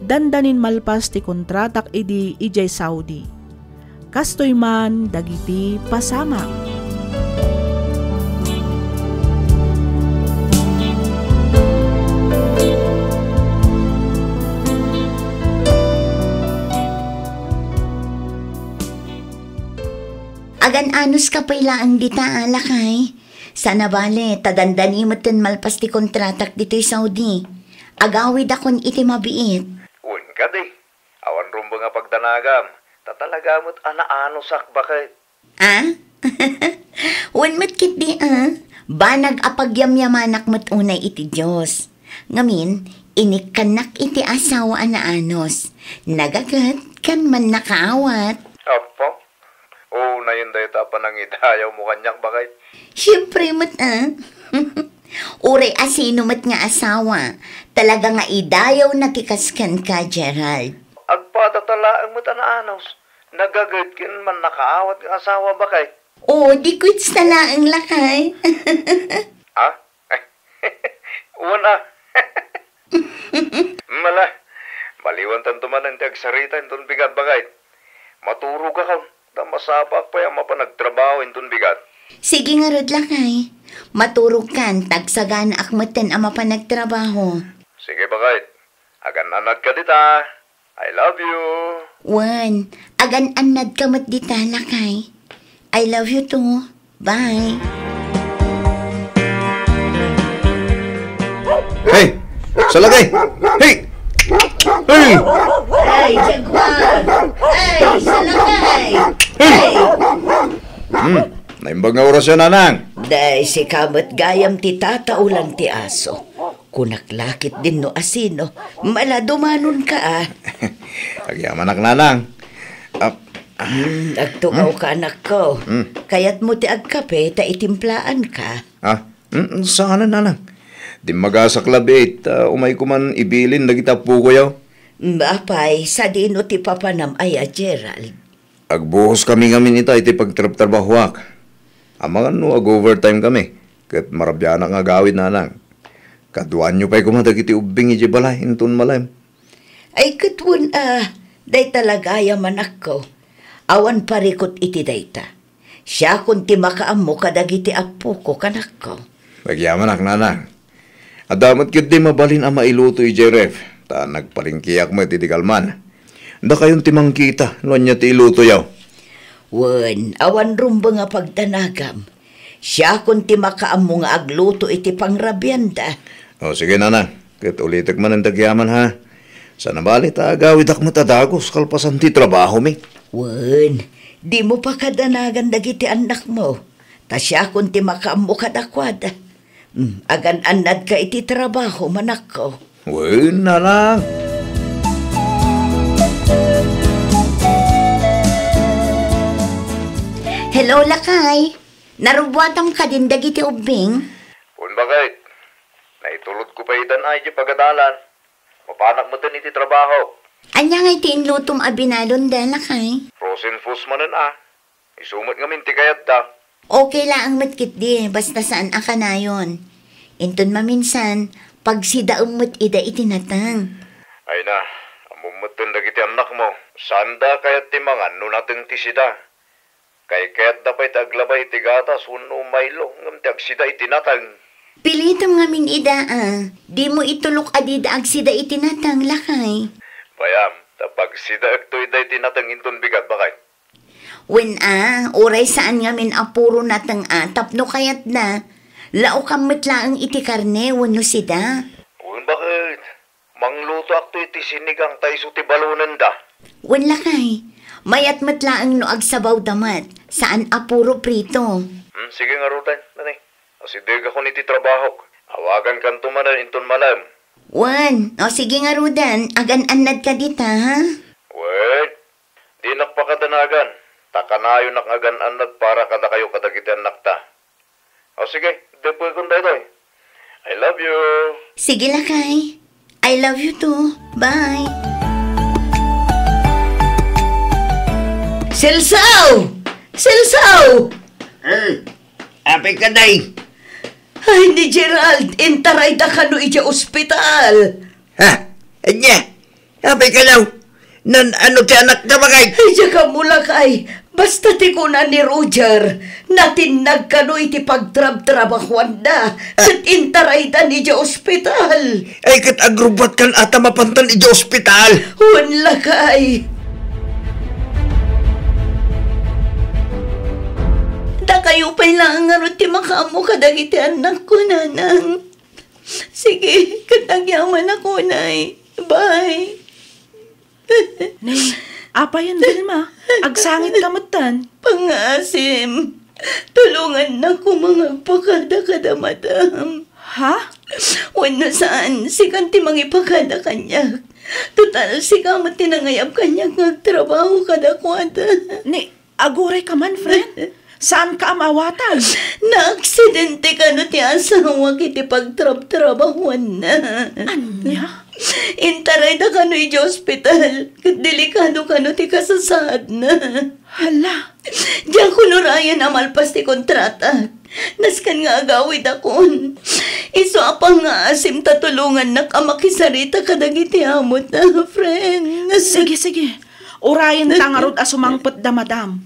Dandanin malpas ti kontratak idi idiay Saudi. Kastoy man dagiti pasamak. Agan-anos ka pay laeng dita, a, lakay. Saan a bale, ta dandani metten malpas ti kontratak ditoy Saudi. Agawidakon iti mabiit. Wen kadi, awan rumbeng a pagdanagam, ta talaga met a naanosak, baket. A? Wen met ketdi, a? Banag a pagyamyamanak met unay iti Dios. Ngamin, inikkannak iti asawa a naanos. Nagaget ken mannakaawat. Apo? Unayen dayta a panangidayawmo kaniak, baket. Siempre met, a? Uray asino met nga asawa, talaga nga idayawna ti kas kenka, Gerald. Agpadata laeng met a naanos. Nagaget ken mannakaawat nga asawa, baket. O, di quits na laeng, lakay. Ha? Wen a. Mala, maliwantanto manen ti agsarita inton bigat, baket. Maturogakon, ta masapaak pay a mapan agtrabaho inton bigat. Sige ngarud, lakay. Maturogkan, ta agsaganaak metten a mapan agtrabaho. Sige, baket. Agan-annadka dita. I love you. Wen, agan-annadka met dita, lakay. I love you too. Bye. Hey! Salakay! Hey! Hey! Ay, Jaguar! Ay, Salakay! Hey! Hmm, naimbag nga oras yan, Nanang. Day, sika met gayam ti tataulan ti aso. Kunak la ketdin no asino, mala dumanonka, a. Agyamanak, Nanang. Ah, ah. Hmm, agtugawka, anakko. Hmm. Kayatmo ti agkape ta itimplaanka? Ah, mm, saanen, Nanang. Dimmagasak labi, ta umayko man ibilin dagiti appokoyo. Hmm, apay, sadino ti papanam aya, Gerald? Agbuhoskami ngamin ita iti pagtrabtrabahoak. Amangan no ag-overtime kami, ket marabianak nga agawid, Nanang. Kaduaanyo pay koma dagiti ubbing idiay balay inton malem. Ay, ket wen a, dayta la gayam, anakko. Awan parikut iti dayta. Siakon ti makaammo kadagiti appoko, kanakko. Agyamanak, Nanang. Adda met ketdi mabalin a mailuto idiay ref, ta nagpalengkeak met idi kalman. Dakayon ti mangkita no ania ti ilutoyo. Wen, awan rumbeng a pagdanagam. Siakon ti makaammo nga agluto iti pangrabianda. O, sige, Nanang. Ket ulitek manen ti agyaman, ha? Saan a bale ta agawidak met a dagus kalpasan ti trabahomi. Wen, dimo pakadanagan dagiti annakmo, ta siakon ti makaammo kadakuada. Hmm, agan-annadka iti trabaho, manakko. Wen, Nanang. Hello, lakay. Narubbuatam kadin dagiti ubbing? Wen, baket. Naitulodko pay idan ay di pagadalan. Mapanak metten iti trabaho. Ania ngay ti inlutom a binalonda, lakay? Frozen foods manen a. Isu met ngamin ti kayatda. Okay laeng met ketdi, basta saan a kanayon. Inton maminsan, pagsidaem met ida iti nateng. Ay na, ammom metten dagiti annakmo. Saanda kayat ti mangan no nateng ti sida. Kaykayatda pay ti aglabay iti gatas wenno Milo ngem ti agsida iti nateng. Pilitem ngamin ida a, dimo itulok a dida agsida iti nateng, lakay. Bayam, ta pagsidaekto ida iti nateng inton bigat, baket. Wen a, uray saan ngamin a puro nateng a tapno kayatda. Laokam met laeng iti karne wenno sida. Wen, baket. Manglutoakto iti sinigang ta isu ti balonenda. Wen, lakay, mayat met laeng no agsabawda met, saan a puro prito. Hmm, sige ngaruden, nani. Asidegakon iti trabahok. Awagankanto manen inton malem. Wen, o sige ngaruden, agan-annadka dita, ha? Wen, dinak pakadanagan, ta kanayonak nga agan-annad para kadakayo kadagiti annakta. O sige, depekon daytoy. I love you. Sige, lakay. I love you too. Bye. Celso! Celso! Eh, apay ka, day? Ay, ni Gerald, intarayda kano idiay ospital. Ha? Anya? Apay kano? Naan-ano ti anakda, bakit? Ay, diak ammo, lakay. Basta ti kuna ni Roger, natinnag kano iti pagtrabtrabahuanda, ket intaraydan idiay ospital. Ay, ket agrubbuatkan a ta mapantan idiay ospital. Wen, lakay. Dakayo pay laeng ngarud ti makaammo kadagiti annakko, nanang. Sige, ket agyamanak unay. Bye. Ne, apayen, Vilma? Agsangit ka metten. Pangaasim, tulongannak koma nga agpakada kada madam. Ha? Wenno saan, sikan ti mangipakada kaniak. Total, sika met ti nangayab kaniak nga agtrabaho kadakuada. Ne, aguray ka man, friend. Saan ka a maawatan? Naaksidente kano ti asawak iti pagtrabtrabahuanna. Ania? Intarayda kano idiay ospital, ket delikado kano ti kasasaadna. Hala. Diakon urayen a malpas ti kontratak. Nasken nga agawidakon. Isu a pangaasim ta tulongannak a makisarita kadagiti amota, friend. Sige, sige. Urayenta ngarud a sumangpetda, madam.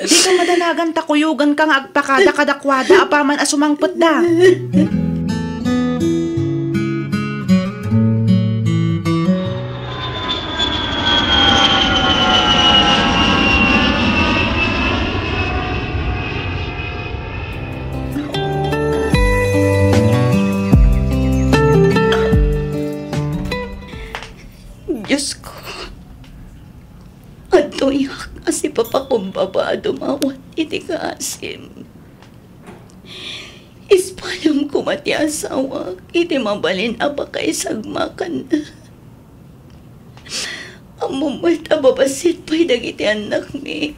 Dika madanagan ta kuyoganka nga agpakada kadakuada apaman a sumangpetda. Diosko, adtoyak a sipapakumbaba a dumawat iti kaasim. Ispalem koma ti asawak iti mabalin a pakaisagmakanna. Ammom met a babassit pay dagiti annakmi.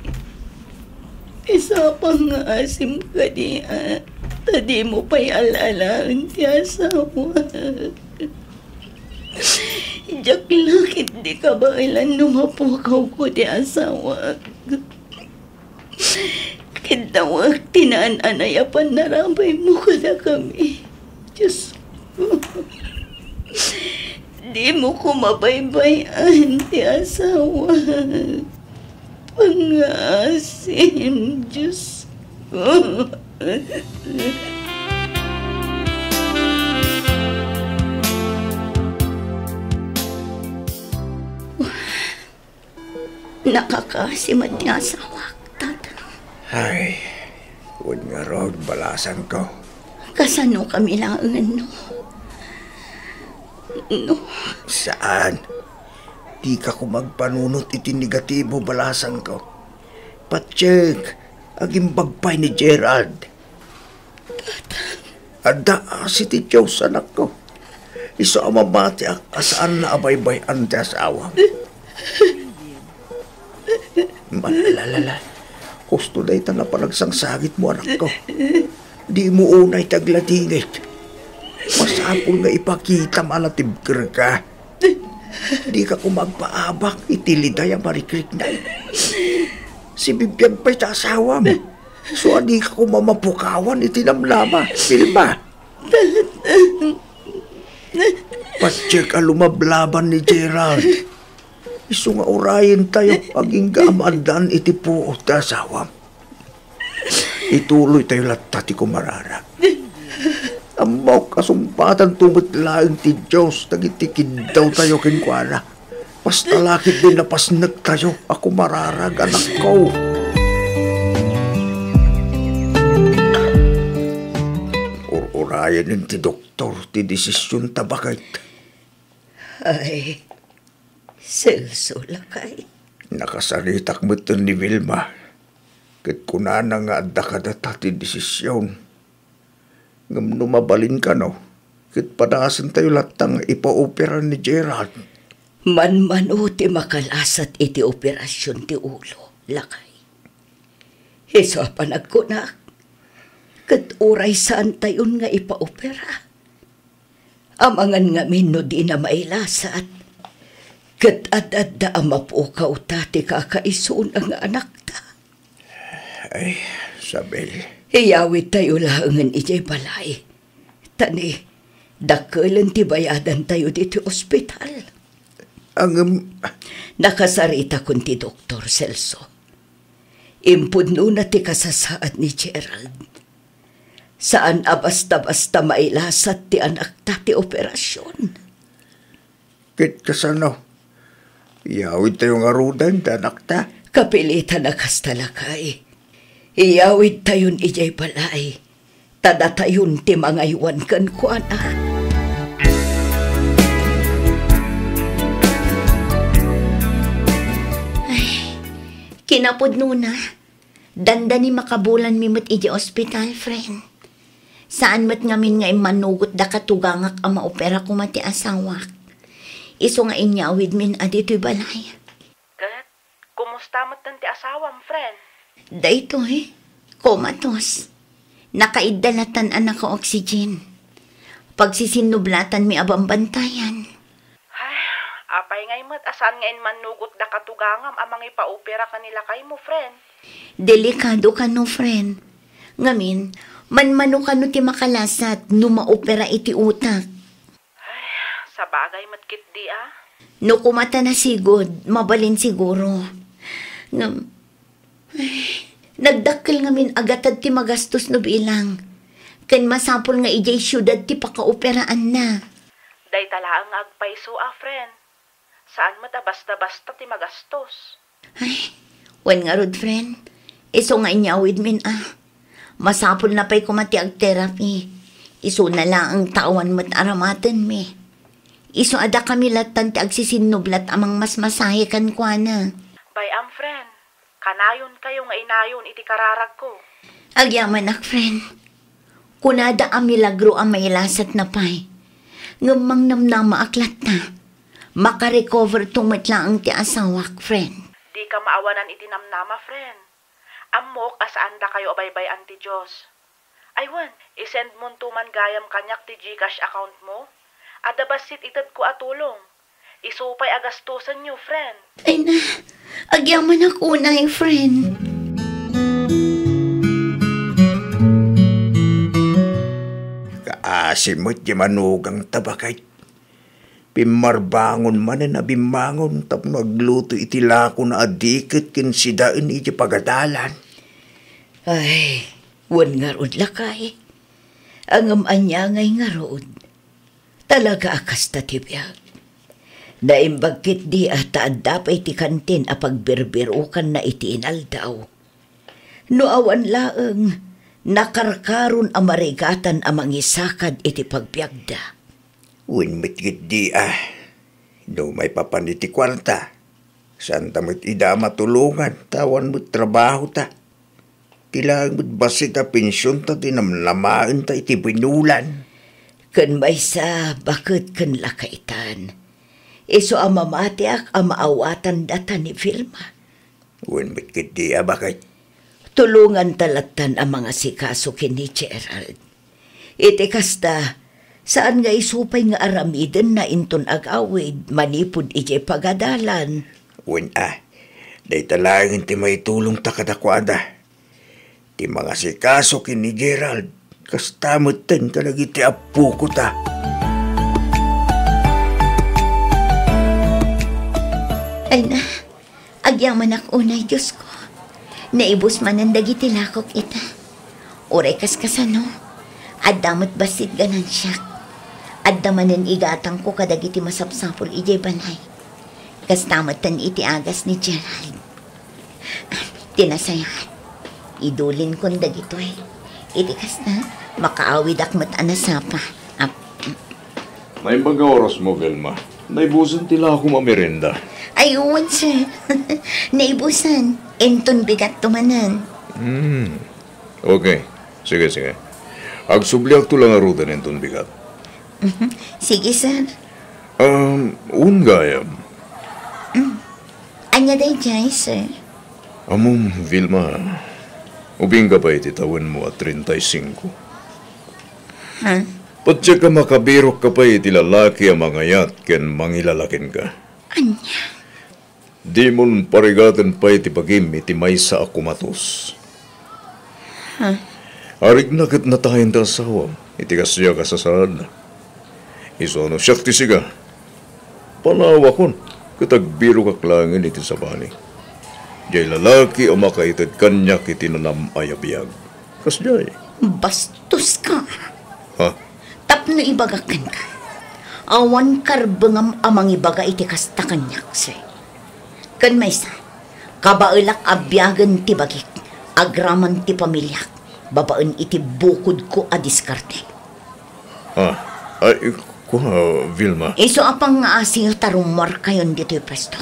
Isu a pangaasim kadi, a, ta dimo pay al-alaen ti asawak. Diak la ketdi kabaelan no mapukawko ti asawak. Ket dawek ti naan-anay a pannarabaymo kadakami. Diosko, dimo koma baybay-an ti asawak. Pangaasim, Diosko. Nakakaasi met ti asawak, Tata. Ay, wen ngarud, balasangko. Kasano kami laengen, no? No. Saan? Dika koma agpanunot iti negatibo, balasangko. Patiek, agimbag pay ni Gerald. Adda asi ti Dios, anakko. Isu a mamatiak a saanna a baybay-an ti asawam. Malalala. Husto dayta a panagsangsangitmo, anakko. Dimo unay ti agladingit. Masapul nga ipakitam a natibkerka. Dika koma agpaabak iti liday a marikrikna. Sibibiag pay ti asawam. Isu a dika koma mapukawan iti namnama, Vilma. Patiek a lumablaban ni Gerald. Isu nga urayentayo agingga a maaddaan iti puot ti asawam. Ituloytayo latta ti kumararag. Ammok a sungbatanto met laeng ti Dios dagiti kiddawtayo kenkuana. Basta la ketdi napasnektayo a kumararag, anakko. Ur-urayen ti doktor ti desisionta, baket. Ay, Celso, lakay. Nakasaritak metten ni Vilma, ket kunana nga adda kadata ti desision. Ngem no mabalin kano, ket padasentayo latta nga ipaopera ni Gerald. Manmano ti makalasat iti operasion ti ulo, lakay. Isu a panagkunak, ket uray saantayon nga ipaopera, Amangan ngamin no dina mailasat, ket ad-adda a mapukawta ti kakaisuna nga anakta. Ay, Isabel. Iyawidtayo laengen idiay balay. Ta ni, dakkelen ti bayadantayo ditoy ospital. Ngem, nakasaritakon ti doktor, Celso. Impudnona ti kasasaad ni Gerald. Saan a basta-basta mailasat ti anakta ti operasion. Ket kasano? Iyawidtayo ngaruden ti anakta? Kapilitan a kasta, lakay. Iyawidtayon idiay balay. Ta datayon ti mangaywan kenkuana. Ay, kinapudnona. Dandani makabulanmi met idiay ospital, friend. Saan met ngamin nga immanugot dakayo gangak a maopera koma ti asawak. Isu nga inyawidmin a ditoy balay. Ket, kumusta metten ti asawam, friend? Daytoy, komatos. Nakaidda lattan a naka-oxygen. Pagsisinnublatan mi a bambantayan. Ay, apay ngay met a saan nga immanugot dakayo gangam a mangipaopera ken ni lakaymo, friend? Delikado kano, friend. Ngamin, manmano kano ti makalasat no maopera iti utak? Ay, sabagay met ketdi a. No kumata na sigud, mabalin siguro. Ngem, ay, nagdakkel ngamin a gatad ti magastos no bilang. Ken masapul nga idiay siudad ti pakaoperaanna. Dayta laeng nga agpayso a, friend. Saan met a basta-basta ti magastos. Ay, wen ngarud, friend. Isu nga inyawidmin a. Masapulna pay koma ti agterapi. Isuna laeng ta awan met aramatenmi. Isu a dakami lattan ti agsisinnublat a mangmasmasahe kenkuana. Bay-am, friend. Kanayonkayo nga inayon iti kararagko. Agyamanak, friend. Kunada a milagro a mailasatna pay. Ngem mangnamnamaak latta. Makarecoverto met laeng ti asawak, friend. Dika maawanan iti namnama, friend. Ammok a saandakayo a baybay-an ti Dios. Ay wen, isend monto man gayam kaniak ti GCash account mo. Adda bassit itedko a tulong. Isu pay a gastosenyo, friend. Ay na, agyamanak unay, friend. Kaasi met ti manugangta, baket. Pimmarbangon manen a bimmangon tapno agluto iti lakona a diket ken sidaen iti pagadalan. Ay, wen ngarud, lakay. Ngem ania ngay ngarud? Talaga a kasta ti biag. Naimbag ketdi a ta adda pay ti kantin a pagbirbirukanna iti inaldaw. No awan laeng, nakarkaron a marigatan a mangisakad iti pagbiagda. Wen met ketdi a, no maipapan iti kuarta, saanta met ida a matulongan ta awan met trabahota. Ti laeng met bassit a pensionta ti namnamaenta iti binulan. Ken maysa, baket ken lakaytan. Isu a mamatiak a maawatan data ni Vilma. Wen met ketdi a, baket. Tulonganta lattan a mangasikaso ken ni Gerald. Iti kasta, saan nga isu pay nga aramidenna inton agawid manipud idiay pagadalan. Wen a, dayta laengen ti maitulongta kadakuada. Ti mangasikaso ken ni Gerald, kasta metten kadagiti appokota. Ay na, agyamanak unay, Diosko. Naibus manen dagiti lakok ita. Uray kaskasano, adda met bassit ganansiak. Adda manen igatangko kadagiti masapsapul idiay balay. Kasta metten iti agas ni Gerald. Ti nasayaat, idulinkon dagitoy. Iti kasta, makaawidak met a nasapa. Ap-, Naimbag nga oras mo, Vilma. Naibusan ti lakom a merienda. Ay, wen, sir. Naibusan. Inton bigatto manen. Hmm. Okay. Sige, sige. Agsubliakto la ngaruden inton bigat. Mhm. Sige, sir. Um, wen gayam. Mm. Ania daydiay, sir? Ammom, Vilma, ubingka pay iti tawenmo a treinta y cinco. Ha? Patiek a makabirokka pay iti lalaki a mangayat ken mangilala kenka. Ania? Dimon parigaten pay ti bagim iti maysa a kumatos. Ha? Arigna ket natayen ti asawam iti kasta a kasasaadna. Isu no siak ti siga, panawakon ket agbirokak laengen iti sabali. Diay lalaki a makaited kaniak iti nanam-ay a biag. Kasdiay. Bastoska. Ha? Tapno ibagak kenka, awan karbengam a mangibaga iti kasta kaniak, sir. Ken maysa, kabaelak a biagen ti bagik agraman ti pamiliak babaen iti bukodko a diskarte. Ah, ay, kua, Vilma. Isu a pangngaasiyo ta rummuarkayon ditoy pwesto.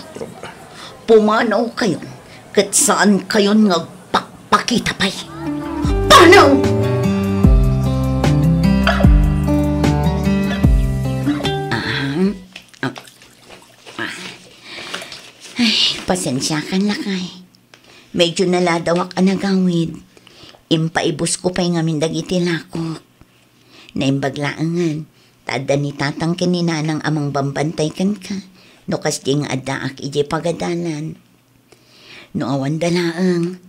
Pumanawkayon ket saankayon nga agpakpakita pay. Panaw! Ah, ah, ah. Ay, pasensiakan, lakay. Medyo naladawak a nagawid. Impaibusko pay ngamin dagiti lakok. Naimbag laengen, ta adda ni tatang ken ni nanang a mangbambantay kenka, no kasdi nga addaak idiay pagadalan. No awan da laeng,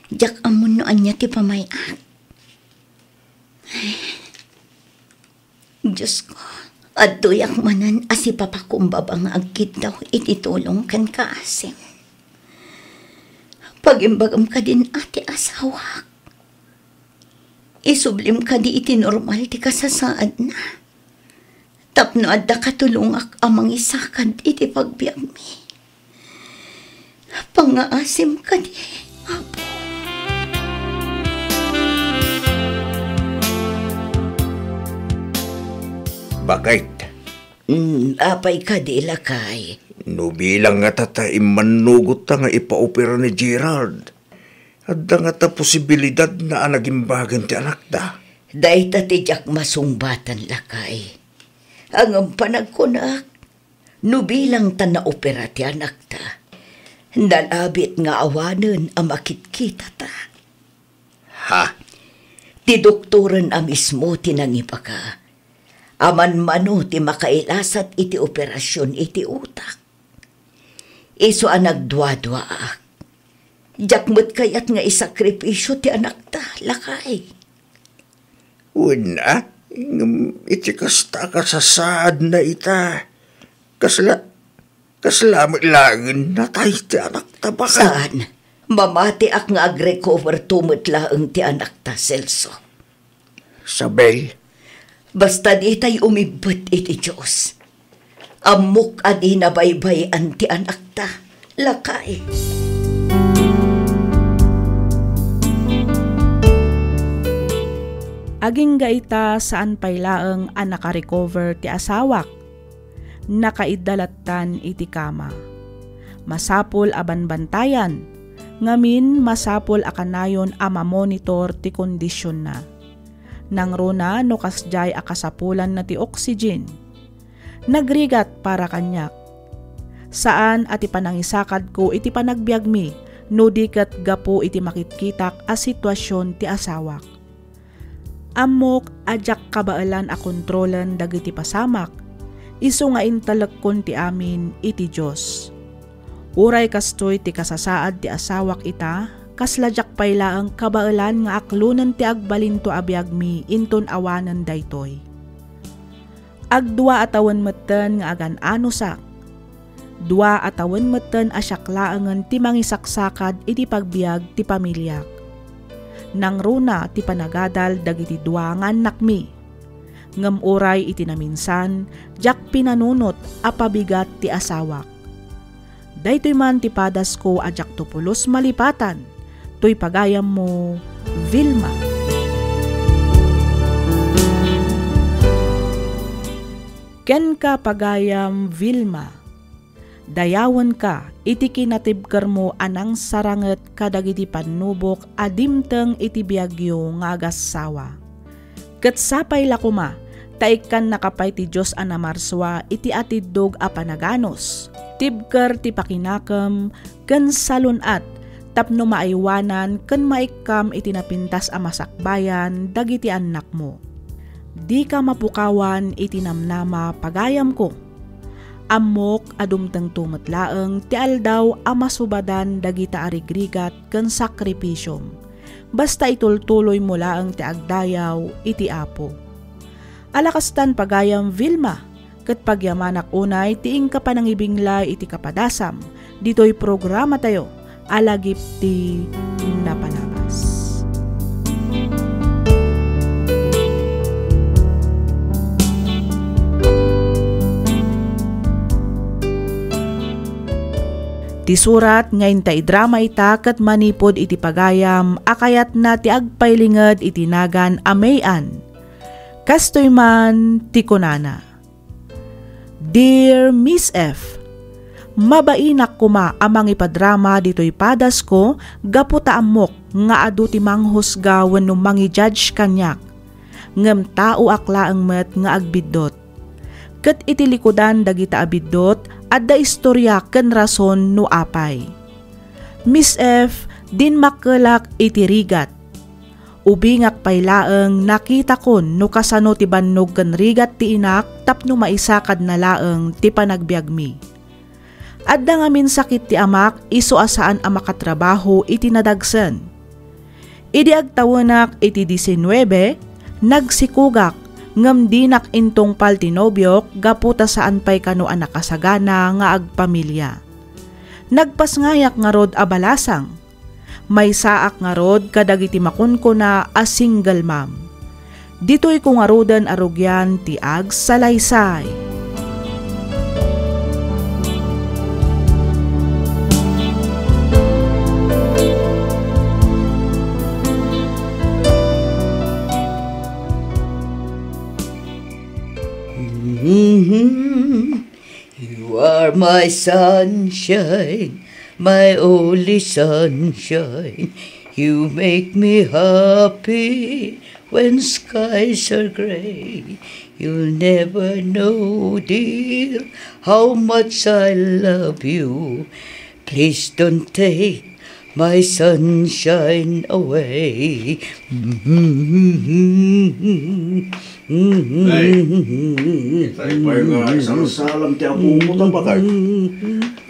diak ammon no ania ti pamay-ak. Diosko, adtoyak manen a sipapakumbaba nga agkiddaw iti tulong ken kaasim. Pagimbagam kadin a ti asawak. Isublim kadi iti normal ti kasasaadna. Tapno adda katulongak a mangisakad iti pagbiagmi. Pangngaasim kadi, Apo. Bakit? Mm, apay kadi, lakay? No bilang nga tata immannugotta nga ipaopera ni Gerald, adda ngata posibilidad na a nagimbagen ti anakta? Dayta ti diak masungbatan, lakay. Ngem panagkunak, no bilang ta naopera ti anakta, nalabit nga awanen a makitkitata. Ha? Ti doktoren a mismo ti nangibaga a manmano ti makailasat iti operasion iti utak. Isu a nagduaduaak. Diak met kayat nga isakripisio ti anakta, lakay. Wen a, ngem iti kasta a kasasaadna ita, kasla, kasla met laengen natay ti anakta, bakit? Saan? Mamatiak nga agrecover to met laeng ti anakta, Celso. Isabel. Basta ditay umibbet iti Dios. Ammok a dina baybay-an ti anakta, lakay. Agingga ita, saan pay laeng a nakarecover ti asawak. Nakaidda lattan iti kama. Masapul a banbantayan, ngamin masapul a kanayon a mamonitor ti kondisionna. Nangruna no kasdiay a kasapulanna ti oxygen. Nagrigat para kaniak. Saan a ti panangisakadko iti panagbiagmi no di ket gapu iti makitkitak a situasion ti asawak. Ammok a diak kabaelan a kontrolen dagiti pasamak, isu nga intalekkon ti amin iti Dios. Uray kastoy ti kasasaad ti asawak ita, kasla diak pay laeng kabaelan nga aklonen ti agbalinto a biagmi inton awanen daytoy. Agdua a tawen metten nga agan-anosak. Dua a tawen metten a siak laengen ti mangisaksakad iti pagbiag ti pamiliak. Nangruna ti panagadal dagiti dua nga annakmi. Ngem uray iti naminsan, diak pinanunot a pabigat ti asawak. Daytoy man ti padasko a diakto pulos malipatan. Toy pagayammo, Vilma. Kenka, pagayam Vilma, dayawenka iti kinatibkermo a nangsaranget kadagiti pannubok a dimteng iti biagyo nga agassawa. Ket sapay la koma ta ikkannaka pay ti Dios a namarsua iti atiddog a panaganus. Tibker ti pakinakem ken salun-at tapno maaywanan ken maikkam iti napintas a masakbayan dagiti annakmo. Dika mapukawan iti namnama, pagayamko. Ammok a dumtengto met laeng ti aldaw a masubadan dagita a rigrigat ken sakripisiom. Basta itultuloymo laeng ti agdayaw iti Apo. Ala kastan, pagayam Vilma, ket pagyamanak unay ti inka panangibinglay iti kapadasam ditoy programatayo a Lagip ti Napanabas. Ti surat nga inta idrama ita ket manipud iti pagayam a kayatna ti agpailinged iti nagan a May-an. Kastoy man ti kunana, Dear Miss F, mabainak koma a mangipadrama ditoy padasko gapu ta ammok nga adu ti manghusga wenno mangi-judge kaniak. Ngem taoak laeng met nga agbiddut. Ket iti likudan dagita a biddut, adda istoria ken rason no apay. Miss F, dinmakkelak iti rigat. Ubingak pay laeng, nakitakon no kasano ti bannog ken rigat ti inak tapno maisakadna laeng ti panagbiagmi. Adda ngamin sakit ti amak isu a saan a makatrabaho iti nadagsen. Idi agtawenak iti diecinuebe, nagsikogak ngem dinak intungpal ti nobiok gapu ta saan pay kano a nakasagana nga agpamilia. Nagpasngayak ngarud a balasang. Maysaak ngarud kadagiti makunkuna a single mom. Ditoyko ngaruden a rugian ti agsalaysay. You are my sunshine, my only sunshine. You make me happy when skies are gray. You'll never know, dear, how much I love you. Please don't take my sunshine away. Nay, itay pay nga agsalsalam ti apo mo, ta bakay.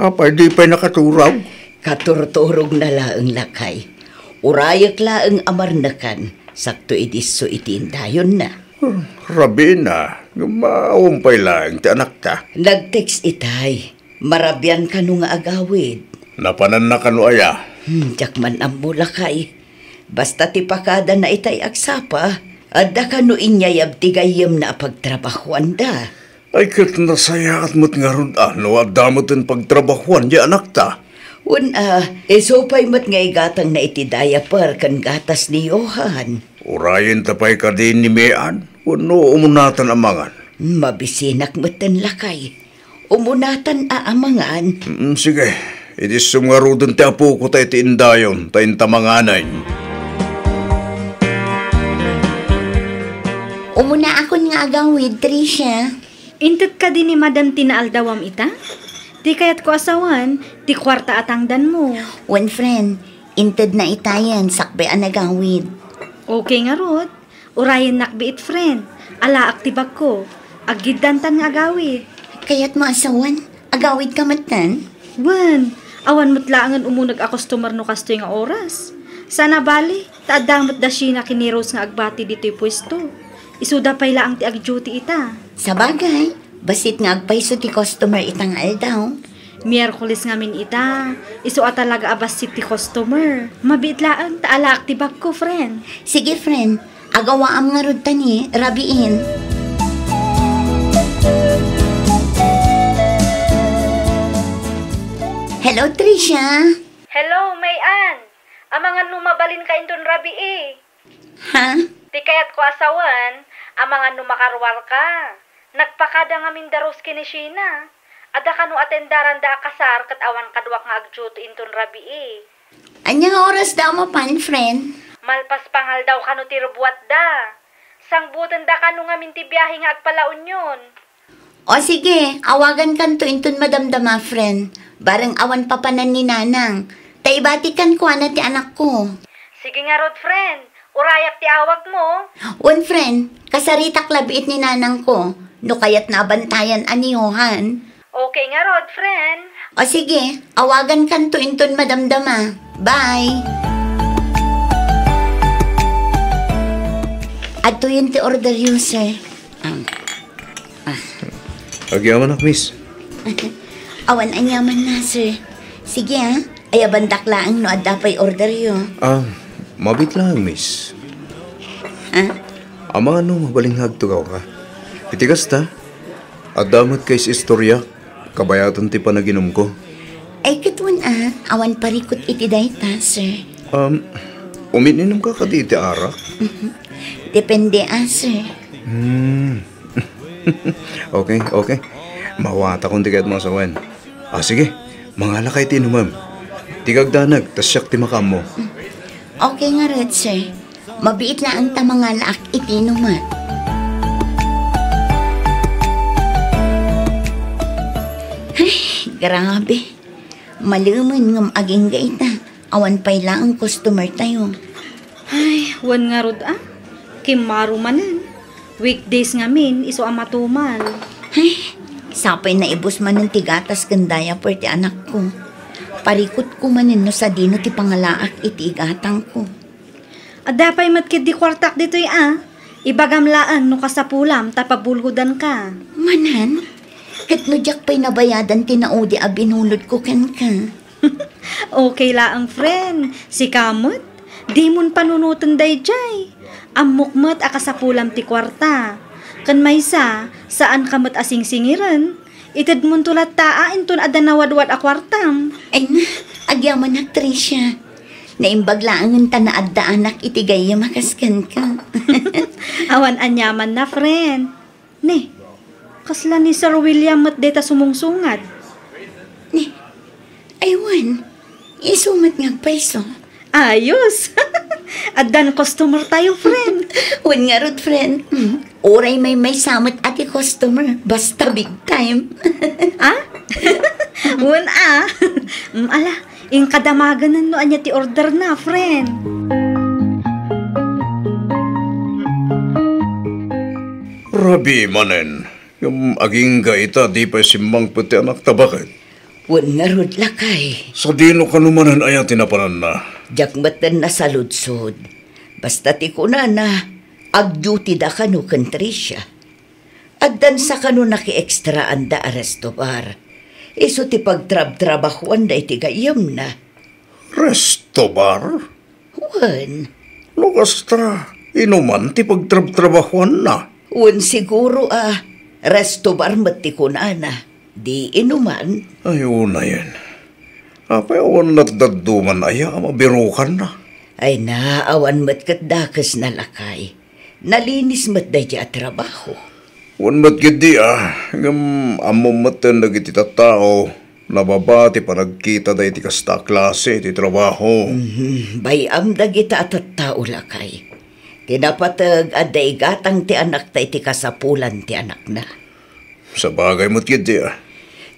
Apay, di pay nakaturaw? Katurturogna laeng, lakay. Urayek laeng a marnekan, sakto idi isu iti indayonna. Rabiina, ngem awan pay laeng ti anakta. Nag-text itay. Marabian kano nga agawid? Napananna kano aya? Hmm, diak man ammo, lakay. Basta ti pakadana itay agsapa, adda kano inyayab ti gayyemna a pagtrabahoanda? Ay, ket nasayaat met ngarud a no adda met pagtrabahoan ti anakta. Wen a, isu pay met nga igatangna iti diaper ken gatas ni Johan. Urayenta pay kadi ni Mean, wenno umunatan a mangan? Mabisinak metten, lakay. Umunatan a amangan. Mm, sige. Idi isum ngaruden ti apoko ta iti indayon, ta inta manganen. Umunaakon nga agawid, Tricia. Inted kadi ni Madam ti naaldawam ita? Ti kayatko a sawen, ti kuarta a tangdanmo. Wen, friend, intedna itayen, sakbay a nagawid. Okay ngarud. Urayennak biit, friend. Alaak ti bagko. Aggiddantan nga agawid. Kayatmo a sawen? Agawidka metten? Wen, awan met laengen umuneg a customer no kastoy nga oras. Saan a bali, ta adda met da Sheena ken ni Rose nga agbati ditoy puesto. Isuda pay laeng ti ag-duty ita. Sabagay, bassit nga agpayso ti customer ita nga aldaw. Miyerkules ngamin ita, isu a talaga a bassit ti customer. Mabiit laeng ta alaak ti bagko, friend. Sige, friend. Agawaam ngarud ta ni rabiin. Hello, Tricia. Hello, May-an. Amangan no mabalinka inton rabii. Ha? Ti kayatko a sawen, amangan no makaruarka. Nagpakada ngamin da Rose ken ni Sheena. Adda kano a tendaranda a kasar ket awan kaduak nga agduty inton rabii. Ania nga orasda a mapan, friend? Malpas pangaldaw kano ti rubuatda. Sangbutenda kano ngamin ti biahe nga agpala-Union. O sige, awagankanto inton madamdama, friend. Bareng awan papanan ni Nanang. Ta ibati kenkuana ti anakko. Sige ngarud, friend. Urayak ti awagmo. Wen, friend. Kasaritak labiit ni nanangko, no kayatna a bantayan a ni Johan. Okay ngarud, friend. O sige, awagankanto inton madamdama. Bye! Adtoyen ti orderyo, sir. Ah. Ah. Agyamanak, miss. Awan aniamanna, sir. Sige, ah. Ayabandak laeng no adda pay orderyo. Ah, mabiit laeng, miss. Ah? Amangan no mabalin nga agtugawka. Iti kasta, adda met kay istorya, kabayatan ti panaginumko. Ay, ket wen a, awan parikut iti dayta, sir. Um, umiinomka kadi iti arak? Depende a, sir. Hmm. Okay, okay. Mawatakon ti kayatmo a sawen. Ah, sige. Mangalaka iti inumem. Ti kagdanag, ta siak ti makaammo. Okay ngarud, sir. Mabiit laeng ta mangalaak iti inumem. Ay, grabe. Malemen ngem agingga ita. Awan pay laeng customer tayo. Ay, wen ngarud a. Kimmaro manen. Weekdays ngamin, isu a matumal. Ay, sapay naibus manen ti gatas ken diaper ti anakko. Parikutko manen no sadino ti pangalaak iti igatangko. Adda pay met ketdi kuartak ditoy a. Ibagam laeng no kasapulam ta pabulhodanka. Manen? Ket no diak pay nabayadan ti naudi a binulodko kenka. Okay laeng, friend. Sika met, dimon panunoten daydiay. Ammok met a kasapulam ti kuarta. Ken maysa, saanka met a singsingiren. Itedmonto latta a inton adda nawadwad a kuartam. Ay na, agyamanak, Tricia. Naimbag laengen ta naaddaanak iti gayyem a kas kenka. Awan aniamanna, friend. Ne, kasla ni Sir William met dayta sumungsungad? Ne, ay wen, isu met nga agpayso. Ayos! Addan customer tayo, friend. Wen ngarud, friend. Mm. Uray maymaysa met a ti customer, basta big time. Ah? Wen a. Mm, ala, inka damagen no ania ti order na, friend. Rabii manen. Ngem agingga ita, di pay simmangpet ti anakta, baket? Wen ngarud, lakay. Sadino kano manen aya ti napananna? Diak metten nasaludsod. Basta ti kunana, agduty da kano ken Tricia. Addan sa kano nakiekstraanda a resto bar. Isu ti pagtrabtrabahuanda iti gayyemna. Resto bar? Wen. No kasta, inuman ti pagtrabtrabahuanna? Wen siguro a resto bar met ti kunana, di inuman. Ay, unayen. Apay awan natdadduman aya a mabirukanna? Ay na, awan met ket dakesna, lakay. Nalinis met daydiay a trabaho. Wen met ketdi a, ngem ammom metten dagiti tattao, nababa ti panagkitada iti kasta a klase ti trabaho. Mhm, bay-am dagita a tattao, lakay. Ti napateg, adda igatang ti anakta iti kasapulan ti anakna. Sabagay met ketdi a.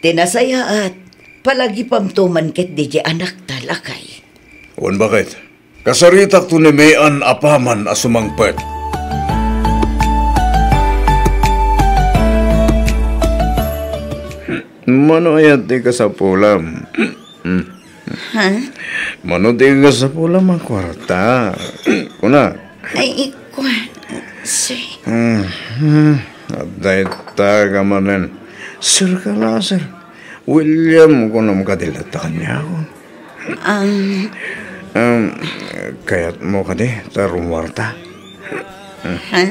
Ti nasayaat, palagipamto man ketdi diay anakta, lakay. Wen, baket? Kasaritakto ni Mean apaman a sumangpet. Mano aya ti kasapulam? Ha? Mano ti kasapulam a kuarta? Kuna. Ay, ikua, sir. Mhm. Adda ita ka manen. Sir ka la, sir. William, kunam kadi latta kaniak. Um, Um, kayatmo kadi ta rumuarta? Ha?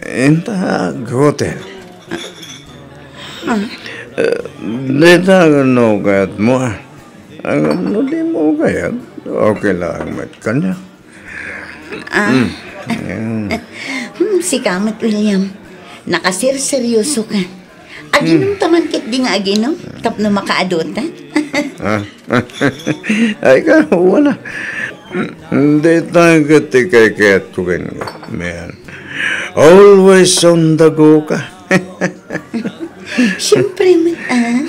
Inta hotel. Ha? Eh, dita no kayatmo, ah. Ang no di mo kayat, okay lang met kaniak. Ah. Mm. Hmm, sika met, William. Nakasirseryoso ka. Aginom ta man ketdi nga aginom, tapno makaadota. Ah. Ay ka, wala. Dita ket ti kaykayatko kenka, man. Always on the go ka. Siyempre met, ah.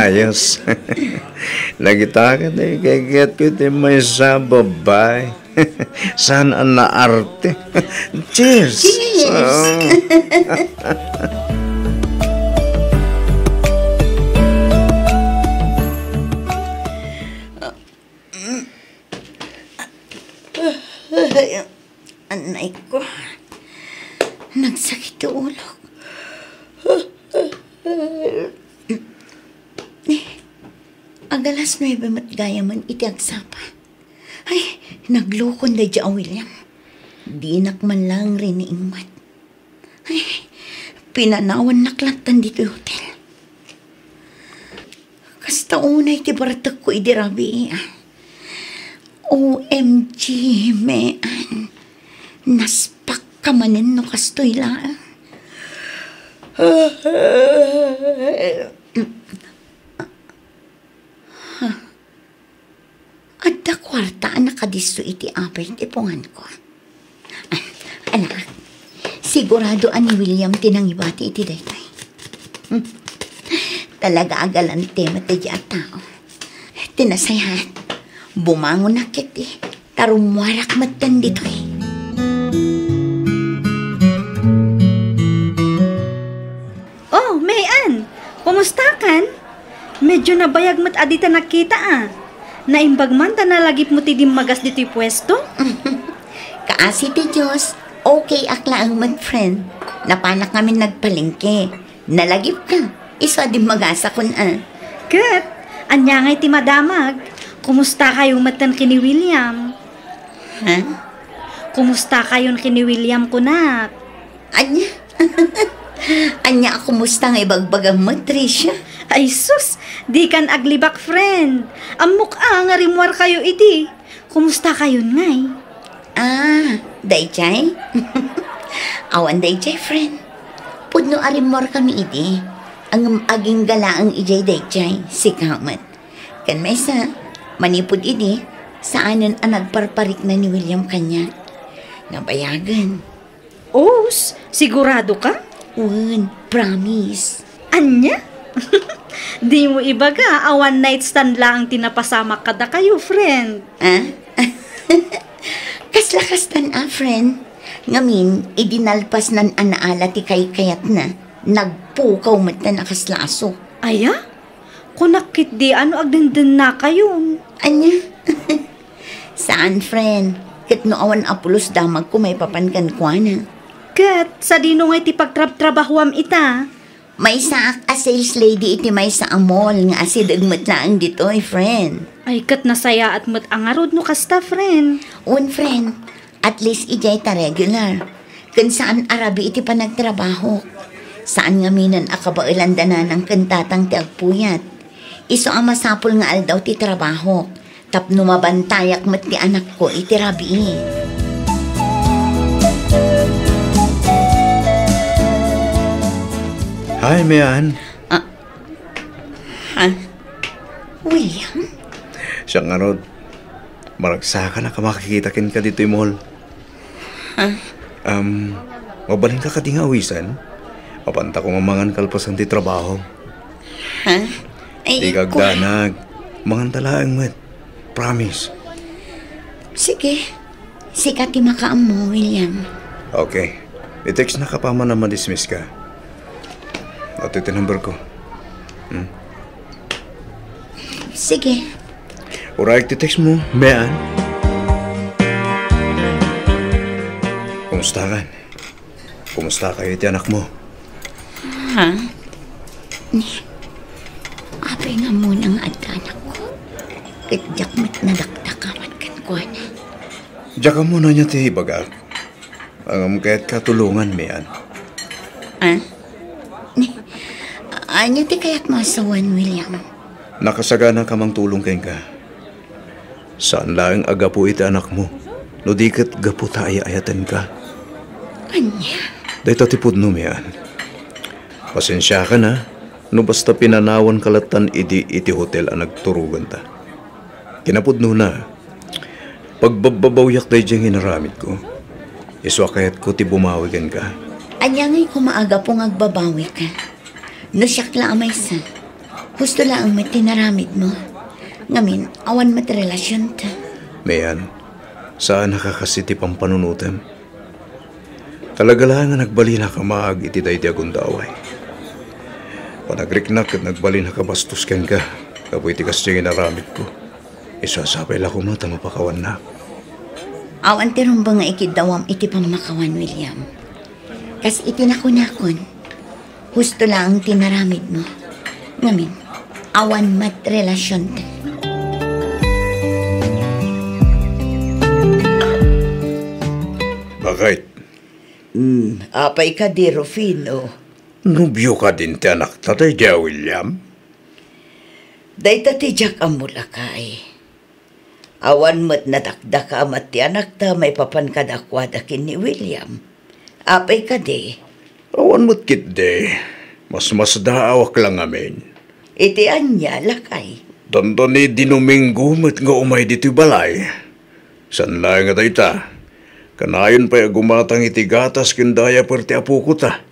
Ayos. Dagita ket ti kaykayatko ti maysa a babai. Saan a naarte? Cheers! Cheers! Ah. Anay ko. Nagsakit ti ulok. Agalas nuebe met gayamen iti agsapa. Ay, naglukon daydi a William. Dinak man lang riniing met. Ay, pinanawannak lattan ditoy hotel. Kasta unay ti bartekko idi rabii, ah. O M G, Mean. Naspak ka manen no kastoy laeng. Adda kuarta a nakadisso iti apay ti punganko. Ah, anak, sigurado a ni William ti nangibati iti daytoy. Hmm. Talaga a galante met daydi a tao. Ti nasayaat, bumangonak ketdi, ta rummuarak metten ditoy. Oh, Mean! Kumustakan? Medyo nabayag met a dita nagkita, a. Naimbag man ta nalagipmo ti dimmagas ditoy puesto? Kaasi ti Dios, okay ak laeng met, friend. Napanak ngamin nagpalengke. Nalagipka. Isu a dimmagasakon, a. Ket, ania ngay ti madamag? Kumustakayo metten ken ni William? Ha? Kumustakayon ken ni William, kunak? Ania? Ania a kumusta nga ibagbagam met, Tricia? Ay sus, dikan aglibak, friend. Ammok a nga rimmuarkayo idi. Kumustakayon ngay? Ah, daydiay? Awan daydiay, friend. Pudno a rimmuarkami idi. Ngem agingga laeng idiay daydiay, sika met. Ken maysa, manipud idi, saanen a nagparparikna ni William kaniak. Nabayagen. Os, sigurado ka? Wen, promise. Ania? Dimo ibaga a one night stand laeng ti napasamak kadakayo, friend. Ah? Kasla kastan a, friend. Ngamin, idi nalpasnan a naala ti kaykayatna, nagpukaw metten a kasla aso. Aya? Kunak ketdi a no agdendennakayon. Ania? Saan, friend. Ket no awan a pulos damagko maipapan kenkuana. Ket sadino ngay ti pagtrabtrabahoam ita? Maysaak a sales lady iti maysa a mall nga asideg met laeng ditoy, friend. Ay, ket nasayaat met a ngarud no kasta, friend. Un, friend. At least idiay ta regular. Ken saan a rabii iti panagtrabahok. Saan ngaminen a kabaelan da nanang ken tatang ti agpuyat. Isu a masapul nga aldaw ti trabahok tapno mabantayak met ti anakko iti rabii. Hi, Mean. Ah, ha? William? Siak ngarud, maragsakan a makakita kenka ditoy mall. Ha? Um, mabalinka kadi nga awisan? Mapantako nga mangan kalpasan ti trabaho. Ha? Ay, dika agdanag. Manganta laeng met. Promise. Sige. Sika ti makaammo, William. Okay. I-text na ka pa man a madismiss ka. Atoy ti number ko. Hmm? Sige. Uray ti text mo, Mean. Kumusta kan? Kumusta kayo iti anak mo? Ha? Ni, apay nga muna nga adda anak ko. Ket diak met nadakdakaman kenkuana. Diak ammo ania ti ibagak. Ngem kayat ka tulongan, Mean. Ah? Ni, ania ti kayat mo a sawen, William? Nakasagana ka mang tulong kenka. Saan laeng a gapu iti anak mo, no di ket gapu ta ay-ayaten ka. Ania? Dayta ti pudno, Mean. Pasensiakan a, no basta pinanawan ka lattan idi iti hotel a nagturogan ta. Kinapudnona, pagbabbabawiak daydiay nga inaramidko. Isu a kayatko ti bumawi kenka. Ania ngay koma a gapu nga agbabawi ka? No siak la a maysa, husto laeng met ti naramid mo. Ngamin, awan met relasion ta. Mean, Saan a kakasi ti pampanunotem. Talaga laeng a nagbalinaka maag iti daydi a gundaway. Panagriknak ket nagbalin a kabastos kenka gapu iti kasdiay nga inaramidko. Isu a sapay la koma ta mapakawannak. Awan ti rumbeng nga ikiddawam iti pammakawan, William. Kas iti nakunakon, husto laeng ti naramidmo. Ngamin, awan met relasionta. Bakit? Hmm, apay kadi, Rufino? Nobio kadin ti anakta daydi a William? Dayta ti diak ammo, lakay. Awan met nadakdakamat ti anakta maipapan kadakuada ken ni William. Apay kadi? Awan met ketdi. Masmasdaawak la ngamin. Iti ania, lakay? Dandani di Domingo met nga umay ditoy balay. Saan laeng a dayta, kanayon pay a gumatang iti gatas ken diaper ti apoko ta.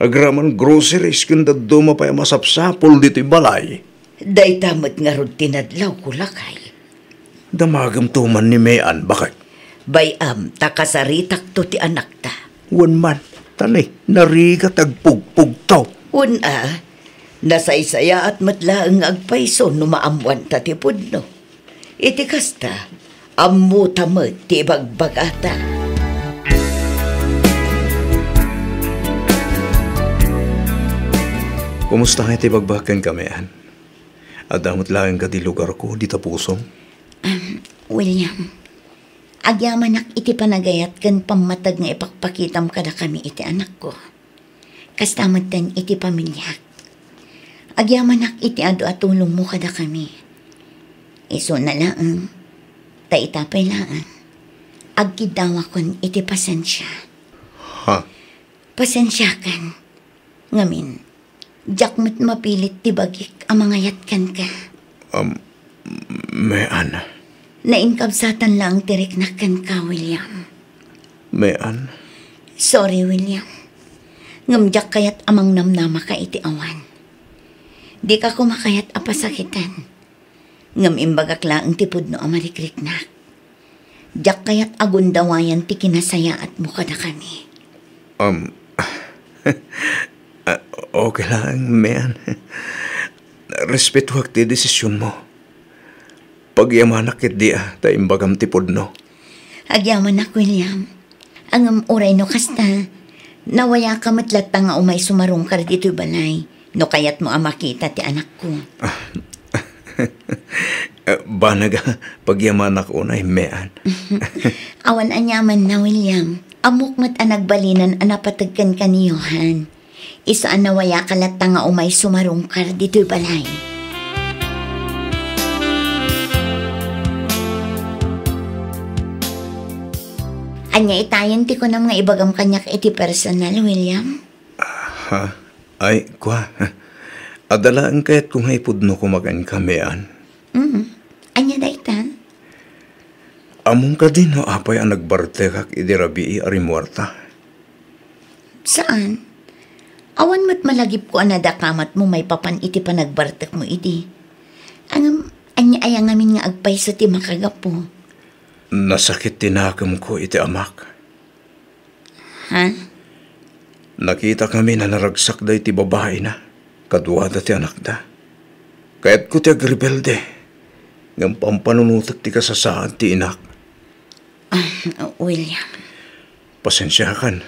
Agraman groceries ken dadduma pay a masapsapul ditoy balay. Dayta met ngarud ti nadlawko, lakay. Damagemto man ni Mean, bakit? Bay-am ta kasaritakto ti anakta. Wen man, ta narigat agpugpugto. Wen a, nasaysayaat met laeng nga agpayso no maammoanta ti pudno. Iti kasta, ammota met ti ibagbagata. Kumusta nga iti bagbagak kenka, Mean? Adda met laeng kadi lugarko, dita pusom? Um, William, agyamanak iti panagayat ken pammateg nga ipakpakitam kadakami iti anakko. Kasta metten iti pamiliak. Agyamanak iti adu a tulongmo kadakami. Isuna laeng, ta ita pay laeng, agkiddawakon iti pasensia. Ha? Pasensiakan. Ngamin, diak met mapilit ti bagik a mangayat kenka. Um, Mean. Nainkabsatan laeng ti riknak kenka, William. Mean. Sorry, William. Ngem diak kayat a mangnamnamaka iti awan. Dika koma kayat a pasakitan. Ngem imbagak laeng ti pudno a marikriknak. Diak kayat a gundawayan ti kinasayaatmo kadakami. Um, ah, okay laeng, Mean. Respetoak ti desisionmo. Pagyamanak ketdi a ta imbagam ti pudno. Agyamanak, William. Ngem uray no kasta, nawayaka met latta nga umay sumarungkar ditoy balay no kayatmo a makita ti anakko. Ah, banag a pagyamanak unay, Mean. Awan aniamanna, William. Ammok met a nagbalinan a napateg kenka ni Johan. Isu a nawayaka latta nga umay sumarungkar ditoy balay. Ania itayen ti kunam nga ibagam kaniak iti personal, William? Ha? Ay, kua. Adda laeng kayatko nga ipudno koma kenka, Mean. Mm. Ania dayta? Ammom kadi no apay a nagbartekak idi rabii a rimmuarta? Saan? Awan met malagipko a nadakamatmo maipapan iti panagbartekmo idi. Ngem, ania aya ngamin nga agpayso ti makagapu? Nasakit ti nakemko iti amak. Ha? Nakitakami a naragsak daydi babaina, kaduada ti anakda. Kayatko ti agrebelde, ngem pampanunotek ti kasasaad ti inak. Ah, William. Pasensiakan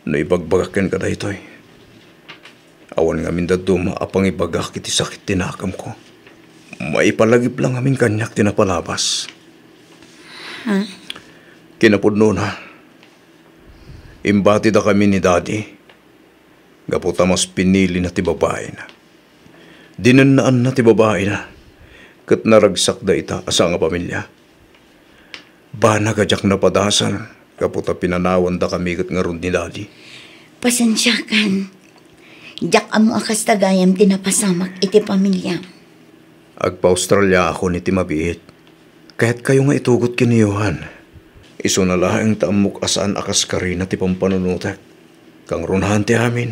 no ibagbagak kenka daytoy. Awan ngamin dadduma a pangibagak iti sakit ti nakemko. Maipalagip la ngamin kaniak ti napalabas. Ha? Kinapudnona, imbatidakami ni Daddy gapu ta mas pinilina ti babaina. Dinennaanna ti babaina, ket naragsakda ita a sangapamilia. Banag a diak napadasal gapu ta pinanawandakami ket ngarud ni Daddy. Pasensiakan. Diak ammo a kasta gayam ti napasamak iti pamiliam. Agpa-Australiaakon iti mabiit. Kayatkayo nga itugot ken ni Johan. Isuna laeng ta ammok a saan a kaskarina ti pampanunotek. Kangrunaen ti amin.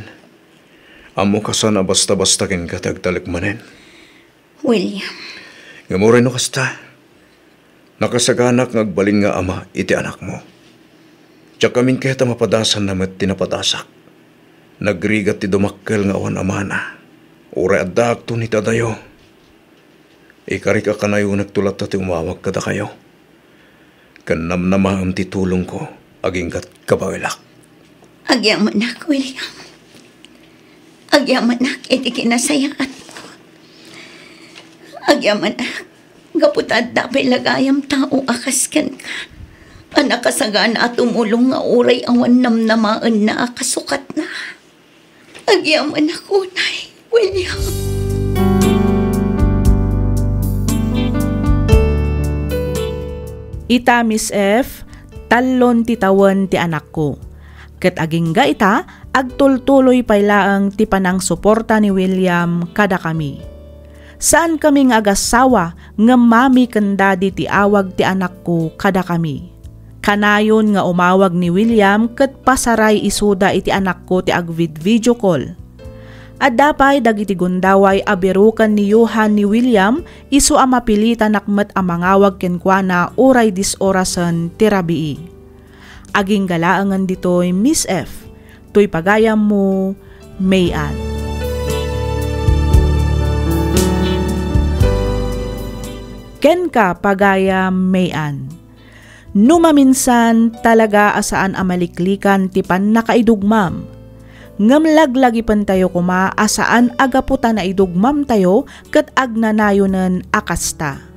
Ammok a saan a basta-basta kenka ti agtalek manen. William. Ngem uray no kasta, Nakasaganak nga agbalin nga ama iti anakmo. Diak amin ket a mapadasanna met ti napadasak. Nagrigat ti dumakkel nga awan amana. Uray addaakton iti adayo, ikarik a kanayonekto latta ti umawag kadakayo. Ken namnamaem ti tulongko, agingga't kabaelak. Agyamanak, William. Agyamanak iti kinasayaatmo. Agyamanak, gapu ta adda pay la gayam tao a kas kenka, a nakasagana a tumulong nga uray awan namnamaenna a kasukatna. Agyamanak unay, William. Ita, Miss F, tallon ti tawen ti anakko. Ket agingga ita, agtultuloy pay laeng ti panangsuporta ni William kadakami. Saankami nga agassawa ngem mami ken dadi ti awag ti anakko kadakami. Kanayon nga umawag ni William ket pasaray isuda iti anakko ti agvid-video call. Adda pay dagiti gundaway a biroken ni Johan ni William, isu a mapilitanak met a mangawag kenkuana uray dies orasen ti rabii. Agingga laengen ditoy, Miss F, toy pagayammo, May Ann. Kenka, pagayam May Ann. No maminsan, talaga a saan a maliklikan ti pannakaidugmam. Ngem laglagipentayo koma a saan a gapu ta naidugmamtayo ket agnanayonen a kasta.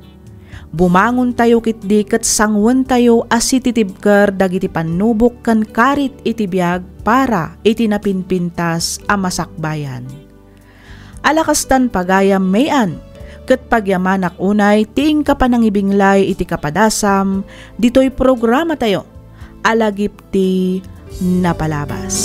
Bumangontayo ketdi ket sanguentayo a sititibker dagiti pannubok ken karit iti biag para iti napinpintas a masakbayan. Ala kastan, pagayam May Ann, ket pagyamanak unay ti inka panangibinglay iti kapadasam ditoy programatayo a lagip ti napalabas.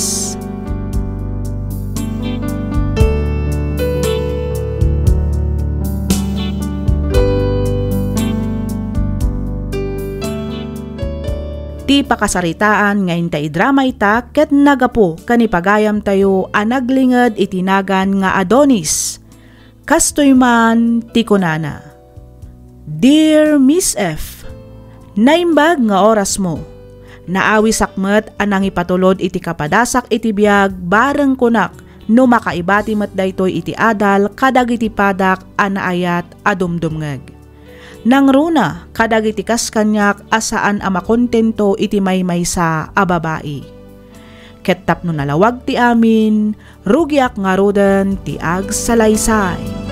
Ti pakasaritaan nga inta idrama ita ket naggapu ken ni pagayamtayo a naglinged iti nagan nga Adonis. Kastoy man ti kunana, "Dear Miss F, naimbag nga orasmo. Naawisak met a nangipatulod iti kapadasak iti biag bareng kunak no makaibati met daytoy iti adal kadagiti padak a naayat a dumdumngeg. Nangruna kadagiti kas kaniak a saan a makontento iti maymaysa a babai. Ket tapno nalawag ti amin, rugiak ngaruden ti agsalaysay."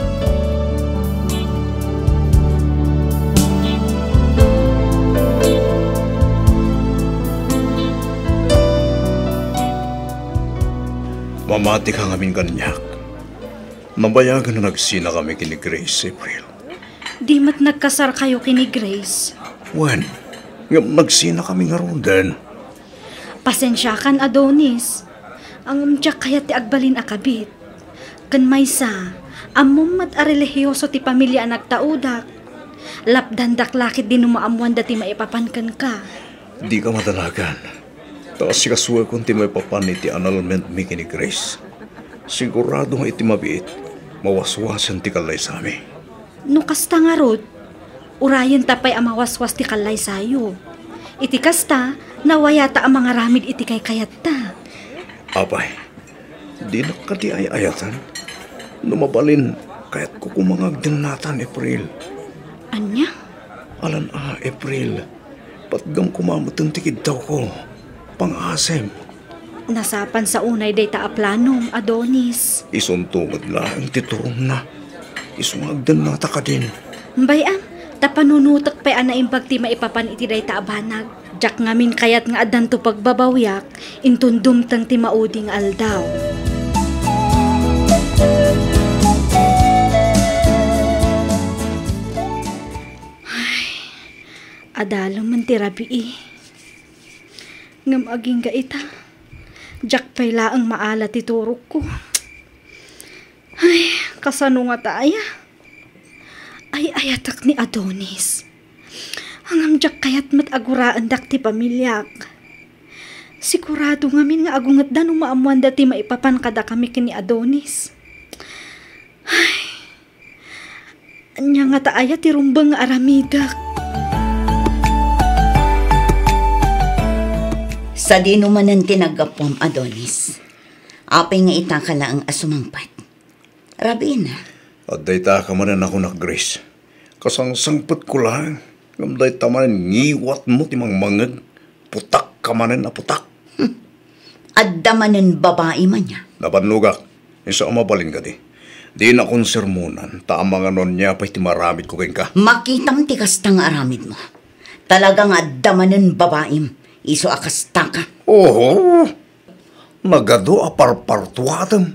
Mamatika ngamin kaniak. Nabayagen a nagsinakami ken ni Grace, April. Di met nagkasarkayo ken ni Grace? Wen, ngem nagsinakami ngaruden. Pasensiakan, Adonis. Ngem diak kayat ti agbalin a kabit. Ken maysa, ammom met a relihioso ti pamilia a nagtaudak. Lapdandak la ketdi no maammoanda ti maipapan kenka. Dika madanagan. Ta asikasuekon ti maipapan iti annulmentmi ken ni Grace. Sigurado nga iti mabiit, mawaswasen ti kallaysami. No kasta ngarud, urayenta pay a mawaswas ti kallaysayo. Iti kasta, nawayata a mangaramid iti kaykayatta. Apay, dinak kadi ay-ayaten? No mabalin, kayatko koma nga agdennatan, April. Ania? Alan a, April. Patgam koma meten ti kiddawko. Pangasim. Nasapan sa unay dayta a planom, Adonis. Isunto met laeng ti turongna. Isu nga agdennata kadin. Bay-am, ta panunotek pay a naimbag ti maipapan iti dayta a banag. Diak ngamin kayat nga addanto pagbabawiak, inton dumteng ti maudi nga aldaw. Ay, adalem man ti rabii. Ngem agingga ita, diak pay laeng maala ti turogko. Ay, kasano ngata aya? Ay-ayatek ni Adonis. Ngem diak kayat met a guraendak ti pamiliak. Sigurado ngamin nga agungetda no maammoanda ti maipapan kadakami ken ni Adonis. Ay, ania ngata aya ti rumbeng nga aramidek? Sadino manen ti naggapuam, Adonis? Apay nga itaka laeng a sumangpet? Rabiina. Adda itaka manen a kunak, Grace. Kasangsangpetko laeng, ngem dayta manen ngiwatmo ti mangmangngeg. Putakka manen a putak. Hmm. Adda manen babai man ya. Nabannogak. Isu a mabalin kadi. Dina konsermonan, ta amangan no ania pay ti maaramidko kenka. Makitam ti kasta nga aramidmo. Talaga nga adda manen babaim, isu a kastaka. Oho! Nagadu a parpartuatem.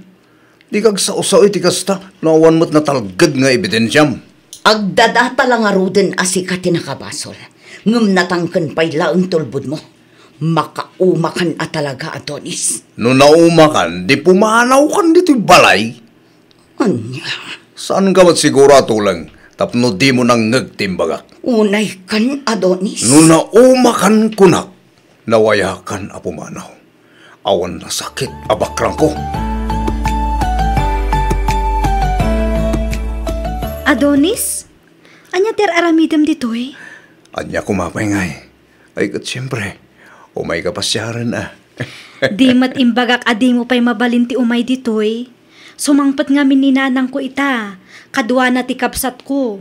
Dika agsao-sao iti kasta no awan met natalged nga ebidensiam. Agdadata la ngaruden a sika ti nakabasol, ngem natangken pay laeng ti ulbodmo. Makaumakan a talaga, Adonis. No naumakan, di pumanawkan ditoy balay. Ania? Saanka met siguro a tuleng tapno dimo nangngeg ti imbagak. Unaykan, Adonis. No naumakan kunak, nawayakan a pumanaw. Awan nasakit a bakrangko. Adonis? Ania ti ar-aramidem ditoy? Ania koma pay ngay? Ay, ket siempre, umayka pasiaren a. Di met imbagak a dimo pay mabalin ti umay ditoy. Sumangpet ngamin ni nanangko ita, kaduana ti kabsatko.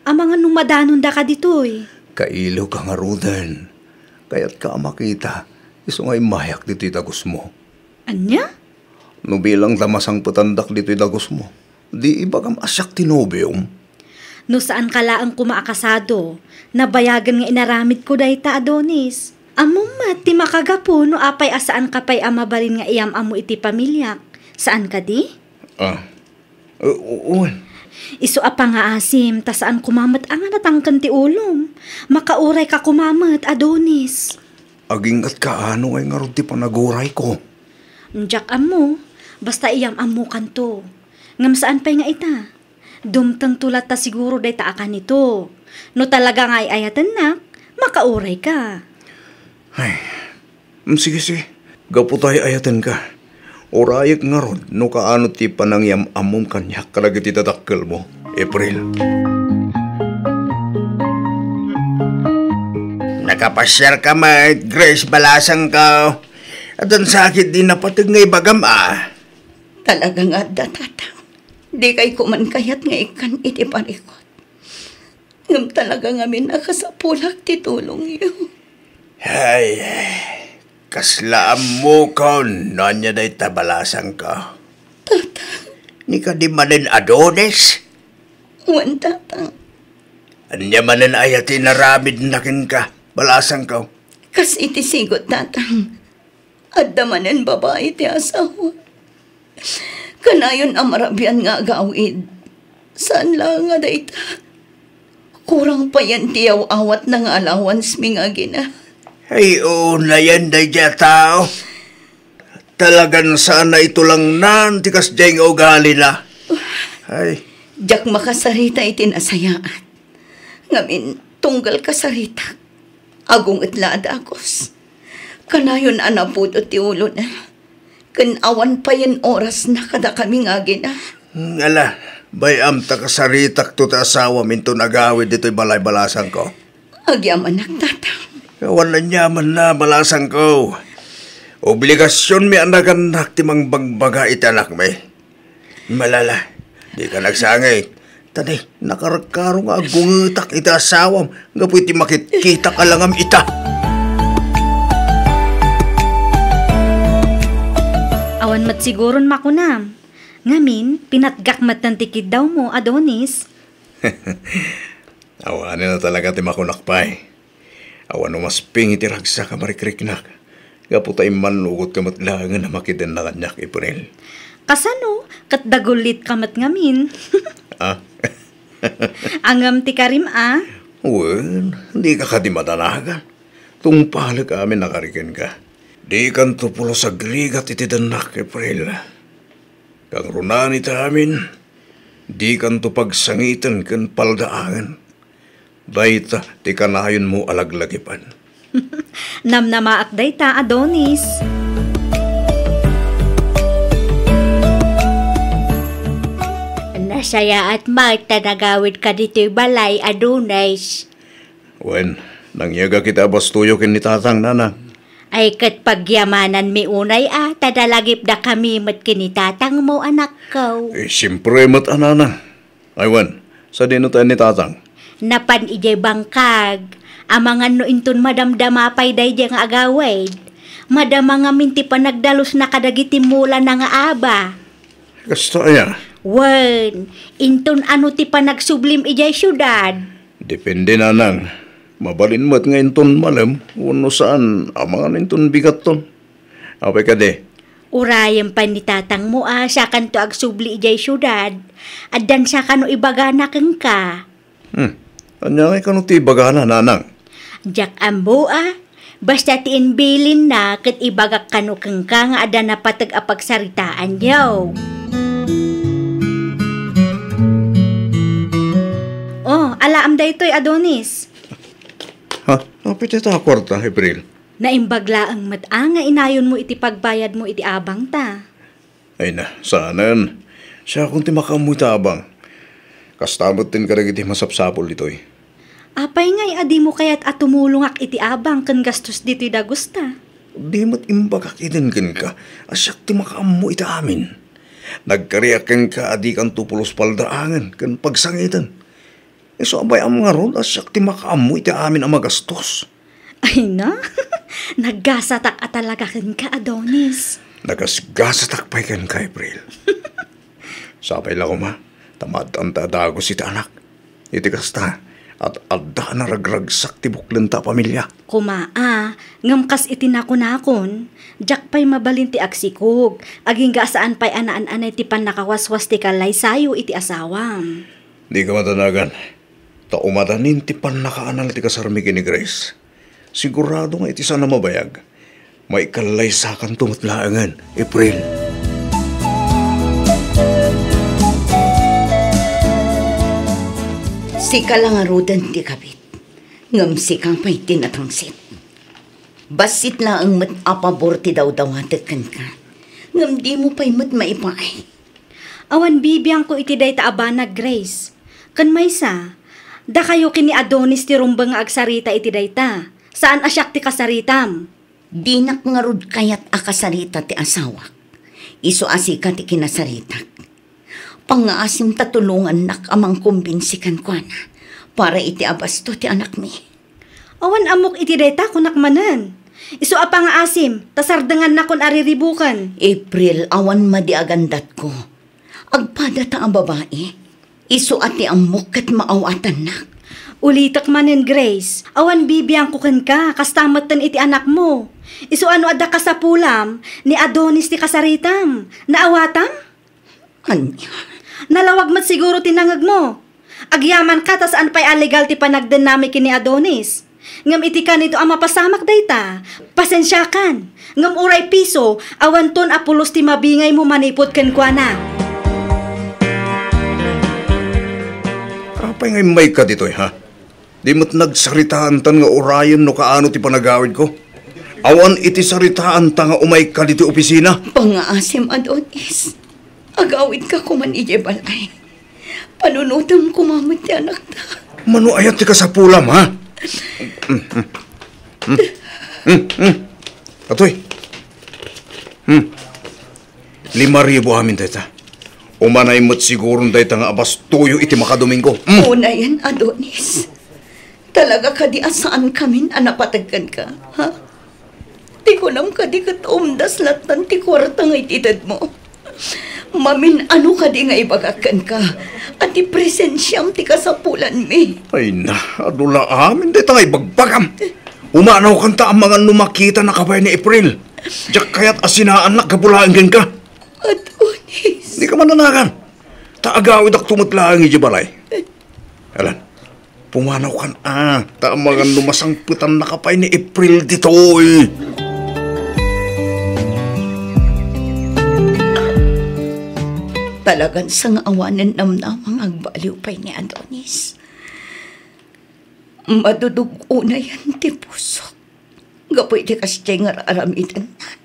Amangan no madanondaka ditoy. Kailoka ngaruden. Kayatka a makita, isu nga immayak ditoy dagusmo. Ania? No bilang ta masangpetandak ditoy dagusmo, di ibagam a siak ti nobiom? No saanka laeng koma a kasado, nabayagen nga inaramidko dayta, Adonis. Ammom met ti makagapu no apay a saanka pay a mabalin nga iyam-ammo iti pamiliak. Saan kadi? Ah, u-, u-, wen. Isu a pangaasim, ta saan koma met a nga natangken ti ulom. Makaurayka koma met, Adonis. Agingatka a no ay ngarud ti panagurayko. Diak ammo, basta iyam-ammokanto. Ngem saan pay nga ita. Dumtengto latta siguro dayta a kanito. No talaga nga ay-ayatennak, makaurayka. Ay, mm, sige, sige. Gapu ta ay-ayatenka. Urayek ngarud no kaano ti panangiyam-ammom kaniak kadagiti dadakkelmo, April. Nakapasiarka met, Grace, balasangko. Addan sakit di napateg nga ibagam, a. Talaga nga adda, Tatang. Dikay koma kayat nga ikkan iti parikut. Ngem talaga ngamin a kasapulak ti tulongyo. Ay, kasla ammokon no ania dayta, balasangko. Tatang. Ni kadi manen, Adonis? Wen, Tatang. Ania manen aya ti inaramidna kenka, balasangko? Kas iti sigut, Tatang. Adda manen babai ti asawa. Kanayon a marabian nga agawid. Saan laeng a dayta. Kurang payen ti yaw-awatna nga allowance mi nga agina. Ay, unayen daydiay a tao. Talagan saan a itulangnan ti kasdiay nga ugalina. Ay. Diak makasarita iti nasayaat. Ngamin, tunggal kasaritak, agunget la a dagus. Kanayon a napudot ti ulona, ken awan payen orasna kadakami nga agina. Ngala, bay-am ta kasaritakto ti asawam inton agawid ditoy balay, balasangko. Agyamanak, Tatang. Awan aniamanna, balasangko. Obligasionmi a nagannak ti mangbagbaga iti anakmi. Malala, dika nagsangit. Ta di, nakarkaro nga agungetak iti asawam gapu iti makitkitak a langam ita. Awan met siguron makunam. Ngamin, pinatgak metten ti kiddawmo, Adonis. Awanen a talaga ti makunak pay. Awan umasping iti ragsak a marikriknak, gapu ta immannugotka met laengen a makidenna kaniak, April. Kasano? Ket dagullitka met ngamin. Ah? Angem ti karim a? Wen, dika kadi madanagan. Tungpalek amin a kari kenka. Dikanto pulos agrigat iti dennak, April. Kangrunaan ita amin, dikanto pagsangiten ken paldaangen. Dayta ti kanayonmo a laglagipan. Namnamaak dayta, Adonis. Nasayaat met ta nagawidka ditoy balay, Adonis. Wen, nangyegak iti abastoyo ken ni Tatang, Nanang. Ay, ket pagyamananmi unay a, ta dalagipdakami met ken ni tatangmo, anakko. Eh, siempre met a, nanang. Ay, wen, sadino tayo ni tatang? Napan idiay bangkag. Amangan no inton madamdama pay daydiay nga agawid. Madama ngamin ti panagdalusna kadagiti mulana nga aba. Kasta aya? Wen, inton ano ti panagsublim idiay siudad? Depende, nanang. Mabalin met nga inton malem, wenno saan, amangan inton bigatton. Apay kadi? Urayem pay ni tatangmo a siakanto agsubli idiay siudad. Addan siakano ibagana kenka. Hmm. Ania ngay kano ti ibagana, nanang? Diak ammo a. Basta ti imbilinna ket ibagak kano kenka nga adda napateg a pagsaritaanyo. Oh, alaam daytoy, Adonis. Ha? Apay dayta a kuarta, April? Naimbag laeng met a nga inayonmo iti pagbayadmo iti abangta. Ay na, saanen. Siakon ti makaammo iti abang. Kasta met ti kadagiti masapsapul ditoy. Apay ngay a dimo kayat a tumulongak iti abang ken gastos ditoy dagusta? Di met imbagak iden kenka a siak ti makaammo iti amin. Nagkariak kenka a dikanto pulos paldaangen ken pagsangiten. Isu a bay-am ngarud a siak ti makaammo iti amin a magastos. Ay na, naggasatak a talaga kenka, Adonis. Nagasgasatak pay kenka, April. Sapay la koma, ta maadanta a dagus iti anak. Iti kasta, at adda a naragragsak ti buklenta a pamilia. Koma a, ngem kas iti nakunakon, diak pay mabalin ti agsikog, agingga a saan pay a naan-anay ti pannakawaswas ti kallaysayo iti asawam. Dika madanagan. Ta umadanin ti pannakaanal ti kasarmi ken ni Grace. Sigurado nga iti saan a mabayag, maikallaysakanto met laengen, April. Sika la ngaruden ti kabit, ngem sika pay ti natangsit. Bassit laeng met a pabor ti dawdawatek kenka, ngem dimo pay met maipaay. Awan bibiangko iti dayta a banag, Grace. Ken maysa, dakayo ken ni Adonis ti rumbeng nga agsarita iti dayta. Saan a siak ti kasaritam. Dinak ngarud kayat a kasarita ti asawak. Isu a sika ti kinasaritak. Pangngaasim ta tulongannak a mangkumbinsi kenkuana para iti abasto ti anakmi. Awan ammok iti dayta, kunak manen. Isu a pangngaasim, ta sardengannakon a riribuken. April, awan madi a gandatko. Agpadata a babai. Isu a ti ammok ket maawatannak. Ulitek manen, Grace, awan bibiangko kenka, kasta metten iti anakmo. Isu a no adda kasapulam, ni Adonis ti kasaritam. Naawatam? Ania? Nalawag met siguro ti nangegmo. Agyamanka ta saan pay a legal ti panagdennami ken ni Adonis. Ngem iti kanito a mapasamak dayta, pasensiakan. Ngem uray piso, awanton a pulos ti mabingaymo manipud kenkuana. Apay nga immayka ditoy, ha? Di met nagsaritaantan nga urayem no kaano ti panagawidko. Awan iti saritaanta nga umayka ditoy opisina. Pangngaasim, Adonis. Agawidka koman idiay balay. Panunotem koma met ti anakta. Mano aya ti kasapulam, ha? Hmm, hmm. Hmm, hmm. Atoy. Hmm. Lima ribu amin dayta. Umanay met siguron dayta nga abastoyo iti makadomingo. Mm. Unayen, Adonis. Talaga kadi a saankamin a napateg kenka, ha? Ti kunam kadi ket umdas lattan ti kuarta nga itedmo. Mamin-ano kadi nga ibagak kenka a ti presensiam ti kasapulanmi? Ay na, adu la amin dayta nga ibagbagam. Umanaw kanta amangan no makitanaka pay ni April. Diak kayat a sinaannak gapu laeng kenka. Adonis. Dika mananagan. Ta agawidakto met laeng idiay balay. Alan, pumanaw kan a, ta amangan no masangpetannaka pay ni April ditoy. Talagan sa nga awanen namnama nga agbaliw pay ni Adonis. Madudug-onayan ti pusok gapu iti kasdiay nga ar-aramidenna.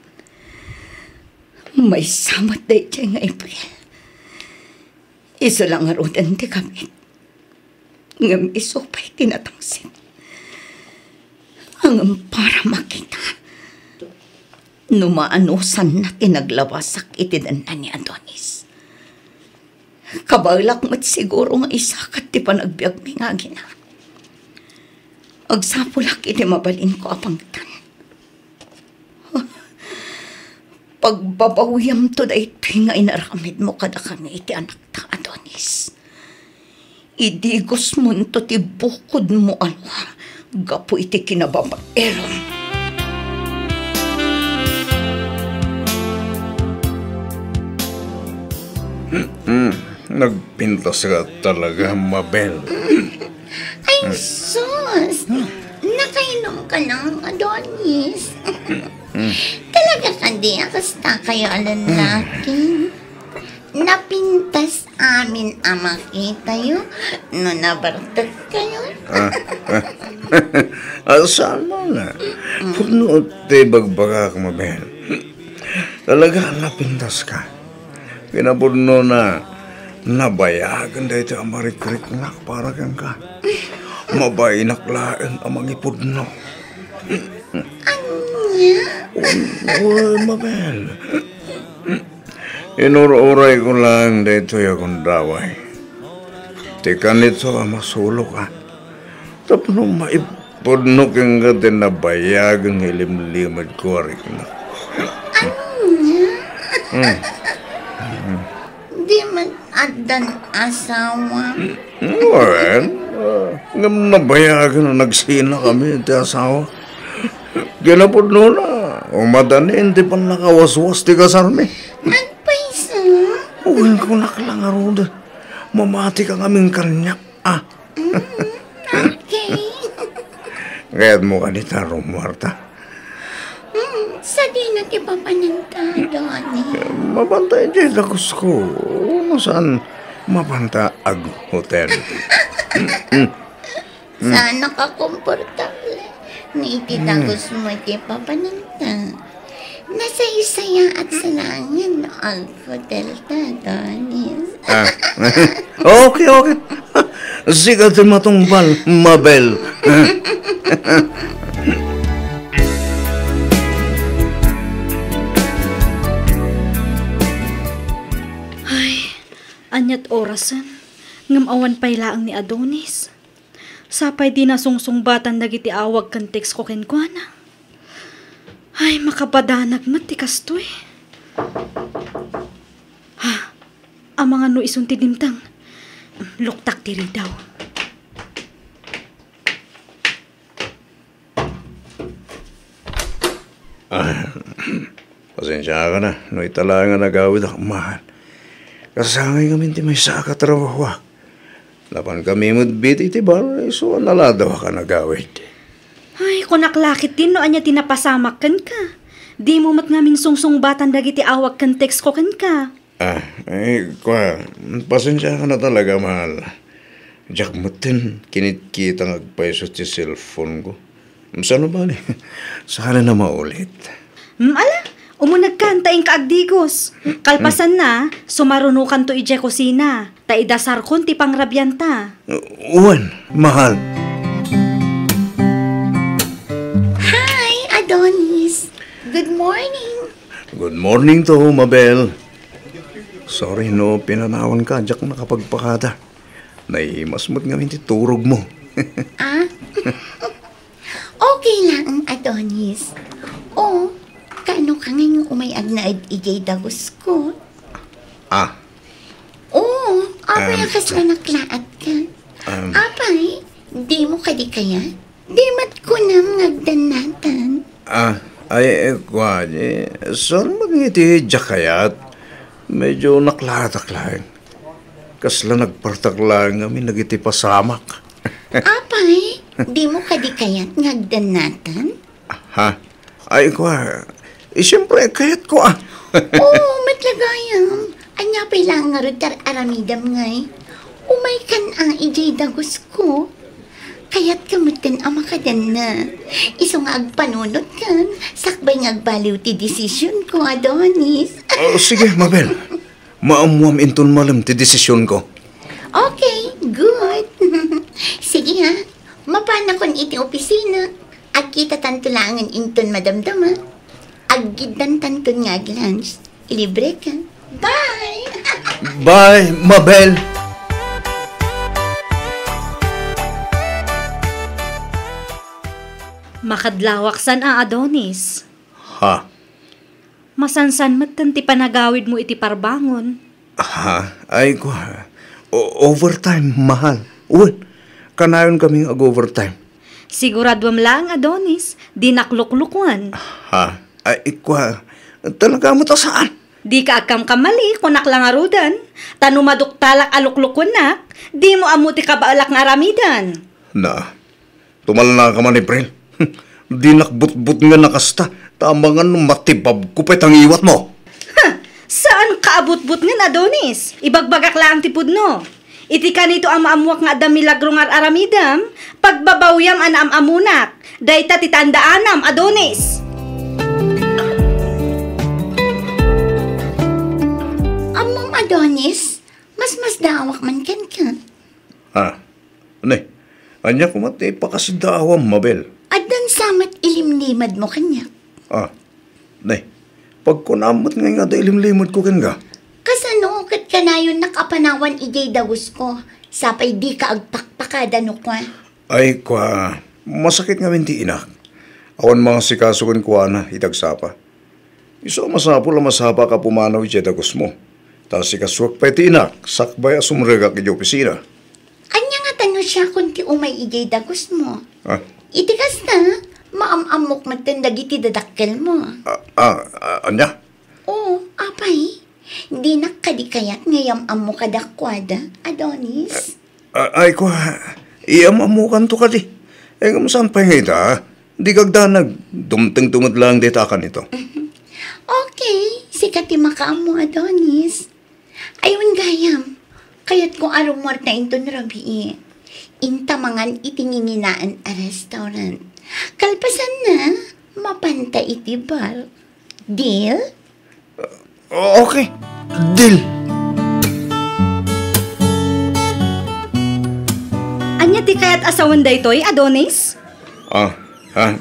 Maysa met daydiay nga April. Isu la ngaruden ti kabit. Ngem isu pay ti natangsit. Ngem para makita, No maanusanna ti naglawasak iti denna ni Adonis, kabaelak met siguro nga isakat ti panagbiagmi nga agina. Agsapulak iti mabalinko a pangtan. Pagbabawiamto daytoy nga inaramidmo kadakami iti anakta, Adonis. Idigosmonto ti bukodmo a lua gapu iti kinababaelam. Hmm, nagpintas ka talaga, Mabel. Ay, sus! Nakainom ka lang, Adonis. Talaga kadi a kasta kayo a lalaki? Napintas amin a makitayo no nabartek kayo? Ah, ah. Ah, saan mo na? Pudno ti bagbagak, Mabel. Talaga, napintas ka. Kinapudno na, nabayagen daytoy a marikriknak para kenka. Mabainak laeng a mangipudno. Ania? Uy, Mabel. Inur-urayko laeng daytoy a gundaway. Ti kanito a masulokan. Tapno maipudno kenka ti nabayagen nga ilimlimedko a riknak. Ania? Hmm. Di man addan asawa? Wen, ah, ngem nabayagen a nagsinakami ti asawa. Kinapudnona, umadanin ti pannakawaswas ti kasarmi. Agpayso? Wen, kunak la ngarud. Mamati ka ngamin kaniak, ah. Mm, okay. Kayatmo kadi ta rummuarta? Mm, sadino ti papananta, Donnie? Mapanta idiay dagusko. No saan mapanta aghotel. Mm. Saan nakakomportable. Ni iti dagusmo iti papananta. Nasaysayaat sa langit no aghotel ta, Donis. Ah. Okay, okay. Sika ti matungpal, Mabel. Ay, ania't orasen, ngem awan pay laeng ni Adonis. Sapay di nasungsungbatan dagiti awag ken text ko kenkuana. Ay, makabadanag met ti kastoy. Ha, amangan no isun ti dimteng. Luktak ti ridaw. Ah, pasensiaak na, no ita laeng a nagawidak, mahal. Kasangay ngamin ti maysaak a trabahoak. Napankami met iti bar, isu a naladawak a nagawid. Ay, kunak la ketdin no ania ti napasamak kenka. Dimo met ngamin sungsungbatan dagiti awag ken text ko kenka. Ah, eh, kua, pasensiaak na talaga, mahal. Diak metten kinitkita nga agpayso ti cellphone ko. Saan bale? Saan na maulit? Mm, ala, umunegkan ta inka agdigos. Kalpasanna, sumarunokanto idiay kusina, ta idasarkon ti pangrabianta. Wen, mahal. Hi, Adonis. Good morning. Good morning to, Mabel. Sorry no pinanawanka, diak nakapagpakada. Naimas met ngamin ti turogmo. Ah? Okay laeng, Adonis. O, kaano ka ngay nga umay agnaed idiay dagusko? Ah. O, apay a kasla naklaat ka? Um. Apay, dimo kadi kayat? Di met kunam nga agdannatan. Ah, ay, eh, kua, eh, saan met nga iti diak kayat? Medyo naklaatak laeng. Kasla nagpartak laeng ngamin dagiti pasamak. Apay, dimo kadi kayat nga agdannatan? Ha? Ay, kua, eh, siyempre, kayatko, ah. Oo, met la gayam. Ania pay laeng ngarud ti ar-aramidem ngay? Umaykan a idiay dagusko. Kayatka metten a makadanna. Isu nga agpanunotkan, sakbay nga agbaliw ti desisionko, Adonis. Oh, sige, Mabel. Maammoam inton malem ti desisionko. Okay, good. Sige ha, mapanakon iti opisina. Agkitatanto laengen inton madamdama. Aggiddantanton nga ag-lunch. Ilibre ka. Bye! Bye, Mabel! Makadlawak san a, Adonis. Ha? Masansan metten ti panagawidmo iti parbangon. Ha? Ay, kua. O-, overtime, mahal. Wen, kanayon kami nga ag-overtime. Siguraduam laeng, Adonis, dinak luklukwan. Ha? Ay, kua. Talaga met a saan? Dika agkamkamali, kunak la ngaruden. Ta no maduktalak a luklukwannak, dimo ammo ti kabaelak nga aramiden. Na, tumalna ka man, April. Dinak butbutngen a kasta, ta amangan no matibabko pay ta ngiwatmo. Ha! Saan ka a butbutngen, Adonis. Ibagbagak laeng ti pudno. Iti kanito a maammuak nga adda milagro nga ar-aramidem, pagbabawiam a naam-ammonak. Dayta ti tandaanam, Adonis. Ammom, Adonis, masmasdaawak man kenka. Ha? Ne, ania koma ti ipakasidaawam, Mabel? Addan sa met ilimlimedmo kaniak. Ah, ne, pagkunam met ngay nga adda ilimlimedko kenka. Kasano ket kanayonnak a panawan idiay dagusko, sapay dika agpakpakada no kua? Ay, kua, masakit ngamin ti inak. Awan mangasikaso kenkuana iti agsapa. Isu a masapul a masapaka a pumanaw idiay dagusmo. Ta sikasuak pay ti inak, sakbay a sumrekak idiay opisina. Ania ngata no siakon ti umay idiay dagusmo? Ah. Iti kasta, maam-ammok metten dagiti dadakkelmo. Ah, ah, ah, ania? Oo, apay. Dinak kadi kayat nga iyam-ammo kadakuada, Adonis? Ah, ay, kua, iyam-ammokanto kadi. Eh, ngem saan pay nga ita? Dika agdanag, dumtengto met laeng dayta a kanito. Mhm. Okay, sika ti makaammo, Adonis. Ay, wen gayam, kayatko a rummuarta inton rabii. Inta mangan iti nginginaen a restaurant. Kalpasanna, mapanta iti bar. Deal? O-, okay. Deal. Ania ti kayat a sawen daytoy, Adonis? Ah, ha?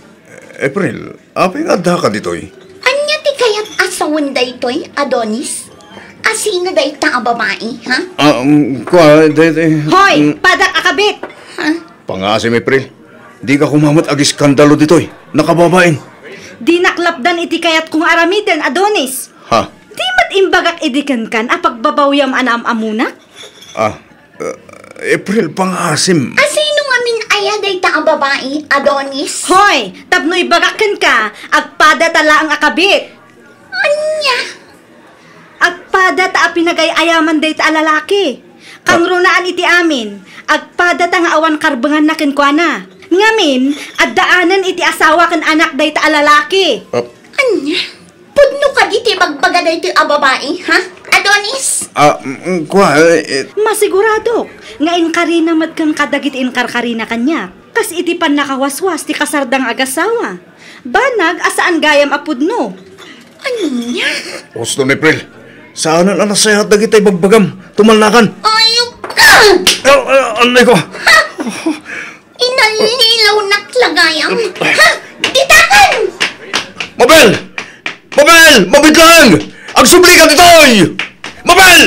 April, apay nga addaka ditoy? Ania ti kayat a sawen daytoy, Adonis? Asino dayta a babai, ha? Ah, um, kua, day, day, Hoy, mm. Padak a kabit! Ha? Pangasim, April. Dika koma met agiskandalo ditoy. Nakababain. Dinak lapdan iti kayatko nga aramiden, Adonis. Ha? Di met imbagak idi kenkan a pagbabawiam a naam-ammonak? Ah, uh, April, pangasim. Asino ngamin aya dayta a babai, Adonis? Hoy, tapno ibagak kenka, agpadata laeng a kabit. Ania? Agpadata a pinagay-ayaman dayta a lalaki. Kangrunaan iti amin, agpadata nga awan karbenganna kenkuana. Ngamin, addaanen iti asawa ken anak dayta a lalaki. Ah. Ania? Pudno kadi ti ibagbaga daytoy a babai, ha? Adonis? Ah, mm, kua, eh, eh. Masiguradok nga inkarina met ken kadagiti inkarkarina kaniak, kas iti pannakawaswas ti kasarda nga agasawa. Banag a saan gayam a pudno. Ania? Husto ni April. Saanen a nasayaat dagiti ibagbagam. Tumalnakan. Ayok ka! Ah, ah, anay ko. Ha? Inalilawnak la gayam. Ha? Ditakan! Mabel! Mabel! Mabitlang! Agsubli ka ditoy! Mabel!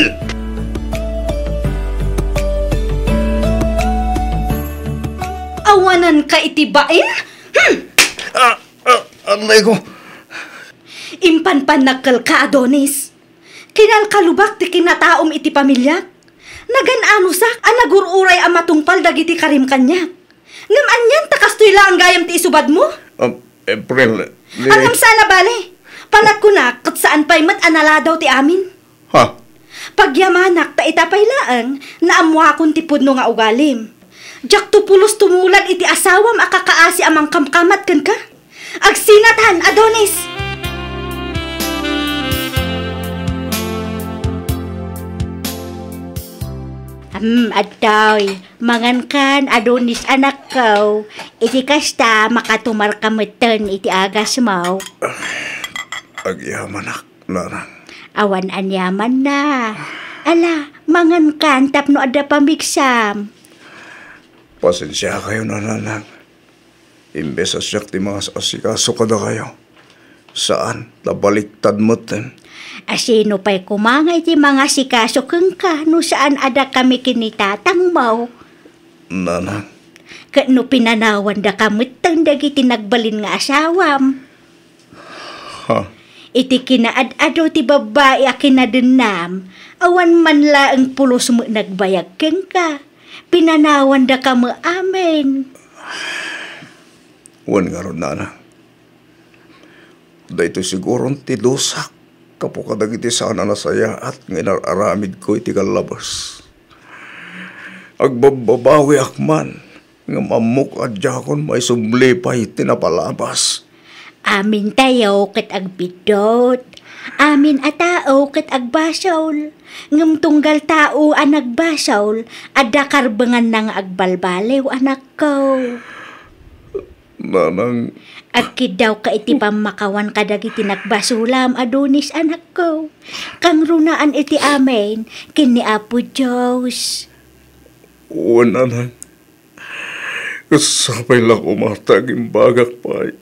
Awanan ka iti bain? Hmm! Ah, ah, anay ko. Impanpannagkelka, Adonis. Kinalkalubak ti kinataom iti pamiliak. Nagan-anosak a nagur-uray a matungpal dagiti karim kaniak. Ngem anian ta kastoy laeng gayam ti isubadmo? Ah, April, ni- Ngem saan a bale. Panagkunak ket saan pay met a naladaw ti amin. Ha? Pagyamanak ta ita pay laeng naammuakon ti pudno nga ugalim. Diakto pulos tumulad iti asawam a kakaasi a mangkamkamat kenka. Agsinatan, Adonis! Hmm, adtoy. Mangankan, Adonis, anakko. Iti kasta, makatumarka metten iti agasmo. Agyamanak, nanang. Awan aniamanna. Ala, mangankan tapno adda pamigsam. Pasensiakayon, nanang. Imbes a siak ti mangas-asikaso kadakayo, Saan, ta baliktad metten. A sino pay koma nga iti mangasikaso kenka no saan a dakami ken ni tatangmo? Nanang. Ket no pinanawandaka metten dagiti nagbalin nga asawam? Ha? Iti kinaad-ado ti babbai a kinadennam, awan man laeng pulos met nagbayag kenka. Pinanawandaka met amin. Wen ngarud, Nanang. Daytoy siguron ti dusak gapu kadagiti saan a nasayaat nga inar-aramidko iti kallabas. Agbabbabawiak man, ngem ammok a diakon maisubli pay ti napalabas. Amintayo ket agbiddut. Amin a tao ket agbasol. Ngem tunggal tao a nagbasol, adda karbenganna nga agbalbaliw, anakko. Nanang. Agkiddawka iti pammakawan kadagiti nagbasolam, Adonis, anakko. Kangrunaan iti amin ken ni Apo Dios. Wen, Nanang. Ket sapay la koma ta agimbagak pay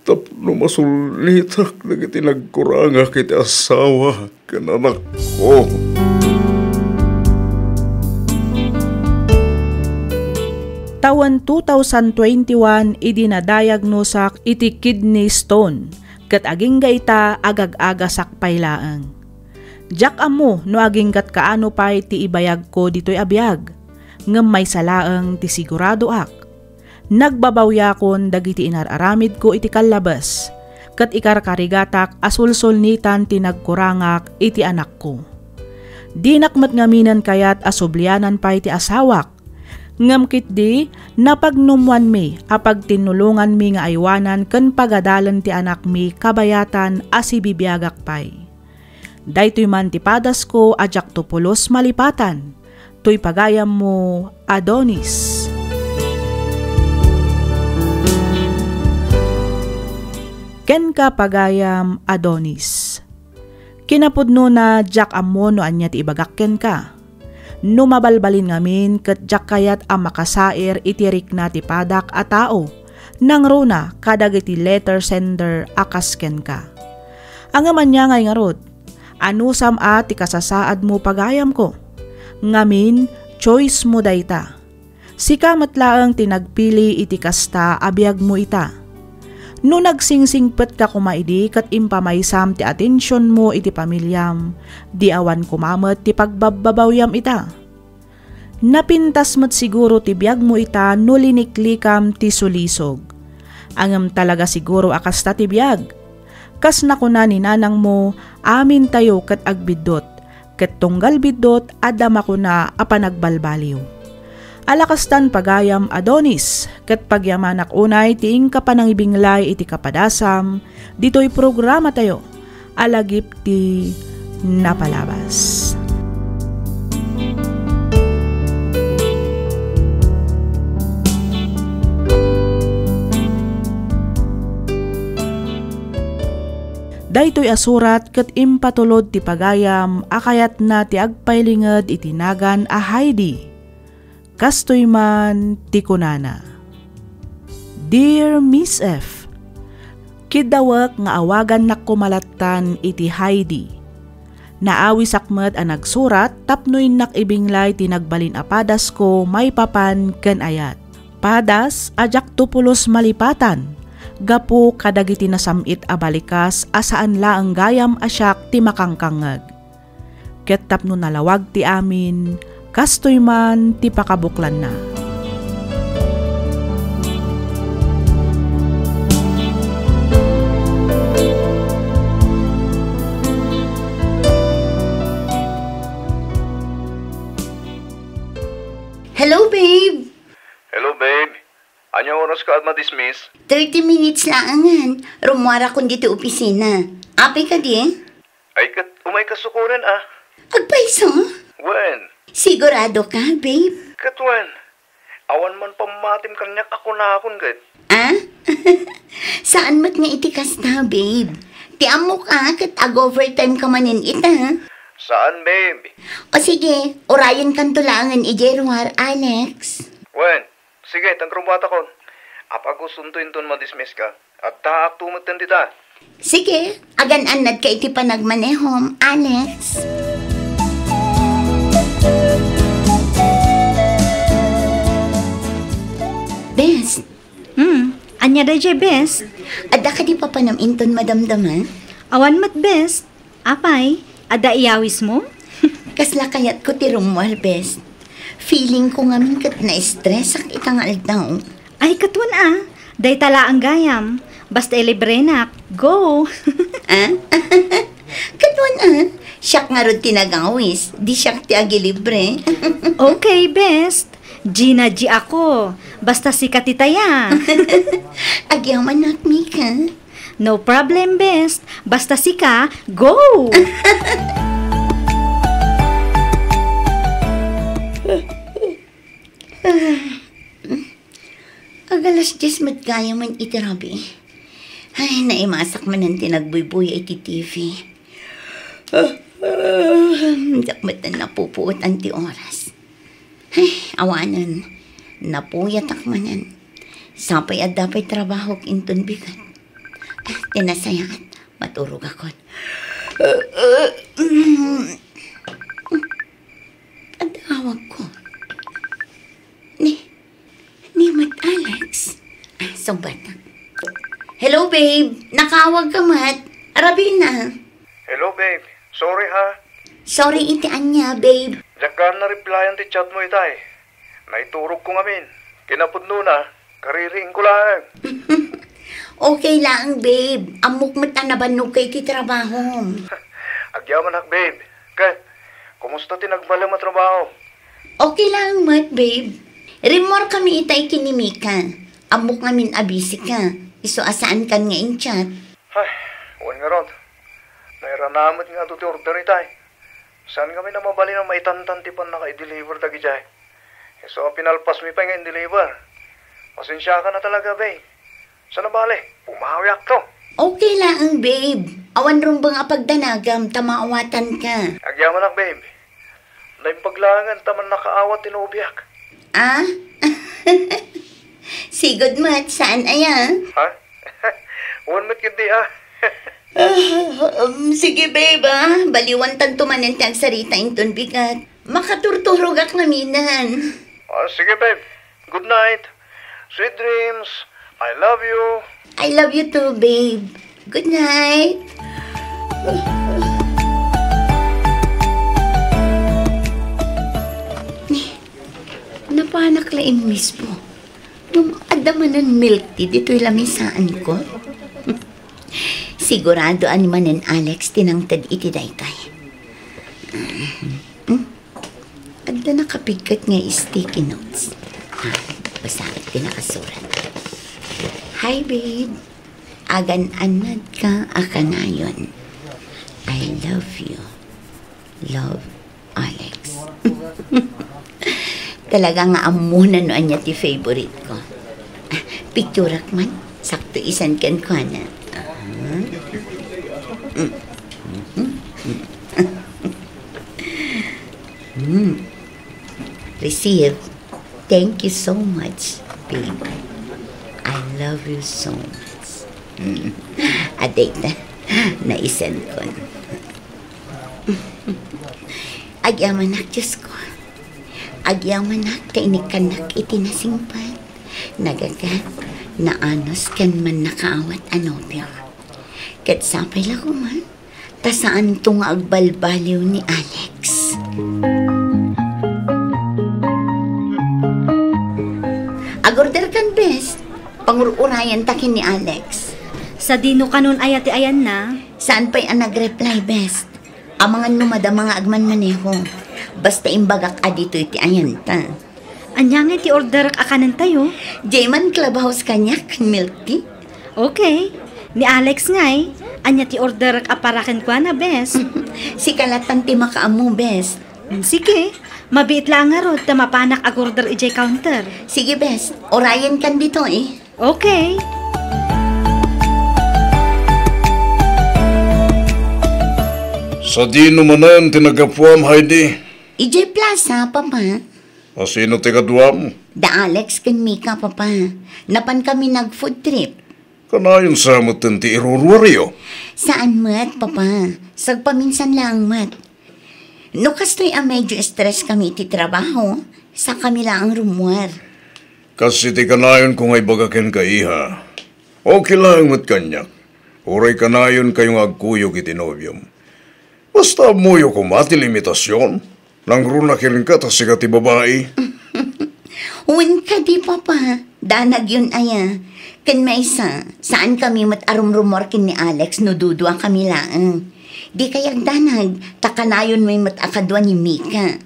tapno masullitak dagiti nagkurangak iti asawa ken anakko. Tawen two thousand twenty-one idi nadayagnosak iti kidney stone, ket agingga ita agag-agasak pay laeng. Diak ammo no agingga't kaano pay ti ibayagko ditoy a biag, ngem maysa laeng ti siguradoak. Nagbabawiakon dagiti inar-aramidko iti kallabes, ket ikarkarigatak a sulsulnitan ti nagkurangak iti anakko. Dinak met ngaminen kayat a sublianan pay ti asawak, ngem ketdi, napagnumwanmi a pagtinnulonganmi nga aywanan ken pagadalen ti anakmi kabayatan a sibibiagak pay. Daytoy man ti padasko a diakto pulos malipatan. Toy pagayammo, Adonis. Kenka, pagayam, Adonis. Kinapudnona, diak ammo no ania ti ibagak kenka. No mabalbalin ngamin ket diak kayat a makasair iti rikna ti padak a tao, nangruna kadagiti letter sender a kas kenka. Ngem ania ngay ngarud? Anusam a ti kasasaadmo, pagayamko. Ngamin, choice mo dayta. Sika met laeng ti nagpili iti kasta a biagmo ita. No nagsingsingpetka koma idi ket impamaysam ti atensionmo iti pamiliam, di awan koma met ti pagbabbabawiam ita. Napintas met siguro ti biagmo ita no liniklikam ti sulisog. Ngem talaga siguro a kasta ti biag. Kas nakuna ni nanangmo, amintayo ket agbiddut, ket tunggal biddut, adda makuna a panagbalbaliw. Ala kastan, pagayam, Adonis, ket pagyamanak unay ti inka panangibinglay iti kapadasam ditoy programatayo a Lagip ti Napalabas. Daytoy a surat ket impatulod ti pagayam a kayatna ti agpailinged iti nagan a Heidi. Kastoy man ti kunana, "Dear Miss F, kiddawek nga awagannak koma lattan iti Heidi. Naawisak met a nagsurat tapno innak ibinglay ti nagbalin a padasko maipapan ken ayat. Padas a diakto pulos malipatan gapu kadagiti nasam-it a balikas a saan laeng gayam a siak ti makangkangngeg. Ket tapno nalawag ti amin, kastoy man ti pakabuklanna." Hello, babe! Hello, babe. Ania oraska a madismiss? Thirty minutes laengen. Rummuarakon ditoy opisina. Apay kadi? Ay, ket umayka sukoren, a. Agpayso? Wen. Sigurado ka, babe? Ket wen. Awan man pammatim kaniak a kunakon ket. A? Saan met nga iti kasta, babe. Ti ammok a ket ag-overtime ka manen ita. Saan, babe. O sige, urayenkanto laengen idiay ruar, Alex. Wen, sige, ta rummuatakon. Apay a gustonto inton madismiss ka? Addaak to metten dita. Sige, agan-annadka iti panagmanehom, Alex. Bes. Hmm, ania daydiay, Bes? Adda kadi papanam inton madamdama? Awan met, Bes. Apay, adda iyawismo? Kasla kayatko ti rummuar, Bes. Feeling ko ngamin ket na-stress-ak ita nga aldaw. Ay, katuan a. Dayta laeng gayam. Basta ilibrenak. Go! Ah? Katuan a. Siak ngarud ti nagawis. Di siak ti agilibre. Okay, Bes. Gina G ako. Basta sika ti taya. Agyamanak, Mika. No problem, Bes. Basta sika, go! Agalas dies met gayam iti rabii. Ay, naimasak manen ti nagbuybuya iti T V. Diak met napupuotan ti oras. Ay, awanen, napuyatak manen. Sapay adda pay trabahok inton bigat. Ah, ti nasayaat, maturogakon. Adda awagko. Ni, ni met Alex. Ah, sungbatak. Hello, babe. Nakaawagka met. Arabina. Hello, babe. Sorry, ha. Sorry iti ania, babe? Diak na-replyan ti chat mo itay. Naiturogko ngamin. Kinapudnona, kaririingko laeng. Okay laeng, babe. Ammok met a nabannogka iti trabahom. Agyamanak, babe. Ket, kumusta ti nagbalem a trabaho? Okay laeng met, babe. Rimmuarkami itay ken ni Mika. Ammok ngamin a busy ka. Isu a saankan nga in-chat. Ay, wen ngarud. Nairana met nga adu ti order itay. Saan ngamin a mabalin a maitantan ti pannaka-i-deliver dagidiay. Isu a pinalpasmi pay nga in-deliver. Pasensiakan a talaga, babe. Saan a bale, pumawiakto. Okay laeng, babe. Awan rumbeng a pagdanagam ta maawatanka. Agyamanak, babe. Naimbag laengen ta mannakaawat ti nobiak. Ah? Sigud met, saan aya? Ha? Wen met ketdi, ah. Ah, um, sige, babe, ah. Baliwantanto manen ti agsarita inton bigat. Makaturturogak ngaminen. Ah, sige, babe. Good night. Sweet dreams. I love you. I love you too, babe. Good night. Ni, napanak la immismo. Ngem adda manen milk tea ditoy lamisaanko. Sigurado a ni manen Alex ti nangted iti daytoy. Hmm? Adda nakapigket nga sticky notes. Ah, basaek ti nakasurat. Hi, babe. Agan-annadka a kanayon. I love you. Love, Alex. Talaga nga ammona no ania ti favorite ko. Ah, picturak man. Sakto isan kenkuana. Aha. Mm. Mm. Mm. Receive. Thank you so much, babe. I love you so much. Mm. Adayta, naisankon. Agyamanak, Diosko. Agyamanak ta inikkannak iti nasingpet, nagagat, naanus ken mannakaawat a nobio. Ket sapay la koma, ta saanto nga agbalbaliw ni Alex. Agorder kan, bes. Pangur-urayan ta ken ni Alex. Sadino kanon aya ti ayanna? Saan pay a nag-reply, bes. Amangan no madama nga agmanmaneho. Basta imbagak a ditoy ti ayanta. Ania ngay ti orderek a kanentayo? Diay man clubhouse kaniak, milk tea. Okay. Ni Alex ngay, ania ti orderek a para kenkuana, bes? Sika lattan ti makaammo, bes. Mm, sige. Mabiit la ngarud ta mapanak agorder idiay counter. Sige, bes. Urayen kan ditoy. Okay. Sadino manen ti naggapuam, Heidi? Idiay plaza, Papa. A sino ti kaduam? Da Alex ken Mika, Papa. Napan kami nag-food trip. Kanayon sa metten ti iruruaryo? Saan met, Papa. Sagpaminsan laeng met. No kastoy a medyo stress kami iti trabaho, sa kami laeng rummuar. Kas iti kanayonko nga ibaga kenka, iha. Okay laeng met kaniak. Uray kanayonkayo nga agkuyog iti nobiom. Basta ammoyo koma ti limitasion. Nangruna kenka ta sika ti babai. Wen kadi, Papa. Danagyon aya. Ken maysa, saan kami met a rumrummuar ken ni Alex no dudua kami laeng. Di kay agdanag, ta kanayonmi met a kadua ni Mika.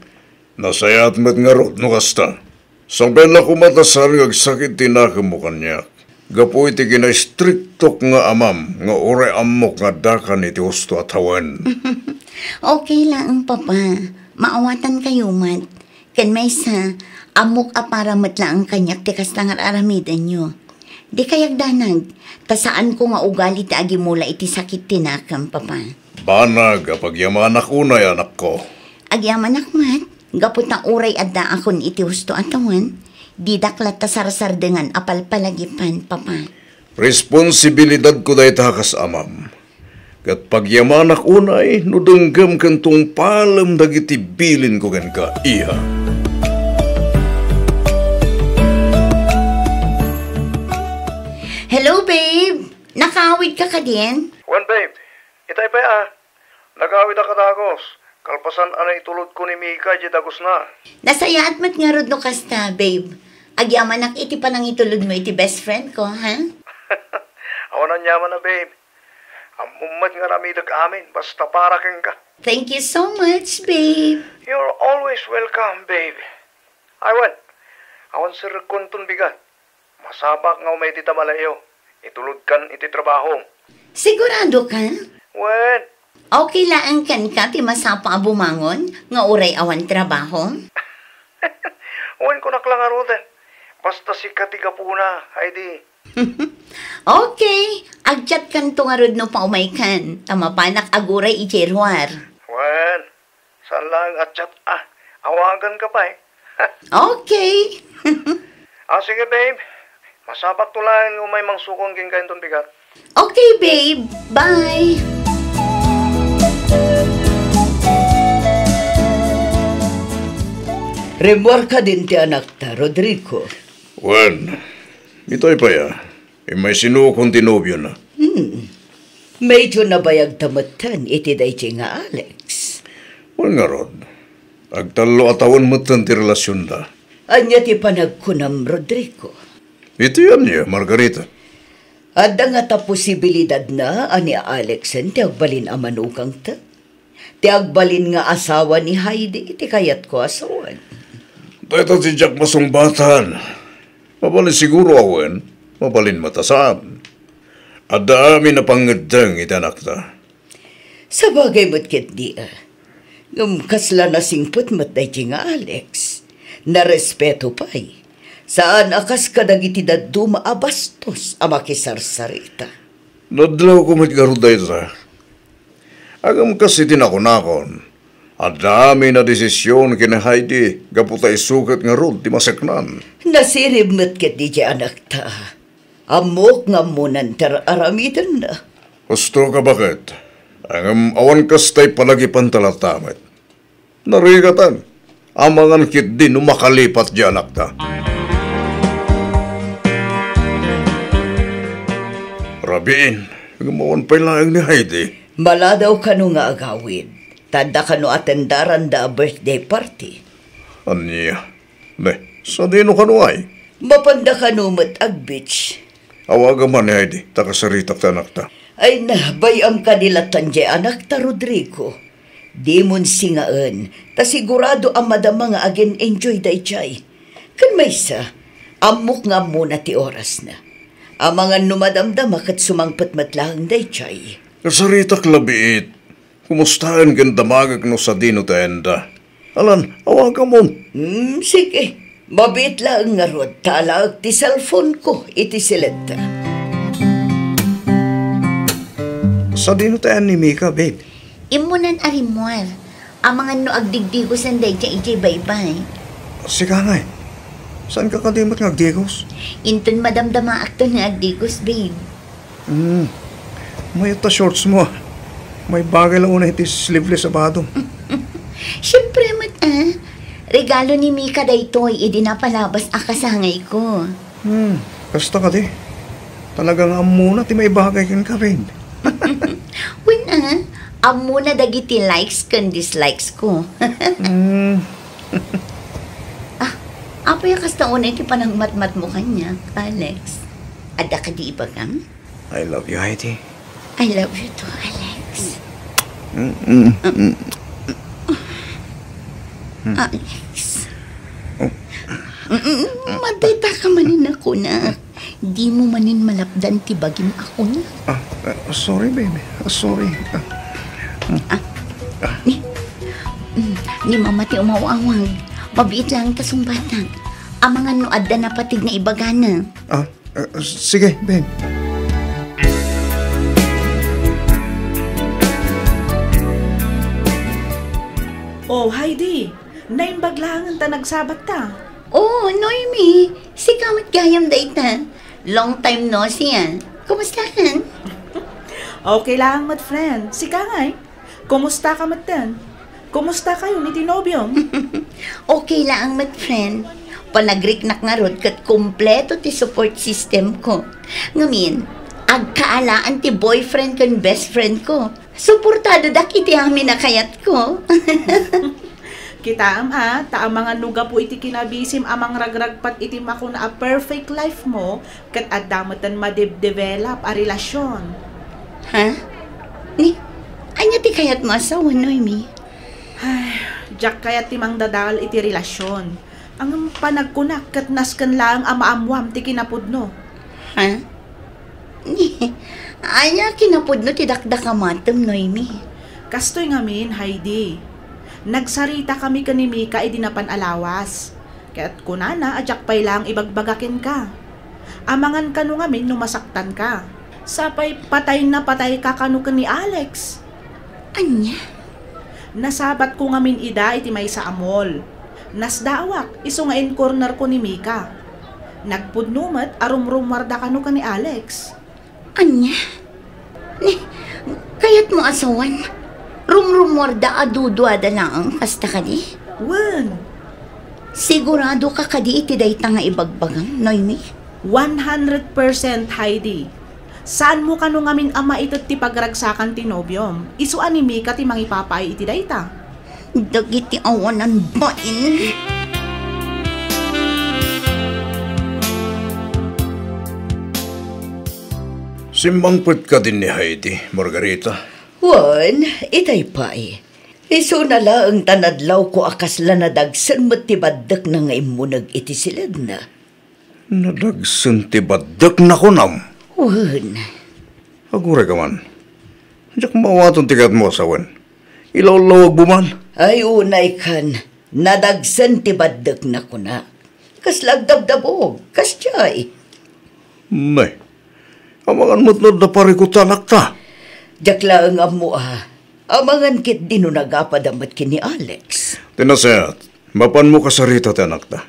Nasayaat met ngarud no kasta. Sabella koma ta saan nga agsakit ti nakemmo kaniak. Gapu iti kinaistriktok nga amam nga uray ammok nga addakan iti husto a tawen. Okay laeng, Papa. Maawatankayo met. Ken maysa, ammok a para met laeng kaniak ti kasta nga ar-aramidenyo. Di kay agdanag, ta saanko nga ugali ti agimula iti sakit ti nakem, Papa. Banag a pagyamanak unay, anakko. Agyamanak met, gapu ta uray addaakon iti husto a tawen, didak latta sarsardengan a palpalagipan, Papa. Responsibilidadko dayta kas amam. Ket pagyamanak unay no denggem ken tungpalem dagiti bilinko kenka, iha. Hello, babe. Nakaawid ka kadin? Wen, babe. Itay pay a. Nagawid a kadagus. Kalpasan a naitulodko ni Mika idiay dagusna. Nasayaat met ngarud no kasta, babe. Agyamanak iti panangitulodmo iti best friend ko, ha? Awan aniaman a, babe. Ammom met nga aramidek amin, basta para kenka. Thank you so much, babe. You're always welcome, babe. Ay, wen, awan serrekkonton bigat. Masapulak nga umay dita balay-o. Itulodkan iti trabahom. Sigurado ka? Wen. Okay laeng kenka ti masapul a bumangon nga uray awan trabaho? Wen, kunak la ngaruden. Basta sika ti gapuna, Heidi. Okay, agchatkanto ngarud no paumaykan, ta mapanak aguray idiay ruar. Wen, saan laeng a chat a, awaganka pay. Okay. Ah, sige, babe. Masapulakto laeng nga umay mangsukon kenka inton bigat. Okay, babe. Bye. Rimmuar kadin ti anakta, Rodrigo. Wen, itay pay a. Immay sinukon ti nobiona. Hmm. Medyo nabayagta metten iti daydiay nga Alex. Wen ngarud, agtallo a tawen metten ti relasionda. Ania ti panagkunam, Rodrigo? Iti ania, Margarita? Adda ngata posibilidadna a ni Alexen ti agbalin a manugangta? Ti agbalin nga asawa ni Heidi ti kayatko a sawen. Dayta ti diak masungbatan. Mabalin siguro a wen, mabalin met a saan. Adda amin a pangngeddeng iti anakta. Sabagay met ketdi a. Ngem kasla nasingpet met daydi nga Alex. Narespeto pay. Saan a kas kadagiti dadduma a bastos a makisarsarita. Nadlawko met ngarud dayta. Ngem kas iti nakunakon, adda amin a desision ken ni Heidi gapu ta isu ket ngarud ti maseknan. Nasirib met ketdi ti anakta. Ammok nga ammonan ti ar-aramidenna. Husto ka, baket. Ngem awan kasta ipalagipanta latta met. Narigatan. Amangan ketdi no makalipat ti anakta. Rabiin, ngem awan pay laeng ni Heidi. Maladaw kano nga agawid. Ta adda kano atendaranda a birthday party. Ania? Ne, sadino kano ay? Mapanda kano met ag-beach. Awagam man ni Heidi, ta kasaritak ti anakta. Ay na, bay-am kadi lattan diay anakta, Rodrigo. Dimon singaen, ta sigurado a madama nga agin-enjoy daydiay. Ken maysa, ammok nga ammona ti orasna. Amangan no madamdama ket sumangpet met laeng daydiay. Kasaritak la biit. Kumustaen ken damagek no sadino ti ayanda. Alan, awagamon. Hmm, sige. Mabiit laeng ngarud ta alaek ti cellphone ko iti siletta. Sadino ti ayan ni Mika, babe? Immunan a rimmuar. Amangan no agdigdigosen daydiay idiay baybay. Sika ngay. Saan ka kadi met nga agdigos? Inton madamdamaakton nga agdigos, babe. Hmm. Mayat ta shorts mo, ah. Maibagay la unay iti sleeveless a bado. Siyempre met, ah. Regalo ni Mika daytoy idi napalabas a kasangayko. Hmm, kasta kadi. Talaga nga ammona ti maibagay kenka, Ben. Wen, ah. Ammona dagiti likes ken dislikes ko. Hmm. Ah, apay a kasta unay ti panangmatmatmo kaniak, Alex? Adda kadi ibagam? I love you, Heidi. I love you too, Alex. Mm, mm, mm. Alex. Oh. Mm, madayta ka manen a kunak. Dimo manen malapdan ti bagim a kunak. Ah, ah, sorry, baby. Ah, sorry. Ah. Ah. Ni, mm, ni Mama ti umawawag. Mabiit laeng ta sungbatak. Amangan no adda napateg nga ibagana. Ah, ah, sige, Ben. Oh, Heidi, naimbag laengen ta nagsabatta. Oh, Noemi, sika met gayam dayta. Long time no see, ah. Kumusta ka? Okay laeng met, friend. Sika ngay? Kumusta ka metten? Kumusta kayo ni ti nobiom? Okay laeng met, friend. Panagriknak ngarud ket kompleto ti support system ko. Ngamin, agkaalaan ti boyfriend ken best friend ko. Suportadodak iti amin a kayatko. Kitaem a, ta amangan no gapu iti kinabisim a mangragragpat iti makuna a perfect life mo, ket adda metten madebdevelop a relasyon. Ha? Ni, ania ti kayatmo a sawen, Noemi? Ay, diak kayat ti mangdadael iti relasyon. Ngem panagkunak ket nasken laeng a maammoam ti kinapudno. Ha? Ni, ania kinapudno ti dakdakamatem, Noemi? Kastoy ngamin, Heidi. Nagsaritakami ken ni Mika idi napan a lawas. Ket kunana a diak pay laeng ibagbaga kenka. Amangan kano ngamin no masaktanka. Sapay patay na patayka kano ken ni Alex. Ania? Nasabatko ngamin ida iti maysa a mall. Nasdaawak, isu nga in-cornerko ni Mika. Nagpudno met a rumrummuarda kano ken ni Alex. Ania? Ni, kayatmo a sawen? Rumrummuarda a duduada laeng, kasta kadi? Wen. Siguradoka kadi iti dayta nga ibagbagam, Noemi? One hundred percent, Heidi. Saanmo kano ngamin a maited ti pagragsakan ti nobiom? Isu a ni Mika ti mangipapaay iti dayta. Dagiti awanan bain. Simmangpet kadi ni Heidi, Margarita? Wen, itay pay. Isuna laeng ta nadlawko a kasla nadagsen met ti baddekna nga immuneg iti siledna. Nadagsen ti baddekna, kunam? Wen. Aguray ka man. Diak maawaten ti kayatmo a sawen. Ilawlawagmo man. Ay, unay kan. Nadagsen ti baddekna, kuna. Kasla agdabdabog, kasdiay. Nay, amangan met no adda parikut ti anakta. Diak laeng ammo a. Amangan ketdi no nagapada met ken ni Alex. Ti nasayaat, mapanmo kasarita ti anakta.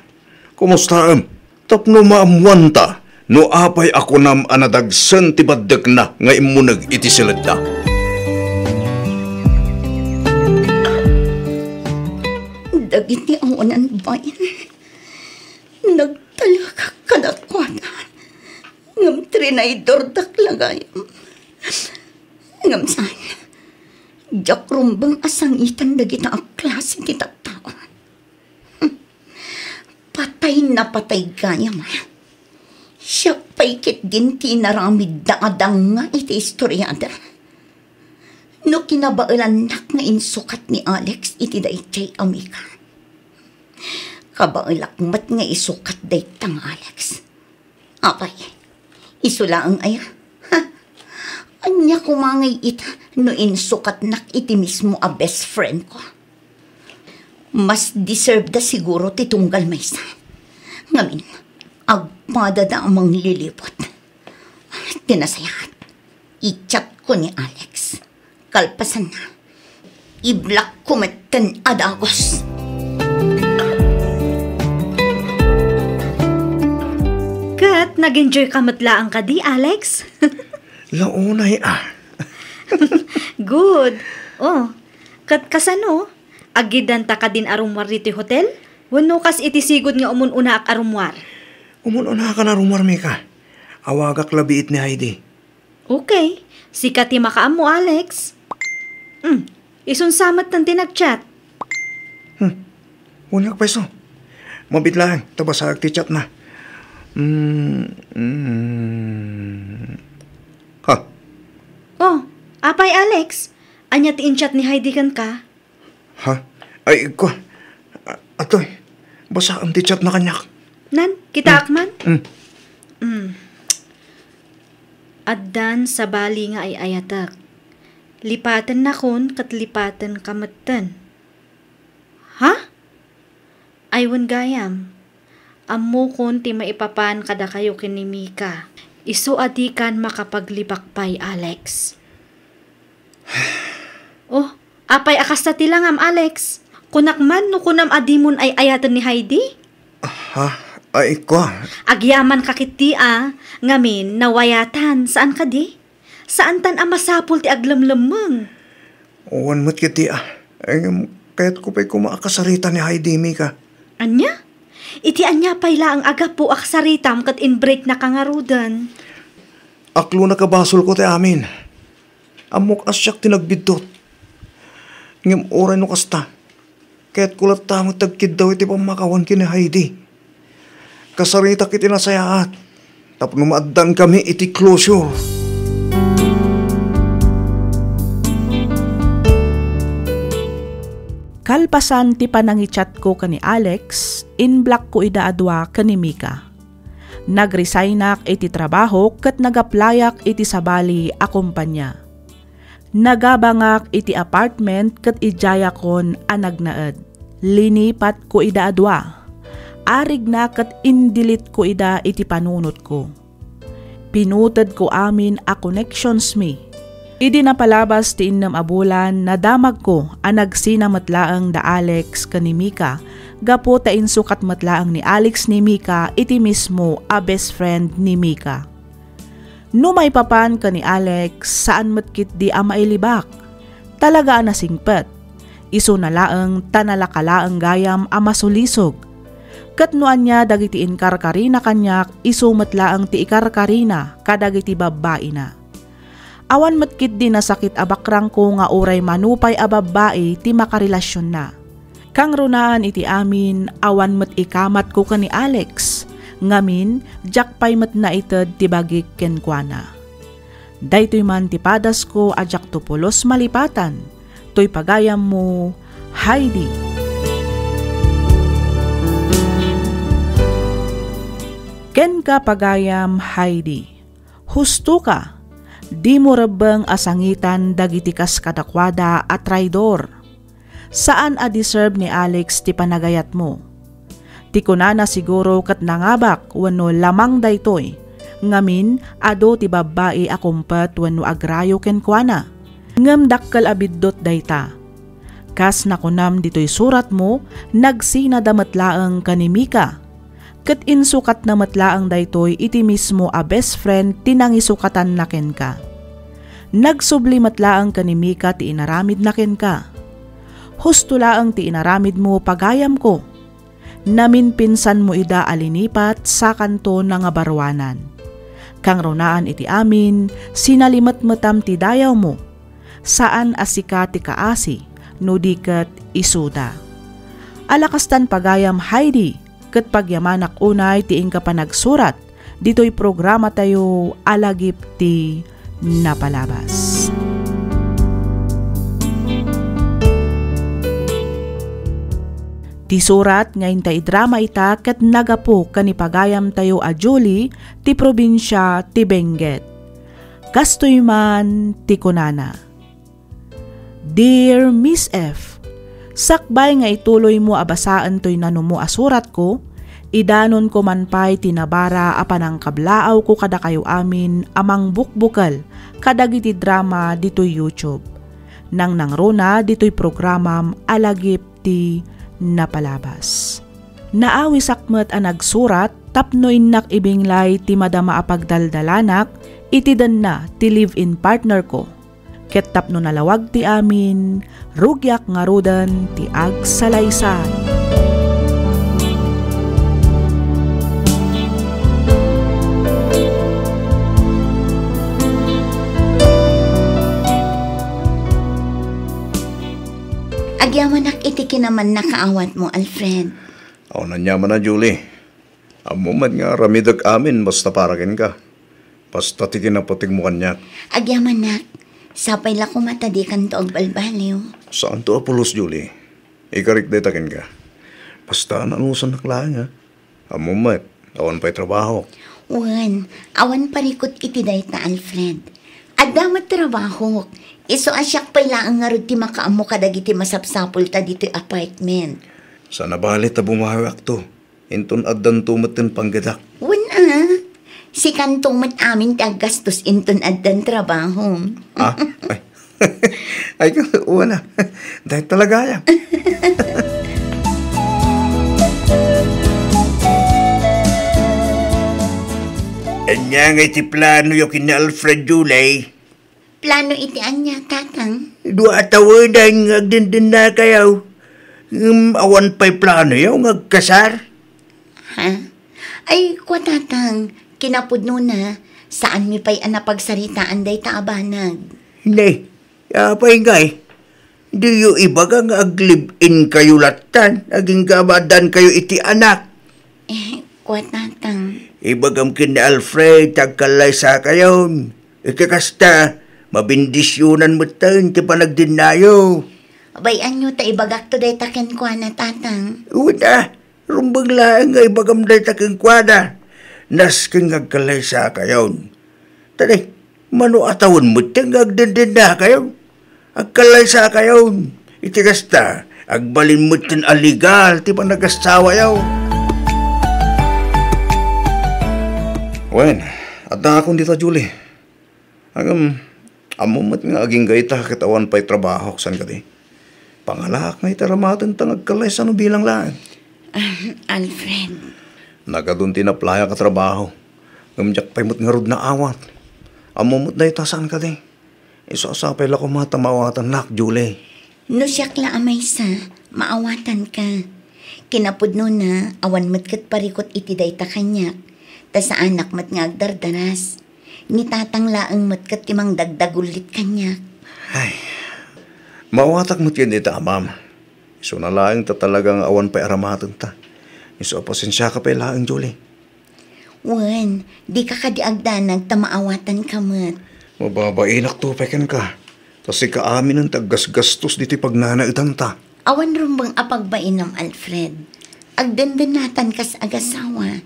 Kumustaem? Tapno maammuanta no apay a kunam a nadagsen ti baddekna nga immuneg iti siledda. Dagiti awanan bain, nagtalekak kadakuada, ngem trinaydordak la gayam. Ngem saan, diak rumbeng a sangiten dagita a klase ti tattao. Patay na patay gayam. Siak pay ketdin ti inaramidda a danga iti istoriada. No kinabaelannak nga insukat ni Alex iti daydiay a Mika, kabaelak met nga isukat dayta nga Alex. Apay, isu laeng aya? Ha? Ania koma ngay ita no insukatnak iti mismo a best friend ko? Mas deserve da siguro ti tunggal maysa. Ngamin, agpadada a manglilibot. Ti nasayaat, i-chat ko ni Alex. Kalpasanna, i-block ko metten a dagus. Ket nag-enjoy ka met laeng kadi, Alex? Launay a. Good. Oh, ket kasano? Aggidanta kadin a rummuar ditoy hotel? Wenno kas iti sigud nga umun-unaak a rummuar? Umun-unakan a rummuar, Mika. Awagak la biit ni Heidi. Okay. Sika ti makaammo, Alex. Hmm. Isun sa metten ti nag-chat. Hmm. Wen nga payso. Mabiit laeng ta basaek ti chatna. Hmm. Hmm. Ha? Oh, apay, Alex? Ania ti in-chat ni Heidi kenka? Ha? Ay, ko. A-, atoy. Basaem ti chatna kaniak. Nan, kitaak man? Hmm. Hmm. Addan sabali nga ay-ayatek. Lipatennakon ket lipatenka metten. Ha? Ay wen gayam. Ammokon ti maipapan kadakayo ken ni Mika. Isu a dikan makapaglibak pay, Alex. Oh, apay a kasta ti langam, Alex? Kunak man no kunam a dimon ay-ayaten ni Heidi? Ha? Ay, ko. Agyamanka ketdi a, ngamin nawayatan, saan kadi? Saantan a masapul ti aglemlemmeng. Wen met ketdi a. Ngem kayatko pay koma a kasarita ni Heidi, Mika. Ania? Iti ania pay laeng a gapu a kasaritam ket in-breaknaka ngaruden? Aklonaka basolko ti amin. Ammok a siak ti nagbiddut. Ngem uray no kasta, kayatko latta met ti agkiddaw iti pammakawan ken ni Heidi. Kasaritak iti nasayaat tapno maaddankami iti closure. Kalpasan ti panangichatko ken ni Alex, in-blockko ida a dua ken ni Mika. Nag-resignak iti trabahok ket nag-applyak iti sabali a kompania. Nagabangak iti apartment ket idiayakon a nagnaed. Linipatko ida a dua. Arigna ket in-delete-ko ida iti panunotko. Pinutedko amin a connections mi. Idi napalabas ti innem a bulan, nadamagko a nagsina met laeng da Alex ken ni Mika, gapu ta insukat met laeng ni Alex ni Mika iti mismo a best friend ni Mika. No maipapan ken ni Alex, saan met ketdi a mailibak. Talaga a nasingpet. Isuna laeng ta nalaka laeng gayam a masulisog. Ket no ania dagiti inkarkarina kaniak, isu met laeng ti ikarkarina kadagiti babbaina. Awan met ketdi nasakit a bakrangko nga uray mano pay a babbai ti makarelasionna. Kangrunaan iti amin, awan met ikamatko ken ni Alex, ngamin, diak pay met naited ti bagik kenkuana. Daytoy man ti padasko a diakto pulos malipatan, toy pagayammo, Heidi. Kenka, pagayam Heidi, hustoka, dimo rebbeng a sangitan dagiti kas kadakuada a traidor. Saan a deserve ni Alex ti panagayatmo. Ti kunana siguro ket nangabak wenno lamang daytoy. Ngamin, adu ti babbai a kumpet wenno agrayo kenkuana. Ngem dakkel a biddut dayta. Kas nakunam ditoy suratmo, nagsinada met laeng ken ni Mika. Ket insukatna met laeng daytoy iti mismo a best friend ti nangisukatanna kenka. Nagsubli met laeng ken ni Mika ti inaramidna kenka. Husto laeng ti inaramidmo, pagayamko. Naminpinsanmo ida a linipat, sakanto nangabaruanan. Kangrunaan iti amin, sinalimetmetam ti dayawmo. Saan a sika ti kaasi, no di ket isuda. Ala kastan, pagayam Heidi, ket pagyamanak unay ti inka panagsurat ditoy programatayo a Lagip ti Napalabas. Ti surat nga inta idrama ita ket nagapu ken ni pagayamtayo a Julie ti probinsia ti Benguet. Kastoy man ti kunana. Dear Miss F, sakbay nga ituloymo a basaen toy nanumo a suratko, idanonko man pay ti nabara a panangkablaawko kadakayo amin a mangbukbukel kadagiti drama ditoy YouTube. Nangnangruna ditoy programam a Lagip ti Napalabas. Naawisak met a nagsurat tapno innak ibinglay ti madama a pagdaldalanak iti denna ti live-in partner ko. Ket tapno nalawag ti amin, rugiak ngaruden ti agsalaysay. Agyamanak iti kinamannakaawatmo, Alfred. Awan aniamanna, Julie. Ammom met nga aramidek amin basta para kenka. Basta ti kinapatigmo kaniak. Agyamanak, sapay la koma ta dikanto agbalbaliw. Saanto a pulos, Julie. Ikarik dayta kenka. Basta nanusannak laeng, ha. Ammom met, awan pay trabahok. Wen, awan parikut iti dayta, Alfred. Adda met trabahok. Isu a siak pay laeng ngarud ti makaammo kadagiti masapsapulta ditoy apartment. Saan a bale ta bumawiakto. Inton addanto met ti panggedak. Wen a, sikanto met amin ti aggastos inton addan trabahom. Ah? Ay. Ay, wen a. Dayta la gayam. Ania ngay ti planoyo ken ni Alfred, Julie? Plano iti ania, Tatang? Dua a tawedan nga agdendennakayo. Ngem awan pay planoyo nga agkasar? Ha? Ay, kua, Tatang, kinapudnona, saanmi pay a napagsaritaan dayta a banag. Ne, apay ngay? Diyo ibaga nga ag-live-in kayo lattan, agingga a maaddaankayo iti anak. Eh, kua, Tatang. Ibagam ken ni Alfred, ta agkallaysakayon. Iti kasta, mabendisionan metten ti panagdennayo. Bay-anyo ta ibagakto dayta kenkuana, Tatang. Wen a, rumbeng laeng nga ibagam dayta kenkuana. Nasken nga agkallaysakayon. Tadi, mano a tawen metten nga agdendennakayon. Agkallaysakayon. Iti kasta, agbalin metten a legal ti panagasawayo. Wen, addaakon dita, Julie. Ngem, ammom met nga agingga ita ket awan pay trabahok, saan kadi? Pangalaak nga iti aramatenta nga agkallaysa no bilang laeng. Ah, Alfred. Nagadun ti inaplayak a trabaho, ngem diak pay met ngarud naawat. Ammom met dayta, saan kadi? Isu a sapay la koma ta maawatannak, Julie. No siak la a maysa, maawatanka. Kinapudnona, awan met ket parikut iti dayta kaniak, ta saanak met nga agdardaras. Ni Tatang laeng met ket ti mangdagdagullit kaniak. Ay, maawatak met ken dita, Amam. Isuna laeng ta talaga nga awan pay aramatenta. Isu a pasensiaka pay laeng, Julie. Wen, dika kadi agdanag ta maawatanka met. Mababainakto pay kenka. Ta sika aminen ti aggasgastos ditoy pagnanaedanta. Awan rumbeng a pagbainam, Alfred. Agdendennatankas agasawa.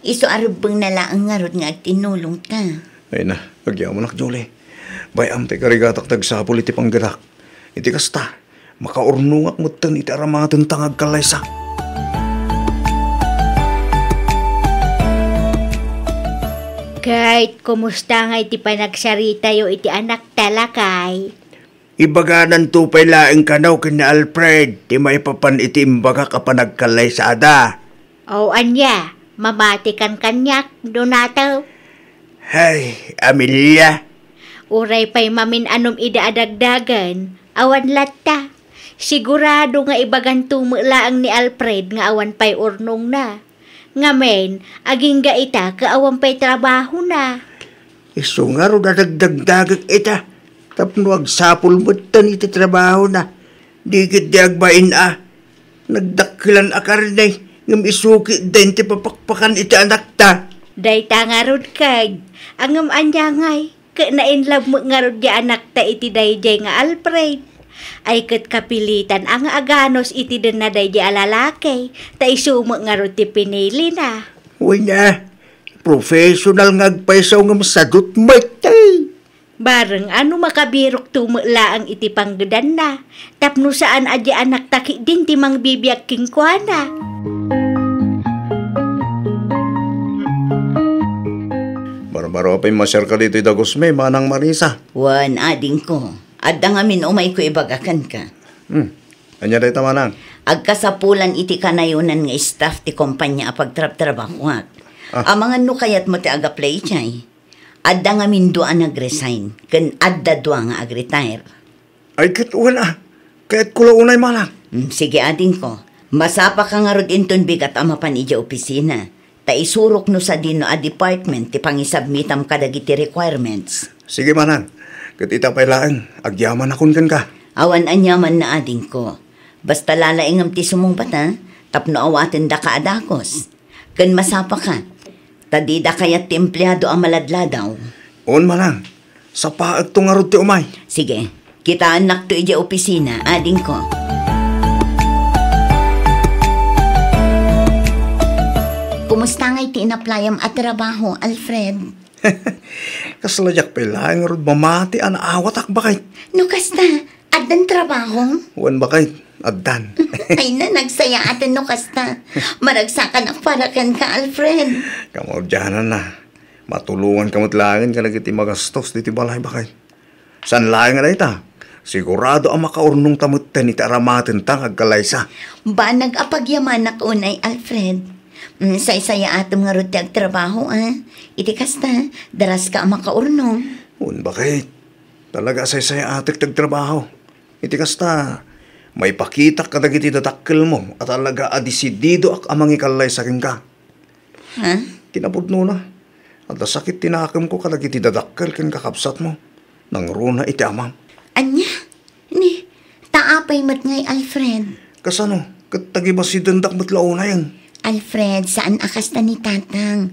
Isu a rumbengna laeng ngarud nga agtinulongta. Ay na, agyamanak, Julie. Bay-am ti karigatak ti agsapul iti panggedak. Iti kasta, makaurnongak metten iti aramatenta nga agkallaysa. Ket, kumusta ngay ti panagsaritayo iti anakta, lakay? Ibagananto pay laeng kano ken ni Alfred ti maipapan iti imbagak a panagkallaysada. O ania, mamatikan kaniak, Donato? Hay, Amelia. Uray pay mamin-anom idi a dagdagen, awan latta. Sigurado nga ibaganto met laeng ni Alfred nga awan pay urnongna. Ngamin, agingga ita ket awan pay trabahona. Isu ngarud a dagdagdagek ita, tapno agsapul metten iti trabahona. Di ketdi agbain a. Nagdakkelan a karne, ngem isu ketdin ti papakpakan iti anakta. Dayta ngarud ket, ngem ania ngay? Ket na-in love met ngarud di anakta iti daydiay nga Alfred. Ay ket kapilitan a nga aganus iti denna daydiay a lalaki, ta isu met ngarud ti pinilina. Wen a, professional nga agpayso ngem sadut met, ay. Bareng a no makabirokto met laeng iti panggedanna, tapno saan a di anakta ketdin ti mangbibiag kenkuana. Barbaro a pimmasiarka ditoy dagusmi, Manang Marisa. Wen, adingko. Adda ngamin umayko ibaga kenka. Hmm. Ania dayta, Manang? Agkasapulan iti kanayonan nga staff ti kompania a pagtrabtrabahoak. Ah. Amangan no kayatmo ti agaplay idiay. Adda ngamin dua a nag-resign, ken adda dua nga ag-retire. Ay, ket wen a. Kayatko la unay, manang. Mm, sige, adingko. Masapaka ngarud inton bigat a mapan idiay opisina. Ta isurok no sadino a department ti pangisubmitam kadagiti requirements. Sige, manang. Ket ita pay laeng, agyamanakon kenka. Awan aniamanna, adingko. Basta lalaingem ti sumungbat, a, tapno awatendaka a dagus. Ken masapaka, ta dida kayat ti empleado a maladladaw. On, manang. Sapaekto ngarud ti umay. Sige, kitaennakto idiay opisina, adingko. Kumusta ngay ti inaplayam a trabaho, Alfred? Kasla diak pay laeng ngarud mamati a naawatak, baket. No kasta, addan trabaho? Wen, baket, addan. Ay na, nagsayaaten no kasta. Maragsakanak para kenka, Alfred. Kamaudiananna. Matulonganka met laengen kadagiti magastos ditoy balay, baket. Saan laeng a dayta, sigurado a makaurnongta metten iti aramatenta nga agkallaysa. Banag a pagyamanak unay, Alfred. Mm, saysayaatem ngarud ti agtrabaho, a. Iti kasta, daraska a makaurnong. Wen, baket. Talaga a saysayaatek ti agtrabaho. Iti kasta, maipakitak kadagiti dadakkelmo a talaga a desididoak a mangikallaysa kenka. Ha? Kinapudnona, adda sakit ti nakemko kadagiti dadakkel ken kakabsatmo. Nangruna iti amam. Ania? Ni, ta apay met ngay, Alfred? Kasano? Ket tagibasitendak met la unayen. Alfred, saan a kasta ni Tatang.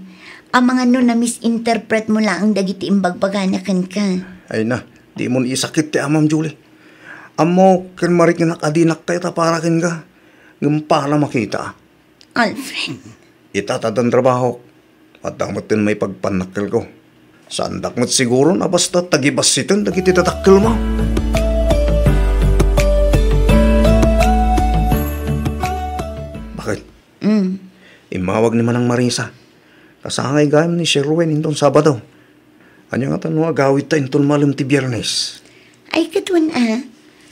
Amangan no na-misinterpret mo laeng dagiti imbagbagana kenka. Ay na, dimon isakit ti amam, Julie. Ammok ken mariknak a dinak ta ita para kenka. Ngem para makita. Alfred. Ita, ta addan trabahok. Adda metten maipagpannakkelko. Saandak met siguron a basta tagibasiten dagiti dadakkelmo. Baket? Mm. Immawag ni Manang Marisa. Kasangay gayam ni Sherwin inton Sabado. Ania ngata no agawidta inton malem ti Biernes? Ay, ket wen a.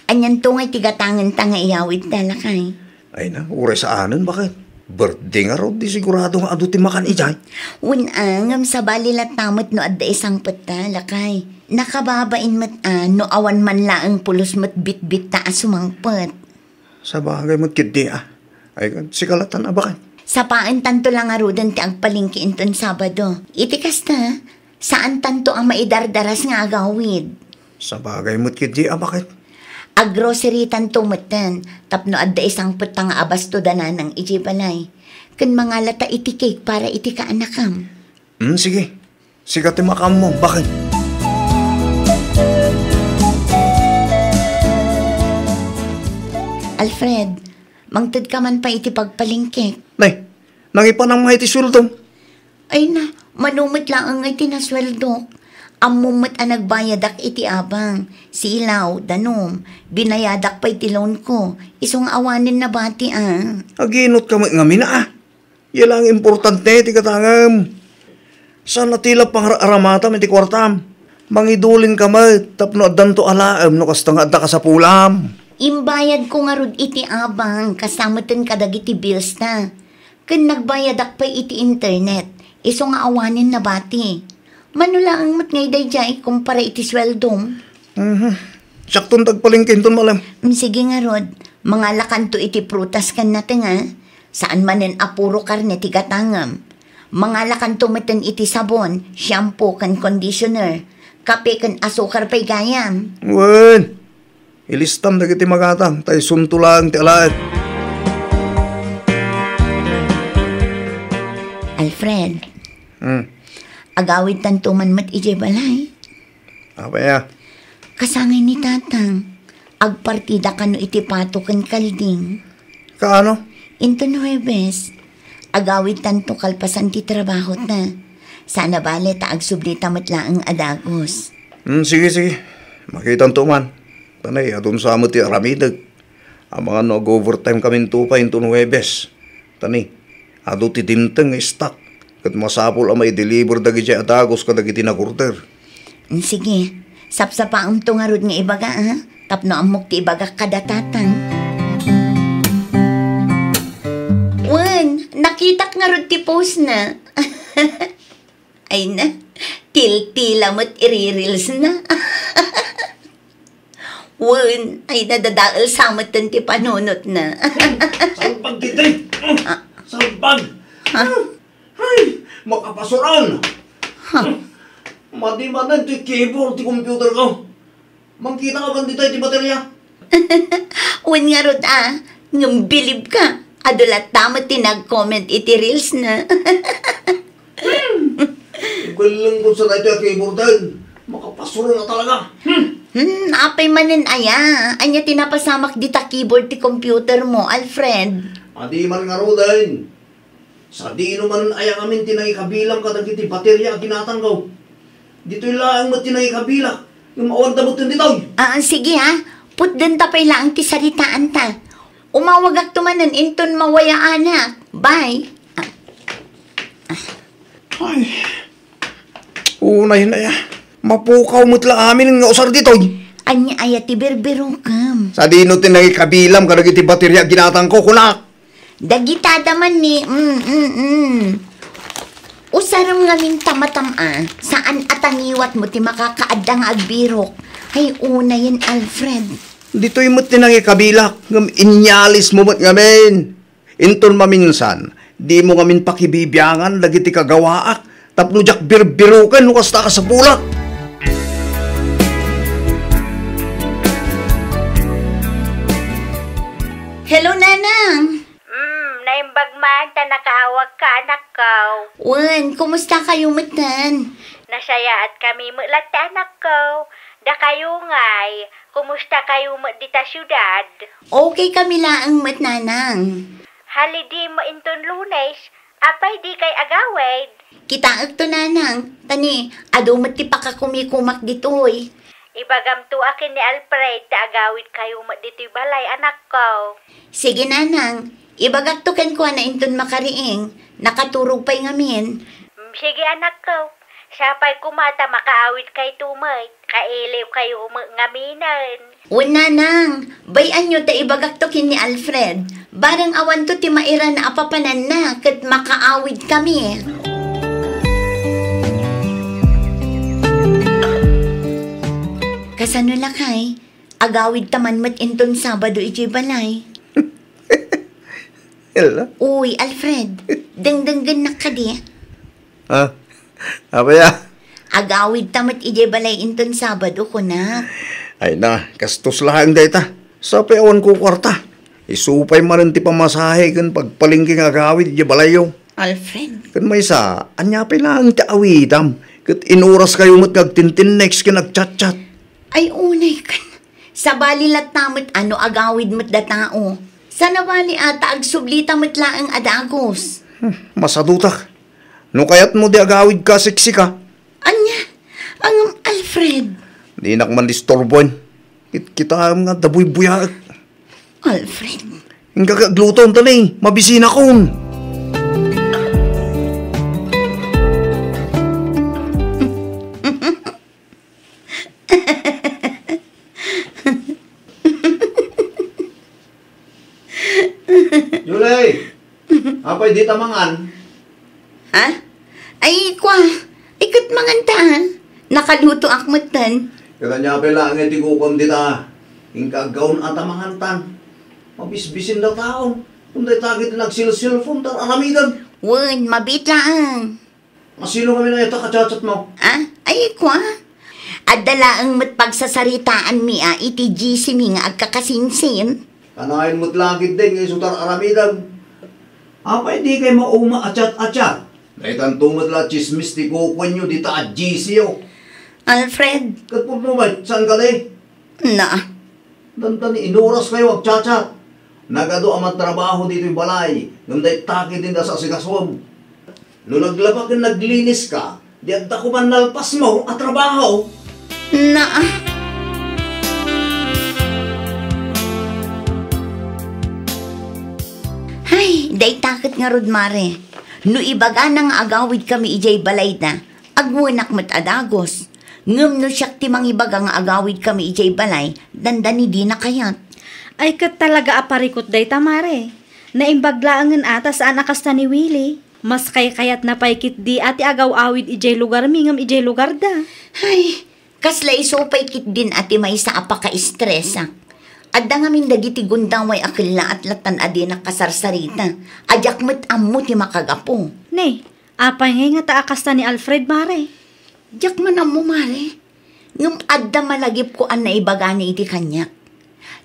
Anianto ngay ti gatangenta nga iyawidta, lakay? Ay na, uray saanen, baket. Birthday ngarud, di sigurado nga adu ti makan idiay. Wen a, ngem sabali latta met no adda isangpetta, lakay. Nakababain met a, no awan man laeng pulos met bitbitta a sumangpet. Sabagay met ketdi a. Ay, sika latta a, baket. Sapaentanto la ngaruden ti agpalengke inton Sabado. Iti kasta, saantanto a maidardaras nga agawid. Sabagay met ketdi a, baket. Aggrocerytanto metten, tapno adda isangpetta nga abasto da nanang idiay balay. Ken mangalata iti cake para iti kaanakam. Mm, sige. Sika ti makaammo, baket. Alfred, mangtedka man pay iti pagpalengkek. Nay, nangipanam nga iti sueldom? Ay na, mano met laeng nga iti nasueldok. Ammom met a nagbayadak iti abang, silaw, danum, binayadak pay ti loan ko. Isu nga awanen nabati, a. Aginutka met ngamin, a. Iya laeng importante ti gatangem. Saan a ti la pangar-aramatam iti kuartam. Mangidulinka met tapno addanto alaem no kasta nga adda kasapulam. Imbayadko ngarud iti abang, kasta metten kadagiti bills ta. Ken nagbayadak pay iti internet. Isu nga awanen nabati. Mano laeng met ngay daydiay kumpara iti sueldom? Mhm. Siakton ti agpalengke inton malem. Mm, sige ngarud, mangalakanto iti prutas ken nateng, a. Saan manen a puro karne ti gatangem. Mangalakanto metten iti sabon, shampoo, ken conditioner. Kape ken asukar pay gayam. Wen, ilistam dagiti magatam, ta isunto laeng ti alaek. Alfred. Hmm. Agawidtanto man met idiay balay. Apay a? Kasangay ni Tatang, agpartida kano iti pato ken kalding. Kaano? Inton Huwebes, agawidtanto kalpasan ti trabahota. Saan a bale ta agsublita met laeng a dagus. Hmm, sige, sige. Makitanto man. Tanay, adun sa met ti aramidek. Amangan no ag-overtime kaminto pay inton Huwebes. Tani, adu ti dimteng nga stock, ket masapul a maideliver dagidiay a dagus kadagiti nag-order. Mm, sige, sapsapaemto ngarud nga ibaga, a? Tapno ammok ti ibagak kada Tatang. Wen, nakitak ngarud ti postna. Ay na, Tiltila met iri-reels na. Wen, ay nadadael sa met ti panunot na. Salbag ditoy! Ah. Salbag! Ha? Ay, makapasuran! Ha? Madi manen ti keyboard ti computer ko. Mangkita ka man ditoy ti baterya? Wen ngarud a, ngem bilib ka. Adu latta met ti nag-comment iti reels na. Belleng ko sa daytoy a keyboarden. Makapasuro na talaga. Hmm. Hmm, apay manen aya? Ania ti napasamak dita keyboard ti computer mo, Alfred? Adi man ngaruden. Sadino manen aya ngamin ti nangikabilang kadagiti baterya a ginatangko? Ditoy laeng met ti nangikabilak. Ngem awan da met ditoy. Ah, sige ha. Putdenta pay laeng ti saritaanta. Umawagakto manen inton mawayaanak. Bye. Ah. Ay. Unay na ya. Mapukaw met la amin nga usar ditoy. Ania aya ti birbirokem? Sadino ti nangikabilang kadagiti baterya a ginatangko, kunak? Dagitada man ni, mm, mm, mm. Usarem ngamin ta matam-a, saan a tangiwat mo ti makakaadda nga agbirok. Ay, unayen, Alfred. Ditoy met ti nangikabilak, ngem inyalis mo met ngamin. Inton maminsan, di mo ngamin pakibibiangan dagiti kagawaak, tapno diak birbiroken no kasta a kasapulak. Hello, Nanang! Mm, naimbag man ta nakaawagka, anakko. Wen, kumusta kayo metten? Nasayaat kami met latta, anakko. Dakayo ngay, kumusta kayo met dita siudad? Okay kami laeng met, Nanang. Holiday mo inton Lunes, apay dikay agawid? Kitaekto, Nanang. Tani, adu met ti pakakumikumak ditoy. Ibagamto a ken ni Alfred ta agawid kayo met ditoy balay, anakko. Sige, Nanang. Ibagakto kenkuana inton makariing. Nakaturog pay ngamin. Mm, sige, anakko. Sapay koma ta makaawid kayto met. Kailiw kayo met ngaminen. Wen, Nanang, bay-anyo ta ibagakto ken ni Alfred. Bareng awanto ti mairana a papananna ket makaawid kami. Kasano, lakay? Agawid ta man met inton Sabado idiay balay. Hello? Uy, Alfred, dengdenggennak kadi? Ha? Apay a? Agawid ta met idiay balay inton Sabado, kunak. Ay na, kastos laeng dayta. Sapay awan ko kuarta. Isu pay manen ti pamasahe ken pagpalengke nga agawid idiay balayyo. Alfred. Ken maysa, ania pay laeng ti awidam? Ket inuras kayo met nga agtintinnext ken agchatchat. Ay, unay kan. Sabali latta met a no agawid met da tao. Sana bali a ta agsublita met laeng a dagus. Hmm, masadutak. No kayatmo di agawid ka, siksika. Ania? Ngem, Alfred. Dinak man disturboen. Kit-, kitaem nga da buybuyaek. Alfred. Inka aglutom, tani, mabisinakon. Julie! Apay dita mangan? Ha? Ay, kwa, iket mangan ta, ha? Nakalutoak metten. Ket ania pay laeng ti kukuam dita? Inka aggaon a ta mangantan. Mabisbisin da taon. Kun dayta ket nagsilsilpon, tar-aramidem. Wen, mabiit laeng. Asino ngamin a dayta kachatchat mo? Ah, ay, kwa? Adda laeng met pagsasaritaanmi a iti G C mi nga agkakasinsin. Kanayon met la ketdin nga isu tar-aramidem. Apay dikay mauma a chat a chat? Daytanto met la tsismis ti kukuenyo dita a G C yo. Alfred. Ket pudno met, saan kadi? Na. Dandani inuras kayo agchatchat. Nagadu a mantrabaho ditoy balay, ngem dayta ketdin ti asikasuem. No naglaba ken naglinis ka, di adda koma nalpasmo a trabaho. Na. Hay, dayta ket ngarud, Mare. No ibagana nga agawid kami idiay balayda, agwenak met a dagus. Ngem no siak ti mangibaga nga agawid kami idiay balay, dandani dina kayat. Ay, ket talaga a parikut dayta, Mare. Naimbag laengen a ta saan a kasta ni Willie. Mas kaykayatna pay ketdi a ti agaw-awid idiay lugarmi ngem idiay lugarda. Ay, kasla isu pay ketdin a ti maysa a pakaestresak. Adda ngamin dagiti gundaway a kellaat lattan a dinak kasarsarita. A diak met ammo ti makagapu. Ne, apay ngay ngata a kasta ni Alfred, mare? Diak man ammo, mare. Ngem adda malagipko a naibagana iti kaniak.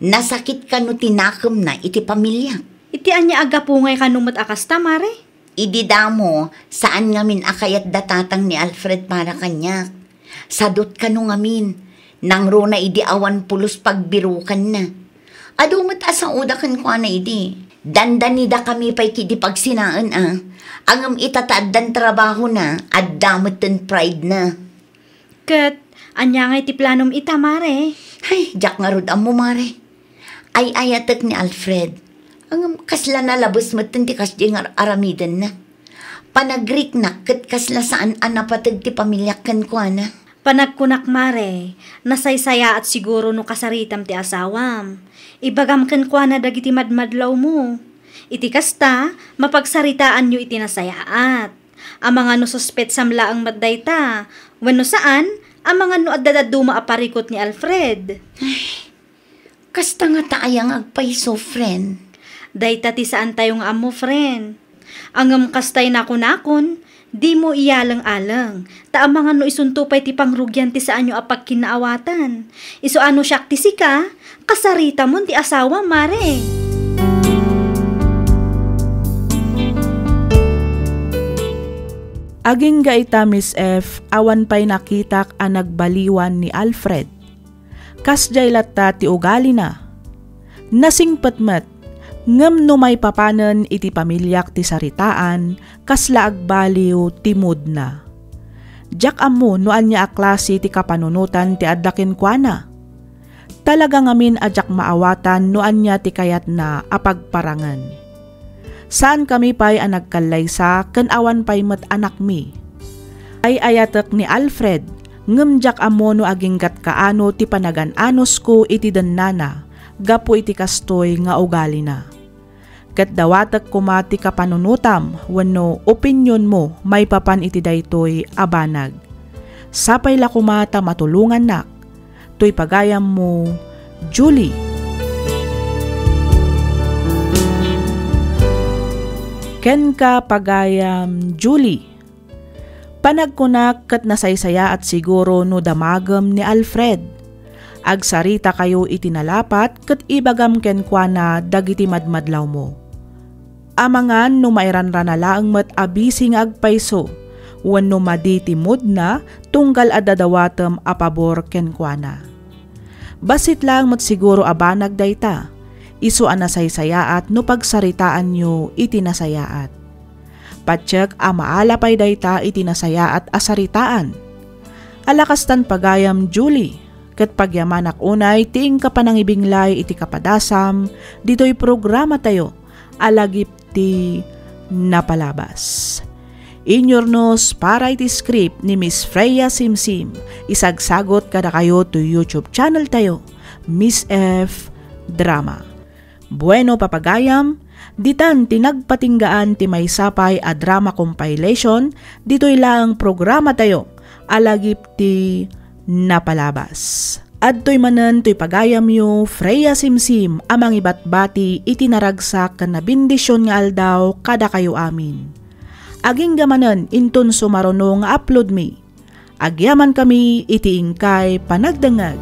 Nasakit kano ti nakemna iti pamiliak. Iti ania a gapu ngay kano met a kasta, mare? Idi damo, saan ngamin a kayat da tatang ni Alfred para kaniak. Sadut kano ngamin, nangruna idi awan pulos pagbirukanna. Adu met a saoda kenkuana idi. Dandanidakami pay ketdi pagsinaen a. Ngem ita ta addan trabahona, adda metten pride na. Ket, ania ngay ti planom ita, mare? Ay, diak ngarud ammo, mare. Ay-ayatek ni Alfred. Ngem kasla nalabes metten ti kasdiay nga ar-aramidenna. Panagriknak ket kasla saan a napateg ti pamiliak kenkuana. Panagkunak, mare, nasaysayaat siguro no kasaritam ti asawam. Ibagam kenkuana dagiti madmadlawmo. Iti kasta, mapagsaritaanyo iti nasayaat. Amangan no suspetsam laeng met dayta, wenno saan, amangan no adda dadduma a parikut ni Alfred. Kasta ngata aya nga agpayso, friend? Dayta ti saantayo nga ammo, friend. Ngem kasta ti nakunakon, dimo iyaleng-aleng, ta amangan no isunto pay ti pangrugian ti saanyo a pagkinnaawatan. Isu a no siak ti sika, kasaritamon ti asawam, mare. Agingga ita, Miss F, awan pay nakitak a nagbaliwan ni Alfred. Kasdiay latta ti ugalina. Nasingpet met, ngem no maipapanen iti pamiliak ti saritaan, kasla agbaliw ti moodna. Diak ammo no ania a klase ti kapanunotan ti adda kenkuana. Talaga ngamin a diak maawatan no ania ti kayatna a pagparangen. Saankami pay a nagkallaysa ken awan pay met anakmi. Ay-ayatek ni Alfred, ngem diak ammo no aginggat kaano ti panagan-anusko iti dennana gapu iti kastoy nga ugalina. Ket dawatek koma ti kapanunotam wenno opinionmo maipapan iti daytoy a banag. Sapay la koma ta matulongannak. Toy pagayammo, Julie. Kenka, pagayam Julie. Panagkunak ket nasaysayaat siguro no damagem ni Alfred. Agsaritakayo iti nalapat ket ibagam kenkuana dagiti madmadlawmo. Amangan no mairanrana laeng met a bisi nga agpayso wenno madi ti moodna tunggal adda dawatem a pabor kenkuana. Bassit laeng met siguro a banag dayta, isu a nasaysayaat no pagsaritaanyo iti nasayaat. Patiek a maala pay dayta iti nasayaat a saritaan. Alakastan pagayam, Julie, ket pagyamanak unay ti inka panangibinglay iti kapadasam ditoy programatayo a lagip ti napalabas. Inyurnos para iti script ni Miss Freya Simsim, isagsagot kadakayo to YouTube channel tayo, Miss F Drama. Bueno, papagayam, ditan ti nagpatinggaan ti maysa pay a drama compilation ditoy laeng programatayo a lagip ti napalabas. Adtoy manen toy pagayamyo, Freya Simsim, a mangibatbati iti naragsak ken nabendision nga aldaw kadakayo amin. Agingga manen inton sumaruno nga uploadmi. Agyamankami iti inkay panagdengngeg.